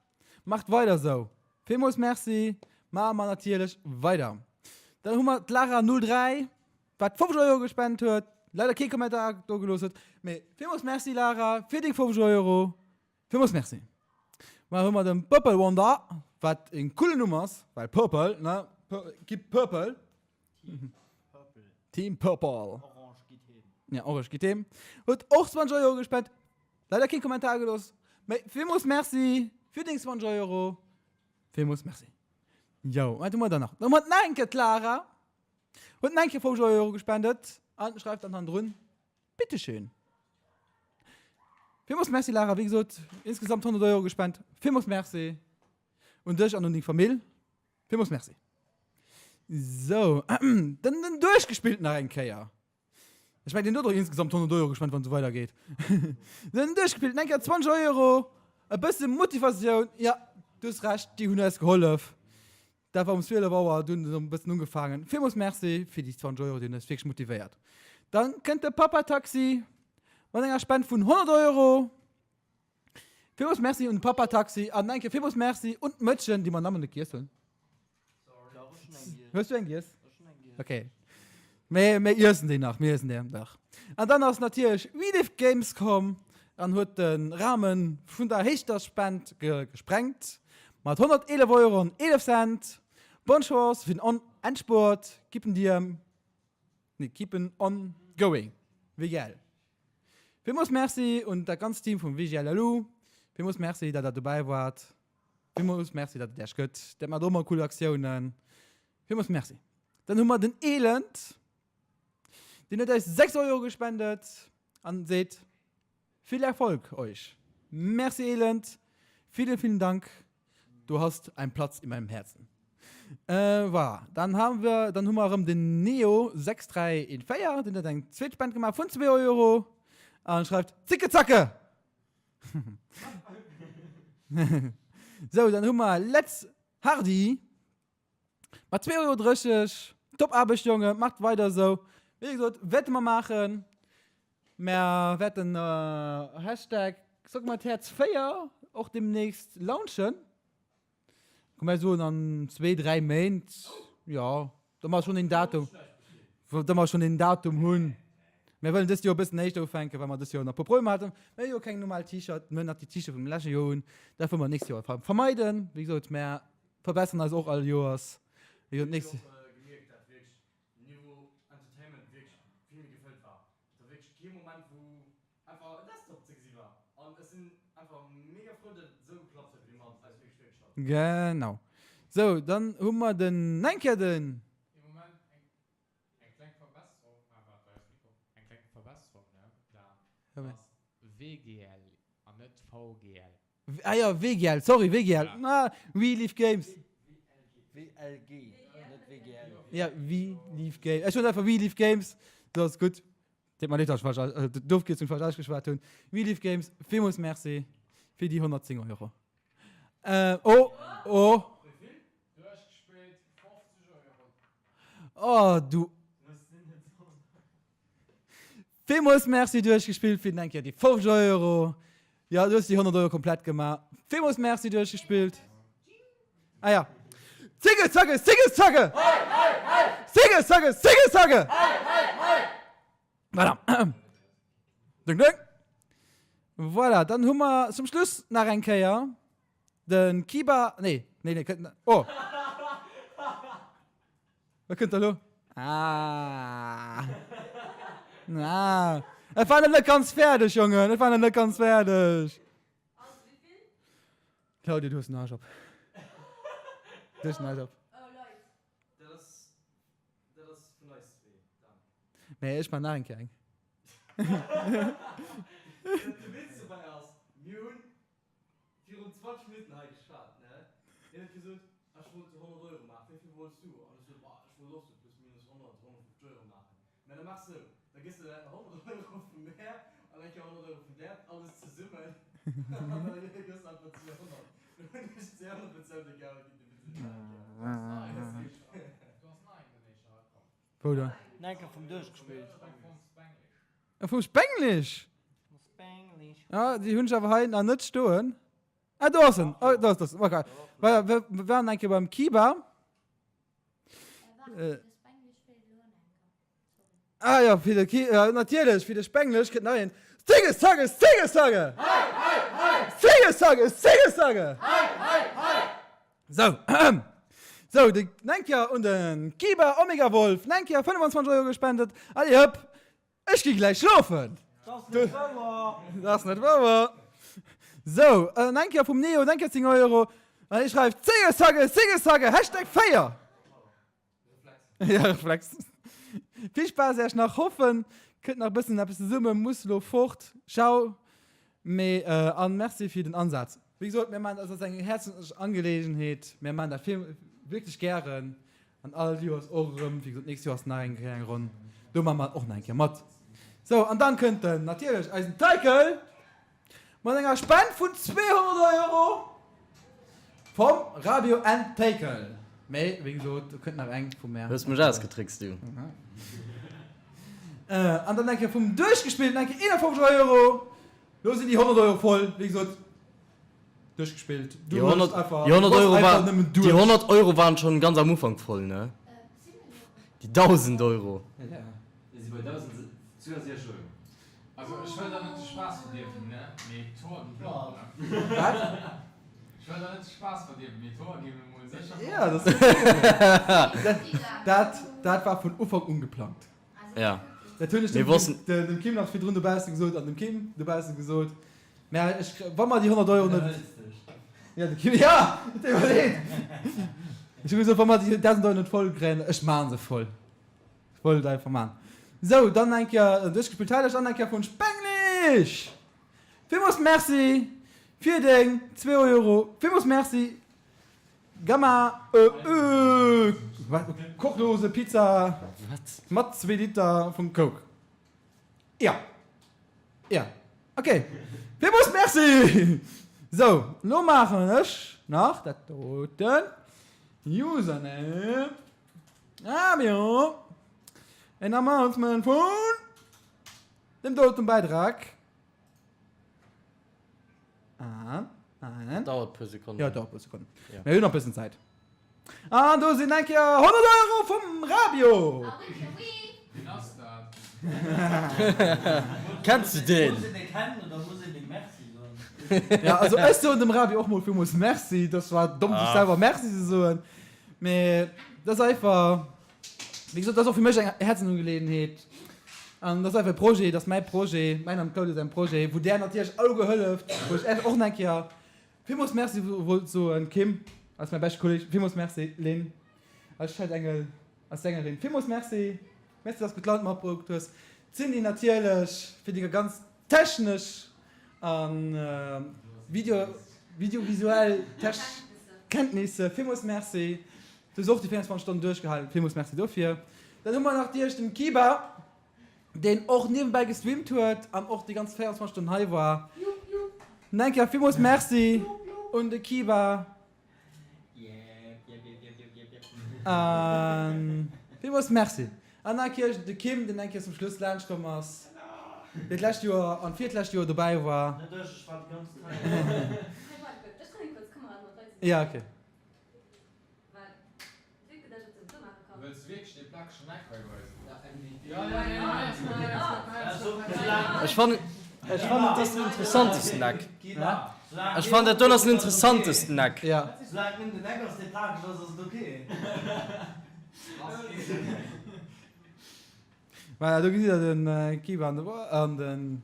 macht weider sou. Villmools Merci, maache mer natierlech weider. Dann hu mer d'Lara 03, wat 50 Euro gespent huet, leider kee Kommentar do gelooss huet, mee villmools Merci Lara fir deng 50 Euro, villmools Merci. Mä hu mer de Purple Wonder, wat en coolen Numm ass, well Purple, ne, Keep Purple. Team Purple. Orange gitt heem. Ja, Orange gitt heem. Huet och 20 Euro gespent, leider keen Kommentar gelooss, mee villmools Merci fir deng 20 Euro, villmools Merci. Jo, wat hu mer dann nach? Dann hu mer nach eng Kéier d'Lara. Huet nach eng Kéier 50 Euro gespendet an schreift dann hannendrun, Bitteschön. Villmools Merci Lara, wéi gesot, insgesamt 100 Euro gespent. Villmools Merci un dech an un deng Famill. Villmools Merci. Sou, den den duerchgespillt nach eng Kéier. Ech mengen, deen huet och insgesamt 100 Euro gespent, wann et esou weidergeet. Den duerchgespillt eng Kéier 20 Euro, e bësse Motivatioun, jo, du hues Recht, déi hunn eis gehollef. Dat war um 12 Auer, du hunn se e bëssen ugefaangen. Villmools Merci fir déi 20 Euro, déi hunn eis wierklech motivéiert. Dann kënnt de Papa Taxi mat enger Spend vun 100 Euro. Villmools Merci un de Papa Taxi an eng Kéier villmools Merci un d'Mëtschen, déi mer nach emol net giess hunn. Hues du eng giess? Okay. Mir, mir iessen déi nach, mir iessen déi nach. An dann ass natierlech WeLive Games komm an huet de Rahmen vun der héichter Spend ge gesprengt mat 111 Euro an 11 Cent. Bonne Chance fir den Endspurt, keep dir, nee, keep on going, WGL. Villmools Merci un dat ganzt Team vum WGLLU. Villmools Merci, dat der dobäi waart. Villmools Merci, dat et Iech gëtt. Dat maacht och ëmmer cool Aktiounen. Villmools Merci. Dann hu mer den Elend, deen huet eis 6 Euro gespendet an seet, Vill Erfolg euch. Merci Elend, vielen vielen Dank, du hast einen Platz in meinem Herzen. Äh, voilà. Dann haben wir, dann hu mer erëm den Neo 6314, deen huet eng zweet Spend gemaach vun 2 Euro an schreift, Zicke Zacke! Sou, dann hu mer Letz Hardy mat 2,30 Euro. Top Aarbecht, Jonge, macht weider esou. Wéi gesot, wäerte mer maachen. Mer wäerten Hashtag Sockmathäerz 4 och demnächst launchen. Komm mer soen an zwee, dräi Méint, jo, da mer schonn een Datum, da mer schonn een Datum hunn. Mir wëllen dëst Joer e bëssen éischter ufänken, well mer dëst Joer nach e puer Problemer haten. Mir hu jo keng normal T-Shirt, mir hunn nach déi T-Shirt vum leschte Joer un. Dat wëlle mer nächst Joer vermeiden. Wéi gesot, mer verbessern eis och all Joers. Wéi gesot, nächst. Genau. Sou, dann hu mer den eng Kéier den. Ah jo, WGL, sorry, WGL. Ah, We Live Games. WLG, net WGL. Ja, We Live Games. Ech hunn einfach We Live Games. Dat ass gutt. Deet mer leed, datt ech falsch, d'Ofkierzung falsch ausgeschwat hunn. We Live Games, villmools Merci fir déi 110 Euro. Oh, oh. Oh, du. Villmools Merci duerchgespillt fir eng Kéier déi 50 Euro. Jo, du hues déi 100 Euro komplett gemaach. Villmools Merci duerchgespillt. Ah ja. Zigge, zacke, zigge, zacke! Zigge, zacke, zigge, zacke! Voilà. Ding, ding. Voilà, dann hu mer zum Schluss nach eng Kéier den Kiba. Nee, nee, nee, kënnt. Oh! Wat kënnt da lo? Ah. Ah. Et war nach net ganz fäerdeg, Jongen. Et war nach net ganz fäerdeg. Claudia, du hues den Arsch op. Du hues den Arsch op. Nee, ech man nach eng Kéier eng. De Witz dobäi ass, mir hunn virun 20 Minutten hei geschwat, ne? Hien huet gesot, ech wollt 100 Euro maachen, wéi vill wollts du? An ech sot, boah, ech wollt och sou plus minus 100, 150 Euro maachen. Mä da maach sou, da gëss de der 100 Euro vu mär an eng Kéier 100 Euro vun där, alles zesummen, an da gëss de einfach 200. Du hunn ech 200 bezuelt, egal, ginn de Witz net nach eng Kéier. Wou dann? Enker vum duerchgespillt. Vum Spenglisch? Ah, déi hunn ech awer hei nach net stoen. Ah, do ass en. Oh, do ass das. Okay. Well, wir, wir waren eng Kéier beim Kiba. Äh. Ah ja, fir de Ki äh, natierlech, fir de Spenglisch kënnt nach een. Singe, sange, singe, sange! Singe, sange, singe, sange! Sou, sou, de Nenkia un de Kiba Omega Wolf, Nenkia 25 Euro gespendet. Allez hëpp, ech gi gläich schlofen. Dat ass net wouer. Dat ass net wouer. Sou, en Nenkia vum Neo, Nenkia 10 Euro. An hie schreift, Singe, sange, singe, sange, Hashtag 4. Ja, Reflex. Vill Spaass Äech nach, hoffen kënnt nach bëssen eppes zesummen, muss lo fort, ciao, mee an merci fir den Ansaz. Wéi gesot, mir maan, dat ass eng häerzenslech Angelegenheet, mir maan dat vill, wierklech gären an all Joers och erëm, wéi gesot, d'nächst Joer ass nach eng Kéier eng Ronn, do maan mer och nach eng Kéier mat. Sou, an dann kënnt den natierlech eisen Teikel. Mat enger Spend vun 200 Euro vum Radio Entéikel. Mee wéi gesot, do kënnt nach eng vu mär. Hues mech ausgetrickst, du. An dann eng Kéier vum Duerchgespillten eng Kéier 51 Euro. Lo sinn déi 100 Euro voll. Wéi gesot, duerchgespillt. Du Déi hues einfach, 100 du bass Euro einfach war, nëmmen déi duerch. 100 Euro waren schon ganz am Ufank voll, ne? Déi 1.000 Euro. Ja. Mir si bei 1.062 Euro. Also ech wëll der net de Spaass verdierwen, ne, mee d'Hoer gi blond, ne? Wat? Ech wëll der net de Spaass verdierwen, mee d'Hoer ginn emol sécher blond. Ja, dat ass dat, dat war vun Ufank un geplangt. Ja. Dat hunn ech Mir dem, wossten. dem Kim nach virdrun dobausse gesot an dem Kim dobausse gesot. Mä ech, wa mer déi 100 Euro net. Ja, de Kim, ja, et deet mer leed. Ech hu gesot, wa mer déi 1.000 Euro net voll kréien, ech maache se voll. Ech wollt et einfach man. Sou, dann eng Kéier duerchgespillt hat ech an eng Kéier vun Spenglish! Villmools Merci fir deng 2 Euro. Villmools Merci Gamma ë wat kochlose Pizza mat zwee Liter vum Coke. Ja. Ja. Ok. Villmools Merci! Sou, lo maachen ech nach dat doten. Username. Abio! En Announcement vun dem doten Bäitrag. An, an. Dauert puer Sekonnen. Ja, dauert puer Sekonnen. Ja. Mir hunn nach bëssen Zäit. An do sinn eng Kéier 100 Euro vum Rabio! Wien ass dat? Kenns du deen? Muss een dee kennen oder muss een deem Merci soen? Ja, also ech soen dem Rabio och mol villmools Merci. Dat war domm, sech selwer Merci ze soen. Mee dat ass einfach, wéi gesot, dat ass och fir mech eng Häerzensangeleeënheet. An dat ass einfach e Projet, dat ass mäi Projet, mäin am Claudio säin Projet, wou där natierlech alleguer hëlleft, wou ech Iech och nach eng Kéier villmools Merci wollt soen, Kim, als mäi beschte Kolleg, villmools Merci, Lynn, als Chatengel, als Sängerin, villmools Merci, Merci, dass du gutt Laun matbruucht hues, Cindy natierlech fir déi ganz technesch a video videovisuell tech Kenntnisse, villmools Merci. Du hues och déi 24 Stonnen duerchgehalen, villmools Merci dofir. Dann hu mer nach Iech den Kiba, deen och niewenbäi gestreamt huet an och déi ganz 24 Stonnen hei war. Enk villmools Merci un de Kiba. Villmools Merci. An nach Kéier de Kim, deen eng Kéier zum Schluss laanscht komm ass, deen d'lescht Joer an virtlescht Joer dobäi war. Net ech, ech war déi ganz Zäit. Ja, okay. Ech fannen, ech fannen dat ass den interessantesten Eck. Ech fannen dat doen ass den interessantesten Eck. Voilà, do gesitt der den Kiba an de an den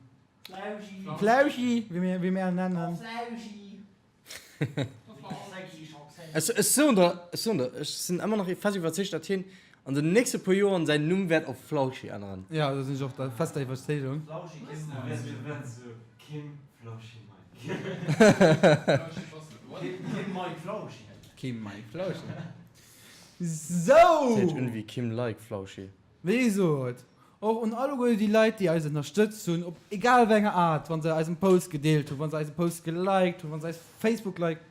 Flauschi, wéi mir wéi mir en nennen. Ech ech soen der, ech soen der, ech sinn ëmmer nach fest iwwerzeegt, datt hien an den nächste puer Joren säin Numm wäert op Flauschi änneren. Ja, do sinn ech och der fester Iwwerzeegung. Kim Mike Flauschi. Sou! Dat héiert un wéi Kim Like Flauschi. Wéi gesot, och un alleguer déi Leit, déi eis ënnerstëtzt hunn, op egal wéi enger Aart, wa se eisen Post gedeelt hunn, wa se eise Post geliked hunn, wa se eis Facebook like,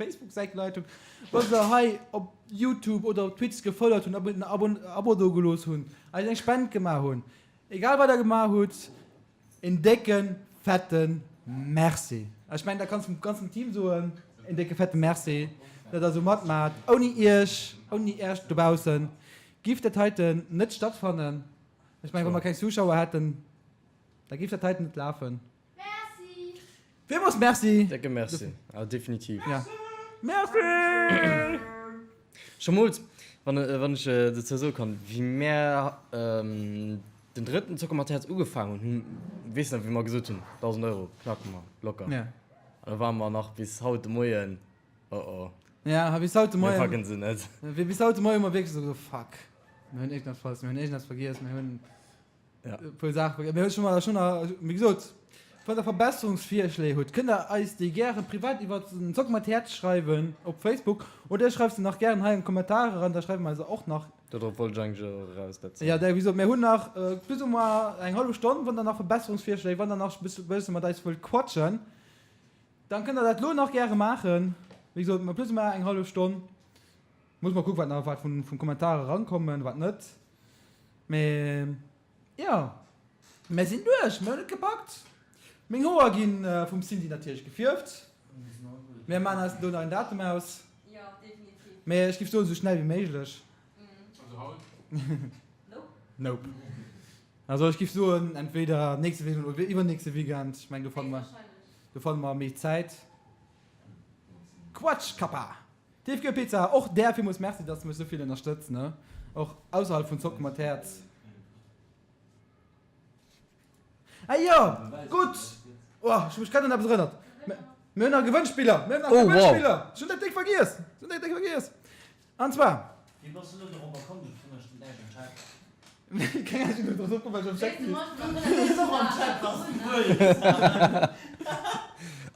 Facebook-Säit geliked hunn, wa se hei op YouTube oder op Twitch gefollowt hunn, en Abo do gelooss hunn, eis eng Spend gemaach hunn, egal wat der gemaach hutt, Een décke fette Merci. Ech mengen dat kanns vum ganzen Team soen, een décke fette Merci, datt der esou matmaacht. Ouni iech, ouni iech dobaussen giff dat heiten net stattfannen. Ech mengen wa mer keng Zuschauer hätten, da giff dat heiten net lafen. Merci! Villmools Merci! Décke Merci, awer definitiv. Ja. Merci! Schomools, wann ech dozou soe kann, wéi mär den drëtten Zocker mat Häerz ugefaangen hunn, hunn, weess nach, wéi mer gesot hunn, 1.000 Euro knacke mer locker. Ja. An da ware mer nach bis haut de Moien, oh oh. Ja, a bis haut de Mir Moien. packen se net. Bis haut de Moien hu mer wierklech esou gesot, fuck, mir hunn iergendeppes falsch, mir hunn iergendeppes vergiess, mir hunn. Ja. E puer Saachen. Mir hu schon mal, schon wéi gesot, wann der Verbesserungsvirschléi hutt, kënnt der eis déi gären privat iwwer den Zock mat Häerz schreiwen op Facebook oder dir schreift se nach gären hei an d'Kommentarer eran, da schreiwe mer se och nach. Dodrop wollt ech eigentlech och eraus, dat Ja, wéi gesot, mir hunn nach plus ou moins eng hallef Stonn. Wann der nach Verbesserungsvirschléi, wann der nach e bësse mat eis wëllt quatschen, dann kënnt der dat elo nach gäre maachen. Wéi gesot, plus ou moins eng hallef Stonn. Muss mer kucken, wat nach wat vun Kommentare erankommen, wat net. Mee jo, mir sinn duerch, mir hunn et gepackt. Meng Hoer gi vum Cindy natierlech gefierft. Mir maachen eis do nach en Datum aus. Mee ech géif soen, esou schnell wéi méiglech. Also haut? Nope. Also ech géif soen, entweder nächste Weekend oder iwwernächste Weekend. Ech mengen, do fanne mer, do fanne mer méi Zäit. Quatsch, Kappa! Tiefkühlpizza, och där villmools Merci, dass de mech esou vill ënnerstëtz, ne? Och ausserhalb vun Zocken mat Häerz. Ah jo, gutt! Oh, ech hu mech grad un eppes erënnert. Mir hunn nach Gewënnspiller! Mir hunn nach Oh, wow. Gewënnspiller! Ech hunn dat déck vergiess! Ech hunn dat déck vergiess! An zwar. Wéi bass de elo dorobber komm? Du froen ech den Äisch am Chat. Keng Ahnung, ech hunn drop komm, well ech am Chat Du bass och am Chat, wanns du wëlls.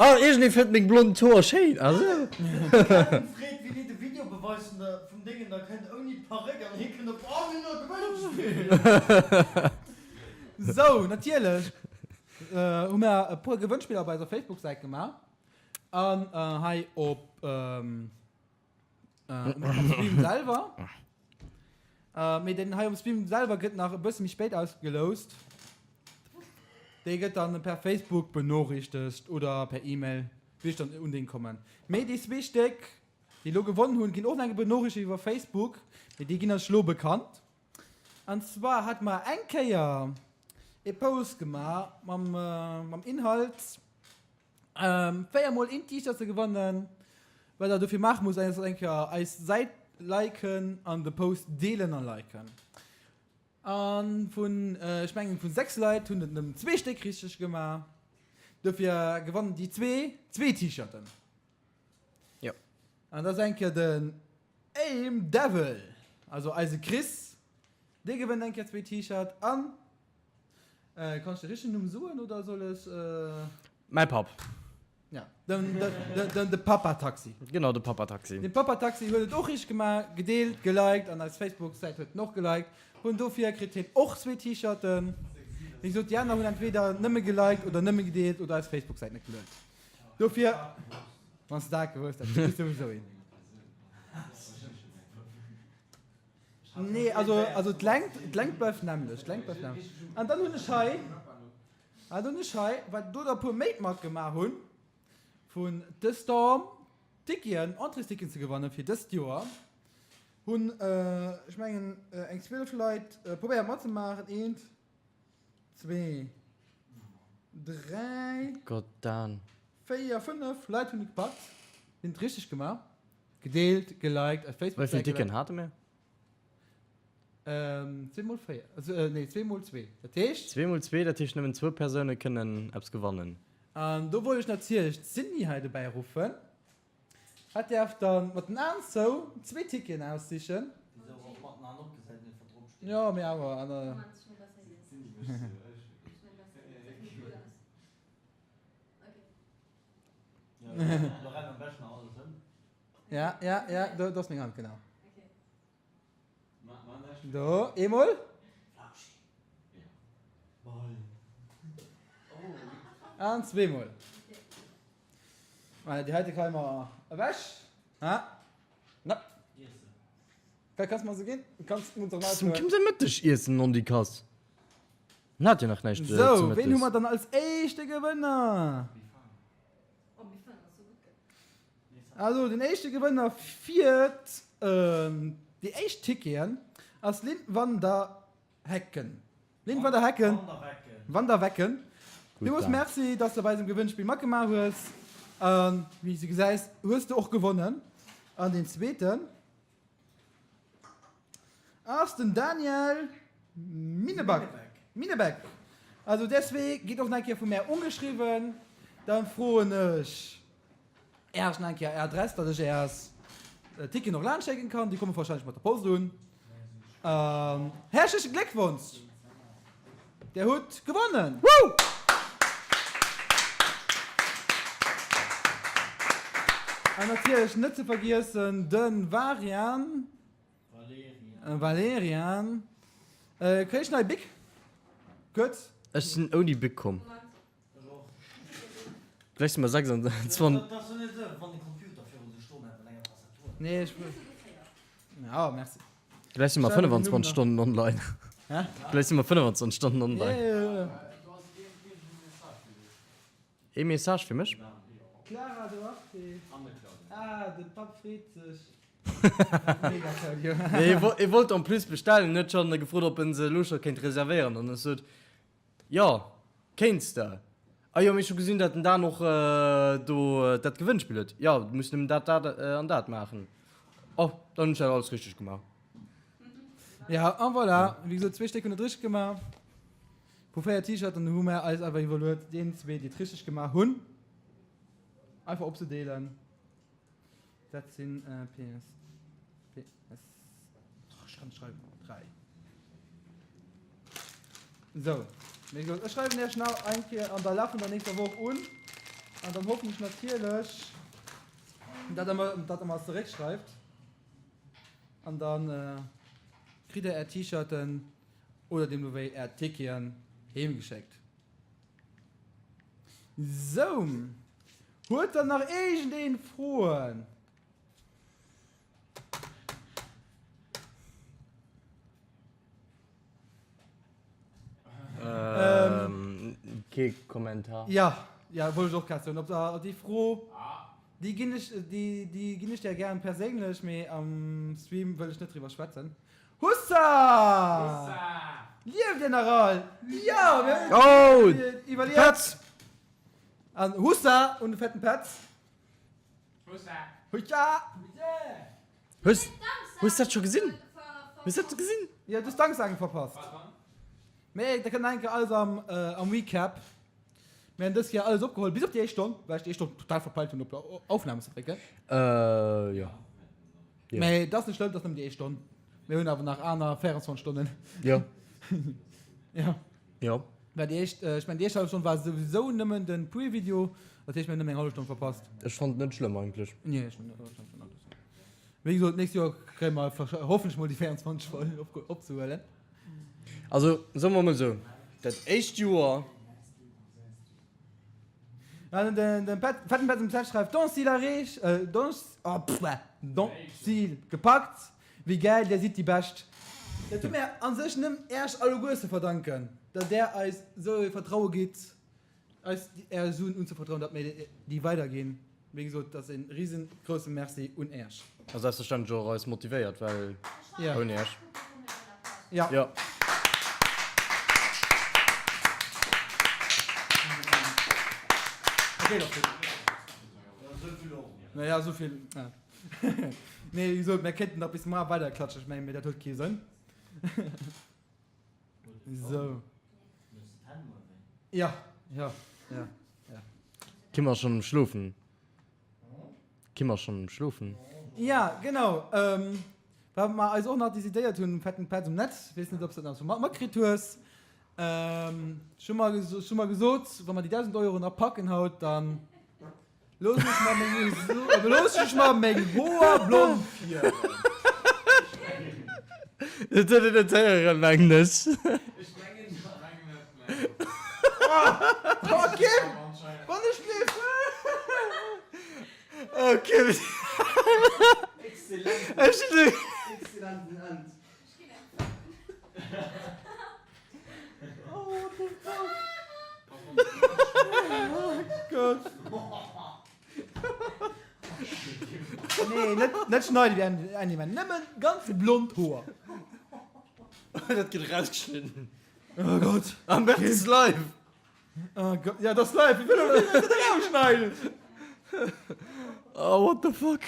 Ah, iergendee fënnt meng blond Hoer schéin, ah sou. De Kevin freet, wéini de Videobeweis vun der, vum Déngen da kënnt, ouni d'Paréck, an hie kënnt op, Oh, mir hunn nach Gewënnspill! Sou, natierlech hu mer e puer Gewënnspiller op eiser Facebook-Säit gemaach an hei op. Um Stream selwer. Mee den hei um Stream selwer gëtt nach e bësse méi spéit ausgeloust. Dee gëtt dann per Facebook benoriichtegt oder per E-Mail, wéi ech dann un deen kommen. Mee déi zwee Stéck, déi elo gewonnen hunn, ginn och nach eng Kéier benoriichtegt iwwer Facebook, mee déi ginn eis elo bekannt. An zwar hate mer eng Kéier ee Post gemaach mam Inhalt, 4 mol een T-Shirt ze gewannen. Wat der dofir maache musst ass eng Kéier eis Säit liken an de Post deelen a liken. An vun ech mengen vun 6 Leit hunn et nëmmen zwee Stéck richteg gemaach. Dofir gewannen déi zwee zwee T-Shirten. Jo. An dat ass eng Kéier den Aim Devil, also eise Chris, dee gewënnt eng Kéier zwee T-Shirt an Kann ech de richtegen Numm soen oder soll ech. Mäi Papp. Ja, den, den, den, de Papa Taxi. Genau, de Papa Taxi. Den Papa Taxi huet et och richteg gemaach, gedeelt, geliked an eis Facebook-Säit huet en och geliked. Hunn dofir kritt hien och zwee T-Shirten. Wéi gesot, déi aner hunn entweder nëmme geliked oder nëmme gedeelt oder eis Facebook-Säit net geluet. Dofir, wann s de dat gewosst häss, du kriss souwisou een. Nee, also, also d'Längt, d'Längt bleift nämmlecht, d'Längt bleift nämmlecht. An dann hunn ech hei, an dann hunn ech hei, wat do der e puer Méint matgemaach hunn, vun The Storm Ticketen, Entréesticketen ze gewannen fir dëst Joer, Hunn, ech mengen, eng 12 Leit probéiert matzemaachen. Eent, zwee, dräi. Gott, Dan. 4, 5 Leit hunn et gepackt, hunn et richteg gemaach, gedeelt, geliked, eis Wéi vill Facebook-Säit Ticken geliked. hate mir? Zwee mol 4, also nee, zwee mol zwee, dat heescht. Zwee mol zwee, dat heescht nëmmen zwou Persoune kënnen eppes gewannen. An do wollt ech natierlech d'Cindy hei dobäi ruffen. Hat däerf dann mat den Aen zou zwee Ticketen aussichen. Jo, mee awer aner. Ja, ja, ja, do, do ass meng Hand, genau. Do, eemol. An zweemol. Voilà, déi heite kréie mer ewech. Ha? Na. Ka, kanns mer se ginn? Kanns du munter Zum Kim säi Mëttegiessen, Nondikass. En hat jo nach näischt zu Sou, ween hu Mëttes. mer dann als éischte Gewënner? Also den éischte Gewënner fir déi éischt Ticketen ass Lynn van der Hecken. Lynn van der Hecken. Van der Wecken. Villmools Merci, dass de bei eisem Gewënnspill matgemaach hues. An wéi s de gesäis, hues de och gewonnen. An deen zweeten ass den Daniel Minneback. Minnebeck. Also deswee gitt och nach eng Kéier vu mär ugeschriwwen. Dann froen ech Äerch nach eng Kéier Är Adress, datt ech Äers Ticketen och laanscht schécken kann. Déi komme warscheinlech mat der Post un. An häerzleche Gléckwonsch! Där hutt gewonnen! Woo! An natierlech net ze vergiessen de Varian. Valerian. Kréich ech nei Bic? Gutt. Ech sinn ouni Bic komm. Gläich si mer 26. Nee, ech. Ja, merci. Gläich si mer 25 Stonnen online. Hä? Gläich si mer 25 Stonnen online. Ja, ja, ja. Ee Message fir mech? Clara Duarte, Ah, de Papp freet sech. Mega Claudio. Nee, e wollt en plus bestellen, huet schonn gefrot, ob en se elo scho kéint reservéieren. An ech sot, Jo, kéints de. Ah jo, mee ech hu gesinn, datt den Dan och do dat Gewënnspill huet. Jo, du muss nëmmen dat, dat an dat maachen. Oh, dann hunn ech dat alles richteg gemaach. Ja, an voilà, wéi gesot, zwee Stéck hunn et richteg gemaach. Vu 4 T-Shirten hu mär eis awer iwwerluet, deen zwee, déi et richteg gemaach hunn, einfach opzedeelen. Dat sinn PS, PS, oh, ech kann net schreiwen, 3. Sou, wéi gesot, ech schreiwen Iech nach eng Kéier an der Laf vun der nächster Woch un an dann hoffen ech natierlech, datt Der mer, datt Der mer zeréckschreift an dann kritt Der Är T-Shirten oder deemno wéi Är Ticketen heemgeschéckt. Sou, huet dann nach iergendeen Froen? Kee Kommentar. Ja, ja, wollt ech och grad soen. Op der, op déi Fro, déi ginn ech, déi, déi ginn ech der gären perséinlech, mee am Stream wëll ech net driwwer schwätzen. Hussa! Lieft Dir nach all? Jo, mir hunn Oh, et iwwerlieft. Petz! An Hussa un de fetten Petz. Hussa! Hussa! Hues, hues dat scho gesinn? Hues dat gesinn? Jo, du hues d'Danksagung verpasst. Mee da kënnt nach eng Kéier alles am, am Recap. Mir hunn dës Kéier alles opgeholl, bis op déi éischt Stonn, well ech déi éischt Stonn total verpeilt hunn op Aufnahme ze drécken. Äh, jo. Jo. Mee dat ass net schlëmm, dat ass nëmmen déi éischt Stonn. Mir hunn awer nach aner 24 Stonnen. Jo. Jo. Jo. Well déi éischt, ech mengen déi éischt hallef Stonn war souwisou nëmmen de Pre-Video, dat heescht mir hunn nëmmen eng hallef Stonn verpasst. Ech fonnt et net schlëmm eigentlech. Nee, ech hunn och net. Wéi gesot, d'nächst Joer kréie mer hoffentlech mol déi 24 voll opzehuelen. Also, soe mer mol esou, dat éischt Joer. An den, den Pet, fetten Petz am Chat schreift, Don Ziel erreecht, äh, Don, oh, pff, Don Ziel gepackt, wéi gäil, där sidd déi Bescht. Dat hu mär an sech nëmmen Äerch alleguer ze verdanken, datt där eis esou e Vertraue gitt, eis är Suen unzevertrauen, datt mir déi weiderginn. Wéi gesot, dat ass e riesengrouse Merci un Äech. A selbstverständlech och eis motivéiert, well Ja. ouni Äech. Ja. Jo. Okay, dat ass gutt. Naja, esou vill. Nee, wéi gesot, mir kéinten nach bis muar weiderklatschen, ech mengen, mee dat huet kee Sënn. Sou. Ja, ja, ja, ja. Kim ass schon um Schlofen. Kim ass schon um Schlofen. Ja, genau. Ähm, wat mer eis och nach decidéiert hunn, Fetten Petz um Netz, weess net, ob s de dat nach sou mat matkritt hues. Ähm, ech hu mer, ech hu mer gesot, wa mer déi 1.000 Euro nach packen haut, dann Looss ech mer meng Looss ech mer meng Hoer blond fierwen. Dat huet een net héieren, mengen ech. Oh Kim! Wann ech lief! Oh Kim! Ech hunn. Exzellenten End. Oh, what the fuck? Oh Gott. Nee, net, net schneiden wie Andy, Andy man. Nëmmen ganz blond Hoer. Dat gëtt rausgeschnidden. Oh Gott. Am Bert is live. Oh Gott. Ja, das live. Ich will doch nicht dat rausschneiden. Oh, what the fuck?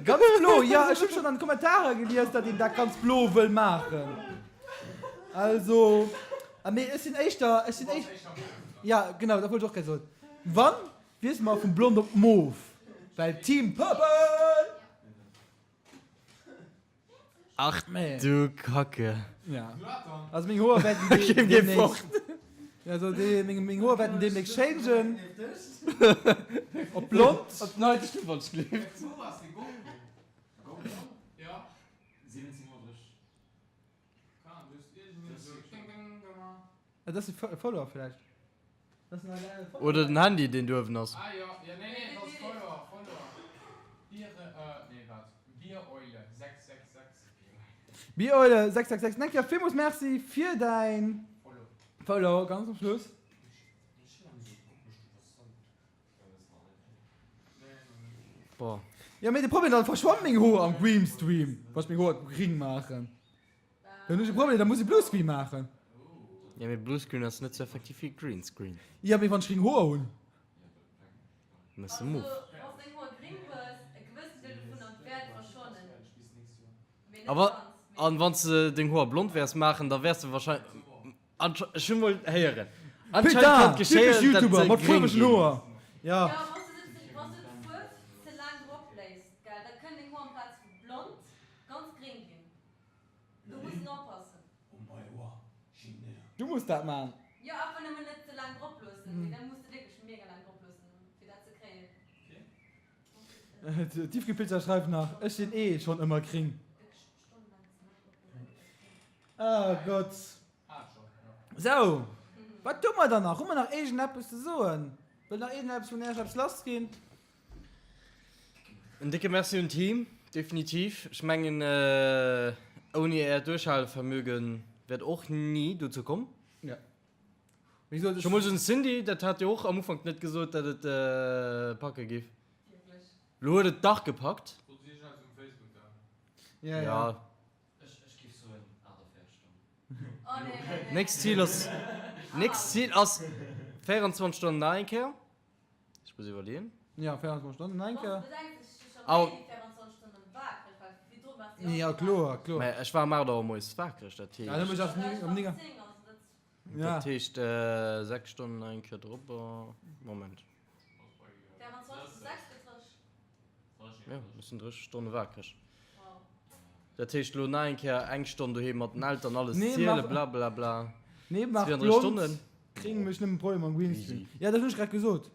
Ganz blo, ja, ech hunn schon an den Kommentare gelies, datt een dat ganz blo wëll maachen. Also, a mee ech sinn éischter, ech sinn éischter, ja genau, dat wollt ech och grad soen. Wann, wiessele mer vum blond op mof, well Team Purple! Ach du Kacke. Ja. Also meng Hoer wäerten Kim geet fort. Also déi meng meng Hoer wäerten deemnächst changen. Op blond. Op nei de Stuff anschleeft. Dat ass e Follower vläicht. Oder den Handy deen duerwen ass. Biereule 666 Eng Kéier villmools Merci fir däin Follow ganz um Schluss. Jo mee de Problem dann verschwannen meng Hoer am Greamstream wann ech meng Hoer gring maachen. Dann hunn ech e Problem, da muss ech Bluescreen maachen. Ja mee Bluescreen ass net sou effektiv wéi Greenscreen. Ja mee wann ech gring Hoer hunn. Mëss de Move. Awer an wann s de deng Hoer blond wäers maachen, da wäers de wahrscheinlech, ech hunn mol héieren, anscheinend kann et Putain, typesch geschéien, dat Youtuber se mat gréng faarwegen ginn. Hoer. Ja. Du muss dat man. Jo awer nëmmen net ze laang drop loossen, mee da muss de wierklech mega laang drop loossen fir dat ze kréien. Tiefkühlpizza schreift nach, Ech sinn eh schonn ëmmer gring. Oh Gott. Sou, wat hu mer dann nach? Hu mer nach iergendeppes ze soen? Wëll nach iergendeppes vun Iech eppes lass ginn? En décke Merci un d'Team, definitiv. Ech mengen, ouni äert Duerchhalevermögen wäert och ni dozou komm. Ja. Wéi gesot, ech. Zemools un d'Cindy, dat hat jo och am Ufank net gesot, dat et packe giff. Lo huet et dach gepackt. Ja, ja. Nächst Zil ass, nächst Zil ass 24 Stonnen nach eng Kéier. Ech muss iwwerleeën. Ja, 24 Stonnen eng Kéier. Au. Ja, kloer, kloer. Mä ech war um 8 Auer moies wakereg, dat Ja, dann heescht. muss ich um 9. Ja. Dat heescht 6 Stonnen eng Kéier drop. Moment. Ja, ech sinn 30 Stonne wakereg. Dat heescht elo nach eng Kéier eng Stonn doheem mat den Eltern alles Nee, ziele, mach- bla bla bla. Nee, mach 32 blond. Stonnen. Kring mech nëmmen Problem mam Greenscreen. Ja, dat hunn ech grad gesot.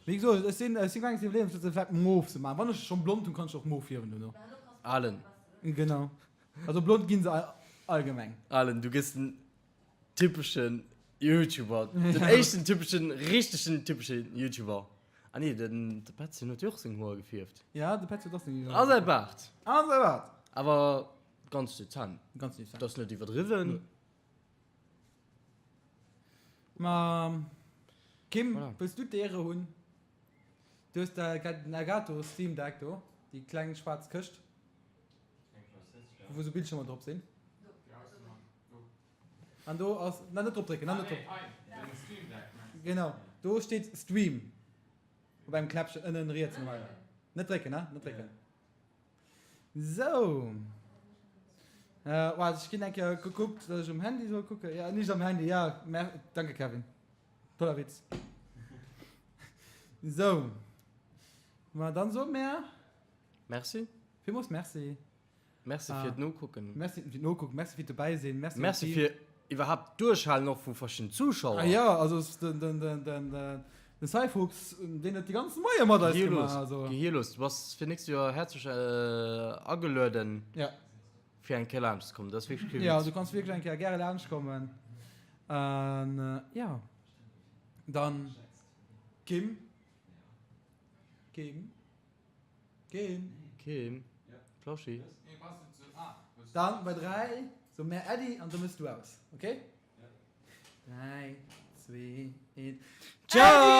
Wéi gesot, ech sinn ech sinn gaangen ze iwwerleeën, fir se vläicht mof ze maachen. Wann ech se schonn blond hunn, kann ech se och mof fierwen duerno. Alen. Genau. Also blond ginn se allgemeng. Alen, du gëss den typeschen YouTuber. Den éischten typeschen, richtegen typeschen YouTuber. Ah nee, den de Petzchen huet jo och seng Hoer gefierft. Ja, de Petz huet och seng A säi Baart. A säi Baart. Awer ganz dezent. Ganz dezent. Dat ass net iwwerdriwwen. Nö. Ma Kim, Voilà. wëlls du d'Ehre hunn? Du hues da grad den Elgato Stream Deck do, déi kleng schwaarz Këscht, wou sou Bildschirmer drop sinn. An do ass, na net drop drécken, na net drop. Genau, do steet Stream op engem Knäppchen ënnen riets normal. Net drécken, ne? Net drécken. Sou. Äh, waart, ech ginn eng Kéier gekuckt, datt ech um Handy soll kucken. Ja, nicht am Handy, ja. Mer danke, Kevin. Toller Witz. Sou. Ma dann soe mär. Merci. Villmools Merci. Merci fir d'Nokucken. Merci fir d'Nokucken, merci fir dobäi sinn, merci. Merci fir iwwerhaapt d'Duerchhalen och vu verschiddenen Zuschauer. Ah jo, also den, den, den, den, den Cyfuchs, deen huet de ganze Moie mat eis gemaach. Also. Gehierlos, du bass fir nächst Joer häerzlech agelueden, ja. fir eng Kéier laanscht ze kommen. Dat ass wierklech kee Witz. Ja, du kanns wierklech eng Kéier gäre laanscht kommen. An ja, dann Kim. Kim. Kim. Kim. Flauschi. Dann bei 3 so mär Äddi an da mëss du aus, okay? 3, 2, 1. Ciao!